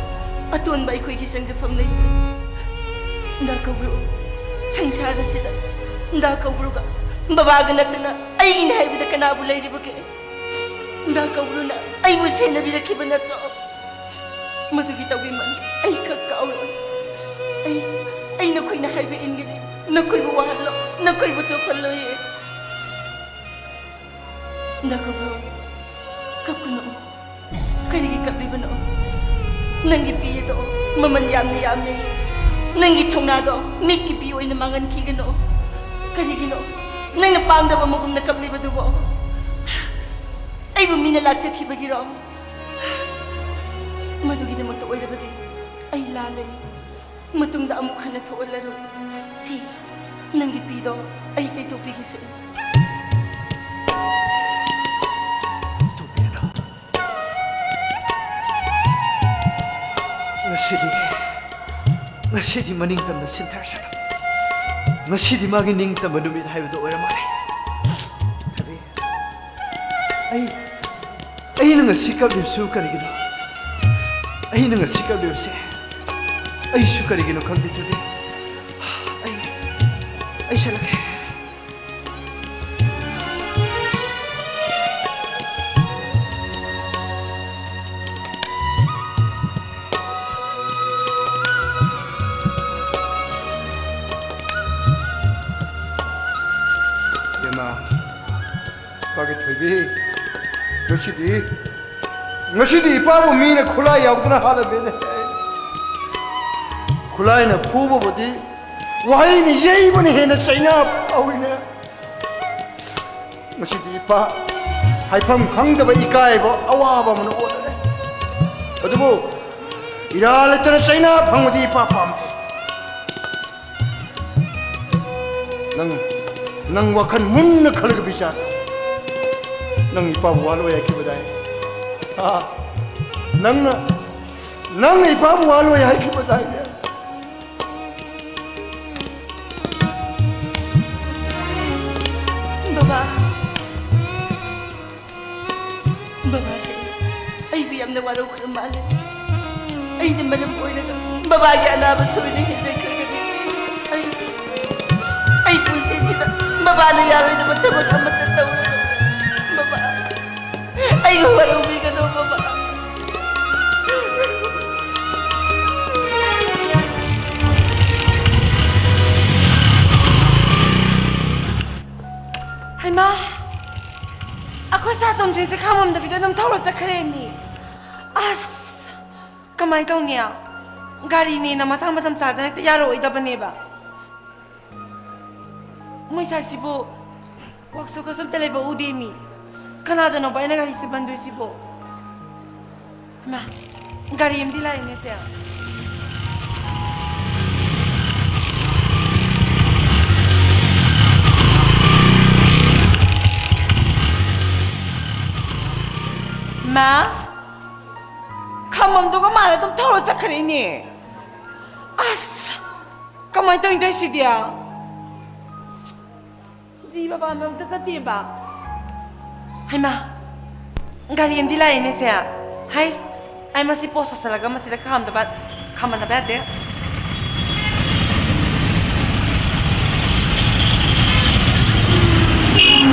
ꯑꯇꯣꯟꯕ ꯑꯩꯈꯣꯏꯒꯤ ꯆꯪꯖꯐꯝ ꯂꯩꯇꯦ꯫ ꯗꯥ ꯀꯧꯕ꯭ꯔꯨ, ꯁꯪꯁꯥꯔ ꯑꯁꯤꯗ ꯗꯥ ꯀꯧꯕ꯭ꯔꯨꯒ ꯕꯕꯥꯒ ꯅꯠꯇꯅ ꯑꯩꯒꯤꯅꯦ ꯍꯥꯏꯕꯗ ꯀꯅꯥꯕꯨ ꯂꯩꯔꯤꯕꯒꯦ? ꯗꯥ ꯀꯧꯕ꯭ꯔꯨꯅ ꯑꯩꯕꯨ ꯁꯦꯟꯅꯕꯤꯔꯛꯈꯤꯕ ꯅꯠꯇ꯭ꯔꯣ? ꯃꯗꯨꯒꯤ ꯇꯧꯕꯤꯃꯜ ꯑꯩ ꯈꯛ ꯀꯥꯎꯔꯣꯏ꯫ ꯑꯩ, ꯑꯩ ꯅꯈꯣꯏꯅ ꯍꯥꯏꯕ ꯏꯟꯒꯅꯤ꯫ ꯅꯈꯣꯏꯕꯨ ꯋꯥꯍꯜꯂꯣ, ꯅꯈꯣꯏꯕꯨ ꯆꯣꯞꯍꯜꯂꯣꯏꯌꯦ꯫ ꯗꯥ ꯀꯧꯕ꯭ꯔꯨ, ꯀꯞꯀꯅꯨ꯫ ꯀꯔꯤꯒꯤ ꯀꯞꯂꯤꯕꯅꯣ? ꯅꯪꯒꯤ ꯄꯤ ꯑꯗꯣ ꯃꯃꯜ ꯌꯥꯝꯅ ꯌꯥꯝꯃꯦ꯫ ꯅꯪꯒꯤ ꯊꯧꯅꯥꯗꯣ ꯃꯤꯠꯀꯤ ꯄꯤ ꯑꯣꯏꯅ ꯃꯥꯡꯍꯟꯈꯤꯒꯅꯨ꯫ ꯀꯔꯤꯒꯤꯅꯣ ꯅꯪꯅ ꯄꯥꯡꯗ꯭ꯔꯕ ꯃꯒꯨꯝꯅ ꯀꯞꯂꯤꯕꯗꯨꯕꯣ? ꯑꯩꯕꯨ ꯃꯤꯅ ꯂꯥꯛꯆꯈꯤꯕꯒꯤꯔꯣ? ꯃꯗꯨꯒꯤꯗꯃꯛꯇ ꯑꯣꯏꯔꯕꯗꯤ ꯑꯩ ꯂꯥꯜꯂꯦ꯫ ꯃꯇꯨꯡꯗ ꯑꯃꯨꯛ ꯍꯟꯅ ꯊꯣꯛꯍꯜꯂꯔꯣꯏ꯫ ꯁꯤ ꯅꯪꯒꯤ ꯄꯤꯗꯣ ꯑꯩ ꯇꯩꯊꯣꯛꯄꯤꯒꯦꯁꯦ꯫ ꯇꯨꯕꯤꯔꯅꯨ꯫ ꯉꯁꯤꯗꯤ, ꯉꯁꯤꯗꯤ ꯃꯅꯤꯡꯇꯝꯅ ꯁꯤꯟꯊꯔꯁꯅꯨ꯫ ꯉꯁꯤꯗꯤ ꯃꯥꯒꯤ ꯅꯤꯡꯇꯝꯕ ꯅꯨꯃꯤꯠ ꯍꯥꯏꯕꯗꯨ ꯑꯣꯏꯔ ꯃꯥꯜꯂꯦ꯫ ꯀꯔꯤ? ꯑꯩ, ꯑꯩꯅ ꯉꯁꯤ ꯀꯞꯂꯤꯕꯁꯨ ꯀꯔꯤꯒꯤꯅꯣ? ꯑꯩꯅ ꯉꯁꯤ ꯀꯞꯂꯤꯕꯁꯦ ꯑꯩꯁꯨ ꯀꯔꯤꯒꯤꯅꯣ ꯈꯪꯗꯦ, ꯇꯨꯕꯤ꯫ ꯑꯩ, ꯑꯩ ꯆꯠꯂꯒꯦ꯫ ꯏꯕꯦꯝꯃ, ꯏꯄꯥꯒꯤ ꯊꯣꯏꯕꯤ, ꯉꯁꯤꯗꯤ, ꯉꯁꯤꯗꯤ ꯏꯄꯥꯕꯨ ꯃꯤꯅ ꯈꯨꯠꯂꯥꯏ ꯌꯥꯎꯗꯅ ꯍꯥꯠꯂꯝꯃꯦꯅꯦ꯫ ꯈꯨꯠꯂꯥꯏꯅ ꯐꯨꯕꯕꯨꯗꯤ ꯋꯥꯍꯩꯅ ꯌꯩꯕꯅ ꯍꯦꯟꯅ ꯆꯩꯅꯥ ꯐꯥꯎꯏꯅꯦ꯫ ꯉꯁꯤꯗꯤ ꯏꯄꯥ ꯍꯥꯏꯐꯝ ꯈꯪꯗꯕ ꯏꯀꯥꯏꯕ ꯑꯋꯥꯕ ꯑꯃꯅ ꯑꯣꯏꯔꯦ꯫ ꯑꯗꯨꯕꯨ ꯏꯔꯥ ꯂꯩꯇꯅ ꯆꯩꯅꯥ ꯐꯪꯕꯗꯤ ꯏꯄꯥ ꯄꯥꯝꯗꯦ꯫ ꯅꯪ, ꯅꯪ ꯋꯥꯈꯜ ꯃꯨꯟꯅ ꯈꯜꯂꯒ ꯕꯤꯆꯥꯔ ꯇꯧ꯫ ꯅꯪ ꯏꯄꯥꯕꯨ ꯋꯥꯂꯣꯏ ꯍꯥꯏꯈꯤꯕꯗꯥꯏ? ꯑꯥ, ꯅꯪꯅ, ꯅꯪꯅ ꯏꯄꯥꯕꯨ ꯋꯥꯂꯣꯏ ꯍꯥꯏꯈꯤꯕꯗꯥꯏꯅꯦ? ꯕꯕꯥ, ꯕꯕꯥꯁꯦ ꯑꯩꯕꯨ ꯌꯥꯝꯅ ꯋꯥꯔꯧꯈ꯭ꯔ ꯃꯥꯜꯂꯦ꯫ ꯑꯩꯅ ꯃꯔꯝ ꯑꯣꯏꯔꯒ ꯕꯕꯥꯒꯤ ꯑꯅꯥꯕ ꯁꯣꯏꯅ ꯍꯦꯟꯖꯈ꯭ꯔꯒꯅꯤ꯫ ꯑꯩ, ꯑꯩ ꯄꯨꯟꯁꯤꯁꯤꯗ ꯕꯕꯥꯅ ꯌꯥꯔꯣꯏꯗꯕ ꯊꯕꯛ ꯑꯃꯠꯇ ꯇꯧꯔꯔꯣꯏ꯫ ꯕꯕꯥ, ꯑꯩꯕꯨ ꯋꯥꯔꯧꯕꯤꯒꯅꯨ, ꯕꯕꯥ꯫ ꯍꯩꯃꯥ! ꯑꯩꯈꯣꯏ ꯁꯥ ꯇꯣꯝꯊꯤꯟꯁꯦ ꯈꯥꯝꯃꯝꯗꯕꯤꯗ ꯑꯗꯨꯝ ꯊꯧ ꯆꯠꯈ꯭ꯔꯦ ꯃꯤ꯫ ꯑꯁ, ꯀꯃꯥꯏꯅ ꯇꯧꯅꯤ? ꯒꯥꯔꯤꯅꯦꯅ ꯃꯇꯥꯡ ꯃꯇꯝ ꯆꯥꯗꯅ ꯍꯦꯛꯇ ꯌꯥꯔꯛꯑꯣꯏꯗꯕꯅꯦꯕ꯫ ꯃꯣꯏ ꯁꯥꯏꯁꯤꯕꯨ ꯋꯥꯛꯁꯣꯞꯀꯁꯨ ꯑꯝꯇ ꯂꯩꯕ ꯎꯗꯦ ꯃꯤ꯫ ꯀꯅꯥꯗꯅꯣꯕ ꯑꯩꯅ ꯒꯥꯔꯤꯁꯦ ꯕꯟꯗꯣꯏꯁꯤꯕꯣ? ꯃꯥ, ꯒꯥꯔꯤ ꯑꯃꯗꯤ ꯂꯥꯛꯏꯅꯦ ꯁꯦ꯫ ꯃꯥ, ꯈꯥꯝꯃꯝꯗꯨꯒ ꯃꯥꯅ ꯑꯗꯨꯝ ꯊꯧꯔ ꯆꯠꯈ꯭ꯔꯦꯅꯦ꯫ ꯑꯁ, ꯀꯃꯥꯏꯅ ꯇꯧꯔꯤꯅꯣ ꯁꯤꯗꯤ? ꯖꯤꯕ ꯄꯥꯟꯕ ꯑꯝꯇ ꯆꯠꯇꯦꯕ꯫ ꯍꯩꯃꯥ, ꯒꯥꯔꯤ ꯑꯃꯗꯤ ꯂꯥꯛꯏꯅꯦ ꯁꯦ꯫ ꯍꯩꯁ, ꯑꯩ ꯃꯁꯤ ꯄꯣꯁ ꯇꯧꯁꯜꯂꯒ ꯃꯁꯤꯗ ꯈꯥꯝꯗꯕ, ꯈꯥꯝꯍꯟꯗꯕ ꯌꯥꯗꯦ꯫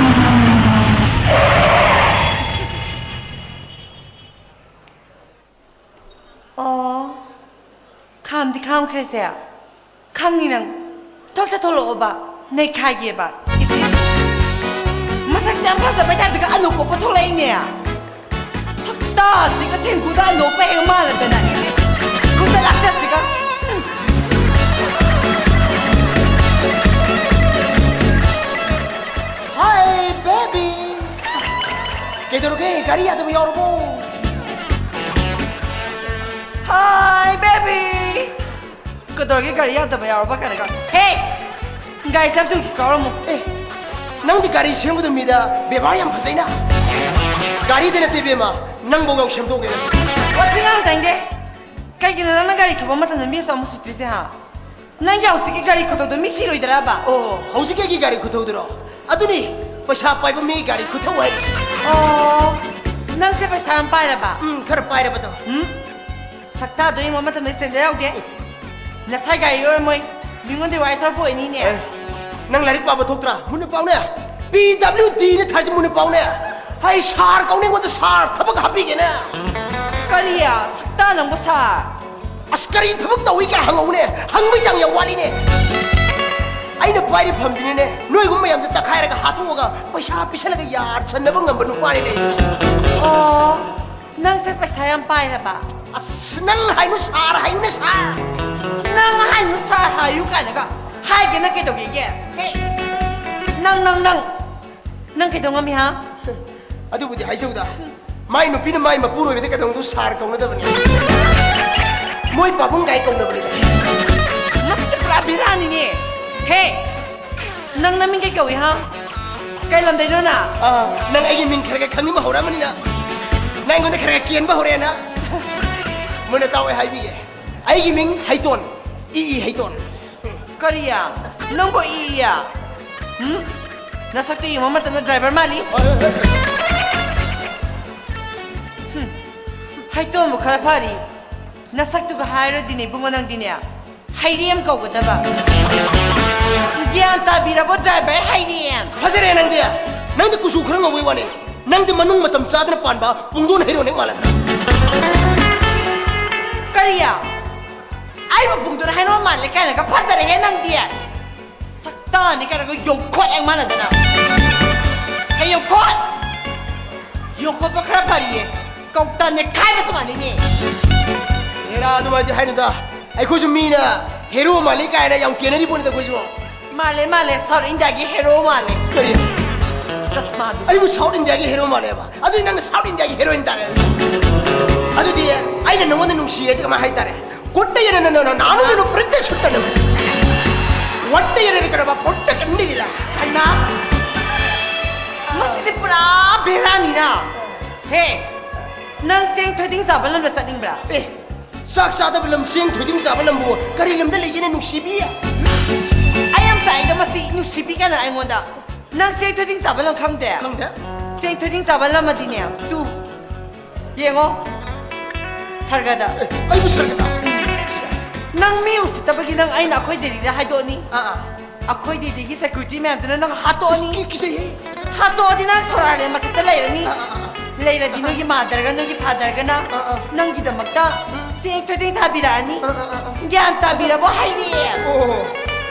ꯑꯣ, ꯈꯥꯝꯗꯤ ꯈꯥꯝꯈ꯭ꯔꯦꯁꯦ꯫ ꯈꯪꯅꯤ ꯅꯪ꯫ ꯊꯣꯛꯇ ꯊꯣꯛꯂꯛꯑꯣꯕ꯫ ꯅꯩꯈꯥꯏꯒꯦꯕ꯫ ꯏꯁ, ꯏꯁ꯫ ꯃꯁꯛꯁꯦ ꯌꯥꯝ ꯐꯖꯕꯩ ꯇꯥꯏꯞꯇꯒ ꯑꯅꯣꯛ ꯀꯣꯞꯄ ꯊꯣꯛꯂꯛꯏꯅꯦ꯫ ꯁꯛꯇꯥꯁꯤꯒ ꯊꯦꯡꯒꯨꯗ ꯑꯅꯣꯛꯄ ꯍꯦꯛ ꯃꯥꯜꯂꯗꯅ꯫ ꯏꯁ, ꯏꯁ꯫ ꯈꯨꯠꯇ ꯂꯥꯛꯆꯁꯤꯒ꯫ ꯎꯝ꯫ Hi, baby꯫ ꯀꯩꯗꯧꯔꯒꯦ? ꯒꯥꯔꯤ ꯌꯥꯗꯕ ꯌꯥꯎꯔꯕꯣ? Hi, baby꯫ ꯀꯩꯗꯧꯔꯒꯦ? ꯒꯥꯔꯤ ꯌꯥꯗꯕ ꯌꯥꯎꯔꯕ ꯀꯥꯏꯅꯒ? ꯍꯦ! ꯒꯥꯔꯤ ꯆꯞꯇꯨꯒꯤ ꯀꯥꯎꯔꯝꯃꯣ꯫ ꯑꯦ, ꯅꯪꯗꯤ ꯒꯥꯔꯤ ꯁꯦꯝꯒꯗꯕ ꯃꯤꯗ ꯕꯦꯕꯥꯔ ꯌꯥꯝ ꯐꯖꯩꯅ꯫ ꯒꯥꯔꯤꯗ ꯅꯠꯇꯦ ꯏꯕꯦꯝꯃ, ꯅꯪꯕꯧ ꯌꯥꯎ ꯁꯦꯝꯗꯣꯛꯀꯦ ꯉꯁꯤ꯫ ꯋꯥꯊꯤ ꯉꯥꯡ ꯇꯥꯏꯅꯤꯡꯗꯦ꯫ ꯀꯩꯒꯤꯅꯣ ꯅꯪꯅ ꯒꯥꯔꯤ ꯊꯧꯕ ꯃꯇꯝꯗ ꯃꯤ ꯑꯁꯨꯛ ꯌꯥꯝ ꯎꯁꯤꯠꯇ꯭ꯔꯤꯁꯦ, ꯍꯥ? ꯅꯪꯒꯤ ꯍꯧꯖꯤꯛꯀꯤ ꯒꯥꯔꯤ ꯈꯨꯊꯧꯗꯣ ꯃꯤ ꯁꯤꯔꯣꯏꯗ꯭ꯔꯕ? ꯑꯣ, ꯍꯧꯖꯤꯛꯀꯤ ꯑꯩꯒꯤ ꯒꯥꯔꯤ ꯈꯨꯊꯧꯗꯨꯔꯣ? ꯑꯗꯨꯅꯤ, ꯄꯩꯁꯥ ꯄꯥꯏꯕ ꯃꯤ ꯒꯥꯔꯤ ꯈꯨꯊꯧ ꯍꯥꯏꯔꯤꯁꯦ꯫ ꯑꯣ, ꯅꯪꯁꯦ ꯄꯩꯁꯥ ꯌꯥꯝ ꯄꯥꯏꯔꯕ? ꯎꯝ, ꯈꯔ ꯄꯥꯏꯔꯕꯗꯣ꯫ ꯎꯝ? ꯁꯛꯇꯥꯗꯣ ꯌꯦꯡꯉꯣ, ꯃꯇꯝꯗ ꯁꯦꯟꯗ ꯌꯥꯎꯗꯦ꯫ ꯅꯁꯥꯏ ꯒꯥꯔꯤ ꯑꯣꯏꯔꯝꯃꯣꯏ, ꯃꯤꯉꯣꯟꯗꯩ ꯋꯥꯏ ꯊꯧꯔꯛꯄ ꯑꯣꯏꯅꯤꯅꯦ꯫ ꯑꯦ, ꯅꯪ ꯂꯥꯏꯔꯤꯛ ꯄꯥꯕ ꯊꯣꯛꯇ꯭ꯔꯥ? ꯃꯨꯟꯅ ꯄꯥꯎꯅꯦ꯫ ꯄꯤ ꯗꯕ꯭ꯂꯤꯎ ꯗꯤꯅ ꯊꯥꯔꯤꯁꯦ ꯃꯨꯟꯅ ꯄꯥꯎꯅꯦ꯫ ꯍꯩ, ꯁꯥꯔ ꯀꯧꯅꯤ, ꯑꯩꯉꯣꯟꯗ ꯁꯥꯔ ꯊꯕꯛ ꯍꯥꯞꯄꯤꯒꯦꯅꯦ꯫ ꯀꯔꯤ? ꯁꯛꯇꯥ ꯅꯪꯕꯨ ꯁꯥꯔ? ꯑꯁ, ꯀꯔꯤ ꯊꯕꯛ ꯇꯧꯏꯒꯦ ꯍꯪꯍꯧꯅꯦ꯫ ꯍꯪꯕꯩ ꯆꯥꯡ ꯌꯥꯝ ꯋꯥꯠꯂꯤꯅꯦ꯫ ꯑꯩꯅ ꯄꯥꯏꯔꯤ ꯐꯝꯁꯤꯅꯅꯦ, ꯅꯣꯏꯒꯨꯝꯕ ꯃꯌꯥꯝꯁꯦ ꯇꯛꯈꯥꯏꯔꯒ ꯍꯥꯠꯇꯣꯛꯑꯒ ꯄꯩꯁꯥ ꯄꯤꯁꯜꯂꯒ ꯌꯥꯁꯟꯅꯕ ꯉꯝꯕ ꯅꯨꯄꯥꯅꯤꯅꯦ ꯑꯩꯁꯦ꯫ ꯑꯣ, ꯅꯪꯁꯦ ꯄꯩꯁꯥ ꯌꯥꯝ ꯄꯥꯏꯔꯕ? ꯑꯁ, ꯅꯪ ꯍꯥꯏꯅꯨ ꯁꯥꯔ ꯍꯥꯏꯌꯨꯅꯦ, ꯁꯥꯔ꯫ ꯅꯪ ꯍꯥꯏꯅꯨ ꯁꯥꯔ ꯍꯥꯏꯌꯨ ꯀꯥꯏꯅꯒ ꯍꯥꯏꯒꯦꯅ ꯀꯩꯗꯧꯒꯦꯒꯦ? ꯍꯦ, ꯅꯪ, ꯅꯪ, ꯅꯪ, ꯅꯪ ꯀꯩꯗꯧ ꯉꯝꯃꯤ, ꯍꯥ? ꯑꯗꯨꯕꯨꯗꯤ ꯍꯥꯏꯖꯧꯗ, ꯃꯥꯏ ꯅꯨꯄꯤꯅ ꯃꯥꯏ ꯃꯄꯨꯔꯣꯏꯕꯗ ꯀꯩꯗꯧꯅꯨꯡꯗ ꯁꯥꯔ ꯀꯧꯅꯗꯕꯅꯤ꯫ ꯃꯣꯏ ꯄꯥꯕꯨꯡ ꯀꯥꯏ ꯀꯧꯅꯕꯅꯤꯗ꯫ ꯃꯁꯤꯗꯤ ꯄꯨꯔꯥ ꯕꯦꯔꯥꯅꯤꯅꯦ꯫ ꯍꯦ, ꯅꯪ ꯅꯃꯤꯡ ꯀꯩ ꯀꯧꯏ, ꯍꯥ? ꯀꯩ ꯂꯝꯗꯩꯅꯣ ꯅꯪ? ꯑꯥ, ꯅꯪ ꯑꯩꯒꯤ ꯃꯤꯡ ꯈꯔ ꯈꯔ ꯈꯪꯅꯤꯡꯕ ꯍꯧꯔꯛꯑꯃꯅꯤꯅ, ꯅꯪ ꯑꯩꯉꯣꯟꯗ ꯈꯔ ꯈꯔ ꯀꯦꯟꯕ ꯍꯧꯔꯛꯑꯦꯅ꯫ ꯃꯨꯟꯅ ꯇꯥꯎ, ꯑꯩ ꯍꯥꯏꯕꯤꯒꯦ꯫ ꯑꯩꯒꯤ ꯃꯤꯡ ꯍꯩꯇꯣꯟ, ꯏ ꯏ ꯍꯩꯇꯣꯟ꯫ ꯀꯔꯤꯌꯥ? ꯅꯪꯕꯨ ꯏ ꯏꯌꯥ? ꯍꯨꯝ? ꯅꯁꯛꯇꯨ ꯌꯦꯡꯕ ꯃꯇꯝꯗ ꯗ꯭ꯔꯥꯏꯚꯔ ꯃꯥꯜꯂꯤ꯫ ꯍꯨꯝ, ꯍꯩꯇꯣꯟꯕꯨ ꯈꯔ ꯐꯔꯤ꯫ ꯅꯁꯛꯇꯨꯒ ꯍꯥꯏꯔꯨꯔꯗꯤꯅꯦ ꯏꯕꯨꯡꯉꯣ, ꯅꯪꯗꯤꯅꯦ ꯍꯩꯔꯦꯝ ꯀꯧꯒꯗꯕ꯫ ꯒ꯭ꯌꯥꯟ ꯇꯥꯕꯤꯔꯕꯣ ꯗ꯭ꯔꯥꯏꯚꯔ ꯍꯩꯔꯦꯝ? ꯐꯖꯔꯦ ꯅꯪꯗꯤ꯫ ꯅꯪꯗꯤ ꯀꯨꯆꯨ ꯈꯔ ꯉꯧꯕꯩ ꯋꯥꯅꯤ꯫ ꯅꯪꯗꯤ ꯃꯅꯨꯡ ꯃꯇꯝ ꯆꯥꯗꯅ ꯄꯥꯟꯕ ꯄꯨꯡꯗꯣꯟ ꯍꯩꯔꯣꯟ ꯍꯦꯛ ꯃꯥꯜꯂꯗ꯭ꯔꯥ? ꯀꯔꯤꯌꯥ? ꯑꯩꯕꯨ ꯄꯨꯡꯗꯣꯟ ꯍꯩꯔꯣꯟ ꯃꯥꯜꯂꯦ ꯀꯥꯏꯅꯒ ꯐꯖꯔꯦꯍꯦ ꯅꯪꯗꯤ꯫ ꯁꯛꯇꯥꯅꯤ ꯀꯥꯏꯅꯒ ꯌꯣꯡꯈꯣꯠ ꯍꯦꯛ ꯃꯥꯟꯅꯗꯅ꯫ ꯍꯦ ꯌꯣꯡꯈꯣꯠ! ꯌꯣꯡꯈꯣꯠꯄ ꯈꯔ ꯐꯔꯤꯌꯦ꯫ ꯀꯧꯇꯥ ꯅꯦꯈꯥꯏꯕꯁꯨ ꯃꯥꯜꯂꯤꯅꯦ꯫ ꯍꯦꯔꯥ, ꯑꯗꯨꯃꯥꯏꯗꯤ ꯍꯥꯏꯅꯨꯗ꯫ ꯑꯩꯈꯣꯏꯁꯨ ꯃꯤꯅ ꯍꯦꯔꯣ ꯃꯥꯜꯂꯤ ꯀꯥꯏꯅ ꯌꯥꯝ ꯀꯦꯅꯔꯤ ꯄꯣꯠꯅꯤꯗ ꯑꯩꯈꯣꯏꯁꯨ꯫ ꯃꯥꯜꯂꯦ, ꯃꯥꯜꯂꯦ, ꯁꯥꯎꯠ ꯏꯟꯗꯤꯌꯥꯒꯤ ꯍꯦꯔꯣ ꯃꯥꯜꯂꯦ꯫ ꯀꯔꯤ? ꯆꯁꯃꯥꯗꯨ꯫ ꯑꯩꯕꯨ ꯁꯥꯎꯠ ꯏꯟꯗꯤꯌꯥꯒꯤ ꯍꯦꯔꯣ ꯃꯥꯜꯂꯦꯕ? ꯑꯗꯨꯗꯤ ꯅꯪꯅ ꯁꯥꯎꯠ ꯏꯟꯗꯤꯌꯥꯒꯤ ꯍꯦꯔꯣꯏꯟ ꯇꯥꯔꯦ꯫ ꯑꯗꯨꯗꯤ ꯑꯩꯅ ꯅꯉꯣꯟꯗ ꯅꯨꯡꯁꯤꯌꯦ ꯀꯃꯥꯏ ꯍꯥꯏꯇꯥꯔꯦ? ಕೊಟ್ಟೆಯರನ್ನು ನಾನು ನಾನು ನಿನ್ನ ಪ್ರೀತಿಸುತ್ತೇನೆ. ಒಟ್ಟೆಯರ ಕಡವ ಪೊಟ್ಟ ಕಂಡಿಲ್ಲ. ꯑꯩꯃꯥ, ꯃꯁꯤꯗꯤ ꯄꯨꯔꯥ ꯕꯦꯔꯥꯅꯤꯅ꯫ ꯍꯦ, ꯅꯪ ꯆꯦꯡ ꯊꯣꯏꯗꯤꯡ ꯆꯥꯕ ꯂꯝꯗ ꯆꯠꯅꯤꯡꯕ꯭ꯔꯥ? ꯑꯦ, ꯆꯥꯛ ꯆꯥꯗꯕ ꯂꯝ ꯆꯦꯡ ꯊꯣꯏꯗꯤꯡ ꯆꯥꯕ ꯂꯝꯕꯨ ꯀꯔꯤ ꯂꯝꯗ ꯂꯩꯒꯦꯅꯦ ꯅꯨꯡꯁꯤꯕꯤ? ꯑꯩ ꯌꯥꯝ ꯆꯥꯛꯏꯗ ꯃꯁꯤ ꯅꯨꯡꯁꯤꯕꯤ ꯀꯥꯏꯅ ꯑꯩꯉꯣꯟꯗ꯫ ꯅꯪ ꯆꯦꯡ ꯊꯣꯏꯗꯤꯡ ꯆꯥꯕ ꯂꯝ ꯈꯪꯗꯦ? ꯈꯪꯗꯦ꯫ ꯆꯦꯡ ꯊꯣꯏꯗꯤꯡ ꯆꯥꯕ ꯂꯝ ꯑꯗꯤꯅꯦ, ꯇꯨ꯫ ꯌꯦꯡꯉꯣ꯫ ꯁꯔꯒꯗ꯫ ꯑꯦ, ꯑꯩꯕꯨ ꯁꯔꯒꯗ? ꯅꯪ ꯃꯤ ꯎꯁꯤꯠꯇꯕꯒꯤ ꯅꯪ ꯑꯩꯅ ꯑꯩꯈꯣꯏ ꯗꯦꯗꯤꯗ ꯍꯥꯏꯗꯣꯛꯑꯅꯤ꯫ ꯑꯥ, ꯑꯥ꯫ ꯑꯩꯈꯣꯏ ꯗꯦꯗꯤꯒꯤ ꯁꯦꯀ꯭ꯌꯨꯔꯤꯇꯤ ꯃꯌꯥꯝꯗꯨꯅ ꯅꯪ ꯍꯥꯠꯇꯣꯛꯑꯅꯤ꯫ ꯀꯤ-, ꯀꯤꯖꯩꯍꯦ꯫ ꯍꯥꯠꯇꯣꯛꯑꯗꯤ ꯅꯪ ꯁꯣꯔꯥꯔꯦꯜ ꯃꯊꯛꯇ ꯂꯩꯔꯅꯤ꯫ ꯑꯥ, ꯑꯥ, ꯑꯥ, ꯑꯥ꯫ ꯂꯩꯔꯗꯤ ꯅꯣꯏꯒꯤ ꯃꯥꯗꯔꯒ ꯅꯣꯏꯒꯤ ꯐꯥꯗꯔꯒꯅ ꯑꯥ, ꯑꯥ꯫ ꯅꯪꯒꯤꯗꯃꯛꯇ ꯎꯝ꯫ ꯆꯦꯡ ꯊꯣꯏꯗꯤꯡ ꯊꯥꯕꯤꯔꯛꯑꯅꯤ꯫ ꯑꯥ, ꯑꯥ, ꯑꯥ, ꯑꯥ꯫ ꯒ꯭ꯌꯥꯟ ꯇꯥꯕꯤꯔꯕꯣ ꯍꯥꯏꯔꯛꯑꯦ꯫ ꯑꯣ,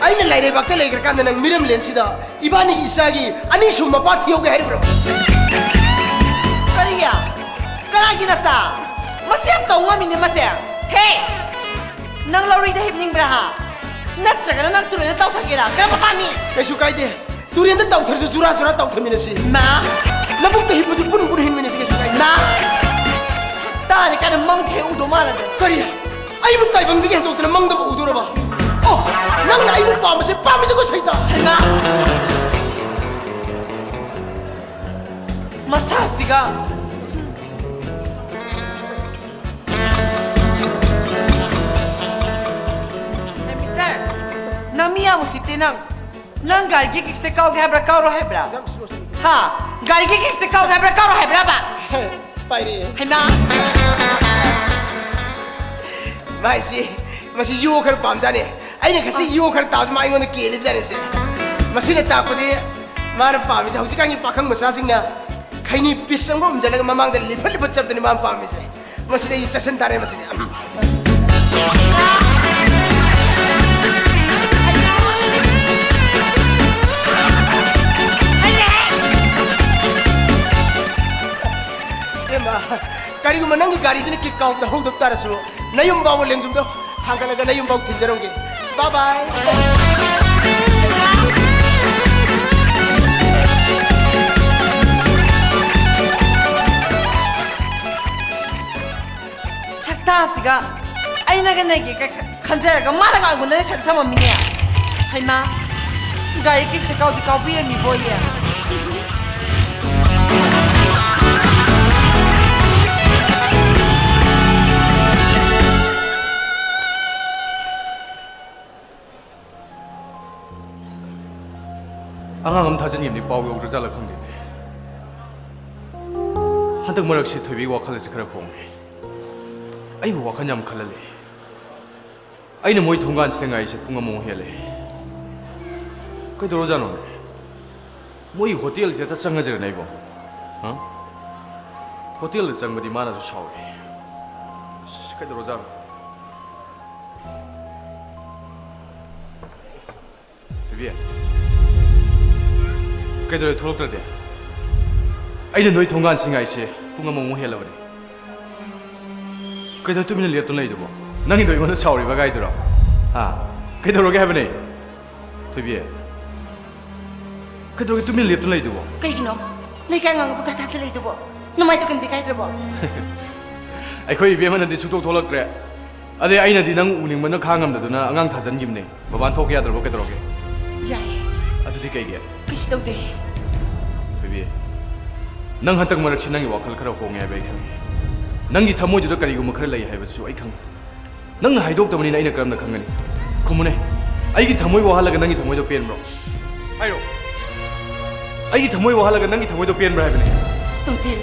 ꯑꯩꯅ ꯂꯥꯏꯔꯩꯕꯥꯛꯇ ꯂꯩꯈ꯭ꯔꯀꯥꯟꯗ ꯅꯪ ꯃꯤꯔꯝꯂꯦꯟꯁꯤꯗ ꯏꯕꯥꯅꯤꯒꯤ ꯏꯆꯥꯒꯤ ꯑꯅꯤꯁꯨꯕ ꯃꯄꯥ ꯊꯤꯍꯧꯒꯦ ꯍꯥꯏꯔꯤꯕ꯭ꯔꯣ? ꯀꯔꯤ? ꯀꯅꯥꯒꯤ ꯅꯆꯥ? ꯃꯁꯤ ꯌꯥꯝ ꯇꯧ ꯉꯝꯃꯤꯅꯦ ꯃꯁꯦ꯫ ꯍꯦ! ꯅꯪ ꯂꯧꯔꯤꯗ ꯍꯤꯞꯅꯤꯡꯕ꯭ꯔꯥ ꯍꯥ? ꯅꯠꯇ꯭ꯔꯒꯅ ꯅꯪ ꯇꯨꯔꯦꯜꯗ ꯇꯥꯎꯊꯒꯦꯔꯥ? ꯀꯔꯝꯕ ꯄꯥꯝꯃꯤ? ꯀꯩꯁꯨ ꯀꯥꯏꯗꯦ꯫ ꯇꯨꯔꯦꯜꯗ ꯇꯥꯎꯊꯔꯁꯨ ꯖꯨꯔꯥ ꯖꯨꯔꯥ ꯇꯥꯎꯊꯃꯤꯟꯅꯁꯤ꯫ ꯃꯥ! ꯂꯧꯕꯨꯛꯇ ꯍꯤꯞꯄꯁꯨ ꯄꯨꯟ ꯄꯨꯟ ꯍꯤꯞꯃꯤꯟꯅꯁꯤ, ꯀꯩꯁꯨ ꯀꯥꯏꯗꯦ꯫ ꯃꯥ! ꯁꯛꯇꯥꯅꯤ ꯀꯥꯏꯅ ꯃꯪ ꯊꯦꯡ ꯎꯗꯧ ꯃꯥꯜꯂꯗ꯫ ꯀꯔꯤ? ꯑꯩꯕꯨ ꯇꯥꯏꯕꯪꯗꯒꯤ ꯍꯦꯟꯗꯣꯛꯇꯅ ꯃꯪꯗꯕꯨ ꯎꯗꯧꯔꯕ? ꯑꯣ, ꯅꯪꯅ ꯑꯩꯕꯨ ꯄꯥꯝꯕꯁꯦ ꯄꯥꯝꯃꯤꯗꯀꯣ ꯁꯩꯇꯥ꯫ ꯍꯩꯃꯥ! ꯃꯁꯥꯁꯤꯒ꯫ ꯍꯦ, ꯃꯤꯁꯇꯔ, ꯅꯪ ꯃꯤ ꯌꯥꯝ ꯎꯁꯤꯠꯇꯦ ꯅꯪ꯫ ꯅꯪ ꯒꯥꯔꯤꯒꯤ ꯀꯤꯛꯁꯦ ꯀꯥꯎꯒꯦ ꯍꯥꯏꯕ꯭ꯔꯥ, ꯀꯥꯎꯔꯣ ꯍꯥꯏꯕ꯭ꯔꯥ? ꯍꯥ? ꯒꯥꯔꯤꯒꯤ ꯀꯤꯛꯁꯦ ꯀꯥꯎꯒꯦ ꯍꯥꯏꯕ꯭ꯔꯥ, ꯀꯥꯎꯔꯣ ꯍꯥꯏꯕ꯭ꯔꯥꯕ? ꯄꯥꯏꯔꯛꯑꯦ꯫ ꯍꯩꯃꯥ! ꯃꯥꯏꯁꯤ, ꯃꯁꯤ ꯌꯣ ꯈꯔ ꯄꯥꯝꯖꯥꯠꯅꯤ꯫ ꯑꯩꯅ ꯉꯁꯤ ꯑꯁ꯫ ꯌꯣ ꯈꯔ ꯇꯥꯕꯁꯤ ꯃꯥ ꯑꯩꯉꯣꯟꯗ ꯀꯦꯜꯂꯤꯕꯖꯥꯠꯅꯤꯁꯦ꯫ ꯃꯁꯤꯅ ꯇꯥꯛꯄꯗꯤ ꯃꯥꯅ ꯄꯥꯝꯃꯤꯁꯦ ꯍꯧꯖꯤꯛꯀꯥꯟꯒꯤ ꯄꯥꯈꯪ ꯃꯆꯥꯁꯤꯡꯅ ꯈꯩꯅꯤ ꯄꯤꯁ ꯑꯃ ꯎꯝꯖꯜꯂꯒ ꯃꯃꯥꯡꯗ ꯂꯤꯐꯠ ꯂꯤꯐꯠ ꯆꯠꯄꯗꯨꯅꯤ ꯃꯥꯅ ꯄꯥꯝꯃꯤꯁꯦ꯫ ꯃꯁꯤꯗꯤ ꯑꯩ ꯆꯠꯁꯤꯟ ꯇꯥꯔꯦ ꯃꯁꯤꯗꯤ꯫ ꯏꯕꯦꯝꯃ, ꯀꯔꯤꯒꯨꯝꯕ ꯅꯪꯒꯤ ꯒꯥꯔꯤꯁꯤꯅ ꯀꯤꯛ ꯀꯥꯎꯕꯗ ꯍꯧꯗꯕ ꯇꯥꯔꯁꯨ, ꯅꯌꯨꯝ ꯐꯥꯎꯕ ꯂꯦꯡꯖꯨꯝꯗꯣ ꯊꯥꯡꯒꯠꯂꯒ ꯅꯌꯨꯝ ꯐꯥꯎ ꯊꯤꯟꯖꯔꯝꯒꯦ꯫ ꯕꯥꯏ ꯕꯥꯏ꯫ ꯁꯛꯇꯥꯁꯤꯒ ꯑꯩꯅꯒ ꯅꯩꯒꯦ ꯀ-, ꯈꯟꯖꯔꯒ ꯃꯥꯅꯒ ꯑꯩꯉꯣꯟꯗ ꯁꯛ ꯊꯝꯃꯝꯃꯤꯅꯦ꯫ ꯍꯩꯃꯥ, ꯒꯥꯔꯤ ꯀꯤꯛꯁꯦ ꯀꯥꯎꯗꯤ ꯀꯥꯎꯕꯤꯔꯝꯃꯤꯕꯣꯌꯦ꯫ ꯑꯉꯥꯡ ꯑꯃ ꯊꯥꯖꯤꯟꯈꯤꯕꯅꯤ, ꯄꯥꯎ ꯌꯧꯗ꯭ꯔꯖꯥꯠꯂ ꯈꯪꯗꯦꯅꯦ꯫ ꯍꯟꯗꯛ ꯃꯔꯛꯁꯤ ꯊꯣꯏꯕꯤꯒꯤ ꯋꯥꯈꯜ ꯑꯁꯤ ꯈꯔ ꯍꯣꯡꯉꯦ꯫ ꯑꯩꯕꯨ ꯋꯥꯈꯜ ꯌꯥꯝ ꯈꯜꯍꯜꯂꯦ꯫ ꯑꯩꯅ ꯃꯣꯏ ꯊꯣꯡꯒꯥꯟꯁꯤꯗ ꯉꯥꯏꯔꯤꯁꯦ ꯄꯨꯡ ꯑꯃꯃꯨꯛ ꯍꯦꯜꯂꯦ꯫ ꯀꯩꯗꯧꯔꯖꯥꯠꯅꯣꯅꯦ? ꯃꯣꯏ ꯍꯣꯇꯦꯜꯁꯦ ꯍꯦꯛꯇ ꯆꯪꯉꯁꯤꯔꯅꯦ ꯑꯩꯕꯣ? ꯍꯥ? ꯍꯣꯇꯦꯜꯗ ꯆꯪꯕꯗꯤ ꯃꯥꯅꯁꯨ ꯁꯥꯎꯏ꯫ ꯑꯁ, ꯀꯩꯗꯧꯔꯖꯥꯠꯅꯣ? ꯊꯣꯏꯕꯤ, ꯀꯩꯗꯧꯔꯦ ꯊꯣꯛꯂꯛꯇ꯭ꯔꯗꯤ? ꯑꯩꯅ ꯅꯣꯏ ꯊꯣꯡꯒꯥꯟꯁꯤ ꯉꯥꯏꯁꯦ ꯄꯨꯡ ꯑꯃꯃꯨꯛ ꯍꯦꯜꯂꯕꯅꯤ꯫ ꯀꯩꯗꯧ ꯇꯨꯃꯤꯟꯅ ꯂꯦꯞꯇꯨꯅ ꯂꯩꯗꯨꯕꯣ? ꯅꯪꯒꯤꯗꯣ ꯑꯩꯉꯣꯟꯗ ꯁꯥꯎꯔꯤꯕ ꯒꯥꯏꯗꯨꯔꯣ? ꯍꯥ? ꯀꯩꯗꯧꯔꯒꯦ ꯍꯥꯏꯕꯅꯦ? ꯊꯣꯏꯕꯤ, ꯀꯩꯗꯧꯔꯒꯦ ꯇꯨꯃꯤꯟꯅ ꯂꯦꯞꯇꯨꯅ ꯂꯩꯗꯨꯕꯣ? ꯀꯩꯒꯤꯅꯣ? ꯂꯩꯀꯥꯏ ꯑꯉꯥꯡꯒ ꯄꯨꯡꯊꯥ ꯊꯥꯖꯤꯜꯂꯛꯏꯗꯨꯕꯣ? ꯅꯃꯥꯏꯗꯣ ꯀꯩꯝꯇ ꯏꯀꯥꯏꯗ꯭ꯔꯕꯣ? ꯑꯩꯈꯣꯏ ꯏꯕꯦꯝꯃꯅꯗꯤ ꯁꯨꯛꯊꯣꯛ ꯊꯣꯛꯂꯛꯇ꯭ꯔꯦ꯫ ꯑꯗꯩ ꯑꯩꯅꯗꯤ ꯅꯪ ꯎꯅꯤꯡꯕꯅ ꯈꯥꯡꯉꯝꯗꯗꯨꯅ ꯑꯉꯥꯡ ꯊꯥꯖꯤꯟꯈꯤꯕꯅꯦ꯫ ꯃꯄꯥꯟ ꯊꯣꯛꯀꯦ ꯌꯥꯗ꯭ꯔꯕꯣ? ꯀꯩꯗꯧꯔꯒꯦ? ꯌꯥꯏꯌꯦ꯫ ꯑꯗꯨꯗꯤ ꯀꯩꯒꯤ? ꯀꯩꯁꯨ ꯇꯧꯗꯦ꯫ ꯊꯣꯏꯕꯤ, ꯅꯪ ꯍꯟꯗꯛ ꯃꯔꯛꯁꯤ ꯅꯪꯒꯤ ꯋꯥꯈꯜ ꯈꯔ ꯍꯣꯡꯉꯦ ꯍꯥꯏꯕ ꯑꯩ ꯈꯪꯉꯤ꯫ ꯅꯪꯒꯤ ꯊꯃꯣꯏꯗꯨꯗ ꯀꯔꯤꯒꯨꯝꯕ ꯈꯔ ꯂꯩ ꯍꯥꯏꯕꯗꯨꯁꯨ ꯑꯩ ꯈꯪꯉꯤ꯫ ꯅꯪꯅ ꯍꯥꯏꯗꯣꯛꯇꯕꯅꯤꯅ ꯑꯩꯅ ꯀꯔꯝꯅ ꯈꯪꯒꯅꯤ? ꯈꯨꯝꯃꯨꯅꯦ꯫ ꯑꯩꯒꯤ ꯊꯃꯣꯏ ꯋꯥꯍꯜꯂꯒ ꯅꯪꯒꯤ ꯊꯃꯣꯏꯗꯣ ꯄꯦꯟꯕ꯭ꯔꯣ? ꯍꯥꯏꯔꯣ꯫ ꯑꯩꯒꯤ ꯊꯃꯣꯏ ꯋꯥꯍꯜꯂꯒ ꯅꯪꯒꯤ ꯊꯃꯣꯏꯗꯣ ꯄꯦꯟꯕ꯭ꯔꯥ ꯍꯥꯏꯕꯅꯤ꯫ ꯇꯣꯝꯊꯤꯟ,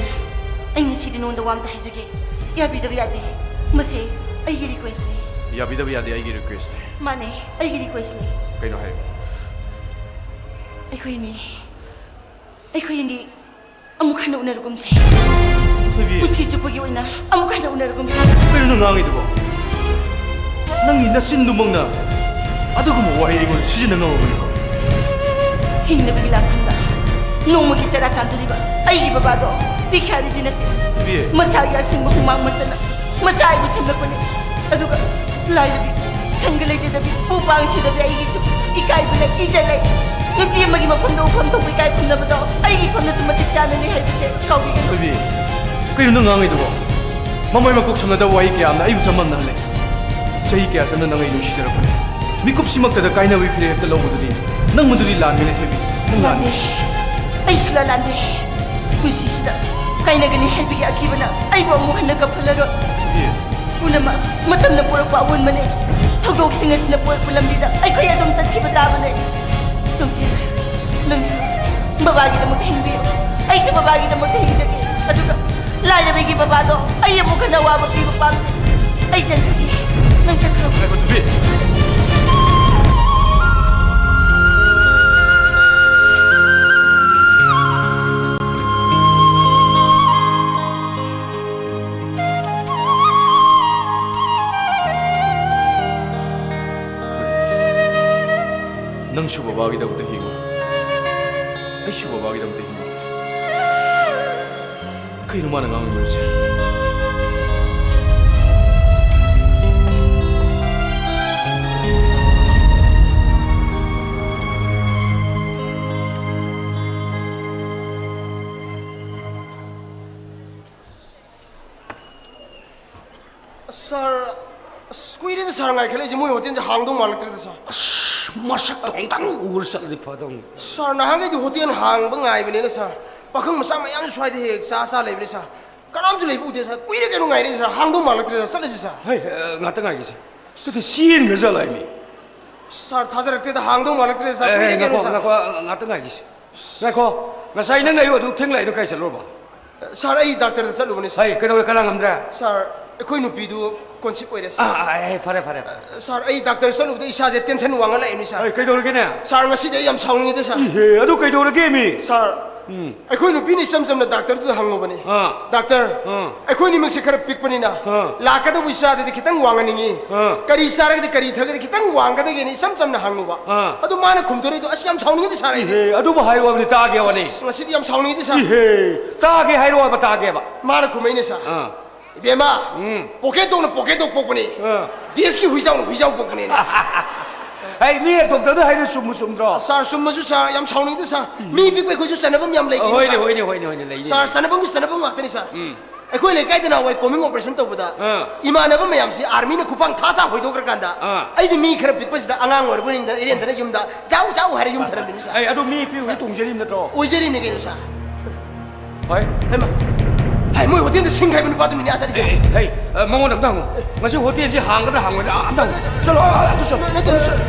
ꯑꯩ ꯉꯁꯤꯗꯤ ꯅꯉꯣꯟꯗ ꯋꯥ ꯑꯝꯇ ꯍꯥꯏꯖꯒꯦ꯫ ꯌꯥꯕꯤꯗꯕ ꯌꯥꯗꯦ꯫ ꯃꯁꯤ ꯑꯩꯒꯤ requestꯅꯤ꯫ ꯌꯥꯕꯤꯗꯕ ꯌꯥꯗꯦ, ꯑꯩꯒꯤ requestꯅꯤ꯫ ꯃꯥꯅꯦ, ꯑꯩꯒꯤ requestꯅꯤ꯫ ꯀꯩꯅꯣ ꯍꯥꯏꯌꯨ꯫ ꯑꯩꯈꯣꯏꯅꯤ, ꯑꯩꯈꯣꯏꯅꯤ ꯑꯃꯨꯛ ꯍꯟꯅ ꯎꯅꯔꯒꯨꯝꯁꯦ꯫ ꯊꯣꯏꯕꯤ꯫ ꯄꯨꯟꯁꯤ ꯆꯨꯞꯄꯒꯤ ꯑꯣꯏꯅ ꯑꯃꯨꯛ ꯍꯟꯅ ꯎꯅꯔꯒꯨꯝꯁꯦ꯫ ꯀꯩꯅꯣ ꯅꯪ ꯉꯥꯡꯉꯤꯗꯨꯕꯣ? ꯅꯪꯒꯤ ꯅꯆꯤꯟꯗꯨꯃꯛꯅ ꯑꯗꯨꯒꯨꯝꯕ ꯋꯥꯍꯩ ꯑꯩꯉꯣꯟꯗ ꯁꯤꯖꯤꯟꯅ ꯉꯝꯃꯕꯅꯤꯀꯣ? ꯍꯤꯡꯅꯕꯒꯤ ꯂꯥꯟꯐꯝꯗ ꯅꯣꯡꯃꯒꯤ ꯆꯔꯥ ꯇꯥꯟꯖꯔꯤꯕ ꯑꯩꯒꯤ ꯕꯕꯥꯗꯣ ꯚꯤꯈꯥꯔꯤꯗꯤ ꯅꯠꯇꯦ꯫ ꯊꯣꯏꯕꯤ꯫ ꯃꯁꯥꯒꯤ ꯑꯁꯦꯡꯕ ꯍꯨꯃꯥꯡ ꯃꯟꯇꯅ ꯃꯆꯥ ꯑꯩꯕꯨ ꯁꯦꯝꯂꯛꯄꯅꯤ꯫ ꯑꯗꯨꯒ ꯂꯥꯏꯔꯕꯤ, ꯁꯪꯒ ꯂꯩꯖꯗꯕꯤ, ꯎ ꯄꯥꯡ ꯁꯨꯗꯕꯤ ꯑꯩꯒꯤꯁꯨ ꯏꯀꯥꯏꯕ ꯂꯩ, ꯏꯖꯠ ꯂꯩ꯫ ꯅꯨꯄꯤ ꯑꯃꯒꯤ ꯃꯐꯝꯗ ꯎꯐꯝ ꯊꯣꯛꯄ ꯏꯀꯥꯏ ꯈꯨꯝꯅꯕꯗꯣ ꯑꯩꯒꯤ ꯏꯐꯝꯗꯁꯨ ꯃꯇꯤꯛ ꯆꯥꯅ ꯂꯩ ꯍꯥꯏꯕꯁꯦ ꯀꯥꯎꯕꯤꯒꯅꯨ꯫ ꯊꯣꯏꯕꯤ, ꯀꯩꯅꯣ ꯅꯪ ꯉꯥꯡꯉꯤꯗꯨꯕꯣ? ꯃꯃꯩ ꯃꯀꯣꯛ ꯁꯝꯅꯗꯕ ꯋꯥꯍꯩ ꯀꯌꯥ ꯑꯃꯅ ꯑꯩꯕꯨ ꯆꯃꯝꯅꯍꯜꯂꯦ꯫ ꯆꯍꯤ ꯀꯌꯥ ꯆꯪꯅ ꯅꯪ ꯑꯩ ꯅꯨꯡꯁꯤꯅꯔꯛꯄꯅꯤ꯫ ꯃꯤꯀꯨꯞꯁꯤꯃꯛꯇꯗ ꯀꯥꯏꯅꯕꯒꯤ ꯐꯤꯔꯦꯞ ꯍꯦꯛꯇ ꯂꯧꯕꯗꯨꯗꯤ ꯅꯪ ꯃꯗꯨꯗꯤ ꯂꯥꯟꯒꯅꯤ ꯊꯣꯏꯕꯤ꯫ ꯅꯪ ꯂꯥꯟ- ꯂꯥꯟꯗꯦ꯫ ꯑꯩ ꯁꯨꯛꯂꯥꯟ ꯂꯥꯟꯗꯦ꯫ ꯄꯨꯟꯁꯤꯁꯤꯗ ꯀꯥꯏꯅꯒꯅꯤ ꯍꯥꯏꯕꯒꯤ ꯑꯀꯤꯕꯅ ꯑꯩꯕꯨ ꯑꯃꯨꯛ ꯍꯟꯅ ꯀꯞꯍꯜꯂꯔꯣꯏ꯫ ꯊꯣꯏꯕꯤ꯫ ꯄꯨꯝꯅꯃꯛ ꯃꯇꯝꯅ ꯄꯨꯔꯛꯄ ꯑꯑꯣꯟꯕꯅꯦ꯫ ꯊꯧꯗꯣꯛꯁꯤꯡ ꯑꯁꯤꯅ ꯄꯨꯔꯛꯄ ꯂꯝꯕꯤꯗ ꯑꯩꯈꯣꯏ ꯑꯗꯨꯝ ꯆꯠꯈꯤꯕ ꯇꯥꯕꯅꯦ꯫ ꯇꯣꯝꯊꯤꯟ, ꯅꯪꯁꯨ ꯕꯕꯥꯒꯤꯗꯃꯛꯇ ꯍꯤꯡꯕꯤꯌꯨ꯫ ꯑꯩꯁꯨ ꯕꯕꯥꯒꯤꯗꯃꯛꯇ ꯍꯤꯡꯖꯒꯦ꯫ ꯑꯗꯨꯒ ꯂꯥꯏꯔꯕꯒꯤ ꯕꯕꯥꯗꯣ ꯑꯩ ꯑꯃꯨꯛ ꯍꯟꯅ ꯑꯋꯥꯕ ꯄꯤꯕ ꯄꯥꯝꯗꯦ꯫ ꯑꯩ ꯆꯠꯈ꯭ꯔꯒꯦ꯫ ꯅꯪ ꯆꯠꯈ꯭ꯔꯣ꯫ ꯉꯥꯏꯈꯣ, ꯊꯣꯏꯕꯤ꯫ ꯅꯪꯁꯨ ꯕꯕꯥꯒꯤꯗꯃꯛꯇ ꯍꯤꯡꯉꯨ꯫ ꯑꯩꯁꯨ ꯕꯕꯥꯒꯤꯗꯃꯛꯇ ꯍꯤꯡꯉꯨ꯫ ꯀꯩꯅꯣ ꯃꯥꯅ ꯉꯥꯡꯉꯤꯕꯁꯦ? ꯁꯥꯔ, ꯑꯁ, ꯀꯨꯏꯔꯦꯗ ꯁꯥꯔ ꯉꯥꯏꯈꯠꯂꯛꯏꯁꯦ꯫ ꯃꯣꯏ ꯍꯣꯇꯦꯜꯁꯦ ꯍꯥꯡꯗꯧ ꯃꯥꯜꯂꯛꯇ꯭ꯔꯦꯗ ꯁꯥꯔ꯫ ꯑꯁ, ꯃꯁꯛꯇꯣ ꯑꯝꯇꯪ ꯎꯔ ꯆꯠꯂꯗꯤ ꯐꯗꯧꯅꯤ꯫ ꯁꯥꯔ, ꯅꯍꯥꯟꯈꯩꯗꯤ ꯍꯣꯇꯦꯜ ꯍꯥꯡꯕ ꯉꯥꯏꯕꯅꯤꯅ ꯁꯥꯔ, ꯄꯥꯈꯪ ꯃꯆꯥ ꯃꯌꯥꯝ ꯁ꯭ꯋꯥꯏꯗ ꯍꯦꯛ ꯍꯦꯛ ꯆꯥ ꯆꯥ ꯂꯩꯕꯅꯤ ꯁꯥꯔ꯫ ꯀꯅꯥꯝꯁꯨ ꯂꯩꯕ ꯎꯗꯦ ꯁꯥꯔ꯫ ꯀꯨꯏꯔꯦ ꯀꯩꯅꯣ ꯉꯥꯏꯔꯛꯏꯁꯦ ꯁꯥꯔ꯫ ꯍꯥꯡꯗꯧ ꯃꯥꯜꯂꯛꯇ꯭ꯔꯦꯗ꯫ ꯆꯠꯂꯁꯤ ꯁꯥꯔ꯫ ꯍꯩ, ꯑ, ꯉꯥꯛꯇ ꯉꯥꯏꯒꯦꯁꯦ꯫ ꯀꯩꯗ ꯆꯦꯟꯈ꯭ꯔ ꯖꯥꯠꯂ ꯍꯥꯏꯃꯤ? ꯁꯥꯔ, ꯊꯥꯖꯔꯛꯇꯦꯗ꯫ ꯍꯥꯡꯗꯧ ꯃꯥꯜꯂꯛꯇ꯭ꯔꯦꯗ ꯁꯥꯔ꯫ ꯑꯦ, ꯀꯨꯏꯔꯦ ꯀꯩꯅꯣ ꯉꯥꯏꯈꯣ, ꯁꯥꯔ꯫ ꯉꯥꯏꯈꯣ, ꯉꯥꯛꯇ ꯉꯥꯏꯒꯦꯁꯦ꯫ ꯉꯥꯏꯈꯣ, ꯉꯁꯥꯏ ꯅꯪ ꯑꯌꯨꯛ ꯑꯗꯨ ꯊꯦꯡꯂꯛꯏꯗꯣ ꯀꯥꯏ ꯆꯠꯂꯨꯔꯕ? ꯁꯥꯔ, ꯑꯩ ꯗꯥꯛꯇꯔꯗ ꯆꯠꯂꯨꯕꯅꯦ ꯁꯥꯔ꯫ ꯍꯩ, ꯀꯩꯗꯧꯔꯦ? ꯀꯅꯥ ꯉꯝꯗ꯭ꯔꯦ? ꯁꯥꯔ, ꯑꯩꯈꯣꯏ ꯅꯨꯄꯤꯗꯨ ꯀꯣꯟꯁꯤꯞ ꯑꯣꯏꯔꯦ ꯁꯥꯔ꯫ ꯑꯥ, ꯑꯥ, ꯑꯦ, ꯐꯔꯦ, ꯐꯔꯦ, ꯐꯔꯦ꯫ ꯁꯥꯔ, ꯑꯩ ꯗꯥꯛꯇꯔ ꯆꯠꯂꯨꯕꯗ ꯏꯁꯥꯁꯦ ꯇꯦꯟꯁꯟ ꯋꯥꯡꯈꯠꯂꯛꯏꯅꯤ ꯁꯥꯔ꯫ ꯑꯩ ꯀꯩꯗꯧꯔꯒꯦꯅꯦ? ꯁꯥꯔ, ꯉꯁꯤꯗꯤ ꯑꯩ ꯌꯥꯝ ꯁꯥꯎꯅꯤꯡꯉꯤꯗ ꯁꯥꯔ꯫ ꯏꯍꯦ, ꯑꯗꯨ ꯀꯩꯗꯧꯔꯒꯦ ꯃꯤ? ꯁꯥꯔ, ꯎꯝ꯫ ꯑꯩꯈꯣꯏ ꯅꯨꯄꯤꯅ ꯏꯆꯝ ꯆꯝꯅ ꯗꯥꯛꯇꯔꯗꯨꯗ ꯍꯪꯉꯨꯕꯅꯤ꯫ ꯑꯥ꯫ "ꯗꯥꯛꯇꯔ, ꯑꯥ꯫ ꯑꯩꯈꯣꯏ ꯅꯤꯃꯛꯁꯦ ꯈꯔ ꯄꯤꯛꯄꯅꯤꯅ ꯑꯥ꯫ ꯂꯥꯛꯀꯗꯧꯕ ꯏꯆꯥꯗꯨꯗꯤ ꯈꯤꯇꯪ ꯋꯥꯡꯍꯟꯅꯤꯡꯉꯤ꯫ ꯑꯥ꯫ ꯀꯔꯤ ꯆꯥꯔꯒꯗꯤ ꯀꯔꯤ ꯊꯛꯑꯒꯗꯤ ꯈꯤꯇꯪ ꯋꯥꯡꯒꯗꯒꯦꯅ?" ꯏꯆꯝ ꯆꯝꯅ ꯍꯪꯉꯨꯕ꯫ ꯑꯥ꯫ ꯑꯗꯨ ꯃꯥꯅ ꯈꯨꯝꯗꯣꯔꯛꯏꯗꯣ ꯑꯁ ꯌꯥꯝ ꯁꯥꯎꯅꯤꯡꯉꯤꯗ ꯁꯥꯔ ꯑꯩꯗꯤ꯫ ꯏꯍꯦ, ꯑꯗꯨꯕꯨ ꯍꯥꯏꯔꯣ ꯍꯥꯏꯕꯅꯤ, ꯇꯥꯒꯦ ꯍꯥꯏꯕꯅꯤ꯫ ꯑꯁ, ꯉꯁꯤꯗꯤ ꯌꯥꯝ ꯁꯥꯎꯅꯤꯡꯉꯤꯗ ꯁꯥꯔ꯫ ꯏꯍꯦ, ꯇꯥꯒꯦ ꯍꯥꯏꯔꯣ ꯍꯥꯏꯕ, ꯇꯥꯒꯦꯕ꯫ ꯃꯥꯅ ꯈꯨꯝꯃꯛꯏꯅꯦ ꯁꯥꯔ꯫ ꯑꯥ꯫ "ꯏꯕꯦꯝꯃ, ꯎꯝ꯫ Pocket ꯗꯣꯛꯅ pocket ꯗꯣꯛ ꯄꯣꯛꯄꯅꯤ꯫ ꯑꯥ꯫ ꯗꯦꯁꯀꯤ ꯍꯨꯏꯖꯥꯎꯅ ꯍꯨꯏꯖꯥꯎ ꯄꯣꯛꯄꯅꯦꯅ"꯫ ꯑꯩ ꯃꯤ ꯗꯣꯛꯇꯔꯗ ꯍꯥꯏꯔꯤ ꯆꯨꯝꯕꯨ ꯆꯨꯝꯗ꯭ꯔꯣ? ꯁꯥꯔ, ꯆꯨꯝꯃꯁꯨ ꯁꯥꯔ, ꯌꯥꯝ ꯁꯥꯎꯅꯤꯡꯗꯦ ꯁꯥꯔ꯫ ꯃꯤ ꯄꯤꯛꯄ ꯑꯩꯈꯣꯏꯁꯨ ꯆꯟꯅꯐꯝ ꯌꯥꯝ ꯂꯩ ꯑ, ꯀꯩꯅꯣ ꯍꯣꯏꯅꯦ, ꯁꯥꯔ꯫ ꯍꯣꯏꯅꯦ, ꯍꯣꯏꯅꯦ, ꯍꯣꯏꯅꯦ, ꯂꯩꯅꯦ꯫ ꯁꯥꯔ, ꯆꯟꯅꯐꯝꯒꯤ ꯆꯟꯅꯐꯝ ꯉꯥꯛꯇꯅꯤ ꯁꯥꯔ꯫ ꯎꯝ꯫ ꯑꯩꯈꯣꯏ ꯂꯩꯀꯥꯏꯗ ꯅꯍꯥꯟꯋꯥꯏ ꯀꯣꯃꯤꯡ ꯑꯣꯄꯔꯦꯁꯟ ꯇꯧꯕꯗ ꯑꯥ꯫ ꯏꯃꯥꯟꯅꯕ ꯃꯌꯥꯝꯁꯤ ꯑꯥꯔꯃꯤꯅ ꯈꯨꯄꯥꯡ ꯊꯥ ꯊꯥ ꯍꯣꯏꯗꯣꯛꯈ꯭ꯔꯀꯥꯟꯗ ꯑꯥ꯫ ꯑꯩꯗꯤ ꯃꯤ ꯈꯔ ꯄꯤꯛꯄꯁꯤꯗ ꯑꯉꯥꯡ ꯑꯣꯏꯔꯕꯣꯏ ꯅꯤꯡꯗꯅ ꯏꯔꯦꯟꯖꯅ ꯌꯨꯝꯗ ꯖꯥꯎ ꯖꯥꯎ ꯍꯥꯏꯔ ꯌꯨꯝ ꯊꯅꯝꯃꯤꯅꯤ ꯁꯥꯔ꯫ ꯑꯩ ꯑꯗꯨ ꯃꯤ ꯄꯤꯛꯄꯒꯤ ꯇꯣꯡꯖꯔꯤꯕ ꯅꯠꯇ꯭ꯔꯣ? ꯑꯣꯏꯖꯔꯤꯅꯦ ꯀꯩꯅꯣ ꯁꯥꯔ꯫ ꯍꯣꯏ꯫ ꯍꯩꯃꯥ! ꯍꯥꯏ, ꯃꯣꯏ ꯍꯣꯇꯦꯜꯗ ꯁꯤꯡ ꯈꯥꯏꯕ ꯅꯨꯄꯥꯗꯨꯅꯤꯅꯦ ꯑꯥ ꯆꯠꯂꯤꯁꯦ꯫ ꯑꯦ, ꯑꯦ, ꯍꯩ, ꯑ, ꯃꯉꯣꯟꯗ ꯑꯝꯇ ꯍꯪꯉꯨ꯫ ꯉꯁꯤ ꯍꯣꯇꯦꯜꯁꯤ ꯍꯥꯡꯒꯗ꯭ꯔꯥ ꯍꯥꯡꯉꯣꯏꯗ꯭ꯔꯥ? ꯑ, ꯑꯝꯇ ꯍꯪꯉꯨ꯫ ꯆꯠꯂꯣ, ꯑ, ꯑꯝꯇ ꯆꯠꯂꯣ꯫ ꯅꯠꯇꯦ,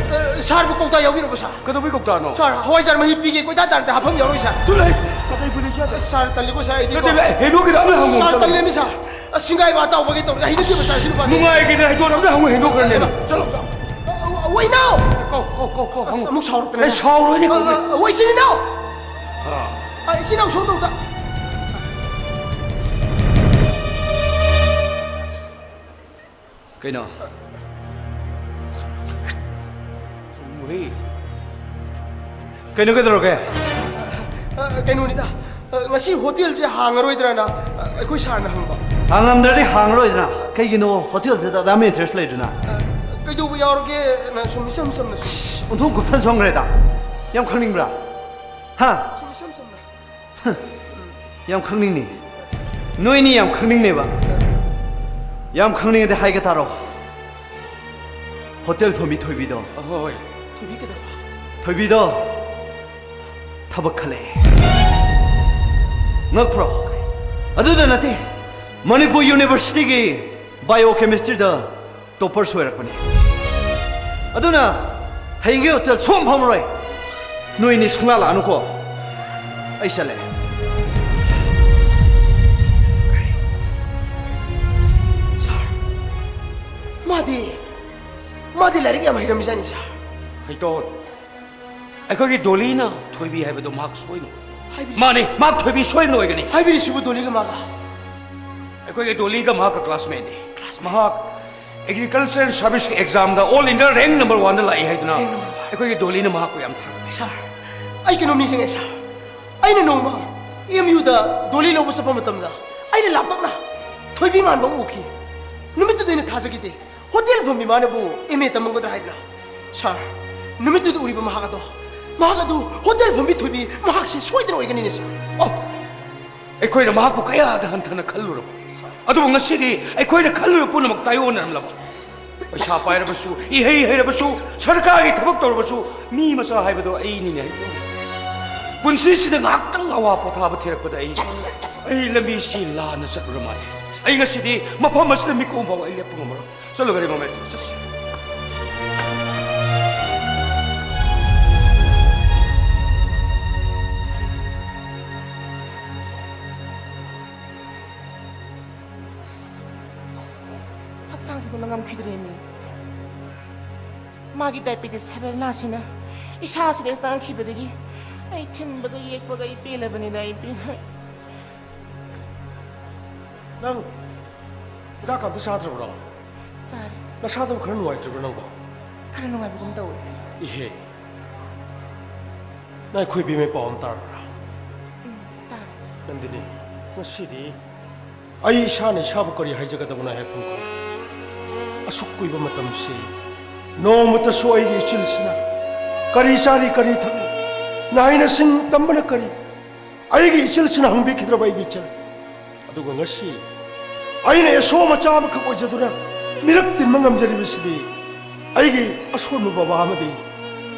ꯑ, ꯁꯥꯔꯕꯨ ꯀꯧꯇꯥ ꯌꯥꯎꯕꯤꯔꯕꯣ, ꯁꯥꯔ? ꯀꯩꯗꯧꯕꯩ ꯀꯧꯇꯥꯅꯣ? ꯁꯥꯔ, ꯍꯋꯥꯏꯖꯥꯔ ꯃꯍꯤ ꯄꯤꯒꯦ, ꯀꯣꯏꯇꯥ ꯇꯥꯟꯅꯗ ꯍꯥꯞꯐꯝ ꯌꯥꯎꯔꯣꯏ, ꯁꯥꯔ꯫ ꯇꯨ ꯂꯩ꯫ ꯀꯗꯥꯏꯕꯨꯗꯤ ꯆꯠꯂꯦ? ꯑꯁ, ꯁꯥꯔ, ꯇꯜꯂꯤꯀꯣ, ꯁꯥꯔ, ꯑꯩꯗꯤ ꯅꯠꯇꯦ, ꯀꯣ꯫ ꯅꯠꯇꯦ, ꯍꯦꯟꯗꯣꯛꯈꯤꯗ ꯑꯝꯇ ꯍꯪꯉꯨ, ꯁꯥꯔ, ꯆꯠꯂꯣ꯫ ꯇꯜꯂꯦꯃꯤ, ꯁꯥꯔ꯫ ꯑꯁ, ꯁꯤꯡꯒꯥꯏꯕ ꯑꯇꯥꯎꯕꯒꯤ ꯇꯧꯔꯗꯤ ꯍꯩꯅꯗꯦꯕ, ꯁꯥꯔ, ꯁꯤ ꯅꯨꯄꯥꯁꯦ꯫ ꯅꯨꯡꯉꯥꯏꯒꯦꯅ ꯍꯩꯗꯣꯛꯑ ꯑꯝꯇ ꯍꯪꯉꯨ, ꯍꯦꯟꯗꯣꯛꯈ꯭ꯔꯅꯦ꯫ ꯍꯩꯃꯥ, ꯆꯠꯂꯣ, ꯆꯠꯂꯣ꯫ ꯑ, ꯑ, ꯋꯥꯏꯅꯥꯎ! ꯀꯧ, ꯀꯧ, ꯀꯧ, ꯀꯧ, ꯑꯁ, ꯍꯪꯉꯨ꯫ ꯑꯃꯨꯛ ꯁꯥꯎꯔꯛꯇꯅ꯫ ꯑꯩ ꯁꯥꯎꯔꯣꯏꯅꯦ, ꯀꯧ꯫ ꯑ, ꯑ, ꯋꯥꯏ ꯏꯆꯤꯟ ꯏꯅꯥꯎ! ꯑꯥ꯫ ꯑ, ꯏꯆꯤꯟ ꯏꯅꯥꯎ ꯁꯣꯛ ꯇꯧꯗ꯫ ꯀꯩꯅꯣ? ꯃꯨꯍꯤ꯫ ꯀꯩꯅꯣ ꯀꯩꯗꯧꯔꯒꯦ? ꯑ, ꯀꯩꯅꯣꯅꯤꯗ, ꯑ, ꯉꯁꯤ ꯍꯣꯇꯦꯜꯁꯦ ꯍꯥꯡꯉꯔꯣꯏꯗ꯭ꯔꯅ, ꯑ, ꯑꯩꯈꯣꯏ ꯁꯥꯔꯅ ꯍꯪꯕ꯫ ꯍꯥꯡꯉꯝꯗ꯭ꯔꯗꯤ ꯍꯥꯡꯉꯔꯣꯏꯗꯅ꯫ ꯀꯩꯒꯤꯅꯣ ꯍꯣꯇꯦꯜꯁꯤꯗ ꯑꯗꯥꯝ ꯏꯟꯇꯔꯦꯁ ꯂꯩꯗꯨꯅ? ꯑ, ꯀꯩꯗꯧꯕ ꯌꯥꯎꯔꯒꯦꯅ ꯁꯨꯝ ꯏꯆꯝ ꯆꯝꯅ ꯁꯨꯝ꯫ ꯑꯣꯟꯊꯣꯛ ꯀꯨꯞꯊꯅ ꯁꯣꯝꯈ꯭ꯔꯦꯗ꯫ ꯌꯥꯝ ꯈꯪꯅꯤꯡꯕ꯭ꯔꯥ? ꯍꯥ? ꯁꯨꯝ ꯏꯆꯝ ꯆꯝꯅ꯫ ꯌꯥꯝ ꯈꯪꯅꯤꯡꯅꯤ꯫ ꯅꯣꯏꯅꯤ ꯌꯥꯝ ꯈꯪꯅꯤꯡꯅꯦꯕ꯫ ꯌꯥꯝ ꯈꯪꯅꯤꯡꯉꯗꯤ ꯍꯥꯏꯒꯦ ꯇꯥꯔꯣ꯫ ꯍꯣꯇꯦꯜ ꯐꯝꯕꯤ ꯊꯣꯏꯕꯤꯗꯣ꯫ ꯑꯍꯣꯏ꯫ ꯊꯣꯏꯕꯤ ꯀꯩꯗꯧꯕ? ꯊꯣꯏꯕꯤꯗꯣ ꯊꯕꯛ ꯈꯜꯂꯛꯑꯦ꯫ ꯉꯛꯄ꯭ꯔꯣ? ꯑꯗꯨꯗ ꯅꯠꯇꯦ, ꯃꯅꯤꯄꯨꯔ ꯌꯨꯅꯤꯚꯔꯁꯤꯇꯤꯒꯤ ꯕꯥꯏꯑꯣ ꯀꯦꯃꯤꯁꯇ꯭ꯔꯤꯗ ꯇꯣꯄꯔꯁꯨ ꯑꯣꯏꯔꯛꯄꯅꯤ꯫ ꯑꯗꯨꯅ ꯍꯌꯦꯡꯒꯤ ꯍꯣꯇꯦꯜ ꯁꯨꯡꯐꯝ ꯐꯝꯃꯔꯣꯏ꯫ ꯅꯣꯏꯅꯤ ꯁꯨꯡꯂꯥꯛ ꯂꯥꯛꯑꯅꯨꯀꯣ꯫ ꯑꯩ ꯆꯠꯂꯦ꯫ ꯁꯥꯔ, ꯃꯥꯗꯤ, ꯃꯥꯗꯤ ꯂꯥꯏꯔꯤꯛ ꯌꯥꯝ ꯍꯩꯔꯝꯃꯤꯖꯥꯠꯅꯤ, ꯁꯥꯔ꯫ ꯍꯩꯇꯣꯟ, ꯑꯩꯈꯣꯏꯒꯤ ꯗꯣꯂꯤꯅ ꯊꯣꯏꯕꯤ ꯍꯥꯏꯕꯗꯣ ꯃꯍꯥꯛ ꯁꯣꯏꯅ ꯍꯥꯏꯕꯤꯔꯤ- ꯃꯥꯅꯤ, ꯃꯍꯥꯛ ꯊꯣꯏꯕꯤ ꯁꯣꯏꯗꯅ ꯑꯣꯏꯒꯅꯤ꯫ ꯍꯥꯏꯕꯤꯔꯤꯁꯤꯕꯨ ꯗꯣꯂꯤꯒ ꯃꯥꯒ? ꯑꯩꯈꯣꯏꯒꯤ ꯗꯣꯂꯤꯒ ꯃꯍꯥꯛꯀ ꯀ꯭ꯂꯥꯁꯃꯦꯠꯅꯤ꯫ ꯃꯍꯥꯛ ꯑꯦꯒ꯭ꯔꯤꯀꯜꯆꯔ ꯑꯦꯟ ꯁꯥꯔꯚꯤꯁꯀꯤ ꯑꯦꯛꯖꯥꯝꯗ ꯑꯣꯜ ꯏꯟꯗꯤꯌꯥ ꯔꯦꯡꯛ ꯅꯝꯕꯔ ꯋꯥꯟꯗ ꯂꯥꯛꯏ ꯍꯥꯏꯗꯨꯅ ꯔꯦꯡꯛ ꯅꯝꯕꯔ ꯋꯥꯟ꯫ ꯑꯩꯈꯣꯏꯒꯤ ꯗꯣꯂꯤꯅ ꯃꯍꯥꯛꯄꯨ ꯌꯥꯝ ꯊꯥꯒꯠꯂꯤ꯫ ꯁꯥꯔ, ꯑꯩ ꯀꯩꯅꯣꯝ ꯅꯤꯡꯁꯤꯡꯉꯦ, ꯁꯥꯔ꯫ ꯑꯩꯅ ꯅꯣꯡꯃ ꯑꯦꯝ ꯌꯨꯗ ꯗꯣꯂꯤ ꯂꯧꯕ ꯆꯠꯄ ꯃꯇꯝꯗ ꯑꯩꯅ ꯂꯥꯞꯇꯛꯅ ꯊꯣꯏꯕꯤ ꯃꯥꯟꯕ ꯑꯃ ꯎꯈꯤ꯫ ꯅꯨꯃꯤꯠꯇꯨꯗ ꯑꯩꯅ ꯊꯥꯖꯈꯤꯗꯦ꯫ ꯍꯣꯇꯦꯜ ꯐꯝꯕꯤ ꯃꯥꯅꯕꯨ ꯑꯦꯝ ꯑꯦ ꯇꯝꯃꯝꯒꯗ꯭ꯔꯥ ꯍꯥꯏꯗꯅ꯫ ꯁꯥꯔ, ꯅꯨꯃꯤꯠꯇꯨꯗ ꯎꯔꯤꯕ ꯃꯍꯥꯛ ꯑꯗꯣ, ꯃꯍꯥꯛ ꯑꯗꯨ ꯍꯣꯇꯦꯜ ꯐꯝꯕꯤ ꯊꯣꯏꯕꯤ ꯃꯍꯥꯛꯁꯦ ꯁꯣꯏꯗꯅ ꯑꯣꯏꯒꯅꯤꯅꯦ, ꯁꯥꯔ꯫ ꯑꯣ! ꯑꯩꯈꯣꯏꯅ ꯃꯍꯥꯛꯄꯨ ꯀꯌꯥꯗ ꯍꯟꯊꯅ ꯈꯜꯂꯨꯔꯕ, ꯁꯥꯔ꯫ ꯑꯗꯨꯕꯨ ꯉꯁꯤꯗꯤ ꯑꯩꯈꯣꯏꯅ ꯈꯜꯂꯨꯔꯤꯕ ꯄꯨꯝꯅꯃꯛ ꯇꯥꯏꯑꯣꯟꯅꯔꯝꯂꯕ꯫ ꯄꯩꯁꯥ ꯄꯥꯏꯔꯕꯁꯨ, ꯏꯍꯩ ꯍꯩꯔꯕꯁꯨ, ꯁꯔꯀꯥꯔꯒꯤ ꯊꯕꯛ ꯇꯧꯔꯕꯁꯨ, ꯃꯤ ꯃꯆꯥ ꯍꯥꯏꯕꯗꯣ ꯑꯩꯅꯤꯅꯦ꯫ ꯄꯨꯟꯁꯤꯁꯤꯗ ꯉꯥꯏꯍꯥꯛꯇꯪ ꯑꯋꯥ ꯄꯣꯊꯥꯕ ꯊꯤꯔꯛꯄꯗ ꯑꯩ, ꯑꯩ ꯂꯝꯕꯤꯁꯤ ꯂꯥꯟꯅ ꯆꯠꯂꯨꯔ ꯃꯥꯜꯂꯦ꯫ ꯑꯩ ꯉꯁꯤꯗꯤ ꯃꯐꯝ ꯑꯁꯤꯗ ꯃꯤꯀꯣꯝ ꯐꯥꯎꯕ ꯑꯩ ꯂꯦꯞꯄ ꯉꯝꯃꯔꯣꯏ꯫ ꯆꯠꯂꯨ, ꯒꯥꯔꯤ ꯃꯃꯥꯏ ꯆꯠꯁꯤ꯫ ꯑꯁ, ꯍꯛꯆꯥꯡꯁꯦ ꯅꯨꯡꯉꯥꯏ ꯉꯝꯈꯤꯗ꯭ꯔꯦꯃꯤ꯫ ꯃꯥꯒꯤ ꯗꯥꯏꯕꯦꯇꯤꯁ ꯍꯥꯏꯕ ꯂꯥꯏꯅꯥꯁꯤꯅ ꯏꯁꯥꯁꯤꯗ ꯆꯪꯈꯤꯕꯗꯒꯤ ꯑꯩ ꯊꯤꯟꯕꯒ ꯌꯦꯛꯄꯒ ꯑꯩ ꯄꯦꯜꯂꯕꯅꯤꯗ, ꯑꯩ ꯄꯦꯜꯂꯦ꯫ ꯅꯪ ꯍꯤꯗꯥꯛꯀ ꯑꯝꯇ ꯆꯥꯗ꯭ꯔꯕ꯭ꯔꯣ? ꯆꯥꯔꯦ꯫ ꯅꯁꯥꯗꯣ ꯈꯔ ꯅꯨꯡꯉꯥꯏꯇ꯭ꯔꯤꯕ꯭ꯔꯣ ꯅꯪꯕꯣ? ꯈꯔ ꯅꯨꯡꯉꯥꯏꯕꯒꯨꯝ ꯇꯧꯋꯦ꯫ ꯏꯍꯦ꯫ ꯅꯪ ꯑꯩꯈꯣꯏ ꯏꯕꯦꯝꯃꯩ ꯄꯥꯎ ꯑꯃ ꯇꯥꯔꯕ꯭ꯔꯥ? ꯎꯝ, ꯇꯥꯔꯦ꯫ ꯅꯟꯗꯤꯅꯤ, ꯉꯁꯤꯗꯤ ꯑꯩ ꯏꯁꯥꯅ ꯏꯁꯥꯕꯨ ꯀꯔꯤ ꯍꯥꯏꯖꯒꯗꯕꯅꯣ ꯍꯥꯏꯐꯝ ꯈꯪꯗꯦ꯫ ꯑꯁꯨꯛ ꯀꯨꯏꯕ ꯃꯇꯝꯁꯤ ꯅꯣꯡꯃꯇꯁꯨ ꯑꯩꯒꯤ ꯏꯆꯤꯜꯁꯤꯅ ꯀꯔꯤ ꯆꯥꯔꯤ, ꯀꯔꯤ ꯊꯛꯏ, ꯅꯥꯏꯅ ꯁꯤꯟ ꯇꯝꯕꯅ ꯀꯔꯤ, ꯑꯩꯒꯤ ꯏꯆꯤꯜꯁꯤꯅ ꯍꯪꯕꯤꯈꯤꯗ꯭ꯔꯕ ꯑꯩꯒꯤ ꯏꯆꯜ꯫ ꯑꯗꯨꯒ ꯉꯁꯤ ꯑꯩꯅ ꯑꯦꯁꯣ ꯃꯆꯥ ꯑꯃꯈꯛ ꯑꯣꯏꯖꯗꯨꯅ ꯃꯤꯔꯛ ꯇꯤꯟꯕ ꯉꯝꯖꯔꯤꯕꯁꯤꯗꯤ ꯑꯩꯒꯤ ꯑꯁꯣꯟꯕ ꯕꯕꯥ ꯑꯃꯗꯤ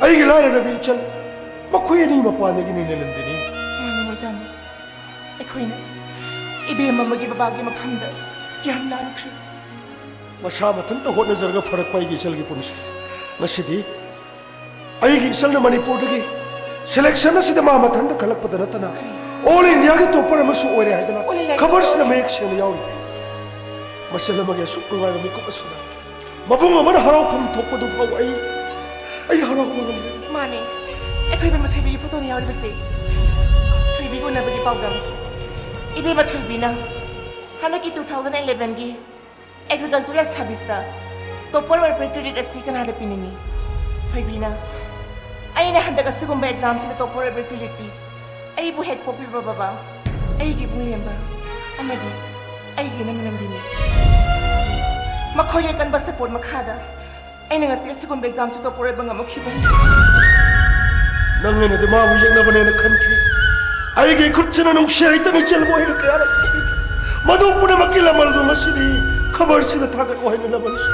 ꯑꯩꯒꯤ ꯂꯥꯏꯔꯔꯕ ꯏꯆꯜ, ꯃꯈꯣꯏ ꯑꯅꯤ ꯃꯄꯥꯟꯗꯒꯤꯅꯤ, ꯅꯟꯗꯤꯅꯤ꯫ ꯃꯥꯅꯤ, ꯃꯣꯏꯗꯥꯅꯤ꯫ ꯑꯩꯈꯣꯏꯅ ꯏꯕꯦꯝ ꯑꯃꯒꯤ ꯕꯕꯥꯒꯤ ꯃꯐꯝꯗ ꯒ꯭ꯌꯥꯟ ꯂꯥꯟꯈ꯭ꯔꯦ꯫ ꯃꯁꯥ ꯃꯊꯟꯇ ꯍꯣꯠꯅꯖꯔꯒ ꯐꯔꯛꯄ ꯑꯩꯒꯤ ꯏꯆꯜꯒꯤ ꯄꯨꯟꯁꯤ꯫ ꯉꯁꯤꯗꯤ ꯑꯩꯒꯤ ꯏꯆꯜꯅ ꯃꯅꯤꯄꯨꯔꯗꯒꯤ selection ꯑꯁꯤꯗ ꯃꯥ ꯃꯊꯟꯇ ꯈꯜꯂꯛꯄꯗ ꯅꯠꯇꯅ all India ꯒꯤ topper ꯑꯃꯁꯨ ꯑꯣꯏꯔꯦ ꯍꯥꯏꯗꯅ ꯑꯣꯜꯂꯦ, ꯌꯥꯏ꯫ ꯈꯕꯔꯁꯤꯗ ꯃꯌꯦꯛ ꯁꯦꯡꯅ ꯌꯥꯎꯔꯤ꯫ ꯃꯆꯜ ꯑꯃꯒꯤ ꯑꯁꯨꯛ ꯅꯨꯡꯉꯥꯏꯕ ꯃꯤꯀꯨꯞ ꯑꯁꯤꯗ ꯃꯕꯨꯡ ꯑꯃꯅ ꯍꯔꯥꯎꯐꯝ ꯊꯣꯛꯄꯗꯨ ꯐꯥꯎ ꯑꯩ, ꯑꯩ ꯍꯔꯥꯎꯕ ꯉꯝꯗꯦ꯫ ꯃꯥꯅꯦ, ꯑꯩꯈꯣꯏ ꯏꯕꯦꯝꯃ ꯊꯣꯏꯕꯤꯒꯤ ꯐꯣꯇꯣꯅ ꯌꯥꯎꯔꯤꯕꯁꯦ꯫ ꯊꯣꯏꯕꯤꯒ ꯎꯅꯕꯒꯤ ꯄꯥꯎꯗꯝ꯫ ꯏꯕꯦꯝꯃ ꯊꯣꯏꯕꯤꯅ ꯍꯟꯗꯛꯀꯤ two thousand eleven ꯒꯤ Agricultural Service ꯇ topper ꯑꯣꯏꯔꯛꯄꯒꯤ credit ꯑꯁꯤ ꯀꯅꯥꯗ ꯄꯤꯅꯤꯡꯉꯤ? ꯊꯣꯏꯕꯤꯅ꯫ ꯑꯩꯅ ꯍꯟꯗꯛ ꯑꯁꯤꯒꯨꯝꯕ exam ꯁꯤꯗ topper ꯑꯣꯏꯕꯒꯤ credit ꯇꯤ ꯑꯩꯕꯨ ꯍꯦꯛ ꯄꯣꯛꯄꯤꯕ ꯕꯕꯥ, ꯑꯩꯒꯤ ꯏꯕꯨꯡ ꯏꯔꯦꯝꯕ ꯑꯃꯗꯤ ꯑꯩꯒꯤ ꯏꯅꯝꯃ ꯅꯟꯗꯤꯅꯤ꯫ ꯃꯈꯣꯏꯒꯤ ꯑꯀꯟꯕ support ꯃꯈꯥꯗ ꯑꯩꯅ ꯉꯁꯤ ꯑꯁꯤꯒꯨꯝꯕ exam ꯁꯤ topper ꯑꯣꯏꯕ ꯉꯝꯃꯛꯈꯤꯕꯅꯤ꯫ ꯅꯪ ꯑꯩꯅꯗꯤ ꯃꯥꯕꯨ ꯌꯦꯛꯅꯕꯅꯦꯅ ꯈꯟꯈꯤ꯫ ꯑꯩꯒꯤ ꯈꯨꯠꯁꯤꯅ ꯅꯨꯡꯁꯤ ꯍꯩꯇꯅ ꯏꯆꯦꯜꯕꯨ ꯑꯩꯅ ꯀꯌꯥꯔꯛ ꯄꯤꯕꯤꯈꯤ꯫ ꯃꯗꯨ ꯄꯨꯝꯅꯃꯛꯀꯤ ꯂꯃꯜꯗꯨ ꯉꯁꯤꯗꯤ ꯈꯕꯔꯁꯤꯗ ꯊꯥꯒꯠꯂꯨ ꯍꯥꯏꯅ ꯂꯃꯟꯁꯨ꯫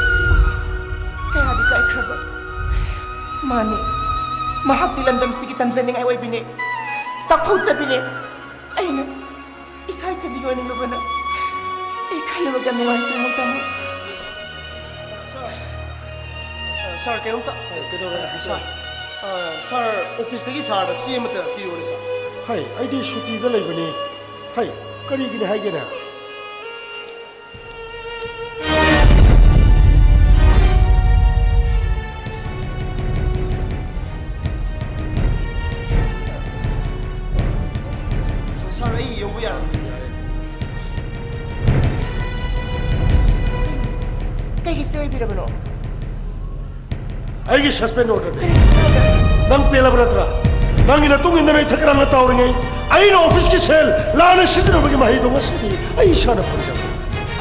ꯀꯌꯥꯗꯤ ꯀꯥꯏꯈ꯭ꯔꯕ꯫ ꯃꯥꯅꯤ, ꯃꯍꯥꯛꯇꯤ ꯂꯝꯗꯝꯁꯤꯒꯤ ꯇꯝꯖꯅꯤꯡꯉꯥꯏ ꯑꯣꯏꯕꯤꯅꯦ, ꯆꯥꯎꯊꯣꯛꯆꯕꯤꯅꯦ꯫ ꯑꯩꯅ ꯏꯁꯥ ꯏꯊꯟꯗꯒꯤ ꯑꯣꯏꯅ ꯂꯨꯕꯅ ꯑꯩ ꯈꯜꯂꯨꯔꯒ ꯅꯨꯡꯉꯥꯏꯇꯦ, ꯃꯣꯏ ꯇꯥꯃꯣ꯫ ꯁꯥꯔ, ꯁꯥꯔ, ꯀꯩꯅꯣꯝꯇ꯫ ꯀꯩꯗꯧꯔꯦ, ꯁꯥꯔ? ꯑ, ꯁꯥꯔ, ꯑꯣꯐꯤꯁꯇꯒꯤ ꯁꯥꯔꯗ ꯆꯦ ꯑꯃꯇ ꯄꯤꯌꯨꯅꯦ, ꯁꯥꯔ꯫ ꯍꯥꯏ, ꯑꯩꯗꯤ ꯁꯨꯇꯤꯗ ꯂꯩꯕꯅꯤ꯫ ꯍꯥꯏ, ꯀꯔꯤꯒꯤꯅꯤ ꯍꯥꯏꯒꯦꯅꯦ? ꯁꯥꯔ, ꯑꯩ ꯌꯧꯕ ꯌꯥꯔꯕ꯭ꯔꯥ? ꯀꯩꯒꯤ ꯁꯤ ꯑꯣꯏꯕꯤꯔꯕꯅꯣ? ꯑꯩꯒꯤ suspend order ꯅꯤ꯫ ꯀꯔꯤ suspend order? ꯅꯪ ꯄꯦꯜꯂꯕ ꯅꯠꯇ꯭ꯔꯥ? ꯅꯪꯒꯤ ꯅꯇꯨꯡ ꯏꯟꯗꯨꯅ ꯏꯊꯛ ꯀꯔꯝꯅ ꯇꯧꯔꯤꯉꯩ? ꯑꯩꯅ ꯑꯣꯐꯤꯁꯀꯤ ꯁꯦꯜ ꯂꯥꯟꯅ ꯁꯤꯖꯤꯟꯅꯕꯒꯤ ꯃꯍꯩꯗꯣ ꯉꯁꯤꯗꯤ ꯑꯩ ꯏꯁꯥꯅ ꯐꯪꯖꯕꯅꯤ꯫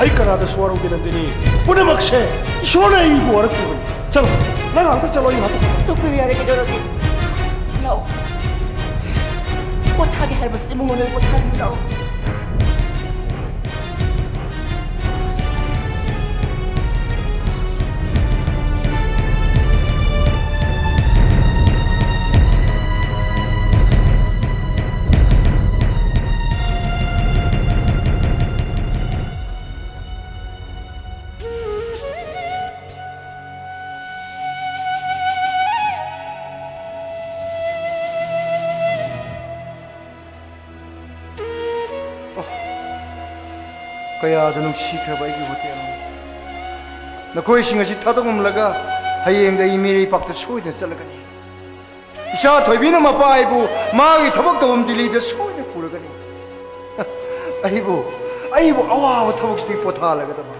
ꯑꯩ ꯀꯅꯥꯗ ꯁꯣꯔꯧꯗꯦ ꯅꯟꯗꯤꯅꯤ꯫ ꯄꯨꯝꯅꯃꯛꯁꯦ ꯏꯁꯣꯔꯅ ꯑꯩꯕꯨ ꯋꯥꯔꯛꯄꯤꯕꯅꯤ꯫ ꯆꯠꯂꯣ, ꯅꯪ ꯉꯥꯛꯇ ꯆꯠꯂꯣ, ꯑꯩ ꯉꯥꯛꯇ ꯇꯣꯛꯄꯤꯔꯣ, ꯌꯥꯔꯦ, ꯀꯩꯗꯧꯔꯒꯦ? ꯂꯥꯛꯑꯣ꯫ ꯄꯣꯊꯥꯒꯦ ꯍꯥꯏꯔꯕꯁꯨ ꯏꯃꯨꯡ ꯃꯅꯨꯡ ꯄꯣꯊꯥꯕꯤꯌꯨ, ꯂꯥꯛꯑꯣ꯫ ꯀꯌꯥꯗ ꯅꯨꯡꯁꯤꯈ꯭ꯔꯕ ꯑꯩꯒꯤ ꯍꯣꯇꯦꯜꯅꯣ꯫ ꯅꯈꯣꯏꯁꯤꯡ ꯑꯁꯤ ꯊꯥꯗꯣꯛꯂꯝꯂꯒ ꯍꯌꯦꯡꯗ ꯑꯩ ꯃꯤꯔꯩꯄꯥꯛꯇ ꯁꯣꯏꯗꯅ ꯆꯠꯂꯒꯅꯤ꯫ ꯏꯆꯥ ꯊꯣꯏꯕꯤꯅ ꯃꯄꯥ ꯑꯩꯕꯨ ꯃꯥꯒꯤ ꯊꯕꯛ ꯇꯧꯐꯝ ꯗꯤꯜꯂꯤꯗ ꯁꯣꯏꯗꯅ ꯄꯨꯔꯒꯅꯤ꯫ ꯑꯩꯕꯨ, ꯑꯩꯕꯨ ꯑꯋꯥꯕ ꯊꯕꯛꯁꯤꯗꯒꯤ ꯄꯣꯊꯥꯍꯜꯂꯒꯗꯕ꯫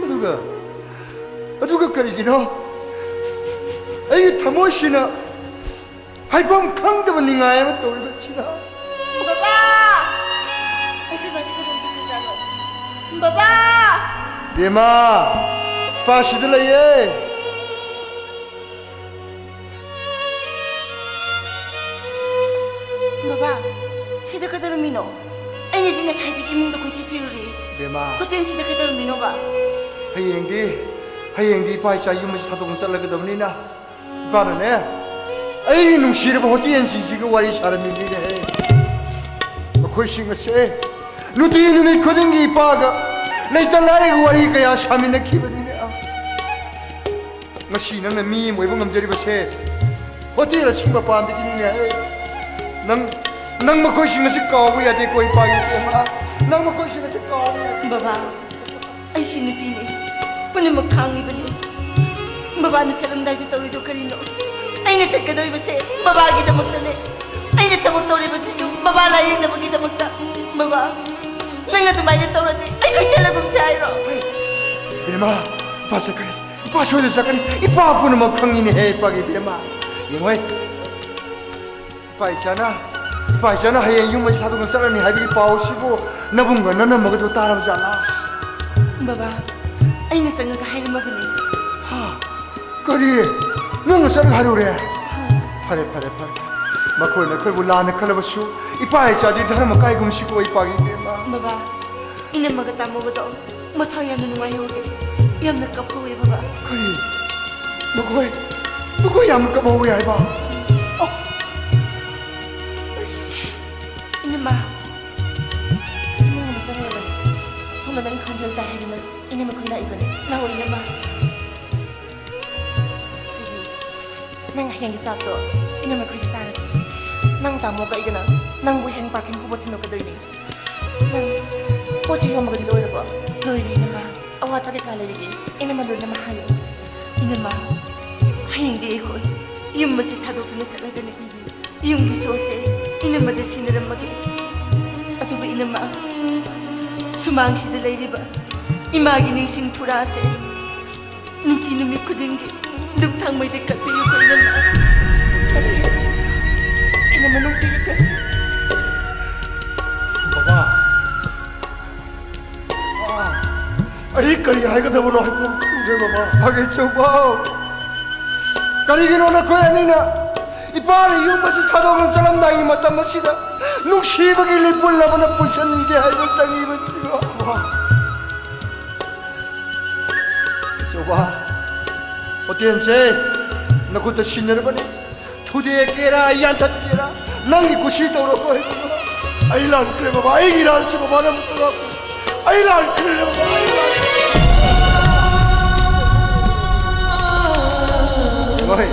ꯑꯗꯨꯒ, ꯑꯗꯨꯒ ꯀꯔꯤꯒꯤꯅꯣ ꯑꯩꯒꯤ ꯊꯃꯣꯏꯁꯤꯅ ꯍꯥꯏꯐꯝ ꯈꯪꯗꯕ ꯅꯤꯡꯉꯥꯏ ꯑꯃ ꯇꯧꯔꯤꯕꯁꯤꯅ? ꯕꯕꯥ! ꯑꯩꯈꯣꯏ ꯕꯥꯁꯤ ꯀꯗꯣꯝ ꯆꯠꯈ꯭ꯔꯖꯥꯠꯅꯣ? ꯕꯕꯥ! ꯕꯦꯝꯃ, ꯏꯄꯥ ꯁꯤꯗ ꯂꯩꯌꯦ꯫ ꯕꯕꯥ, ꯁꯤꯗ ꯀꯩꯗꯧꯔꯝꯃꯤꯅꯣ? ꯑꯩꯅꯗꯤ ꯉꯁꯥꯏꯗꯒꯤ ꯏꯃꯨꯡꯗ ꯀꯣꯏꯊꯤ ꯊꯤꯔꯨꯔꯤ꯫ ꯕꯦꯝꯃ꯫ ꯍꯣꯇꯦꯜꯁꯤꯗ ꯀꯩꯗꯧꯔꯝꯃꯤꯅꯣꯕ? ꯍꯌꯦꯡꯗꯤ, ꯍꯌꯦꯡꯗꯤ ꯏꯄꯥ ꯏꯆꯥ ꯌꯨꯝ ꯑꯁꯤ ꯊꯥꯗꯣꯛꯅ ꯆꯠꯂꯒꯗꯕꯅꯤꯅ, ꯏꯄꯥꯅꯅꯦ, ꯑꯩꯒꯤ ꯅꯨꯡꯁꯤꯔꯕ ꯍꯣꯇꯦꯜꯁꯤꯡꯁꯤꯒ ꯋꯥꯔꯤ ꯁꯥꯔꯝꯃꯤꯅꯤꯅꯦꯍꯦ꯫ ꯃꯈꯣꯏꯁꯤꯡ ꯑꯁꯦ ꯅꯨꯡꯇꯤ ꯅꯨꯃꯤꯠ ꯈꯨꯗꯤꯡꯒꯤ ꯏꯄꯥꯒ ꯂꯩꯇ ꯂꯥꯏꯔꯒꯤ ꯋꯥꯔꯤ ꯀꯌꯥ ꯁꯥꯃꯤꯟꯅꯈꯤꯕꯅꯤꯅꯦ꯫ ꯉꯁꯤ ꯅꯪꯅ ꯃꯤ ꯑꯃ ꯑꯣꯏꯕ ꯉꯝꯖꯔꯤꯕꯁꯦ ꯍꯣꯇꯦꯜ ꯑꯁꯤꯒꯤ ꯃꯄꯥꯟꯗꯒꯤꯅꯤꯅꯦ꯫ ꯅꯪ, ꯅꯪ ꯃꯈꯣꯏꯁꯤꯡ ꯑꯁꯤ ꯀꯥꯎꯕ ꯌꯥꯗꯦꯀꯣ, ꯏꯄꯥꯒꯤ ꯏꯕꯦꯝꯃ꯫ ꯅꯪ ꯃꯈꯣꯏꯁꯤꯡ ꯑꯁꯤ ꯀꯥꯎꯕ ꯌꯥꯗꯦ꯫ ꯕꯕꯥ, ꯑꯩꯁꯤ ꯅꯨꯄꯤꯅꯤ, ꯄꯨꯝꯅꯃꯛ ꯈꯥꯡꯉꯤꯕꯅꯤ꯫ ꯕꯕꯥꯅ ꯆꯠꯂꯝꯗꯥꯏꯗ ꯇꯧꯔꯤꯗꯣ ꯀꯔꯤꯅꯣ? ꯑꯩꯅ ꯆꯠꯀꯗꯧꯔꯤꯕꯁꯦ ꯕꯕꯥꯒꯤꯗꯃꯛꯇꯅꯦ꯫ ꯑꯩꯅ ꯊꯕꯛ ꯇꯧꯔꯤꯕꯁꯤꯁꯨ ꯕꯕꯥ ꯂꯥꯌꯦꯡꯅꯕꯒꯤꯗꯃꯛꯇ꯫ ꯕꯕꯥ, ꯅꯪ ꯑꯗꯨꯃꯥꯏꯅ ꯇꯧꯔꯗꯤ ꯑꯩꯈꯣꯏ ꯆꯠꯂꯒꯨꯝꯁꯦ ꯍꯥꯏꯔꯣ? ꯏꯕꯦꯝꯃ, ꯏꯄꯥ ꯆꯠꯀꯅꯤ꯫ ꯏꯄꯥ ꯁꯣꯏꯗꯅ ꯆꯠꯀꯅꯤ꯫ ꯏꯄꯥ ꯄꯨꯝꯅꯃꯛ ꯈꯪꯉꯤꯅꯦꯍꯦ, ꯏꯄꯥꯒꯤ ꯏꯕꯦꯝꯃ꯫ ꯌꯦꯡꯉꯣꯍꯦ꯫ ꯏꯄꯥ ꯏꯆꯥꯅ, ꯏꯄꯥ ꯏꯆꯥꯅ ꯍꯌꯦꯡ ꯌꯨꯝ ꯑꯁꯤ ꯊꯥꯗꯣꯛꯅ ꯆꯠꯂꯅꯤ ꯍꯥꯏꯕꯒꯤ ꯄꯥꯎꯁꯤꯕꯨ ꯅꯕꯨꯡꯒ ꯅꯅꯝꯃꯒꯗꯣ ꯇꯥꯔꯕ ꯖꯥꯠꯂꯥ? ꯕꯕꯥ, ꯑꯩꯅ ꯆꯪꯉꯒ ꯍꯥꯏꯔꯝꯃꯕꯅꯤ꯫ ꯍꯥ? ꯀꯔꯤ? ꯅꯪꯅ ꯆꯠꯂꯒ ꯍꯥꯏꯔꯨꯔꯦ? ꯐꯔꯦ, ꯐꯔꯦ, ꯐꯔꯦ꯫ ꯃꯈꯣꯏꯅ ꯑꯩꯈꯣꯏꯕꯨ ꯂꯥꯟꯅ ꯈꯜꯂꯕꯁꯨ, ꯏꯄꯥ ꯏꯆꯥꯗꯤ ꯙꯔꯃ ꯀꯥꯏꯒꯨꯝꯁꯤꯀꯣ, ꯏꯄꯥꯒꯤ ꯏꯕꯦꯝꯃ꯫ ꯕꯕꯥ, ꯏꯅꯝꯃꯒ ꯇꯥꯃꯣꯒꯗꯣ ꯃꯊ꯭ꯋꯥꯏ ꯌꯥꯝꯅ ꯅꯨꯡꯉꯥꯏꯍꯧꯗꯦ꯫ ꯌꯥꯝꯅ ꯀꯞꯍꯧꯋꯦ, ꯕꯕꯥ꯫ ꯀꯔꯤ? ꯃꯈꯣꯏ, ꯃꯈꯣꯏ ꯌꯥꯝꯅ ꯀꯞꯍꯧꯋꯦ ꯍꯥꯏꯕ? ꯑꯣ꯫ ꯏꯅꯝꯃ, ꯏꯅꯝꯃ ꯆꯪꯂꯕꯅꯤ꯫ ꯁꯣꯝꯗ ꯅꯪ ꯈꯣꯟꯖꯦꯜ ꯇꯥꯏ ꯍꯥꯏꯗꯨꯅ ꯏꯅꯝꯃ ꯈꯣꯏ ꯂꯥꯛꯏꯕꯅꯤ꯫ ꯂꯥꯛꯑꯣ, ꯏꯅꯝꯃ꯫ ꯅꯪ ꯍꯌꯦꯡꯒꯤ ꯆꯥꯛꯇꯣ ꯏꯅꯝꯃ ꯈꯣꯏꯗ ꯆꯥꯔꯁꯤ꯫ ꯅꯪ ꯇꯥꯃꯣꯒ ꯑꯩꯒꯅ ꯅꯪꯕꯨ ꯍꯌꯦꯡ ꯄꯥꯔꯀꯤꯡ ꯐꯥꯎꯕ ꯊꯤꯟꯗꯣꯛꯀꯗꯣꯏꯅꯤ꯫ ꯅꯪ ꯄꯣꯠ ꯆꯩ ꯌꯣꯝꯕꯒꯗꯤ ꯂꯣꯏꯔꯕꯣ? ꯂꯣꯏꯔꯦ, ꯏꯅꯝꯃ꯫ ꯑꯋꯥꯠꯄ ꯀꯩꯀꯥ ꯂꯩꯔꯤꯒꯦ ꯏꯅꯝꯃ ꯂꯣꯏꯅꯃꯛ ꯍꯥꯏꯌꯨ꯫ ꯏꯅꯝꯃ, ꯍꯌꯦꯡꯗꯤ ꯑꯩꯈꯣꯏ ꯌꯨꯝ ꯑꯁꯤ ꯊꯥꯗꯣꯛꯇꯨꯅ ꯆꯠꯂꯒꯅꯤ꯫ ꯌꯨꯝꯒꯤ ꯁꯣꯁꯦ ꯏꯅꯝꯃꯗ ꯁꯤꯟꯅꯔꯝꯃꯒꯦ꯫ ꯑꯗꯨꯕꯨ ꯏꯅꯝꯃ, ꯁꯨꯃꯥꯡꯁꯤꯗ ꯂꯩꯔꯤꯕ ꯏꯃꯥꯒꯤ ꯅꯤꯡꯁꯤꯡ ꯐꯨꯔꯥꯁꯦ ꯅꯨꯡꯇꯤ ꯅꯨꯃꯤꯠ ꯈꯨꯗꯤꯡꯒꯤ ꯙꯨꯞ ꯊꯥꯡꯃꯩꯗ ꯀꯠꯄꯤꯌꯨꯀꯣ, ꯏꯅꯝꯃ꯫ ꯀꯠꯄꯤꯌꯨ꯫ ꯏꯅꯝꯃ, ꯅꯨꯡꯇꯤꯒꯤ ꯀꯠꯄꯤꯌꯨ꯫ ꯕꯕꯥ꯫ ꯑꯥ, ꯑꯩ ꯀꯔꯤ ꯍꯥꯏꯒꯗꯕꯅꯣ ꯍꯥꯏꯐꯝ ꯈꯪꯗ꯭ꯔꯦ, ꯕꯕꯥ꯫ ꯐꯒꯦ ꯆꯧꯕ꯫ ꯀꯔꯤꯒꯤꯅꯣ ꯅꯈꯣꯏ ꯑꯅꯤꯅ ꯏꯄꯥꯅ ꯌꯨꯝ ꯑꯁꯤ ꯊꯥꯗꯣꯛꯅ ꯆꯠꯂꯝꯗꯥꯏꯒꯤ ꯃꯇꯝ ꯑꯁꯤꯗ ꯅꯨꯡꯁꯤꯕꯒꯤ ꯂꯤꯄꯨꯜ ꯑꯃꯅ ꯄꯨꯟꯁꯤꯟꯒꯦ ꯍꯥꯏꯅ ꯆꯪꯉꯤꯕꯁꯤꯕꯣ? ꯆꯧꯕ, ꯍꯣꯇꯦꯜꯁꯦ ꯅꯈꯨꯠꯇ ꯁꯤꯟꯅꯔꯕꯅꯤ꯫ ꯊꯨꯗꯦꯛꯀꯦꯔꯥ, ꯌꯥꯟꯊꯠꯀꯦꯔꯥ, ꯅꯪꯒꯤ ꯀꯨꯁꯤ ꯇꯧꯔꯣ꯫ ꯑꯩ ꯂꯥꯟꯈ꯭ꯔꯦ, ꯕꯕꯥ꯫ ꯑꯩꯒꯤ ꯏꯔꯥꯜꯁꯤ ꯕꯕꯥꯅ ꯑꯃꯨꯛꯇ ꯉꯥꯛꯄꯤꯌꯨ꯫ ꯑꯩ ꯂꯥꯟꯈ꯭ꯔꯦ, ꯕꯕꯥ꯫ ꯑꯩ ꯂꯥꯟꯈ꯭ꯔꯦ꯫ ꯍꯣꯏ,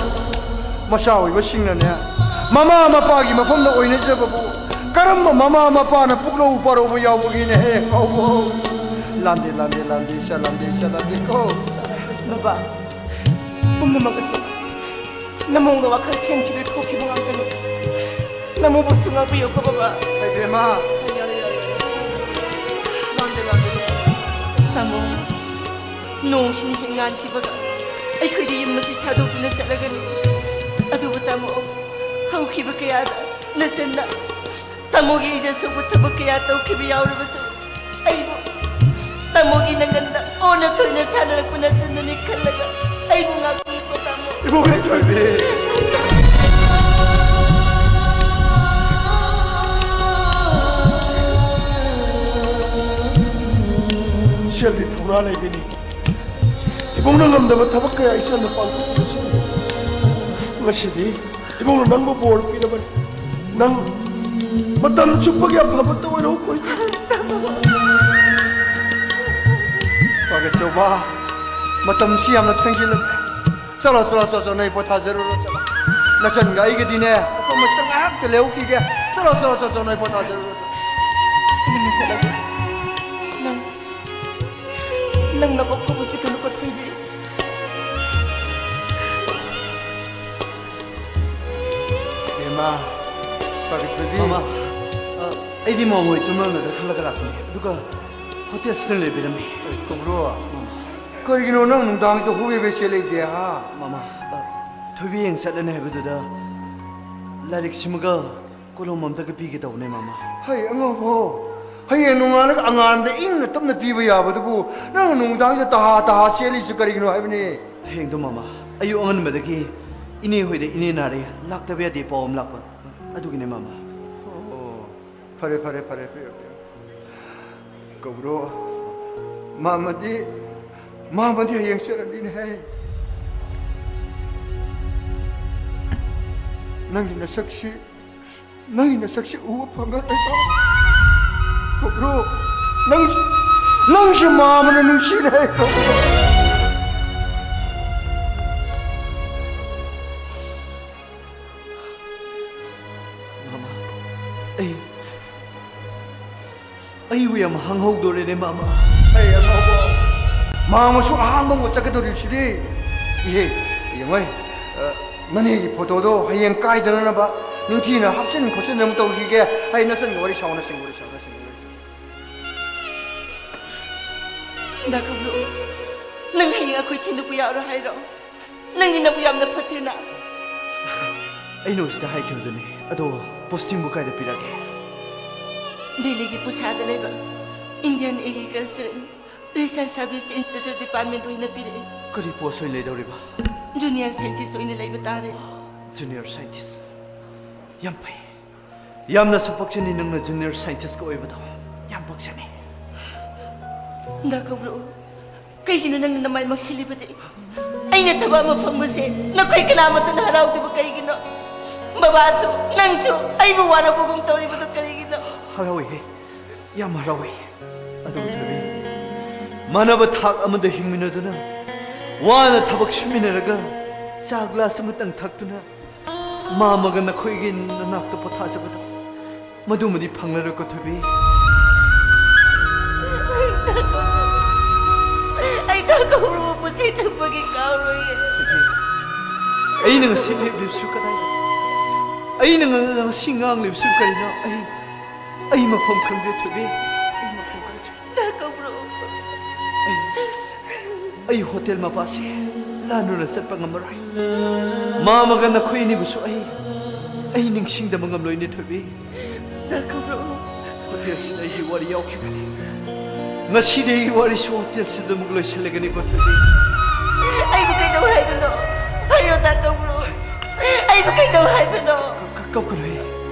ꯃꯆꯥ ꯑꯣꯏꯕꯁꯤꯡꯅꯅꯦ, ꯃꯃꯥ ꯃꯄꯥꯒꯤ ꯃꯐꯝꯗ ꯑꯣꯏꯅꯖꯕꯕꯨ ꯀꯔꯝꯕ ꯃꯃꯥ ꯃꯄꯥꯅ ꯄꯨꯛꯂꯧ ꯄꯥꯔꯧꯕ ꯌꯥꯎꯕꯒꯦꯅꯦ? ꯍꯦ, ꯍꯧꯕ ꯍꯧ꯫ ꯂꯥꯟꯗꯦ, ꯂꯥꯟꯗꯦ, ꯂꯥꯟꯗꯦ, ꯏꯆꯥ, ꯂꯥꯟꯗꯦ, ꯏꯆꯥ, ꯂꯥꯟꯗꯦꯀꯣ꯫ ꯕꯕꯥ, ꯄꯨꯝꯅꯃꯛ ꯑꯁꯤ ꯅꯃꯣꯡꯗ ꯋꯥꯈꯜ ꯊꯦꯟꯈꯤꯕ ꯊꯣꯛꯈꯤꯕ ꯉꯥꯛꯇꯅꯤ꯫ ꯅꯃꯣꯕꯨꯁꯨ ꯉꯥꯛꯄꯤꯌꯨꯀꯣ, ꯕꯕꯥ꯫ ꯏꯕꯦꯝꯃ꯫ ꯌꯥꯔꯦ, ꯌꯥꯔꯦ, ꯌꯥꯔꯦ꯫ ꯂꯥꯟꯗꯦ, ꯂꯥꯟꯗꯦ꯫ ꯇꯥꯃꯣ, ꯅꯣꯡꯁꯤꯅ ꯍꯦꯛ ꯉꯥꯟꯈꯤꯕꯒ ꯑꯩꯈꯣꯏꯗꯤ ꯌꯨꯝ ꯑꯁꯤ ꯊꯥꯗꯣꯛꯇꯨꯅ ꯆꯠꯂꯒꯅꯤ꯫ ꯑꯗꯨꯕꯨ ꯇꯥꯃꯣ, ꯍꯧꯈꯤꯕ ꯀꯌꯥꯗ ꯅꯆꯟꯅ ꯇꯥꯃꯣꯒꯤ ꯏꯖꯠ ꯁꯣꯛꯄ ꯊꯕꯛ ꯀꯌꯥ ꯇꯧꯈꯤꯕ ꯌꯥꯎꯔꯕꯁꯨ, ꯑꯩꯕꯨ ꯇꯥꯃꯣꯒꯤ ꯅꯪꯒꯟꯗ ꯑꯣꯟꯅ ꯇꯣꯏꯅ ꯁꯥꯟꯅꯔꯛꯄ ꯅꯆꯟꯅꯅꯤ ꯈꯜꯂꯒ ꯑꯩꯕꯨ ꯉꯥꯛꯄꯤꯌꯨꯀꯣ, ꯇꯥꯃꯣ꯫ ꯏꯕꯣꯛ ꯂꯟꯊꯣꯏꯕꯤ! ꯁꯦꯜꯗꯤ ꯊꯧꯅꯥ ꯂꯩꯕꯤꯅꯤ꯫ ꯏꯕꯨꯡꯅ ꯉꯝꯗꯕ ꯊꯕꯛ ꯀꯌꯥ ꯏꯆꯟꯅ ꯄꯥꯡꯊꯣꯛꯂꯤꯕꯁꯤꯅꯤ꯫ ꯉꯁꯤꯗꯤ ꯏꯕꯨꯡꯅ ꯅꯪꯕꯨ ꯕꯣꯔ ꯄꯤꯔꯕꯅꯤ꯫ ꯅꯪ ꯃꯇꯝ ꯆꯨꯞꯄꯒꯤ ꯑꯐꯕꯇ ꯑꯣꯏꯔꯛꯎ, ꯀꯣꯏ꯫ ꯄꯥꯒꯠꯆꯧꯕ, ꯃꯇꯝꯁꯤ ꯌꯥꯝꯅ ꯊꯦꯡꯖꯤꯜꯂꯦ꯫ ꯆꯠꯂꯣ, ꯆꯠꯂꯣ, ꯆꯠꯂꯣ, ꯆꯠꯂꯣ, ꯅꯣꯏ ꯄꯣꯊꯥꯖꯔꯨꯔꯣ, ꯆꯠꯂꯣ꯫ ꯅꯆꯟꯒ ꯑꯩꯒꯗꯤꯅꯦ, ꯃꯐꯝ ꯑꯁꯤꯗ ꯉꯥꯏꯍꯥꯛꯇ ꯂꯦꯞꯍꯧꯈꯤꯒꯦ꯫ ꯆꯠꯂꯣ, ꯆꯠꯂꯣ, ꯆꯠꯂꯣ, ꯆꯠꯂꯣ, ꯅꯣꯏ ꯄꯣꯊꯥꯖꯔꯨꯔꯣ, ꯆꯠꯂꯣ꯫ ꯇꯨꯃꯤꯟꯅ ꯆꯠꯂꯒꯦ꯫ ꯅꯪ, ꯅꯪ ꯅꯀꯣꯛ ꯐꯧꯕꯁꯤ ꯀꯩꯅꯣ ꯀꯠꯈ꯭ꯔꯤꯕꯤ꯫ ꯏꯕꯦꯝꯃ, ꯄꯥꯒꯠꯄꯕꯤ꯫ ꯃꯃꯥ, ꯑ, ꯑꯩꯗꯤ ꯃꯃꯣꯏ ꯇꯨꯝꯂꯝꯂꯗ꯭ꯔꯥ ꯈꯜꯂꯒ ꯂꯥꯛꯄꯅꯦ꯫ ꯑꯗꯨꯒ ꯍꯣꯇꯦꯜꯁꯤꯗ ꯂꯩꯕꯤꯔꯝꯃꯤ꯫ ꯀꯧꯕ꯭ꯔꯣ? ꯃꯃꯥ꯫ ꯀꯔꯤꯒꯤꯅꯣ ꯅꯪ ꯅꯨꯡꯗꯥꯡꯁꯤꯗ ꯍꯨꯏ ꯍꯨꯏ ꯆꯦꯜꯂꯤꯕꯗꯤ, ꯍꯥ? ꯃꯃꯥ, ꯑ, ꯊꯣꯏꯕꯤ ꯌꯦꯡ ꯆꯠꯂꯅꯤ ꯍꯥꯏꯕꯗꯨꯗ ꯂꯥꯏꯔꯤꯛ ꯁꯤꯃꯒ ꯀꯣꯂꯣꯝ ꯑꯝꯇꯒ ꯄꯤꯒꯦ ꯇꯧꯕꯅꯦ, ꯃꯃꯥ꯫ ꯍꯩ, ꯑꯉꯥꯎꯕ! ꯍꯌꯦꯡ ꯅꯣꯡꯉꯥꯜꯂꯒ ꯑꯉꯥꯟꯕꯗ ꯏꯪꯅ ꯇꯞꯅ ꯄꯤꯕ ꯌꯥꯕꯗꯨꯕꯨ ꯅꯪ ꯅꯨꯡꯗꯥꯡꯁꯤꯗ ꯇꯍꯥ ꯇꯍꯥ ꯆꯦꯜꯂꯤꯁꯤ ꯀꯔꯤꯒꯤꯅꯣ ꯍꯥꯏꯕꯅꯤ? ꯍꯌꯦꯡꯗꯣ, ꯃꯃꯥ, ꯑꯌꯨꯛ ꯑꯉꯟꯕꯗꯒꯤ ꯏꯅꯦ ꯍꯣꯏꯗ ꯏꯅꯦ ꯅꯥꯔꯦ, ꯂꯥꯛꯇꯕ ꯌꯥꯗꯦ ꯄꯥꯎ ꯑꯃ ꯂꯥꯛꯄ, ꯑꯗꯨꯒꯤꯅꯦ, ꯃꯃꯥ꯫ ꯑꯣ, ꯐꯔꯦ, ꯐꯔꯦ, ꯐꯔꯦ, ꯄꯤꯌꯨ, ꯄꯤꯌꯨ꯫ ꯀꯧꯕ꯭ꯔꯣ? ꯃꯥꯃꯗꯤ, ꯃꯥꯃꯗꯤ ꯍꯌꯦꯡ ꯆꯠꯂꯅꯤꯅꯦꯍꯦ꯫ ꯅꯪꯒꯤ ꯅꯁꯛꯁꯤ, ꯅꯪꯒꯤ ꯅꯁꯛꯁꯤ ꯎꯕ ꯐꯪꯉꯔꯣꯏ꯫ ꯀꯧꯕ꯭ꯔꯣ? ꯅꯪꯁꯤ, ꯅꯪꯁꯤ ꯃꯥꯃꯅ ꯅꯨꯡꯁꯤꯅꯦ, ꯀꯧꯕ꯭ꯔꯣ? ꯃꯃꯥ, ꯑꯩ, ꯑꯩꯕꯨ ꯌꯥꯝ ꯍꯥꯡꯍꯧꯗꯣꯔꯦꯅꯦ, ꯃꯃꯥ꯫ ꯑꯩ ꯑꯉꯥꯎꯕ, ꯃꯥꯃꯁꯨ ꯑꯍꯥꯡꯕ ꯑꯃ ꯆꯠꯀꯗꯧꯔꯤꯕꯁꯤꯗꯤ꯫ ꯏꯍꯦ, ꯌꯦꯡꯉꯣꯏ, ꯑ, ꯅꯅꯦꯒꯤ ꯐꯣꯇꯣꯗꯣ ꯍꯌꯦꯡ ꯀꯥꯏꯗꯅꯅꯕ ꯅꯤꯡꯊꯤꯅ ꯍꯥꯞꯆꯤꯟ ꯈꯣꯠꯆꯤꯟ ꯑꯃ ꯇꯧꯈꯤꯒꯦ꯫ ꯑꯩ ꯅꯆꯟꯒ ꯋꯥꯔꯤ ꯁꯥꯎ, ꯅꯆꯟꯒ ꯋꯥꯔꯤ ꯁꯥꯎ, ꯅꯆꯟꯒ ꯋꯥꯔꯤ ꯁꯥꯎ꯫ ꯗꯥ ꯀꯧꯕ꯭ꯔꯨ, ꯅꯪ ꯍꯌꯦꯡ ꯑꯩꯈꯣꯏ ꯊꯤꯟꯗꯣꯛꯄ ꯌꯥꯎꯔꯣ ꯍꯥꯏꯔꯣ? ꯅꯪꯗꯤ ꯅꯕꯨꯛ ꯌꯥꯝꯅ ꯐꯠꯇꯦꯅ꯫ ꯑꯩꯅ ꯍꯧꯖꯤꯛꯇ ꯍꯥꯏꯈꯤꯕꯗꯨꯅꯤ꯫ ꯑꯗꯣ posting ꯕꯨ ꯀꯥꯏꯗ ꯄꯤꯔꯛꯑꯒꯦ? ꯗꯦꯜꯂꯤꯒꯤ ꯄꯨꯁꯥꯗ ꯂꯩꯕ Indian Agriculture Research Service Institute Department ꯑꯣꯏꯅ ꯄꯤꯔꯛꯑꯦ꯫ ꯀꯔꯤ post ꯑꯣꯏꯅ ꯂꯩꯗꯧꯔꯤꯕ? Junior scientist ꯑꯣꯏꯅ ꯂꯩꯕ ꯇꯥꯔꯦ꯫ Junior scientist? ꯌꯥꯝ ꯐꯩ꯫ ꯌꯥꯝꯅꯁꯨ ꯄꯛꯆꯅꯤ ꯅꯪꯅ junior scientist ꯀ ꯑꯣꯏꯕꯗꯣ꯫ ꯌꯥꯝ ꯄꯛꯆꯅꯤ꯫ ꯗꯥ ꯀꯧꯕ꯭ꯔꯨ, ꯀꯩꯒꯤꯅꯣ ꯅꯪꯅ ꯅꯃꯥꯏ ꯃꯛꯁꯤꯜꯂꯤꯕꯗꯤ? ꯑꯩꯅ ꯊꯕꯛ ꯑꯃ ꯐꯪꯕꯁꯦ ꯅꯈꯣꯏ ꯀꯅꯥꯃꯠꯇꯅ ꯍꯔꯥꯎꯗꯕ ꯀꯩꯒꯤꯅꯣ? ꯕꯕꯥꯁꯨ, ꯅꯪꯁꯨ ꯑꯩꯕꯨ ꯋꯥꯔꯧꯕꯒꯨꯝ ꯇꯧꯔꯤꯕꯗꯣ ꯀꯔꯤꯒꯤꯅꯣ? ꯍꯔꯥꯎꯏꯍꯦ, ꯌꯥꯝ ꯍꯔꯥꯎꯏ꯫ ꯑꯗꯨꯕꯨ ꯊꯣꯏꯕꯤ, ꯃꯥꯟꯅꯕ ꯊꯥꯛ ꯑꯃꯗ ꯍꯤꯡꯃꯤꯟꯅꯗꯨꯅ, ꯋꯥꯅ ꯊꯕꯛ ꯁꯨꯃꯤꯟꯅꯔꯒ, ꯆꯥ glass ꯑꯃꯇꯪ ꯊꯛꯇꯨꯅ, ꯃꯥꯝꯃꯒ ꯅꯈꯣꯏꯒꯤ ꯅꯅꯥꯛꯇ ꯄꯣꯊꯥꯖꯕꯗꯣ, ꯃꯗꯨꯃꯗꯤ ꯐꯪꯂꯔꯣꯏꯀꯣ ꯊꯣꯏꯕꯤ꯫ ꯑꯩ ꯗꯥ ꯀꯧꯕ꯭ꯔꯨ, ꯑꯩ ꯗꯥ ꯀꯧꯕ꯭ꯔꯨꯕꯨ ꯄꯨꯟꯁꯤ ꯆꯨꯞꯄꯒꯤ ꯀꯥꯎꯔꯣꯏꯌꯦ꯫ ꯊꯣꯏꯕꯤ, ꯑꯩꯅ ꯉꯁꯤ ꯂꯦꯞꯂꯤꯕꯁꯨ ꯀꯗꯥꯏꯗ? ꯑꯩꯅ ꯉ-, ꯉꯁꯤ ꯉꯥꯡꯂꯤꯕꯁꯨ ꯀꯔꯤꯅꯣ? ꯑꯩ, ꯑꯩ ꯃꯐꯝ ꯈꯪꯗ꯭ꯔꯦ ꯊꯣꯏꯕꯤ, ꯑꯩ ꯃꯐꯝ ꯈꯪꯗ꯭ꯔꯦ꯫ ꯗꯥ ꯀꯧꯕ꯭ꯔꯨ꯫ ꯑꯩ, ꯑꯩ hotel ꯃꯄꯥꯁꯦ ꯂꯥꯟꯗꯨꯅ ꯆꯠꯄ ꯉꯝꯃꯔꯣꯏ꯫ ꯃꯥꯝꯃꯒ ꯅꯈꯣꯏ ꯑꯅꯤꯕꯨꯁꯨ ꯑꯩ, ꯑꯩ ꯅꯤꯡꯁꯤꯡꯗꯕ ꯉꯝꯂꯣꯏꯅꯦ ꯊꯣꯏꯕꯤ꯫ ꯗꯥ ꯀꯧꯕ꯭ꯔꯨ꯫ Hotel ꯁꯤꯗ ꯑꯩꯒꯤ ꯋꯥꯔꯤ ꯌꯥꯎꯈꯤꯕꯅꯤ꯫ ꯉꯁꯤꯗꯤ ꯑꯩꯒꯤ ꯋꯥꯔꯤꯁꯨ hotel ꯁꯤꯗ ꯑꯃꯨꯛ ꯂꯣꯏꯁꯤꯜꯂꯒꯅꯤꯀꯣ ꯊꯣꯏꯕꯤ꯫ ꯑꯩꯕꯨ ꯀꯩꯗꯧ ꯍꯥꯏꯕꯅꯣ? ꯍꯥꯏꯌꯣ ꯗꯥ ꯀꯧꯕ꯭ꯔꯨ꯫ ꯑꯩꯕꯨ ꯀꯩꯗꯧ ꯍꯥꯏꯕꯅꯣ? ꯀ-, ꯀ-, ꯀꯞꯀꯅꯨꯍꯦ꯫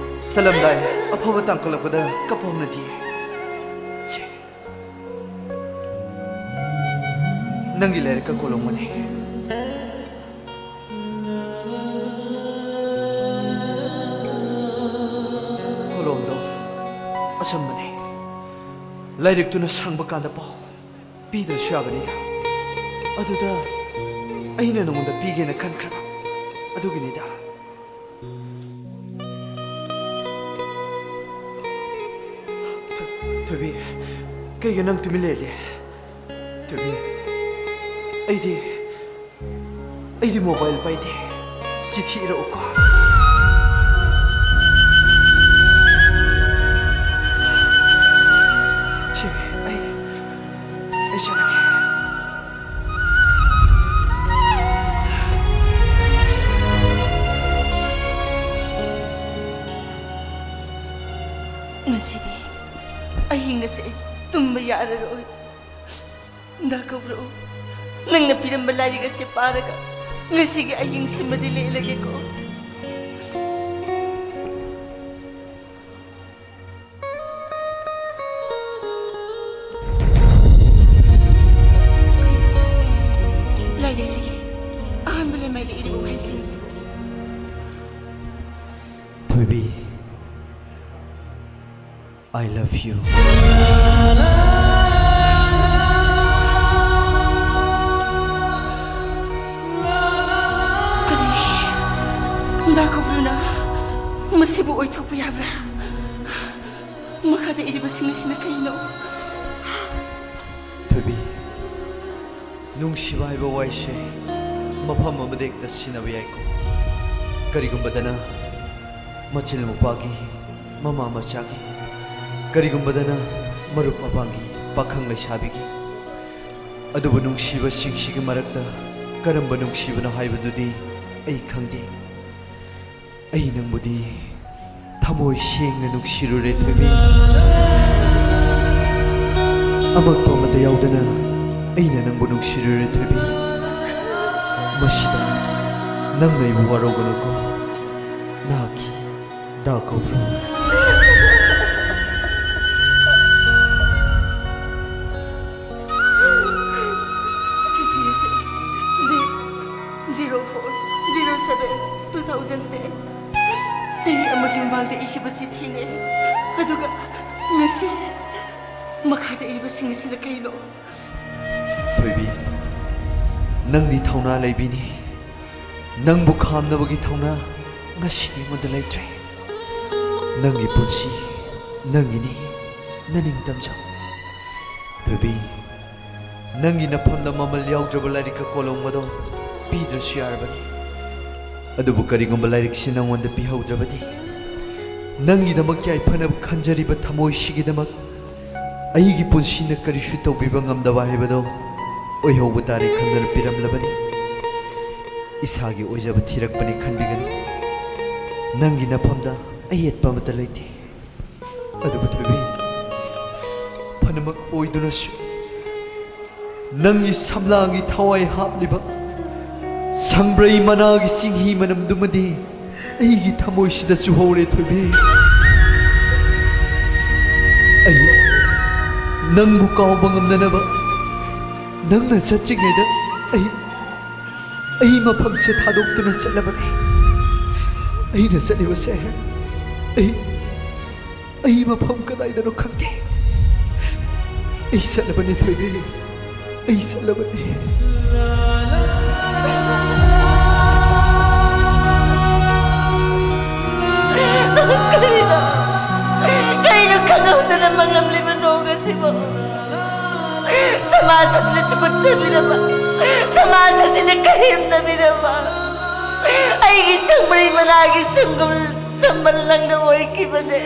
ꯆꯠꯂꯝꯗꯥꯏ ꯑꯐꯕ ꯇꯥꯡꯀꯛꯂꯛꯄꯗ ꯀꯞꯄ ꯍꯧꯅꯗꯤꯌꯦ꯫ ꯁꯦ꯫ ꯅꯪꯒꯤ ꯂꯥꯏꯔꯤꯛꯀ ꯀꯣꯂꯣꯝꯒꯅꯤ꯫ ꯀꯣꯂꯣꯝꯗꯣ ꯑꯆꯝꯕꯅꯦ꯫ ꯂꯥꯏꯔꯤꯛꯇꯨꯅ ꯁꯪꯕ ꯀꯥꯟꯗ ꯄꯥꯎ꯫ ꯄꯤꯗ꯭ꯔꯁꯨ ꯌꯥꯕꯅꯤꯗ꯫ ꯑꯗꯨꯗ ꯑꯩꯅ ꯅꯉꯣꯟꯗ ꯄꯤꯒꯦꯅ ꯈꯟꯈ꯭ꯔꯕ꯫ ꯑꯗꯨꯒꯤꯅꯤꯗ꯫ ꯊꯣ-, ꯊꯣꯏꯕꯤ, ꯀꯩꯒꯤ ꯅꯪ ꯇꯨꯃꯤꯟ ꯂꯩꯔꯗꯤ? ꯊꯣꯏꯕꯤ, ꯑꯩꯗꯤ, ꯑꯩꯗꯤ mobile ꯄꯥꯏꯗꯦ꯫ ꯆꯤꯊꯤ ꯏꯔꯛꯎꯀꯣ꯫ ꯊꯦꯡꯉꯦ, ꯑꯩ, ꯑꯩ ꯆꯠꯂꯒꯦ꯫ ꯉꯁꯤꯗꯤ ꯑꯍꯤꯡ ꯑꯁꯦ ꯇꯨꯝꯕ ꯌꯥꯔꯔꯣꯏ꯫ ꯗꯥ ꯀꯧꯕ꯭ꯔꯨ, ꯅꯪꯅ ꯄꯤꯔꯝꯕ ꯂꯥꯏꯔꯤꯛ ꯑꯁꯤ ꯄꯥꯔꯒ ꯉꯁꯤꯒꯤ ꯑꯍꯤꯡꯁꯤꯃꯗꯤ ꯂꯦꯜꯂꯒꯦꯀꯣ꯫ ꯂꯥꯏꯔꯤꯛꯁꯤꯒꯤ ꯑꯍꯥꯟꯕ ꯂꯩꯃꯥꯏꯗ ꯏꯔꯤꯕ ꯋꯥꯍꯩꯁꯤꯡ ꯑꯁꯤꯕꯨ꯫ ꯊꯣꯏꯕꯤ, I love you. ꯀꯔꯤ? ꯗꯥ ꯀꯧꯕ꯭ꯔꯨꯅ ꯃꯁꯤꯕꯨ ꯑꯣꯏꯊꯣꯛꯄ ꯌꯥꯕ꯭ꯔꯥ? ꯃꯈꯥꯗ ꯏꯔꯤꯕꯁꯤꯡ ꯑꯁꯤꯅ ꯀꯩꯅꯣ? ꯊꯣꯏꯕꯤ, ꯅꯨꯡꯁꯤꯕ ꯍꯥꯏꯕ ꯋꯥꯍꯩꯁꯦ ꯃꯐꯝ ꯑꯃꯗ ꯍꯦꯛꯇ ꯁꯤꯖꯤꯟꯅꯕ ꯌꯥꯏꯀꯣ꯫ ꯀꯔꯤꯒꯨꯝꯕꯗꯅ ꯃꯆꯤꯜ ꯃꯧꯄ꯭ꯋꯥꯒꯤ, ꯃꯃꯥ ꯃꯆꯥꯒꯤ, ꯀꯔꯤꯒꯨꯝꯕꯗꯅ ꯃꯔꯨꯞ ꯃꯄꯥꯡꯒꯤ, ꯄꯥꯈꯪ ꯂꯩꯁꯥꯕꯤꯒꯤ꯫ ꯑꯗꯨꯕꯨ ꯅꯨꯡꯁꯤꯕꯁꯤꯡꯁꯤꯒꯤ ꯃꯔꯛꯇ ꯀꯔꯝꯕ ꯅꯨꯡꯁꯤꯕꯅꯣ ꯍꯥꯏꯕꯗꯨꯗꯤ ꯑꯩ ꯈꯪꯗꯦ꯫ ꯑꯩ ꯅꯪꯕꯨꯗꯤ ꯊꯃꯣꯏ ꯁꯦꯡꯅ ꯅꯨꯡꯁꯤꯔꯨꯔꯦ, ꯊꯣꯏꯕꯤ꯫ ꯑꯃꯛꯄ ꯑꯃꯠꯇ ꯌꯥꯎꯗꯅ ꯑꯩꯅ ꯅꯪꯕꯨ ꯅꯨꯡꯁꯤꯔꯨꯔꯦ, ꯊꯣꯏꯕꯤ꯫ ꯃꯁꯤꯗ ꯅꯪꯅ ꯑꯩꯕꯨ ꯋꯥꯔꯧꯒꯅꯨꯀꯣ, ꯅꯍꯥꯛꯀꯤ ꯗꯥ ꯀꯧꯕ꯭ꯔꯨ꯫ ꯆꯤꯊꯤ ꯑꯁꯤ date zero four zero seven two thousand ten, ꯆꯍꯤ ꯑꯃꯒꯤ ꯃꯃꯥꯡꯗ ꯏꯈꯤꯕ ꯆꯤꯊꯤꯅꯦ꯫ ꯑꯗꯨꯒ ꯉꯁꯤ ꯃꯈꯥꯗ ꯏꯕꯁꯤꯡ ꯑꯁꯤꯅ ꯀꯩꯅꯣ? ꯊꯣꯏꯕꯤ, ꯅꯪꯗꯤ ꯊꯧꯅꯥ ꯂꯩꯕꯤꯅꯤ꯫ ꯅꯪꯕꯨ ꯈꯥꯝꯅꯕꯒꯤ ꯊꯧꯅꯥ ꯉꯁꯤꯗꯤ ꯑꯩꯉꯣꯟꯗ ꯂꯩꯇ꯭ꯔꯦ꯫ ꯅꯪꯒꯤ ꯄꯨꯟꯁꯤ ꯅꯪꯒꯤꯅꯤ, ꯅꯅꯤꯡꯇꯝꯖꯧ꯫ ꯊꯣꯏꯕꯤ, ꯅꯪꯒꯤ ꯅꯐꯝꯗ ꯃꯃꯜ ꯌꯥꯎꯗ꯭ꯔꯕ ꯂꯥꯏꯔꯤꯛꯀ ꯀꯣꯂꯣꯝꯒꯗꯣ ꯄꯤꯗ꯭ꯔꯁꯨ ꯌꯥꯔꯕꯅꯤ꯫ ꯑꯗꯨꯕꯨ ꯀꯔꯤꯒꯨꯝꯕ ꯂꯥꯏꯔꯤꯛꯁꯤ ꯅꯪꯉꯣꯟꯗ ꯄꯤꯍꯧꯗ꯭ꯔꯕꯗꯤ, ꯅꯪꯒꯤꯗꯃꯛ ꯌꯥꯏꯐꯅꯕ ꯈꯟꯖꯔꯤꯕ ꯊꯃꯣꯏꯁꯤꯒꯤꯗꯃꯛ ꯑꯩꯒꯤ ꯄꯨꯟꯁꯤꯅ ꯀꯔꯤꯁꯨ ꯇꯧꯕꯤꯕ ꯉꯝꯗꯕ ꯍꯥꯏꯕꯗꯣ ꯑꯣꯏꯍꯧꯕ ꯇꯥꯔꯦ ꯈꯟꯗꯨꯅ ꯄꯤꯔꯝꯂꯕꯅꯤ꯫ ꯏꯁꯥꯒꯤ ꯑꯣꯏꯖꯕ ꯊꯤꯔꯛꯄꯅꯤ ꯈꯟꯕꯤꯒꯅꯨ꯫ ꯅꯪꯒꯤ ꯅꯐꯝꯗ ꯑꯌꯦꯠꯄ ꯑꯃꯠꯇ ꯂꯩꯇꯦ꯫ ꯑꯗꯨꯕꯨ ꯊꯣꯏꯕꯤ, ꯐꯅꯃꯛ ꯑꯣꯏꯗꯨꯅꯁꯨ, ꯅꯪꯒꯤ ꯁꯝꯂꯥꯒꯤ ꯊꯋꯥꯏ ꯍꯥꯞꯂꯤꯕ ꯁꯪꯕ꯭ꯔꯩ ꯃꯅꯥꯒꯤ ꯆꯤꯡꯍꯤ ꯃꯅꯝꯗꯨꯃꯗꯤ ꯑꯩꯒꯤ ꯊꯃꯣꯏꯁꯤꯗ ꯆꯨꯍꯧꯔꯦ, ꯊꯣꯏꯕꯤ꯫ ꯑꯩ ꯅꯪꯕꯨ ꯀꯥꯎꯕ ꯉꯝꯅꯅꯕ, ꯅꯪꯅ ꯆꯠꯇ꯭ꯔꯤꯉꯩꯗ ꯑꯩ, ꯑꯩ ꯃꯐꯝꯁꯦ ꯊꯥꯗꯣꯛꯇꯨꯅ ꯆꯠꯂꯕꯅꯤ꯫ ꯑꯩꯅ ꯆꯠꯂꯤꯕꯁꯦ, ꯑꯩ, ꯑꯩ ꯃꯐꯝ ꯀꯗꯥꯏꯗꯅꯣ ꯈꯪꯗꯦ꯫ ꯑꯩ ꯆꯠꯂꯕꯅꯤ, ꯊꯣꯏꯕꯤ꯫ ꯑꯩ ꯆꯠꯂꯕꯅꯤ꯫ ꯀꯔꯤꯅꯣ? ꯀꯔꯤꯅꯣ ꯈꯪꯍꯧꯗꯅ ꯃꯪꯂꯝꯂꯤꯕ ꯅꯣꯡ ꯑꯁꯤꯕꯨ? ꯁꯃꯥꯖ ꯑꯁꯤꯅ ꯇꯨꯀꯠꯆꯕꯤꯔꯕ, ꯁꯃꯥꯖ ꯑꯁꯤꯅ ꯀꯔꯦꯝꯅꯕꯤꯔꯕ, ꯑꯩꯒꯤ ꯁꯪꯕ꯭ꯔꯩ ꯃꯅꯥꯒꯤ ꯁꯪꯒꯣꯝ ꯁꯝꯕꯜ ꯅꯪꯅ ꯑꯣꯏꯈꯤꯕꯅꯦ꯫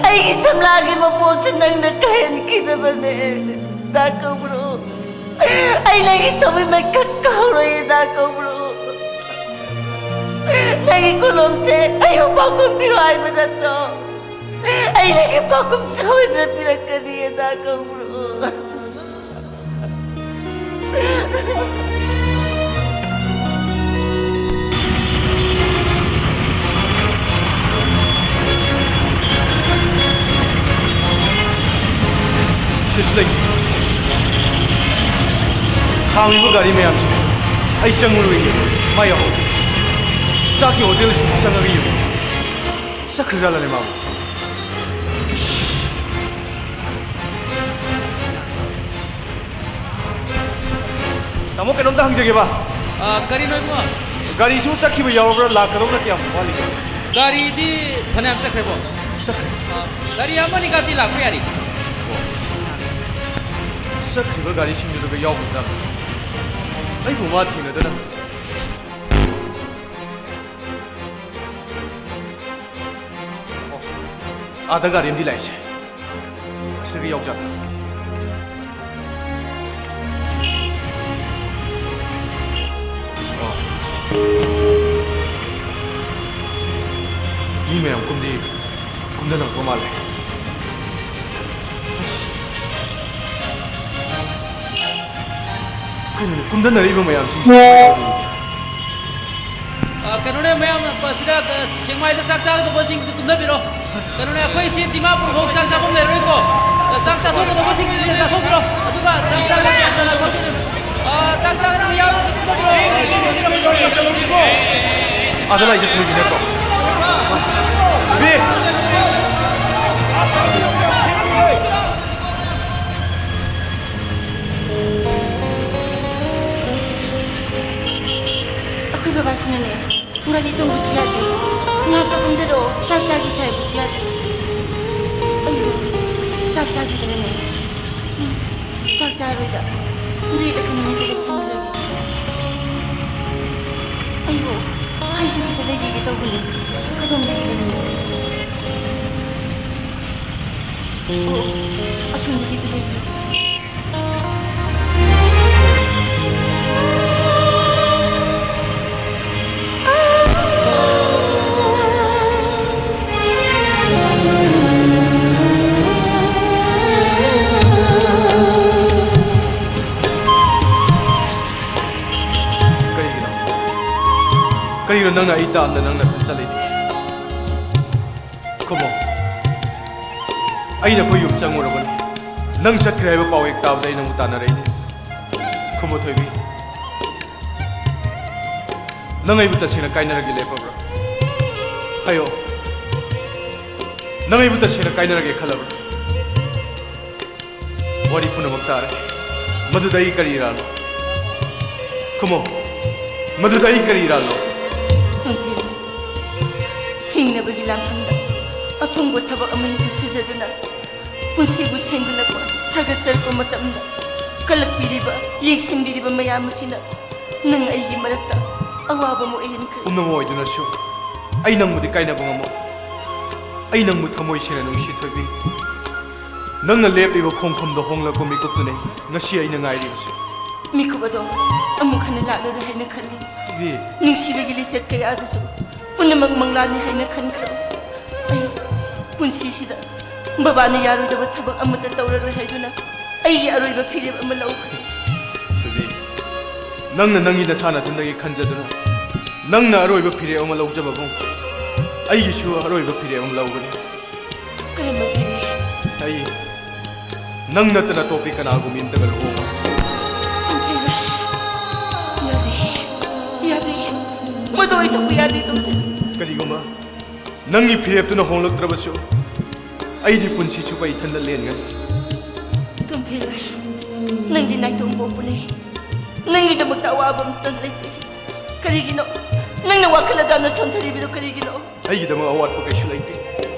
ꯑꯩꯒꯤ ꯁꯝꯂꯥꯒꯤ ꯃꯄꯣꯠꯁꯦ ꯅꯪꯅ ꯀꯥꯏꯍꯟꯈꯤꯗꯕꯅꯦ, ꯗꯥ ꯀꯧꯕ꯭ꯔꯨ꯫ ꯑꯩ ꯅꯪꯒꯤ ꯊꯧꯃꯤꯃꯩ ꯈꯛ ꯀꯥꯎꯔꯣꯏ, ꯗꯥ ꯀꯧꯕ꯭ꯔꯨ꯫ ꯅꯪꯒꯤ ꯀꯣꯂꯣꯝꯁꯦ ꯑꯩꯕꯨ ꯄꯥꯎꯈꯨꯝ ꯄꯤꯔꯣ ꯍꯥꯏꯕ ꯅꯠꯇ꯭ꯔꯣ? ꯑꯩ ꯅꯪꯒꯤ ꯄꯥꯎꯈꯨꯝ ꯁꯣꯏꯗꯅ ꯄꯤꯔꯛꯀꯅꯤ, ꯗꯥ ꯀꯧꯕ꯭ꯔꯨ꯫ ꯁꯤꯁ ꯂꯩ꯫ ꯈꯥꯝꯃꯤꯕ ꯒꯥꯔꯤ ꯃꯌꯥꯝꯁꯤ ꯑꯩ ꯆꯪꯉꯨꯔꯣꯏꯒꯦ꯫ ꯃꯥ ꯌꯥꯎꯍꯧꯗꯦ꯫ ꯆꯥꯛꯀꯤ ꯍꯣꯇꯦꯜꯁꯤꯡꯗ ꯆꯪꯉꯒ ꯌꯦꯡꯉꯨ꯫ ꯆꯠꯈ꯭ꯔꯖꯥꯠꯂꯅꯦ ꯃꯥꯕꯨ? ꯇꯥꯃꯣ, ꯀꯩꯅꯣꯝꯇ ꯍꯪꯖꯒꯦꯕ꯫ ꯑ, ꯀꯔꯤꯅꯣ ꯏꯕꯨꯡꯉꯣ? ꯒꯥꯔꯤꯁꯤꯕꯨ ꯆꯠꯈꯤꯕ ꯌꯥꯎꯔꯕ꯭ꯔꯥ? ꯂꯥꯛꯀꯗꯧꯕꯅ ꯀꯌꯥꯝ ꯋꯥꯠꯂꯤꯒꯦ? ꯒꯥꯔꯤꯗꯤ ꯐꯅꯌꯥꯝ ꯆꯠꯈ꯭ꯔꯦꯕꯣ꯫ ꯆꯠꯈ꯭ꯔꯦ? ꯑ, ꯒꯥꯔꯤ ꯑꯃꯅꯤ ꯈꯛꯇꯤ ꯂꯥꯛꯄ ꯌꯥꯔꯤ꯫ ꯑꯣ꯫ ꯆꯠꯈ꯭ꯔꯤꯕ ꯒꯥꯔꯤꯁꯤꯡꯗꯨꯗꯒ ꯌꯥꯎꯕꯖꯥꯠꯂꯣ? ꯑꯩꯕꯨ ꯃꯥ ꯊꯦꯡꯅꯗꯅ꯫ ꯑꯣ, ꯑꯥꯗ ꯒꯥꯔꯤ ꯑꯃꯗꯤ ꯂꯥꯛꯏꯁꯦ꯫ ꯑꯁꯤꯗꯒ ꯌꯥꯎꯖꯥꯠꯂꯣ? ꯑꯣ꯫ ꯃꯤ ꯃꯌꯥꯝ ꯀꯨꯝꯗꯤ ꯀꯨꯝꯊꯅꯔꯛꯄ ꯃꯥꯜꯂꯦ꯫ ꯑꯁ꯫ ꯀꯩꯅꯣꯅꯦ, ꯀꯨꯝꯊꯅꯔꯛꯏꯕ ꯃꯌꯥꯝꯁꯤꯡꯁꯤ ꯀꯃꯥꯏꯅ ꯇꯧꯔꯤꯅꯣ? ꯑ, ꯀꯩꯅꯣꯅꯦ, ꯃꯌꯥꯝ, ꯑ, ꯁꯤꯗ, ꯑ, ꯁꯦꯛꯃꯥꯏꯗ ꯆꯥꯛ ꯆꯥꯒꯗꯧꯕꯁꯤꯡꯗꯨ ꯀꯨꯝꯊꯕꯤꯔꯣ꯫ ꯀꯩꯅꯣꯅꯦ, ꯑꯩꯈꯣꯏ ꯁꯤ ꯗꯤꯃꯥꯄꯨꯔ ꯐꯥꯎ ꯆꯥꯛ ꯆꯥꯐꯝ ꯂꯩꯔꯔꯣꯏꯀꯣ꯫ ꯑ, ꯆꯥꯛ ꯆꯥꯊꯣꯛꯀꯗꯧꯕꯁꯤꯡꯗꯨꯗꯤ ꯆꯥꯊꯣꯛꯄꯤꯔꯣ꯫ ꯑꯗꯨꯒ ꯆꯥꯛ ꯆꯥꯔꯒ ꯇꯣꯉꯥꯟ ꯇꯣꯉꯥꯟꯅ ꯊꯣꯛꯇꯣꯏꯅꯦ꯫ ꯑ, ꯆꯥꯛ ꯆꯥꯒꯗꯕ ꯌꯥꯎꯔꯒꯗꯤ ꯀꯨꯝꯊꯕꯤꯔꯣ꯫ ꯑꯥꯗ ꯂꯥꯛꯏꯁꯦ ꯊꯣꯏꯕꯤ ꯅꯠꯇ꯭ꯔꯣ? ꯊꯣꯏꯕꯤ! ꯑꯩꯈꯣꯏ ꯕꯕꯥꯁꯤꯅꯅꯦ, ꯒꯥꯔꯤ ꯇꯣꯡꯕꯁꯨ ꯌꯥꯗꯦ, ꯉꯥꯏꯍꯥꯛꯇ ꯀꯨꯝꯊꯔꯛꯑꯣ, ꯆꯥꯛ ꯆꯥꯒꯦꯁꯨ ꯍꯥꯏꯕꯁꯨ ꯌꯥꯗꯦ꯫ ꯑꯩꯕꯨ ꯆꯥꯛ ꯆꯥꯈꯤꯗ꯭ꯔꯦꯅꯦ꯫ ꯎꯝ, ꯆꯥꯛ ꯆꯥꯔꯣꯏꯗ꯫ ꯕꯦꯒ ꯑꯗꯨ ꯅꯨꯃꯤꯠꯇꯨꯗ ꯁꯤꯟꯈ꯭ꯔꯒꯦ꯫ ꯑꯩꯕꯨ ꯑꯩꯁꯨ ꯈꯤꯇ ꯂꯩꯈꯤꯒꯦ ꯇꯧꯕꯅꯦ꯫ ꯀꯗꯣꯝꯗꯒꯤ ꯂꯩꯅꯤ? ꯑꯣ, ꯑꯁꯣꯝꯗꯒꯤꯗꯤ ꯂꯩꯈ꯭ꯔꯒꯦ꯫ ꯀꯔꯤꯒꯤꯅꯣ? ꯀꯔꯤꯒꯤꯅꯣ ꯅꯪꯅ ꯑꯩ ꯇꯥꯝꯗ ꯅꯪ ꯅꯊꯟ ꯆꯠꯂꯤꯗꯤ? ꯈꯨꯝꯃꯣ꯫ ꯑꯩꯅ ꯑꯩꯈꯣꯏ ꯌꯨꯝ ꯆꯪꯉꯨꯔꯕꯅꯤ꯫ ꯅꯪ ꯆꯠꯈ꯭ꯔꯦ ꯍꯥꯏꯕ ꯄꯥꯎ ꯍꯦꯛ ꯇꯥꯕꯗ ꯑꯩ ꯅꯪꯕꯨ ꯇꯥꯟꯅꯔꯛꯏꯅꯤ꯫ ꯈꯨꯝꯃꯣ ꯊꯣꯏꯕꯤ꯫ ꯅꯪ ꯑꯩꯕꯨ ꯇꯁꯦꯡꯅ ꯀꯥꯏꯅꯔꯒꯦ ꯂꯦꯞꯄꯕ꯭ꯔꯥ? ꯍꯥꯏꯌꯣ꯫ ꯅꯪ ꯑꯩꯕꯨ ꯇꯁꯦꯡꯅ ꯀꯥꯏꯅꯔꯒꯦ ꯈꯜꯂꯕ꯭ꯔꯥ? ꯋꯥꯔꯤ ꯄꯨꯝꯅꯃꯛ ꯇꯥꯔꯦ꯫ ꯃꯗꯨꯗ ꯑꯩ ꯀꯔꯤ ꯏꯔꯥꯜꯅꯣ? ꯈꯨꯝꯃꯣ꯫ ꯃꯗꯨꯗ ꯑꯩ ꯀꯔꯤ ꯏꯔꯥꯜꯅꯣ? ꯇꯣꯟꯊꯤꯟ, ꯍꯤꯡꯅꯕꯒꯤ ꯂꯥꯟꯐꯝꯗ ꯑꯐꯪꯕ ꯊꯕꯛ ꯑꯃ ꯍꯦꯛꯇ ꯁꯨꯖꯗꯨꯅ ꯄꯨꯟꯁꯤꯕꯨ ꯁꯦꯝꯒꯠꯂꯛꯄ, ꯁꯥꯒꯠꯆꯔꯛꯄ ꯃꯇꯝꯗ ꯀꯜꯂꯛꯄꯤꯔꯤꯕ, ꯌꯦꯡꯁꯤꯟꯕꯤꯔꯤꯕ ꯃꯌꯥꯝ ꯑꯁꯤꯅ ꯅꯪ ꯑꯩꯒꯤ ꯃꯔꯛꯇ ꯑꯋꯥꯕ ꯑꯃ ꯑꯣꯏꯍꯟꯈ꯭ꯔꯦ꯫ ꯄꯨꯝꯅꯃꯛ ꯑꯣꯏꯗꯨꯅꯁꯨ ꯑꯩ ꯅꯪꯕꯨꯗꯤ ꯀꯥꯏꯅꯕ ꯉꯝꯃꯣꯏ꯫ ꯑꯩ ꯅꯪꯕꯨ ꯊꯃꯣꯏ ꯁꯦꯡꯅ ꯅꯨꯡꯁꯤ ꯊꯣꯏꯕꯤ꯫ ꯅꯪꯅ ꯂꯦꯞꯂꯤꯕ ꯈꯣꯡꯐꯝꯗ ꯍꯣꯡꯂꯛꯄ ꯃꯤꯀꯨꯞꯇꯨꯅꯤ ꯉꯁꯤ ꯑꯩꯅ ꯉꯥꯏꯔꯤꯕꯁꯤ꯫ ꯃꯤꯀꯨꯞ ꯑꯗꯣ ꯑꯃꯨꯛ ꯍꯟꯅ ꯂꯥꯛꯂꯔꯣꯏ ꯍꯥꯏꯅ ꯈꯜꯂꯤ꯫ ꯊꯣꯏꯕꯤ꯫ ꯅꯨꯡꯁꯤꯕꯒꯤ ꯂꯤꯆꯠ ꯀꯌꯥꯗꯨꯁꯨ ꯄꯨꯝꯅꯃꯛ ꯃꯪꯂꯥꯟꯅꯤ ꯍꯥꯏꯅ ꯈꯟꯈ꯭ꯔꯦ꯫ ꯑꯩ ꯄꯨꯟꯁꯤꯁꯤꯗ ꯕꯕꯥꯅ ꯌꯥꯔꯣꯏꯗꯕ ꯊꯕꯛ ꯑꯃꯠꯇ ꯇꯧꯔꯔꯣꯏ ꯍꯥꯏꯗꯨꯅ ꯑꯩꯒꯤ ꯑꯔꯣꯏꯕ ꯐꯤꯔꯦꯞ ꯑꯃ ꯂꯧꯈ꯭ꯔꯦ꯫ ꯊꯣꯏꯕꯤ, ꯅꯪꯅ ꯅꯪꯒꯤ ꯅꯁꯥ ꯅꯊꯟꯗꯒꯤ ꯈꯟꯖꯗꯨꯅ ꯅꯪꯅ ꯑꯔꯣꯏꯕ ꯐꯤꯔꯦꯞ ꯑꯃ ꯂꯧꯖꯕꯒꯨꯝ, ꯑꯩꯒꯤꯁꯨ ꯑꯔꯣꯏꯕ ꯐꯤꯔꯦꯞ ꯑꯃ ꯂꯧꯒꯅꯤ꯫ ꯀꯔꯝꯕ ꯐꯤꯔꯦꯞ? ꯑꯩ ꯅꯪ ꯅꯠꯇꯅ ꯑꯇꯣꯞꯄ ꯀꯅꯥꯒꯨꯝꯕꯤ ꯑꯝꯇꯒ ꯂꯨꯍꯣꯡꯉꯣꯏ꯫ ꯇꯣꯝꯊꯤꯟ, ꯌꯥꯗꯦ, ꯌꯥꯗꯦ, ꯃꯗꯨ ꯑꯣꯏꯊꯣꯛꯄ ꯌꯥꯗꯦ, ꯇꯣꯝꯊꯤꯟ꯫ ꯀꯔꯤꯒꯨꯝꯕ ꯅꯪꯒꯤ ꯐꯤꯔꯦꯞꯇꯨꯅ ꯍꯣꯡꯂꯛꯇ꯭ꯔꯕꯁꯨ, ꯑꯩꯗꯤ ꯄꯨꯟꯁꯤ ꯆꯨꯞꯄ ꯏꯊꯟꯗ ꯂꯦꯟꯒꯅꯤ꯫ ꯇꯣꯝꯊꯤꯟ, ꯅꯪꯗꯤ ꯅꯥꯏꯇꯣꯝ ꯄꯣꯛꯄꯅꯤ꯫ ꯅꯪꯒꯤꯗꯃꯛꯇ ꯑꯋꯥꯕ ꯑꯃꯠꯇ ꯂꯩꯇꯦ꯫ ꯀꯔꯤꯒꯤꯅꯣ? ꯅꯪꯅ ꯋꯥꯈꯜ ꯑꯗꯨꯅ ꯁꯣꯟꯊꯔꯤꯕꯗꯨ ꯀꯔꯤꯒꯤꯅꯣ? ꯑꯩꯒꯤꯗꯃꯛ ꯑꯋꯥꯠꯄ ꯀꯩꯁꯨ ꯂꯩꯇꯦ꯫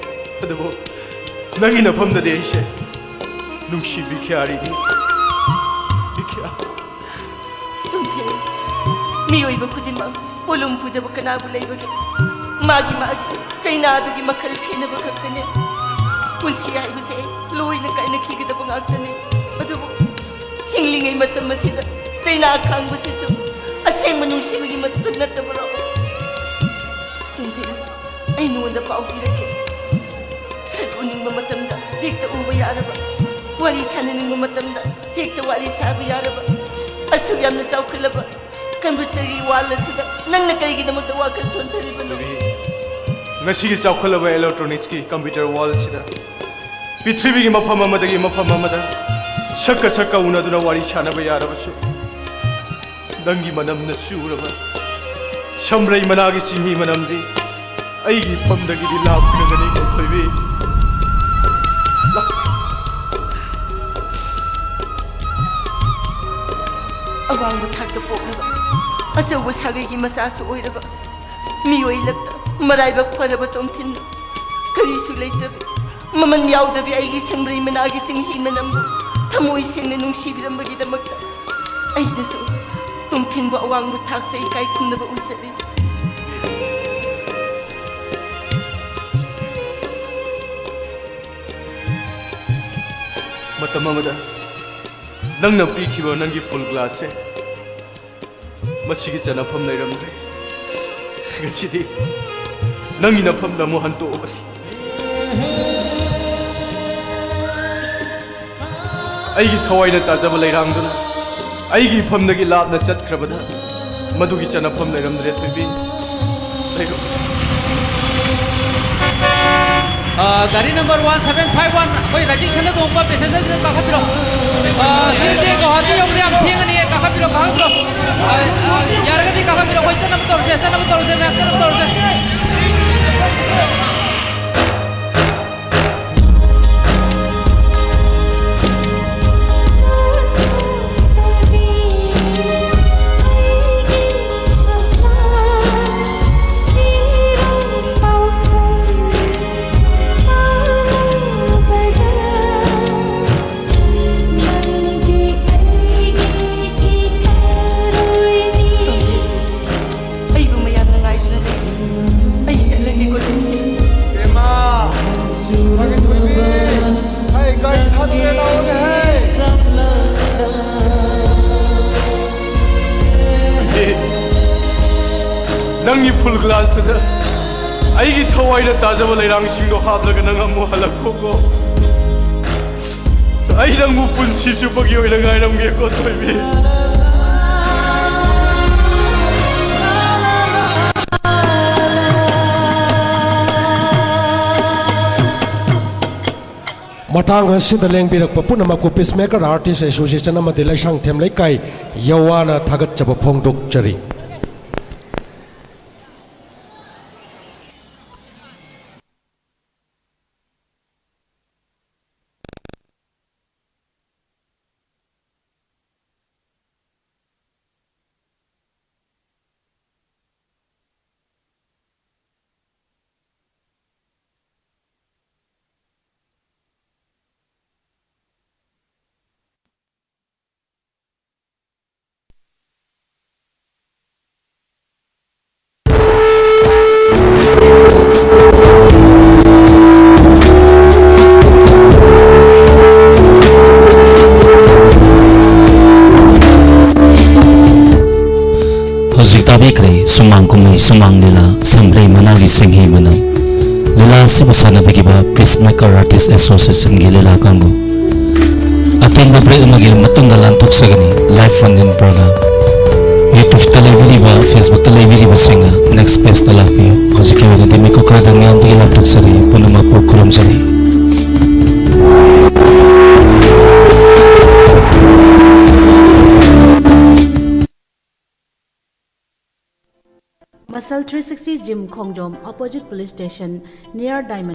ꯑꯗꯨꯕꯨ ꯅꯪꯒꯤ ꯅꯐꯝꯗꯗꯤ ꯑꯩꯁꯦ ꯅꯨꯡꯁꯤ ꯕꯤꯈ꯭ꯌꯥꯔꯤꯅꯤ꯫ ꯕꯤꯈ꯭ꯌꯥ꯫ ꯇꯣꯝꯊꯤꯟ, ꯃꯤꯑꯣꯏꯕ ꯈꯨꯗꯤꯡꯃꯛ ꯄꯣꯠꯂꯨꯝ ꯄꯨꯗꯕ ꯀꯅꯥꯕꯨ ꯂꯩꯕꯒꯦ? ꯃꯥꯒꯤ ꯃꯥꯒꯤ ꯆꯩꯅꯥꯗꯨꯒꯤ ꯃꯈꯜ ꯈꯦꯠꯅꯕ ꯈꯛꯇꯅꯦ꯫ ꯄꯨꯟꯁꯤ ꯍꯥꯏꯕꯁꯦ ꯂꯣꯏꯅ ꯀꯥꯏꯅꯈꯤꯒꯗꯕ ꯉꯥꯛꯇꯅꯦ꯫ ꯑꯗꯨꯕꯨ ꯍꯤꯡꯂꯤꯉꯩ ꯃꯇꯝ ꯑꯁꯤꯗ ꯆꯩꯅꯥ ꯈꯥꯡꯕꯁꯤꯁꯨ ꯑꯁꯦꯡꯕ ꯅꯨꯡꯁꯤꯕꯒꯤ ꯃꯁꯛ ꯅꯠꯇꯕꯔꯣ? ꯇꯣꯝꯊꯤꯟ, ꯑꯩ ꯅꯉꯣꯟꯗ ꯄꯥꯎ ꯄꯤꯔꯛꯀꯦ꯫ ꯁꯛ ꯎꯅꯤꯡꯕ ꯃꯇꯝꯗ ꯍꯦꯛꯇ ꯎꯕ ꯌꯥꯔꯕ, ꯋꯥꯔꯤ ꯁꯥꯟꯅꯅꯤꯡꯕ ꯃꯇꯝꯗ ꯍꯦꯛꯇ ꯋꯥꯔꯤ ꯁꯥꯕ ꯌꯥꯔꯕ, ꯑꯁꯨꯛ ꯌꯥꯝꯅ ꯆꯥꯎꯈꯠꯂꯕ ꯀꯝꯄ꯭ꯌꯨꯇꯔꯒꯤ ꯋꯥꯔꯜ ꯑꯁꯤꯗ ꯅꯪꯅ ꯀꯔꯤꯒꯤꯗꯃꯛꯇ ꯋꯥꯈꯜ ꯁꯣꯟꯊꯔꯤꯕꯅꯣ? ꯔꯕꯤ, ꯉꯁꯤꯒꯤ ꯆꯥꯎꯈꯠꯂꯕ ꯏꯂꯦꯛꯇ꯭ꯔꯣꯅꯤꯛꯁꯀꯤ ꯀꯝꯄ꯭ꯌꯨꯇꯔ ꯋꯥꯔꯜ ꯑꯁꯤꯗ ꯄ꯭ꯔꯤꯊꯤꯕꯤꯒꯤ ꯃꯐꯝ ꯑꯃꯗꯒꯤ ꯃꯐꯝ ꯑꯃꯗ ꯁꯛꯀ ꯁꯛꯀ ꯎꯅꯗꯨꯅ ꯋꯥꯔꯤ ꯁꯥꯟꯅꯕ ꯌꯥꯔꯕꯁꯨ, ꯅꯪꯒꯤ ꯃꯅꯝꯅ ꯆꯨꯔꯕ ꯁꯝꯕ꯭ꯔꯩ ꯃꯅꯥꯒꯤ ꯆꯤꯡꯍꯤ ꯃꯅꯝꯗꯤ ꯑꯩꯒꯤ ꯏꯐꯝꯗꯒꯤꯗꯤ ꯂꯥꯞꯈ꯭ꯔꯒꯅꯤ, ꯊꯣꯏꯕꯤ꯫ ꯂꯥꯞ-, ꯑꯋꯥꯡꯕ ꯊꯥꯛꯇ ꯄꯣꯛꯂꯕ, ꯑꯆꯧꯕ ꯁꯥꯒꯩꯒꯤ ꯃꯆꯥꯁꯨ ꯑꯣꯏꯔꯕ, ꯃꯤꯑꯣꯏ ꯂꯛꯇ ꯃꯔꯥꯏꯕꯛ ꯐꯔꯕ ꯇꯣꯝꯊꯤꯟ, ꯀꯔꯤꯁꯨ ꯂꯩꯇ꯭ꯔꯕꯤ, ꯃꯃꯜ ꯌꯥꯎꯗ꯭ꯔꯕꯤ ꯑꯩꯒꯤ ꯁꯝꯕ꯭ꯔꯩ ꯃꯅꯥꯒꯤ ꯆꯤꯡꯍꯤ ꯃꯅꯝꯕꯨ ꯊꯃꯣꯏ ꯁꯦꯡꯅ ꯅꯨꯡꯁꯤꯕꯤꯔꯝꯕꯒꯤꯗꯃꯛꯇ ꯑꯩꯅꯁꯨ ꯇꯣꯝꯊꯤꯟꯕꯨ ꯑꯋꯥꯡꯕ ꯊꯥꯛꯇ ꯏꯀꯥꯏ ꯈꯨꯝꯅꯕ ꯎꯠꯆꯔꯤ꯫ ꯃꯇꯝ ꯑꯃꯗ ꯅꯪꯅ ꯄꯤꯈꯤꯕ ꯅꯪꯒꯤ ꯐꯨꯜ ꯒ꯭ꯂꯥꯁꯁꯦ ꯃꯁꯤꯒꯤ ꯆꯟꯅꯐꯝ ꯂꯩꯔꯝꯗ꯭ꯔꯦ꯫ ꯉꯁꯤꯗꯤ ꯅꯪꯒꯤ ꯅꯐꯝꯗ ꯑꯃꯨꯛ ꯍꯟꯇꯣꯛꯑꯕꯅꯤ꯫ ꯑꯩꯒꯤ ꯊꯋꯥꯏꯅ ꯇꯥꯖꯕ ꯂꯩꯔꯥꯡꯗꯨꯅ ꯑꯩꯒꯤ ꯏꯐꯝꯗꯒꯤ ꯂꯥꯞꯅ ꯆꯠꯈ꯭ꯔꯕꯗ ꯃꯗꯨꯒꯤ ꯆꯠꯅꯐꯝ ꯂꯩꯔꯝꯗ꯭ꯔꯦ ꯊꯣꯏꯕꯤ꯫ ꯂꯩꯔꯝꯗ꯭ꯔꯦ꯫ ꯑ, ꯒꯥꯔꯤ number one seven five one, ꯑꯩꯈꯣꯏ ꯔꯥꯏꯖꯤꯡ ꯁꯅꯥ ꯇꯣꯡꯕ ꯄꯦꯁꯦꯟꯖꯔꯁꯤꯡꯗ ꯀꯥꯈꯠꯄꯤꯔꯣ꯫ ꯑ, ꯁꯤꯗꯤ ꯒꯨꯋꯥꯍꯥꯇꯤ ꯌꯧꯕꯗ ꯌꯥꯝ ꯊꯦꯡꯉꯅꯤꯌꯦ, ꯀꯥꯈꯠꯄꯤꯔꯣ, ꯀꯥꯈꯠꯄꯤꯔꯣ꯫ ꯑ, ꯑ, ꯌꯥꯔꯒꯗꯤ ꯀꯥꯈꯠꯄꯤꯔꯣ, ꯑꯩꯈꯣꯏ ꯆꯠꯅꯕ ꯇꯧꯔꯁꯦ, ꯆꯠꯅꯕ ꯇꯧꯔꯁꯦ, ꯃꯌꯥꯝ ꯆꯠꯅꯕ ꯇꯧꯔꯁꯦ꯫ ꯑꯩꯕꯨ ꯃꯌꯥꯝꯅ ꯉꯥꯏꯗꯨꯅ ꯂꯩ꯫ ꯑꯩ ꯆꯠꯂꯒꯦꯀꯣ, ꯇꯣꯝꯕꯤ꯫ ꯏꯃꯥ! ꯃꯥꯒꯤ ꯊꯣꯏꯕꯤ! ꯑꯩ ꯒꯥꯔꯤ ꯊꯥꯗꯣꯛꯑꯦ, ꯂꯥꯛꯑꯣꯅꯦ! ꯅꯪꯒꯤ ꯐꯨꯜ ꯒ꯭ꯂꯥꯁꯇꯨꯗ ꯑꯩꯒꯤ ꯊꯋꯥꯏꯅ ꯇꯥꯖꯕ ꯂꯩꯔꯥꯡꯁꯤꯡꯗꯣ ꯍꯥꯞꯂꯒ ꯅꯪ ꯑꯃꯨꯛ ꯍꯜꯂꯛꯈꯣꯀꯣ꯫ ꯑꯩ ꯅꯪꯕꯨ ꯄꯨꯟꯁꯤ ꯆꯨꯞꯄꯒꯤ ꯑꯣꯏꯅ ꯉꯥꯏꯔꯝꯒꯦꯀꯣ, ꯊꯣꯏꯕꯤ꯫ ꯃꯇꯥꯡ ꯑꯁꯤꯗ ꯂꯦꯡꯕꯤꯔꯛꯄ ꯄꯨꯝꯅꯃꯛꯄꯨ Peacemaker Artist Association ꯑꯃꯗꯤ ꯂꯩꯁꯥꯡꯊꯦꯝ ꯂꯩꯀꯥꯏ ꯌꯋꯥꯅ ꯊꯥꯒꯠꯆꯕ ꯐꯣꯡꯗꯣꯛꯆꯔꯤ꯫ ꯍꯧꯖꯤꯛ ꯇꯥꯕꯤꯈ꯭ꯔꯦ ꯁꯨꯃꯥꯡ ꯀꯨꯝꯍꯩ ꯁꯨꯃꯥꯡ ꯂꯤꯂꯥ, ꯁꯝꯕ꯭ꯔꯩ ꯃꯅꯥꯒꯤ ꯁꯤꯡꯍꯤ ꯃꯅꯝ꯫ ꯂꯤꯂꯥ ꯑꯁꯤꯕꯨ ꯁꯥꯟꯅꯕꯤꯈꯤꯕ Peacemaker Artist Associationꯒꯤ ꯂꯤꯂꯥ ꯀꯥꯡꯕꯨ꯫ ꯑꯇꯦꯟꯕ break ꯑꯃꯒꯤ ꯃꯇꯨꯡꯗ ꯂꯥꯟꯊꯣꯛꯆꯒꯅꯤ live funding program꯫ YouTubeꯇ ꯂꯩꯕꯤꯔꯤꯕ, Facebookꯇ ꯂꯩꯕꯤꯔꯤꯕꯁꯤꯡꯅ next pageꯇ ꯂꯥꯛꯄꯤꯌꯨ꯫ ꯍꯧꯖꯤꯛꯀꯤ ꯑꯣꯏꯅꯗꯤ ꯃꯤꯀꯨꯞ ꯈꯔꯗ ꯃꯤꯌꯥꯝꯗꯒꯤ ꯂꯥꯞꯊꯣꯛꯆꯔꯤ꯫ ꯄꯨꯝꯅꯃꯛꯄꯨ ꯈꯨꯔꯨꯝꯖꯔꯤ꯫ Muscle three sixty Gym, Khongjom, opposite police station, near Diamond.